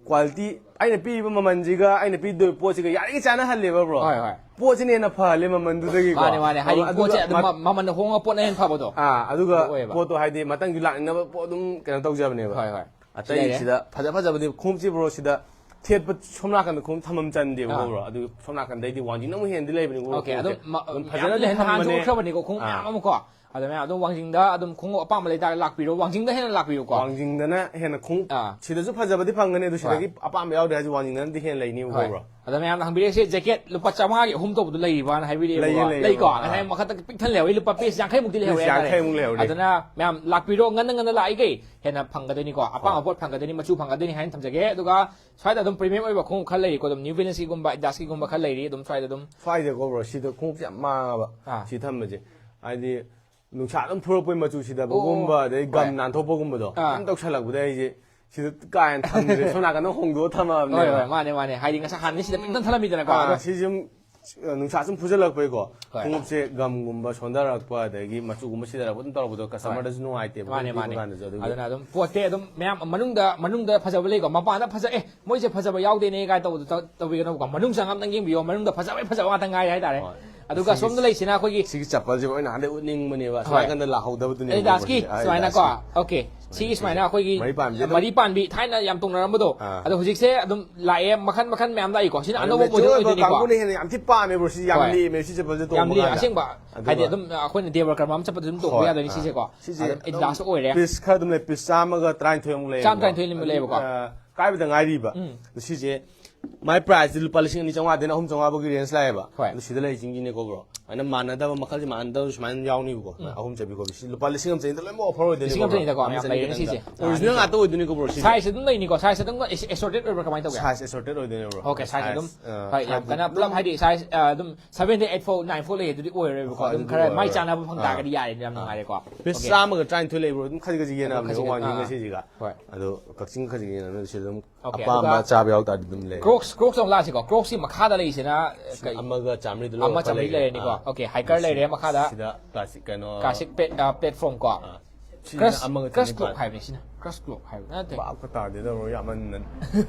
ꯀ꯭ꯋꯥꯂꯤꯇꯤ, ꯑꯩꯅ ꯄꯤꯔꯤꯕ ꯃꯃꯜꯁꯤꯒ ꯑꯩꯅ ꯄꯤꯗꯣꯏꯕ ꯄꯣꯠꯁꯤꯒ ꯌꯥꯔꯤꯉꯩ ꯆꯥꯟꯅꯍꯜꯂꯦꯕ, ꯕ꯭ꯔꯣ꯫ ꯍꯣꯏ, ꯍꯣꯏ꯫ ꯄꯣꯠꯁꯤꯅ ꯍꯦꯟꯅ ꯐꯍꯜꯂꯦ ꯃꯃꯜꯗꯨꯗꯒꯤꯀꯣ꯫ ꯃꯥꯅꯦ, ꯃꯥꯅꯦ꯫ ꯍꯥꯏꯗꯤ ꯑꯗꯨꯒ ꯄꯣꯠꯁꯦ ꯑꯗꯨꯝ ꯃ-, ꯃ-, ꯃꯃꯜ ꯍꯣꯡꯉ ꯄꯣꯠꯅ ꯍꯦꯟꯅ ꯐꯕꯗꯣ꯫ ꯑꯥ, ꯑꯗꯨꯒ ꯑꯗꯨ ꯑꯣꯏꯌꯦꯕ꯫ ꯄꯣꯠꯇꯣ ꯍꯥꯏꯗꯤ ꯃꯊꯪꯁꯨ ꯂꯥꯛꯅꯤꯡꯅꯕ ꯄꯣꯠ ꯑꯗꯨꯝ ꯀꯩꯅꯣ ꯇꯧꯖꯕꯅꯦꯕ꯫ ꯍꯣꯏ, ꯍꯣꯏ꯫ ꯑꯇꯩ ꯂꯩꯔꯦ꯫ ꯁꯤꯗ ꯐꯖ ꯐꯖꯕꯗꯤ ꯈꯣꯡꯎꯞꯁꯤ, ꯕ꯭ꯔꯣ, ꯁꯤꯗ ꯊꯦꯠꯄ ꯁꯣꯝ ꯅꯥꯀꯟꯗ ꯈꯣꯡꯎꯞ ꯊꯝꯐꯝ ꯆꯟꯗꯦꯕꯀꯣ, ꯑꯥ꯫ ꯕ꯭ꯔꯣ꯫ ꯑꯗꯨ ꯁꯣꯝ ꯅꯥꯀꯟꯗꯩꯗꯤ ꯋꯥꯡꯖꯤꯡꯅ ꯑꯃꯨꯛ ꯍꯦꯟꯗꯤ ꯂꯩꯕꯅꯤꯀꯣ, ꯑꯣꯀꯦ, ꯑꯗꯨꯝ ꯈꯣꯡꯎꯞꯁꯦ꯫ ꯃ-, ꯑꯗꯨꯝ ꯌꯥꯝ ꯐꯖꯅꯗꯤ ꯂꯤꯡ ꯊꯝꯕꯅꯦ꯫ ꯍꯟꯗꯣꯛꯈ꯭ꯔꯕꯅꯤꯀꯣ ꯈꯣꯡꯎꯞ ꯑꯥ꯫ ꯃꯌꯥꯝ ꯑꯃꯀꯣ꯫ ꯑꯗꯣ ꯃꯌꯥꯝ ꯑꯗꯨꯝ ꯋꯥꯡꯖꯤꯡꯗ ꯑꯗꯨꯝ ꯈꯣꯡꯎꯞ ꯑꯄꯥꯝꯕ ꯂꯩꯇꯥꯔꯒꯗꯤ ꯂꯥꯛꯄꯤꯔꯣ, ꯋꯥꯡꯖꯤꯡꯗ ꯍꯦꯟꯅ ꯂꯥꯛꯄꯤꯌꯨꯀꯣ꯫ ꯋꯥꯡꯖꯤꯡꯗꯅ ꯍꯦꯟꯅ ꯈꯣꯡꯎꯞ ꯑꯥ꯫ ꯁꯤꯗꯁꯨ ꯐꯖꯕꯗꯤ ꯐꯪꯒꯅꯤ, ꯑꯗꯨ ꯁꯤꯗꯒꯤ ꯑꯄꯥꯝꯕ ꯌꯥꯎꯗ꯭ꯔꯦ ꯍꯥꯏꯁꯦ ꯋꯥꯡꯖꯤꯡꯗꯅꯗꯤ ꯍꯦꯟꯅ ꯂꯩꯅꯤꯕꯀꯣ, ꯍꯣꯏ꯫ ꯕ꯭ꯔꯣ꯫ ꯑꯗꯣ ꯃꯌꯥꯝꯅ ꯍꯪꯕꯤꯔꯛꯏꯁꯦ, ꯖꯦꯀꯦꯠ ꯂꯨꯄꯥ ꯆꯥꯝꯃꯉꯥꯒꯤ ꯑꯍꯨꯝ ꯇꯧꯕꯗꯣ ꯂꯩꯔꯤꯕ꯭ꯔꯥꯅ ꯍꯥꯏꯕꯤꯔꯛꯑꯦꯕꯀꯣ꯫ ꯂꯩꯌꯦ, ꯂꯩꯌꯦ, ꯂꯩꯀꯣ꯫ ꯕ꯭ꯔꯣ꯫ ꯉꯁꯥꯏ ꯑꯥ꯫ ꯃꯈꯥꯇ ꯄꯤꯛ ꯊꯟꯅ ꯂꯩꯍꯧꯔꯤ, ꯂꯨꯄꯥ ꯄꯤꯁ ꯌꯥꯡꯈꯩꯃꯨꯛꯇꯤ ꯂꯩꯍꯧꯔꯦ ꯄꯤꯁ ꯍꯥꯏꯇꯥꯔꯦ꯫ ꯌꯥꯡꯈꯩꯃꯨꯛ ꯂꯩꯍꯧꯔꯤ꯫ ꯑꯗꯨꯅ ꯃꯌꯥꯝ ꯂꯥꯛꯄꯤꯔꯣ, ꯉꯟꯅ ꯉꯟꯅ ꯂꯥꯛꯏꯈꯩ ꯍꯦꯟꯅ ꯐꯪꯒꯗꯣꯏꯅꯤꯀꯣ꯫ ꯑꯄꯥꯝꯕ ꯍꯣꯏ꯫ ꯄꯣꯠ ꯐꯪꯒꯗꯣꯏꯅꯤ ꯍꯥꯏꯅ ꯊꯝꯖꯒꯦ꯫ ꯑꯗꯨꯒ ꯁ꯭ꯋꯥꯏꯗ ꯑꯗꯨꯝ ꯄ꯭ꯔꯤꯃꯤꯌꯝ ꯑꯣꯏꯕ ꯈꯣꯡꯎꯞ ꯈꯔ ꯂꯩꯔꯤꯀꯣ, ꯑꯗꯨꯝ ꯅ꯭ꯌꯨ ꯕꯦꯂꯦꯟꯁꯀꯤꯒꯨꯝꯕ, ꯑꯦꯗꯤꯗꯥꯁꯀꯤꯒꯨꯝꯕ ꯈꯔ ꯂꯩꯔꯤ ꯑꯗꯨꯝ ꯁ꯭ꯋꯥꯏꯗ ꯑꯗꯨꯝ꯫ ꯁ꯭ꯋꯥꯏꯗꯀꯣ, ꯕ꯭ꯔꯣ, ꯁꯤꯗ ꯈꯣꯡꯎꯞꯁꯦ ꯌꯥꯝ ꯃꯥꯡꯉꯕ꯫ ꯑꯥ꯫ ꯁꯤ ꯊꯝꯕꯁꯦ, ꯍꯥꯏꯗꯤ ꯅꯨꯡꯁꯥ ꯑꯗꯨꯝ ꯐꯨꯔꯛꯄꯩ ꯃꯆꯨ ꯁꯤꯗꯕꯒꯨꯝꯕ, ꯑꯣ, ꯑꯗꯩ ꯒꯝ ꯍꯣꯏ꯫ ꯅꯥꯟꯊꯣꯛꯄꯒꯨꯝꯕꯗꯣ ꯑꯥ꯫ ꯌꯥꯝ ꯇꯧꯁꯜꯂꯛꯄꯗ ꯑꯩꯁꯦ ꯁꯤꯗ ꯀꯥ ꯍꯦꯟꯅ ꯊꯝꯗ꯭ꯔꯦ꯫ ꯁꯣꯝ ꯅꯥꯀꯟꯗ ꯍꯣꯡꯗꯣꯛꯑ ꯊꯝꯃꯕꯅꯦꯕ꯫ ꯍꯣꯏ, ꯍꯣꯏ, ꯃꯥꯅꯦ, ꯃꯥꯅꯦ꯫ ꯍꯥꯏꯗꯤ ꯉꯁꯥꯏ ꯍꯥꯟꯅꯗꯤ ꯁꯤꯗ ꯄꯤꯛꯊꯟ ꯊꯜꯂꯝꯃꯤꯗꯅꯀꯣ꯫ ꯑꯥ, ꯑꯗꯣ ꯁꯤꯁꯦ ꯁꯨꯝ, ꯑ, ꯅꯨꯡꯁꯥ ꯁꯨꯝ ꯐꯨꯖꯜꯂꯛꯄꯩꯀꯣ, ꯍꯣꯏ꯫ ꯈꯣꯡꯎꯞꯁꯦ ꯒꯝꯒꯨꯝꯕ ꯁꯣꯟꯊꯔꯛꯄ, ꯑꯗꯒꯤ ꯃꯆꯨꯒꯨꯝꯕ ꯁꯤꯊꯔꯛꯄ ꯑꯗꯨꯝ ꯇꯧꯔꯛꯄꯗꯣ ꯀꯁꯇꯃꯔꯗꯁꯨ ꯅꯨꯡꯉꯥꯏꯇꯦꯕ, ꯃꯥꯅꯦ, ꯌꯦꯡꯕ ꯃꯥꯅꯦ꯫ ꯀꯥꯟꯗꯁꯨ꯫ ꯑꯗꯨꯒꯤ ꯑꯗꯨꯅ ꯑꯗꯨꯝ ꯄꯣꯠꯁꯦ ꯑꯗꯨꯝ ꯃꯌꯥꯝ ꯃꯅꯨꯡꯗ, ꯃꯅꯨꯡꯗ ꯐꯖꯕ ꯂꯩꯀꯣ, ꯃꯄꯥꯟꯗ ꯐꯖ-, "ꯑꯦ, ꯃꯣꯏꯁꯦ ꯐꯖꯕ ꯌꯥꯎꯗꯦꯅꯦ" ꯀꯥꯏ ꯇꯧꯕꯗꯣ ꯇꯧ-, ꯇꯧꯕꯤꯒꯅꯨꯀꯣ꯫ ꯃꯅꯨꯡ ꯆꯪꯉ ꯑꯝꯇꯪ ꯌꯦꯡꯕꯤꯌꯣ, ꯃꯅꯨꯡꯗ ꯐꯖꯕ, ꯐꯖꯕ ꯉꯥꯛꯇ ꯉꯥꯏꯔꯦ ꯍꯥꯏꯇꯥꯔꯦ꯫ ꯍꯣꯏ꯫ ꯑꯗꯨꯒ ꯁꯤꯒꯤ, ꯁꯣꯝꯗ ꯂꯩꯁꯤꯅ ꯑꯩꯈꯣꯏꯒꯤ ꯁꯤꯒꯤ ꯆꯄꯜꯁꯦ ꯑꯩꯅ ꯍꯟꯗꯛ ꯎꯠꯅꯤꯡꯕꯅꯦꯕ, ꯑꯁꯣꯝ ꯍꯣꯏ꯫ ꯅꯥꯀꯟꯗ ꯂꯥꯛꯍꯧꯗꯕꯗꯨꯅꯦ꯫ ꯑꯦꯗꯤꯗꯥꯁꯀꯤ ꯁꯨꯃꯥꯏꯅꯀꯣ꯫ ꯑꯣꯀꯦ꯫ ꯁꯤꯒꯤ ꯁꯨꯃꯥꯏꯅ ꯑꯩꯈꯣꯏꯒꯤ ꯃꯔꯤ ꯄꯥꯟꯕꯤ ꯑꯗꯨꯝ꯫ ꯃꯔꯤ ꯄꯥꯟꯕꯤ ꯊꯥꯏꯅ ꯌꯥꯝ ꯇꯧꯅꯔꯝꯕꯗꯣ꯫ ꯑꯥ꯫ ꯑꯗꯣ ꯍꯧꯖꯤꯛꯁꯦ ꯑꯗꯨꯝ ꯂꯥꯛꯑꯦ, ꯃꯈꯟ ꯃꯈꯟ ꯃꯌꯥꯝ ꯂꯥꯛꯏꯀꯣ꯫ ꯁꯤꯅ ꯑꯗꯨꯝ ꯑꯅꯧꯕ mature ꯃꯣꯗꯦꯜ ꯑꯣꯏꯕ ꯑꯣꯏꯗꯣꯏꯅꯤꯀꯣ꯫ ꯀꯥꯡꯕꯨꯅ ꯍꯦꯟꯅ ꯌꯥꯝ ꯊꯤ ꯄꯥꯝꯃꯦ, ꯕ꯭ꯔꯣ꯫ ꯁꯤꯁꯦ ꯌꯥꯝ ꯍꯣꯏ꯫ ꯂꯤꯛꯑꯦ, ꯁꯤ ꯆꯄꯜꯁꯦ ꯌꯥꯝ ꯇꯣꯡꯕ ꯂꯤꯛꯑꯦ, ꯀꯥꯟꯗ꯫ ꯑꯁꯦꯡꯕ꯫ ꯑꯗꯨꯒ ꯍꯥꯏꯗꯤ ꯑꯗꯨꯝ ꯑꯩꯈꯣꯏꯅ ꯗꯦꯕꯔ ꯀꯔꯃ ꯑꯃ ꯆꯠꯄꯗ ꯑꯗꯨꯝ ꯇꯣꯡꯕ ꯍꯣꯏ, ꯌꯥꯗꯣꯏꯅꯤ ꯑꯥ꯫ ꯁꯤꯁꯦꯀꯣ꯫ ꯁꯤꯁꯦ ꯑꯗꯨꯝ ꯑꯗꯨꯝ ꯑꯦꯗꯤꯗꯥꯁ ꯑꯣꯏꯔꯦ꯫ ꯄꯤꯁ ꯈꯔ ꯑꯗꯨꯝ ꯂꯩ, ꯄꯤꯁ ꯆꯥꯝꯃꯒ ꯇꯔꯥꯅꯤꯊꯣꯏꯃꯨꯛ ꯂꯩꯌꯦꯕꯀꯣ꯫ ꯆꯥꯝꯃ ꯇꯔꯥꯅꯤꯊꯣꯏ ꯂꯩꯌꯦꯕꯀꯣ꯫ ꯑ, ꯀꯥꯏꯕꯗ ꯉꯥꯏꯔꯤꯕ꯫ ꯎꯝ꯫ ꯑꯗꯣ ꯁꯤꯁꯦ ꯃꯥꯏ ꯄ꯭ꯔꯥꯏꯁꯇꯤ ꯂꯨꯄꯥ ꯂꯤꯁꯤꯡ ꯑꯅꯤ ꯆꯥꯝꯃꯉꯥꯗꯩꯅ ꯑꯍꯨꯝ ꯆꯥꯝꯃꯉꯥ ꯐꯥꯎꯒꯤ ꯔꯦꯟꯖ ꯂꯥꯛꯑꯦꯕ꯫ ꯍꯣꯏ꯫ ꯑꯗꯣ ꯁꯤꯗ ꯂꯩꯔꯤꯁꯤꯡꯁꯤꯅꯦꯀꯣ, ꯕ꯭ꯔꯣ꯫ ꯑꯗꯨꯃꯥꯏꯅ ꯃꯥꯟꯅꯗꯕ ꯃꯈꯜꯁꯦ ꯃꯥꯟꯅꯗꯕ ꯁꯨꯃꯥꯏꯅ ꯌꯥꯎꯅꯤꯕꯀꯣ꯫ ꯎꯝ꯫ ꯑꯍꯨꯝ ꯆꯥꯕꯤ ꯈꯣꯠꯄꯤ꯫ ꯁꯤ ꯂꯨꯄꯥ ꯂꯤꯁꯤꯡ ꯑꯃ ꯆꯅꯤꯗ ꯂꯣꯏꯅꯃꯛ ꯑꯣꯐꯔ ꯑꯣꯏꯗꯣꯏꯅꯤꯀꯣ, ꯂꯤꯁꯤꯡ ꯑꯃ ꯆꯅꯤꯗꯀꯣ, ꯕ꯭ꯔꯣ꯫ ꯑꯃ ꯌꯥꯝ ꯆꯅꯤ ꯂꯩꯔꯦꯅꯦ ꯈꯤꯇꯪꯗ꯫ ꯁꯤꯁꯦ꯫ ꯑꯣꯔꯤꯖꯤꯅꯦꯜ ꯉꯥꯛꯇ ꯑꯣꯏꯗꯣꯏꯅꯤꯀꯣ, ꯕ꯭ꯔꯣ꯫ ꯁꯤꯁꯦ ꯁꯥꯏꯖ ꯑꯗꯨꯝ ꯂꯩꯅꯤꯀꯣ, ꯁꯥꯏꯖ ꯑꯗꯨꯝ ꯑꯦꯁꯣꯔꯇꯦꯠ ꯑꯣꯏꯕ꯭ꯔꯥ ꯀꯃꯥꯏꯅ ꯇꯧꯒꯦ? ꯁꯥꯏꯖ ꯑꯦꯁꯣꯔꯇꯦꯠ ꯑꯣꯏꯗꯣꯏꯅꯦ, ꯕ꯭ꯔꯣ꯫ ꯑꯣꯀꯦ, ꯁꯥꯏꯖ ꯑꯗꯨꯝ, ꯑ, ꯍꯣꯏ, ꯌꯥꯝ ꯁꯥꯏꯖ ꯀꯟꯅ ꯑꯗꯨꯝ ꯍꯥꯏꯗꯤ ꯁꯥꯏꯖ, ꯑ, ꯑꯗꯨꯝ ꯁꯚꯦꯟꯗꯩ ꯑꯩꯠ ꯐꯥꯎ, ꯅꯥꯏꯟ ꯐꯥꯎ ꯂꯩ, ꯑꯗꯨꯗꯤ ꯑꯣꯏꯔꯣꯏꯕꯀꯣ꯫ ꯍꯣꯏ, ꯑꯗꯨꯝ ꯑꯗꯨꯗꯤ ꯈꯔ ꯃꯥꯏ ꯑꯣꯏꯔꯔꯣꯏ꯫ ꯆꯥꯟꯅꯕ ꯐꯪ ꯑꯥ꯫ ꯇꯥꯔꯒꯗꯤ ꯌꯥꯔꯦ, ꯌꯥꯝ ꯅꯨꯡꯉꯥꯏꯔꯦꯀꯣ꯫ ꯄꯤꯁ ꯑꯣꯀꯦ꯫ ꯆꯥꯝꯃꯒ ꯇꯔꯥꯅꯤꯊꯣꯏ ꯂꯩꯕ꯭ꯔꯣ? ꯑꯗꯨꯝ ꯈꯖꯤꯛ ꯈꯖꯤꯛ ꯌꯦꯟꯅꯕꯅꯦ, ꯑꯗꯨꯝ ꯈꯖꯤꯛ, ꯋꯥꯡꯖꯤꯡꯒ ꯑꯥ꯫ ꯁꯤꯁꯤꯒ꯫ ꯍꯣꯏ꯫ ꯑꯗꯣ ꯀꯛꯆꯤꯡꯒ ꯈꯖꯤꯛ ꯌꯦꯟꯅꯕꯅꯦ, ꯁꯤꯗ ꯑꯗꯨꯝ ꯑꯣꯀꯦ, ꯑꯄꯥꯝꯕ ꯑꯗꯨꯒ ꯆꯥꯕ ꯌꯥꯎ ꯇꯥꯔꯗꯤ ꯑꯗꯨꯝ ꯂꯩ꯫ ꯀ꯭ꯔꯣꯛꯁ, ꯀ꯭ꯔꯣꯛꯁ ꯑꯃꯨꯛ ꯂꯥꯛꯑꯁꯤꯀꯣ꯫ ꯀ꯭ꯔꯣꯛꯁꯁꯤ ꯃꯈꯥꯗ ꯂꯩꯔꯤꯁꯤꯅ ꯀꯩ? ꯑꯃꯒ ꯆꯥꯝꯃꯔꯤꯗ ꯂꯣꯏ ꯑꯃ ꯆꯥꯝꯃꯔꯤ ꯂꯩꯔꯦ꯫ ꯂꯩꯔꯅꯤꯀꯣ꯫ ꯑꯥ꯫ ꯑꯣꯀꯦ, ꯍꯥꯏꯀꯔ ꯁꯤ-, ꯂꯩꯔꯦ ꯃꯈꯥꯗ꯫ ꯁꯤꯗ ꯀ꯭ꯂꯥꯁꯤꯛ ꯀꯩꯅꯣ꯫ ꯀ꯭ꯂꯥꯁꯤꯛ ꯄ꯭ꯂꯦꯠ-, ꯑ, ꯄ꯭ꯂꯦꯠꯐꯣꯝ ꯀꯣ꯫ ꯑꯥ꯫ ꯁꯤꯁꯤꯅ ꯀ꯭ꯔꯁ, ꯑꯃꯒ ꯀ꯭ꯔꯁ ꯆꯅꯤꯄꯥꯟ꯫ ꯀ꯭ꯂꯣꯛ ꯍꯥꯏꯕꯅꯤ ꯁꯤꯅ꯫ ꯀ꯭ꯔꯁ ꯀ꯭ꯂꯣꯛ ꯍꯥꯏꯕ ꯅꯠꯇꯦ꯫ ꯚꯥꯞꯀ ꯇꯥꯗꯦꯗ, ꯕ꯭ꯔꯣ, ꯌꯥꯝꯃꯟꯗꯅ꯫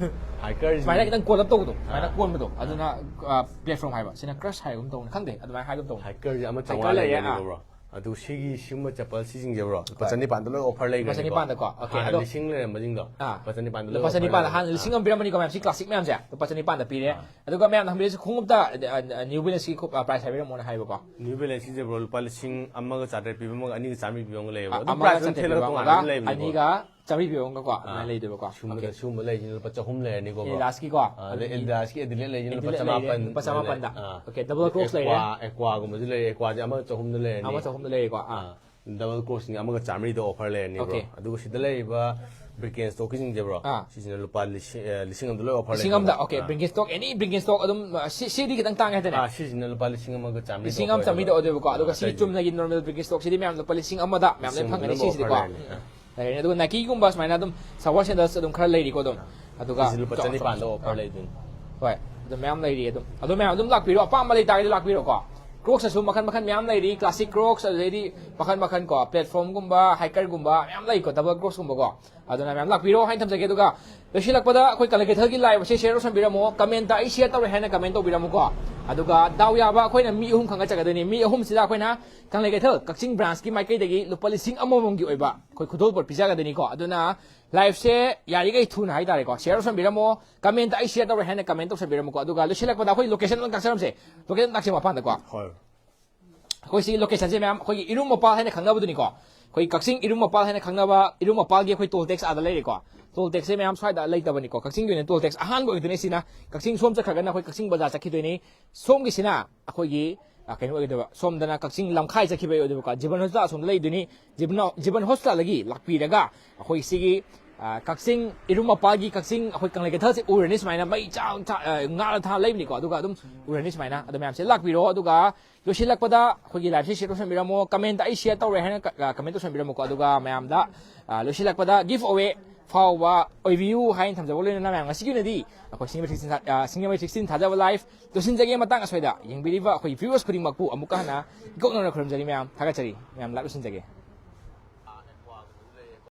ꯍꯥꯏꯀꯔꯁꯤ ꯁꯨꯃꯥꯏꯅ ꯈꯤꯇꯪ ꯀꯣꯜꯂꯞ ꯇꯧꯕꯗꯣ, ꯁꯨꯃꯥꯏꯅ ꯑꯥ꯫ ꯀꯣꯟꯕꯗꯣ, ꯑꯗꯨꯅ, ꯑ, ꯄ꯭ꯂꯦꯠꯐꯣꯝ ꯍꯥꯏꯕ꯫ ꯁꯤꯅ ꯀ꯭ꯔꯁ ꯍꯥꯏꯕꯒꯨꯝ ꯇꯧꯕꯅꯤ, ꯈꯪꯗꯦ, ꯑꯗꯨꯃꯥꯏꯅ ꯍꯥꯏꯒꯨꯝ ꯇꯧꯕꯅꯤ꯫ ꯍꯥꯏꯀꯔꯁꯤ ꯑꯃ ꯍꯥꯏꯀꯔ ꯆꯥꯝꯃꯉꯥ ꯂꯩꯔꯦ, ꯂꯩꯔꯦꯅꯦꯀꯣ, ꯑꯥ꯫ ꯕ꯭ꯔꯣ꯫ ꯑꯗꯨ ꯁꯤꯒꯤ ꯁꯤꯒꯨꯝꯕ ꯆꯄꯜ ꯁꯤꯁꯤꯡꯁꯦ ꯕ꯭ꯔꯣ ꯂꯨꯄꯥ ꯍꯣꯏ꯫ ꯆꯅꯤꯄꯥꯟꯗ ꯂꯣꯏ ꯑꯣꯐꯔ ꯂꯩꯈ꯭ꯔꯦ꯫ ꯂꯨꯄꯥ ꯆꯅꯤꯄꯥꯟꯗꯀꯣ? Okay, ꯍꯥꯟꯅ ꯑꯗꯣ ꯂꯤꯁꯤꯡ ꯂꯩꯔꯝꯕꯁꯤꯡꯗꯣ ꯑꯥ꯫ ꯂꯨꯄꯥ ꯆꯅꯤꯄꯥꯟꯗ ꯂꯣꯏ ꯂꯨꯄꯥ ꯑꯣꯐꯔ ꯆꯅꯤꯄꯥꯟꯗ ꯂꯩꯈ꯭ꯔꯦ꯫ ꯍꯥꯟꯅ ꯂꯤꯁꯤꯡ ꯑꯃ ꯄꯤꯔꯝꯕꯅꯤꯀꯣ ꯃꯌꯥꯝ, ꯁꯤ ꯀ꯭ꯂꯥꯁꯤꯛ ꯃꯌꯥꯝꯁꯦ ꯂꯨꯄꯥ ꯆꯅꯤꯄꯥꯟꯗ ꯄꯤꯔꯦ꯫ ꯑꯥ꯫ ꯑꯗꯨꯒ ꯃꯌꯥꯝꯅ ꯍꯪꯕꯤꯔꯤꯁꯦ ꯈꯣꯡꯎꯞꯇ ꯅ꯭ꯌꯨ ꯕꯦꯂꯦꯟꯁꯀꯤ ꯄ꯭ꯔꯥꯏꯁ ꯍꯥꯏꯕꯤꯔꯝꯃꯣꯅ ꯍꯥꯏꯕꯀꯣ꯫ ꯅ꯭ꯌꯨ ꯕꯦꯂꯦꯟꯁꯀꯤꯁꯦ ꯕ꯭ꯔꯣ ꯂꯨꯄꯥ ꯂꯤꯁꯤꯡ ꯑꯃꯒ ꯆꯥꯇ꯭ꯔꯦꯠ ꯄꯤꯕ ꯑꯃꯒ ꯑꯅꯤꯒ ꯆꯥꯝꯃꯔꯤ ꯄꯤꯕ ꯑꯃꯒ ꯂꯩꯌꯦꯕ꯫ ꯑ- ꯑꯗꯨꯝ ꯑꯃꯒ ꯄ꯭ꯔꯥꯏꯁ ꯑꯗꯨꯝ ꯆꯥꯇ꯭ꯔꯦꯠ ꯊꯦꯠꯂꯒ ꯄꯤꯕ ꯇꯣꯉꯥꯟꯅ ꯑꯃꯒ ꯑꯗꯨꯝ ꯂꯩꯕꯅꯤꯀꯣ꯫ ꯑꯅꯤꯒ ꯆꯥꯝꯃꯔꯤ ꯄꯤꯕ ꯑꯃꯒꯀꯣ ꯑꯗꯨꯃꯥꯏꯅ ꯑꯥ꯫ ꯂꯩꯗꯣꯏꯕꯀꯣ꯫ ꯁꯤꯒꯨꯝꯕꯗ Okay. ꯁꯤꯒꯨꯝꯕ ꯂꯩꯁꯤꯅ ꯂꯨꯄꯥ ꯆꯍꯨꯝ ꯂꯩꯔꯅꯤꯀꯣ ꯕ꯭ꯔꯣ꯫ ꯑꯦꯗꯤꯗꯥꯁꯀꯤꯀꯣ꯫ ꯑꯥ, ꯑꯗꯩ ꯑꯦꯗꯤꯗꯥꯁꯀꯤ ꯑꯦꯗꯤꯂꯦꯠ ꯂꯩꯁꯤꯅ ꯂꯨꯄꯥ ꯑꯦꯗꯤꯂꯦꯠ ꯂꯩꯔꯦ, ꯆꯃꯥꯄꯟ ꯂꯨꯄꯥ ꯆꯃꯥꯄꯟꯗ꯫ ꯑꯥ꯫ Okay, double Crocs ꯂꯩꯔꯦ꯫ ꯑꯦꯀ꯭ꯋꯥ, ꯑꯦꯀ꯭ꯋꯥꯒꯨꯝꯕꯁꯨ ꯂꯩꯔꯦ꯫ ꯑꯦꯀ꯭ꯋꯥꯁꯦ ꯑꯃꯒ ꯆꯍꯨꯝꯗ ꯂꯩꯔꯅꯤ꯫ ꯑꯃ ꯆꯍꯨꯝꯗ ꯂꯩꯔꯦꯀꯣ꯫ ꯑꯥ꯫ ꯗꯕꯜ ꯀ꯭ꯔꯣꯁꯅꯤ ꯑꯃꯒ ꯆꯥꯝꯃꯔꯤꯗ ꯑꯣꯐꯔ ꯂꯩꯔꯅꯤ ꯕ꯭ꯔꯣ꯫ Okay. ꯑꯗꯨꯒ ꯁꯤꯗ ꯂꯩꯔꯤꯕ ꯕ꯭ꯔꯤꯀꯦꯟ ꯁ꯭ꯇꯣꯛꯀꯤꯁꯤꯡꯁꯦ ꯕ꯭ꯔꯣ꯫ ꯑꯥ꯫ ꯁꯤꯁꯤꯅ ꯂꯨꯄꯥ ꯂꯤꯁꯤꯡ ꯑꯦ, ꯂꯤꯁꯤꯡ ꯑꯃꯗ ꯂꯣꯏ ꯑꯣꯐꯔ ꯂꯤꯁꯤꯡ ꯂꯩꯀꯣ꯫ ꯑꯃꯗ꯫ Okay, ꯑꯥ꯫ ꯕ꯭ꯔꯤꯀꯦꯟ ꯁ꯭ꯇꯣꯛ, any ꯕ꯭ꯔꯤꯀꯦꯟ ꯁ꯭ꯇꯣꯛ ꯑꯗꯨꯝ, ꯑ, ꯁꯤ, ꯁꯤꯗꯤ ꯈꯤꯇꯪ ꯇꯥꯡꯉꯦ ꯍꯥꯏꯇꯥꯔꯦ꯫ ꯑꯥ, ꯁꯤꯁꯤꯅ ꯂꯨꯄꯥ ꯂꯤꯁꯤꯡ ꯑꯃꯒ ꯆꯥꯝꯃꯔꯤꯗ ꯂꯤꯁꯤꯡ ꯑꯃ ꯑꯣꯐꯔ ꯆꯥꯝꯃꯔꯤꯗ ꯂꯩꯀꯣ꯫ ꯑꯣꯏꯗꯣꯏꯕꯀꯣ꯫ ꯑꯗꯨꯒ ꯑꯥ, ꯁꯤꯒꯤ ꯑꯇꯩꯗꯤ ꯆꯨꯝꯅꯒꯤ ꯅꯣꯔꯃꯦꯜ ꯕ꯭ꯔꯤꯀꯦꯟ ꯁ꯭ꯇꯣꯛꯁꯤꯗꯤ ꯃꯌꯥꯝ ꯂꯨꯄꯥ ꯂꯤꯁꯤꯡ ꯑꯃꯗ ꯃꯌꯥꯝ ꯂꯣꯏ ꯂꯤꯁꯤꯡ ꯐꯪꯒꯅꯤ ꯑꯃꯗ ꯁꯤꯁꯤꯗꯤꯀꯣ꯫ ꯑꯣꯐꯔ ꯂꯩꯔꯅꯤ꯫ ꯑꯥ꯫ ꯂꯩꯔꯅꯤ꯫ ꯑꯗꯨꯒ ꯅꯥꯏꯀꯤꯒꯨꯝꯕ ꯁꯨꯃꯥꯏꯅ ꯑꯗꯨꯝ ꯁꯋꯥꯔ ꯁꯦꯟꯗꯜꯁ ꯑꯗꯨꯝ ꯈꯔ ꯂꯩꯔꯤꯀꯣ ꯑꯗꯨꯝ꯫ ꯑꯗꯨꯒ ꯁꯤꯁꯤ ꯂꯨꯄꯥ ꯆꯅꯤꯄꯥꯟꯗ ꯑꯣꯐꯔ ꯂꯩꯗꯣꯏꯅꯤ꯫ ꯍꯣꯏ, ꯑꯗꯨ ꯃꯌꯥꯝ ꯂꯩꯔꯤ ꯑꯗꯨꯝ꯫ ꯑꯗꯨ ꯃꯌꯥꯝ ꯑꯗꯨꯝ ꯂꯥꯛꯄꯤꯔꯣ, ꯑꯄꯥꯝꯕ ꯂꯩꯇꯥꯔꯒꯗꯤ ꯂꯥꯛꯄꯤꯔꯣꯀꯣ꯫ ꯀ꯭ꯔꯣꯛꯁꯇꯁꯨ ꯃꯈꯜ ꯃꯈꯜ ꯃꯌꯥꯝ ꯂꯩꯔꯤ, ꯀ꯭ꯂꯥꯁꯤꯛ ꯀ꯭ꯔꯣꯛꯁ, ꯑꯗꯨꯗꯩꯗꯤ ꯃꯈꯜ ꯃꯈꯜ ꯀꯣ, ꯄ꯭ꯂꯦꯠꯐꯣꯔꯝꯒꯨꯝꯕ, ꯍꯥꯏꯀꯔꯒꯨꯝꯕ ꯃꯌꯥꯝ ꯂꯩꯀꯣ, ꯗꯕꯜ ꯀ꯭ꯔꯣꯛꯁꯀꯨꯝꯕꯀꯣ꯫ ꯑꯗꯨꯅ ꯃꯌꯥꯝ ꯂꯥꯛꯄꯤꯔꯣ ꯍꯥꯏꯅ ꯊꯝꯖꯒꯦ꯫ ꯑꯗꯨꯒ ꯂꯣꯏꯁꯤꯜꯂꯛꯄꯗ ꯑꯩꯈꯣꯏ ꯀꯪꯂꯩ ꯀꯩꯊꯦꯜꯒꯤ ꯂꯥꯏꯕꯁꯦ ꯁꯤꯌꯔ ꯇꯧꯁꯟꯕꯤꯔꯝꯃꯣ, ꯀꯃꯦꯟꯇ "ꯑꯩ ꯁꯤꯌꯔ ꯇꯧꯔꯦ" ꯍꯥꯏꯅ ꯀꯃꯦꯟ ꯇꯧꯕꯤꯔꯝꯃꯨꯀꯣ꯫ ꯑꯗꯨꯒ ꯗꯥꯎ ꯌꯥꯕ ꯑꯩꯈꯣꯏꯅ ꯃꯤ ꯑꯍꯨꯝ ꯈꯟꯒꯠꯆꯒꯗꯣꯏꯅꯤ꯫ ꯃꯤ ꯑꯍꯨꯝꯁꯤꯗ ꯑꯩꯈꯣꯏꯅ ꯀꯪꯂꯩ ꯀꯩꯊꯦꯜ ꯀꯛꯆꯤꯡ ꯕ꯭ꯔꯥꯟꯁꯀꯤ ꯃꯥꯏꯀꯩꯗꯒꯤ ꯂꯨꯄꯥ ꯂꯤꯁꯤꯡ ꯑꯃꯃꯝꯒꯤ ꯑꯣꯏꯕ ꯑꯩꯈꯣꯏ ꯈꯨꯗꯣꯜꯄꯣꯠ ꯄꯤꯖꯒꯗꯣꯏꯅꯤꯀꯣ꯫ ꯑꯗꯨꯅ ꯂꯥꯏꯐꯁꯦ ꯌꯥꯔꯤꯈꯩ ꯊꯨꯅ ꯍꯥꯏꯇꯥꯔꯦꯀꯣ, ꯁꯤꯌꯔ ꯇꯧꯁꯟꯕꯤꯔꯝꯃꯣ, ꯀꯃꯦꯟꯇ "ꯑꯩ ꯁꯤꯌꯔ ꯇꯧꯔꯦ" ꯍꯥꯏꯅ ꯀꯃꯦꯟ ꯇꯧꯁꯟꯕꯤꯔꯝꯃꯨꯀꯣ꯫ ꯑꯗꯨꯒ ꯂꯣꯏꯁꯤꯜꯂꯛꯄꯗ ꯑꯩꯈꯣꯏ ꯂꯣꯀꯦꯁꯟ ꯑꯃ ꯇꯥꯛꯆꯔꯝꯁꯦ, ꯂꯣꯀꯦꯁꯟ ꯇꯥꯛꯁꯦ ꯃꯄꯥꯟꯗꯀꯣ꯫ ꯍꯣꯏ꯫ ꯑꯩꯈꯣꯏ ꯁꯤ ꯂꯣꯀꯦꯁꯟꯁꯦ ꯃꯌꯥꯝ ꯑꯩꯈꯣꯏꯒꯤ ꯏꯔꯨꯝ ꯃꯄꯥꯜ ꯍꯥꯏꯅ ꯈꯪꯅꯕꯗꯨꯅꯤꯀꯣ꯫ ꯑꯩꯈꯣꯏ ꯀꯛꯆꯤꯡ ꯏꯔꯨꯝ ꯃꯄꯥꯜ ꯍꯥꯏꯅ ꯈꯪꯅꯕ, ꯏꯔꯨꯝ ꯃꯄꯥꯜꯒꯤ ꯑꯩꯈꯣꯏ ꯇꯣꯜ ꯇꯦꯛꯁ ꯑꯥꯗ ꯂꯩꯔꯦꯀꯣ꯫ ꯇꯣꯜ ꯇꯦꯛꯁꯁꯦ ꯃꯌꯥꯝ ꯁ꯭ꯋꯥꯏꯗ ꯂꯩꯇꯕꯅꯤꯀꯣ, ꯀꯛꯆꯤꯡꯒꯤ ꯑꯣꯏꯅ ꯇꯣꯜ ꯇꯦꯛꯁ ꯑꯍꯥꯟꯕ ꯑꯣꯏꯗꯣꯏꯅꯦ ꯁꯤꯅ꯫ ꯀꯛꯆꯤꯡ ꯁꯣꯝ ꯆꯠꯈ꯭ꯔꯒꯅ ꯑꯩꯈꯣꯏ ꯀꯛꯆꯤꯡ ꯕꯖꯥꯔ ꯆꯠꯈꯤꯗꯣꯏꯅꯤ꯫ ꯁꯣꯝꯒꯤꯁꯤꯅ ꯑꯩꯈꯣꯏꯒꯤ, ꯑ, ꯀꯩꯅꯣ ꯑꯣꯏꯒꯗꯕ, ꯁꯣꯝꯗꯅ ꯀꯛꯆꯤꯡ ꯂꯝꯈꯥꯏ ꯆꯠꯈꯤꯕ ꯑꯣꯏꯗꯣꯏꯕꯀꯣ꯫ ꯖꯤꯕꯟ ꯍꯣꯁꯄꯤꯇꯥꯜ ꯑꯁꯣꯝꯗ ꯂꯩꯗꯣꯏꯅꯤ꯫ ꯖꯤꯕꯟ, ꯖꯤꯕꯟ ꯍꯣꯁꯄꯤꯇꯥꯜꯗꯒꯤ ꯂꯥꯛꯄꯤꯔꯒ ꯑꯩꯈꯣꯏ ꯁꯤꯒꯤ, ꯑ, ꯀꯛꯆꯤꯡ ꯏꯔꯨꯝ ꯃꯄꯥꯜꯒꯤ ꯀꯛꯆꯤꯡ ꯑꯩꯈꯣꯏ ꯀꯪꯂꯩ ꯀꯩꯊꯦꯜꯁꯦ ꯎꯔꯅꯤ ꯁꯨꯃꯥꯏꯅ ꯃꯩ ꯆꯥ-, ꯆꯥ-, ꯑ, ꯉꯥꯜꯂ ꯊꯥ ꯂꯩꯕꯅꯤꯀꯣ꯫ ꯑꯗꯨꯒ ꯑꯗꯨꯝ ꯎꯔꯅꯤ ꯁꯨꯃꯥꯏꯅ꯫ ꯑꯗꯣ ꯃꯌꯥꯝꯁꯦ ꯂꯥꯛꯄꯤꯔꯣ꯫ ꯑꯗꯨꯒ ꯂꯣꯏꯁꯤꯜꯂꯛꯄꯗ ꯑꯩꯈꯣꯏꯒꯤ ꯂꯥꯏꯐꯁꯦ ꯁꯤꯌꯔ ꯇꯧꯁꯟꯕꯤꯔꯝꯃꯣ, ꯀꯃꯦꯟꯇ "ꯑꯩ ꯁꯤꯌꯔ ꯇꯧꯔꯦ" ꯍꯥꯏꯅ ꯀ-, ꯑ, ꯀꯃꯦꯟ ꯇꯧꯁꯟꯕꯤꯔꯝꯃꯣꯀꯣ꯫ ꯑꯗꯨꯒ ꯃꯌꯥꯝꯗ, ꯑ, ꯂꯣꯏꯁꯤꯜꯂꯛꯄꯗ ꯒꯤꯐ ꯑꯋꯦ ꯐꯥꯎꯕ ꯑꯣꯏꯕꯤꯌꯨ ꯍꯥꯏꯅ ꯊꯝꯖꯕ ꯂꯣꯏꯅꯅ ꯃꯌꯥꯝ ꯉꯁꯤꯒꯤ ꯑꯣꯏꯅꯗꯤ ꯑꯩꯈꯣꯏ ꯁꯤꯡꯖꯃꯩ ꯁꯤꯛꯁꯇꯤꯟ ꯊꯥ-, ꯑ, ꯁꯤꯡꯖꯃꯩ ꯁꯤꯛꯁꯇꯤꯟ ꯊꯥꯖꯕ ꯂꯥꯏꯐ ꯂꯣꯏꯁꯤꯟꯖꯒꯦ꯫ ꯃꯇꯥꯡ ꯑꯁ꯭ꯋꯥꯏꯗ ꯌꯦꯡꯕꯤꯔꯤꯕ ꯑꯩꯈꯣꯏ ꯚ꯭ꯌꯨꯋꯔꯁ ꯈꯨꯗꯤꯡꯃꯛꯄꯨ ꯑꯃꯨꯛꯀ ꯍꯟꯅ ꯏꯀꯣꯛ ꯅꯧꯅ ꯈꯨꯔꯨꯝꯖꯔꯤ ꯃꯌꯥꯝ꯫ ꯊꯥꯒꯠꯆꯔꯤ꯫ ꯃꯌꯥꯝ ꯂꯥꯏꯐ ꯂꯣꯏꯁꯤꯟꯖꯒꯦ꯫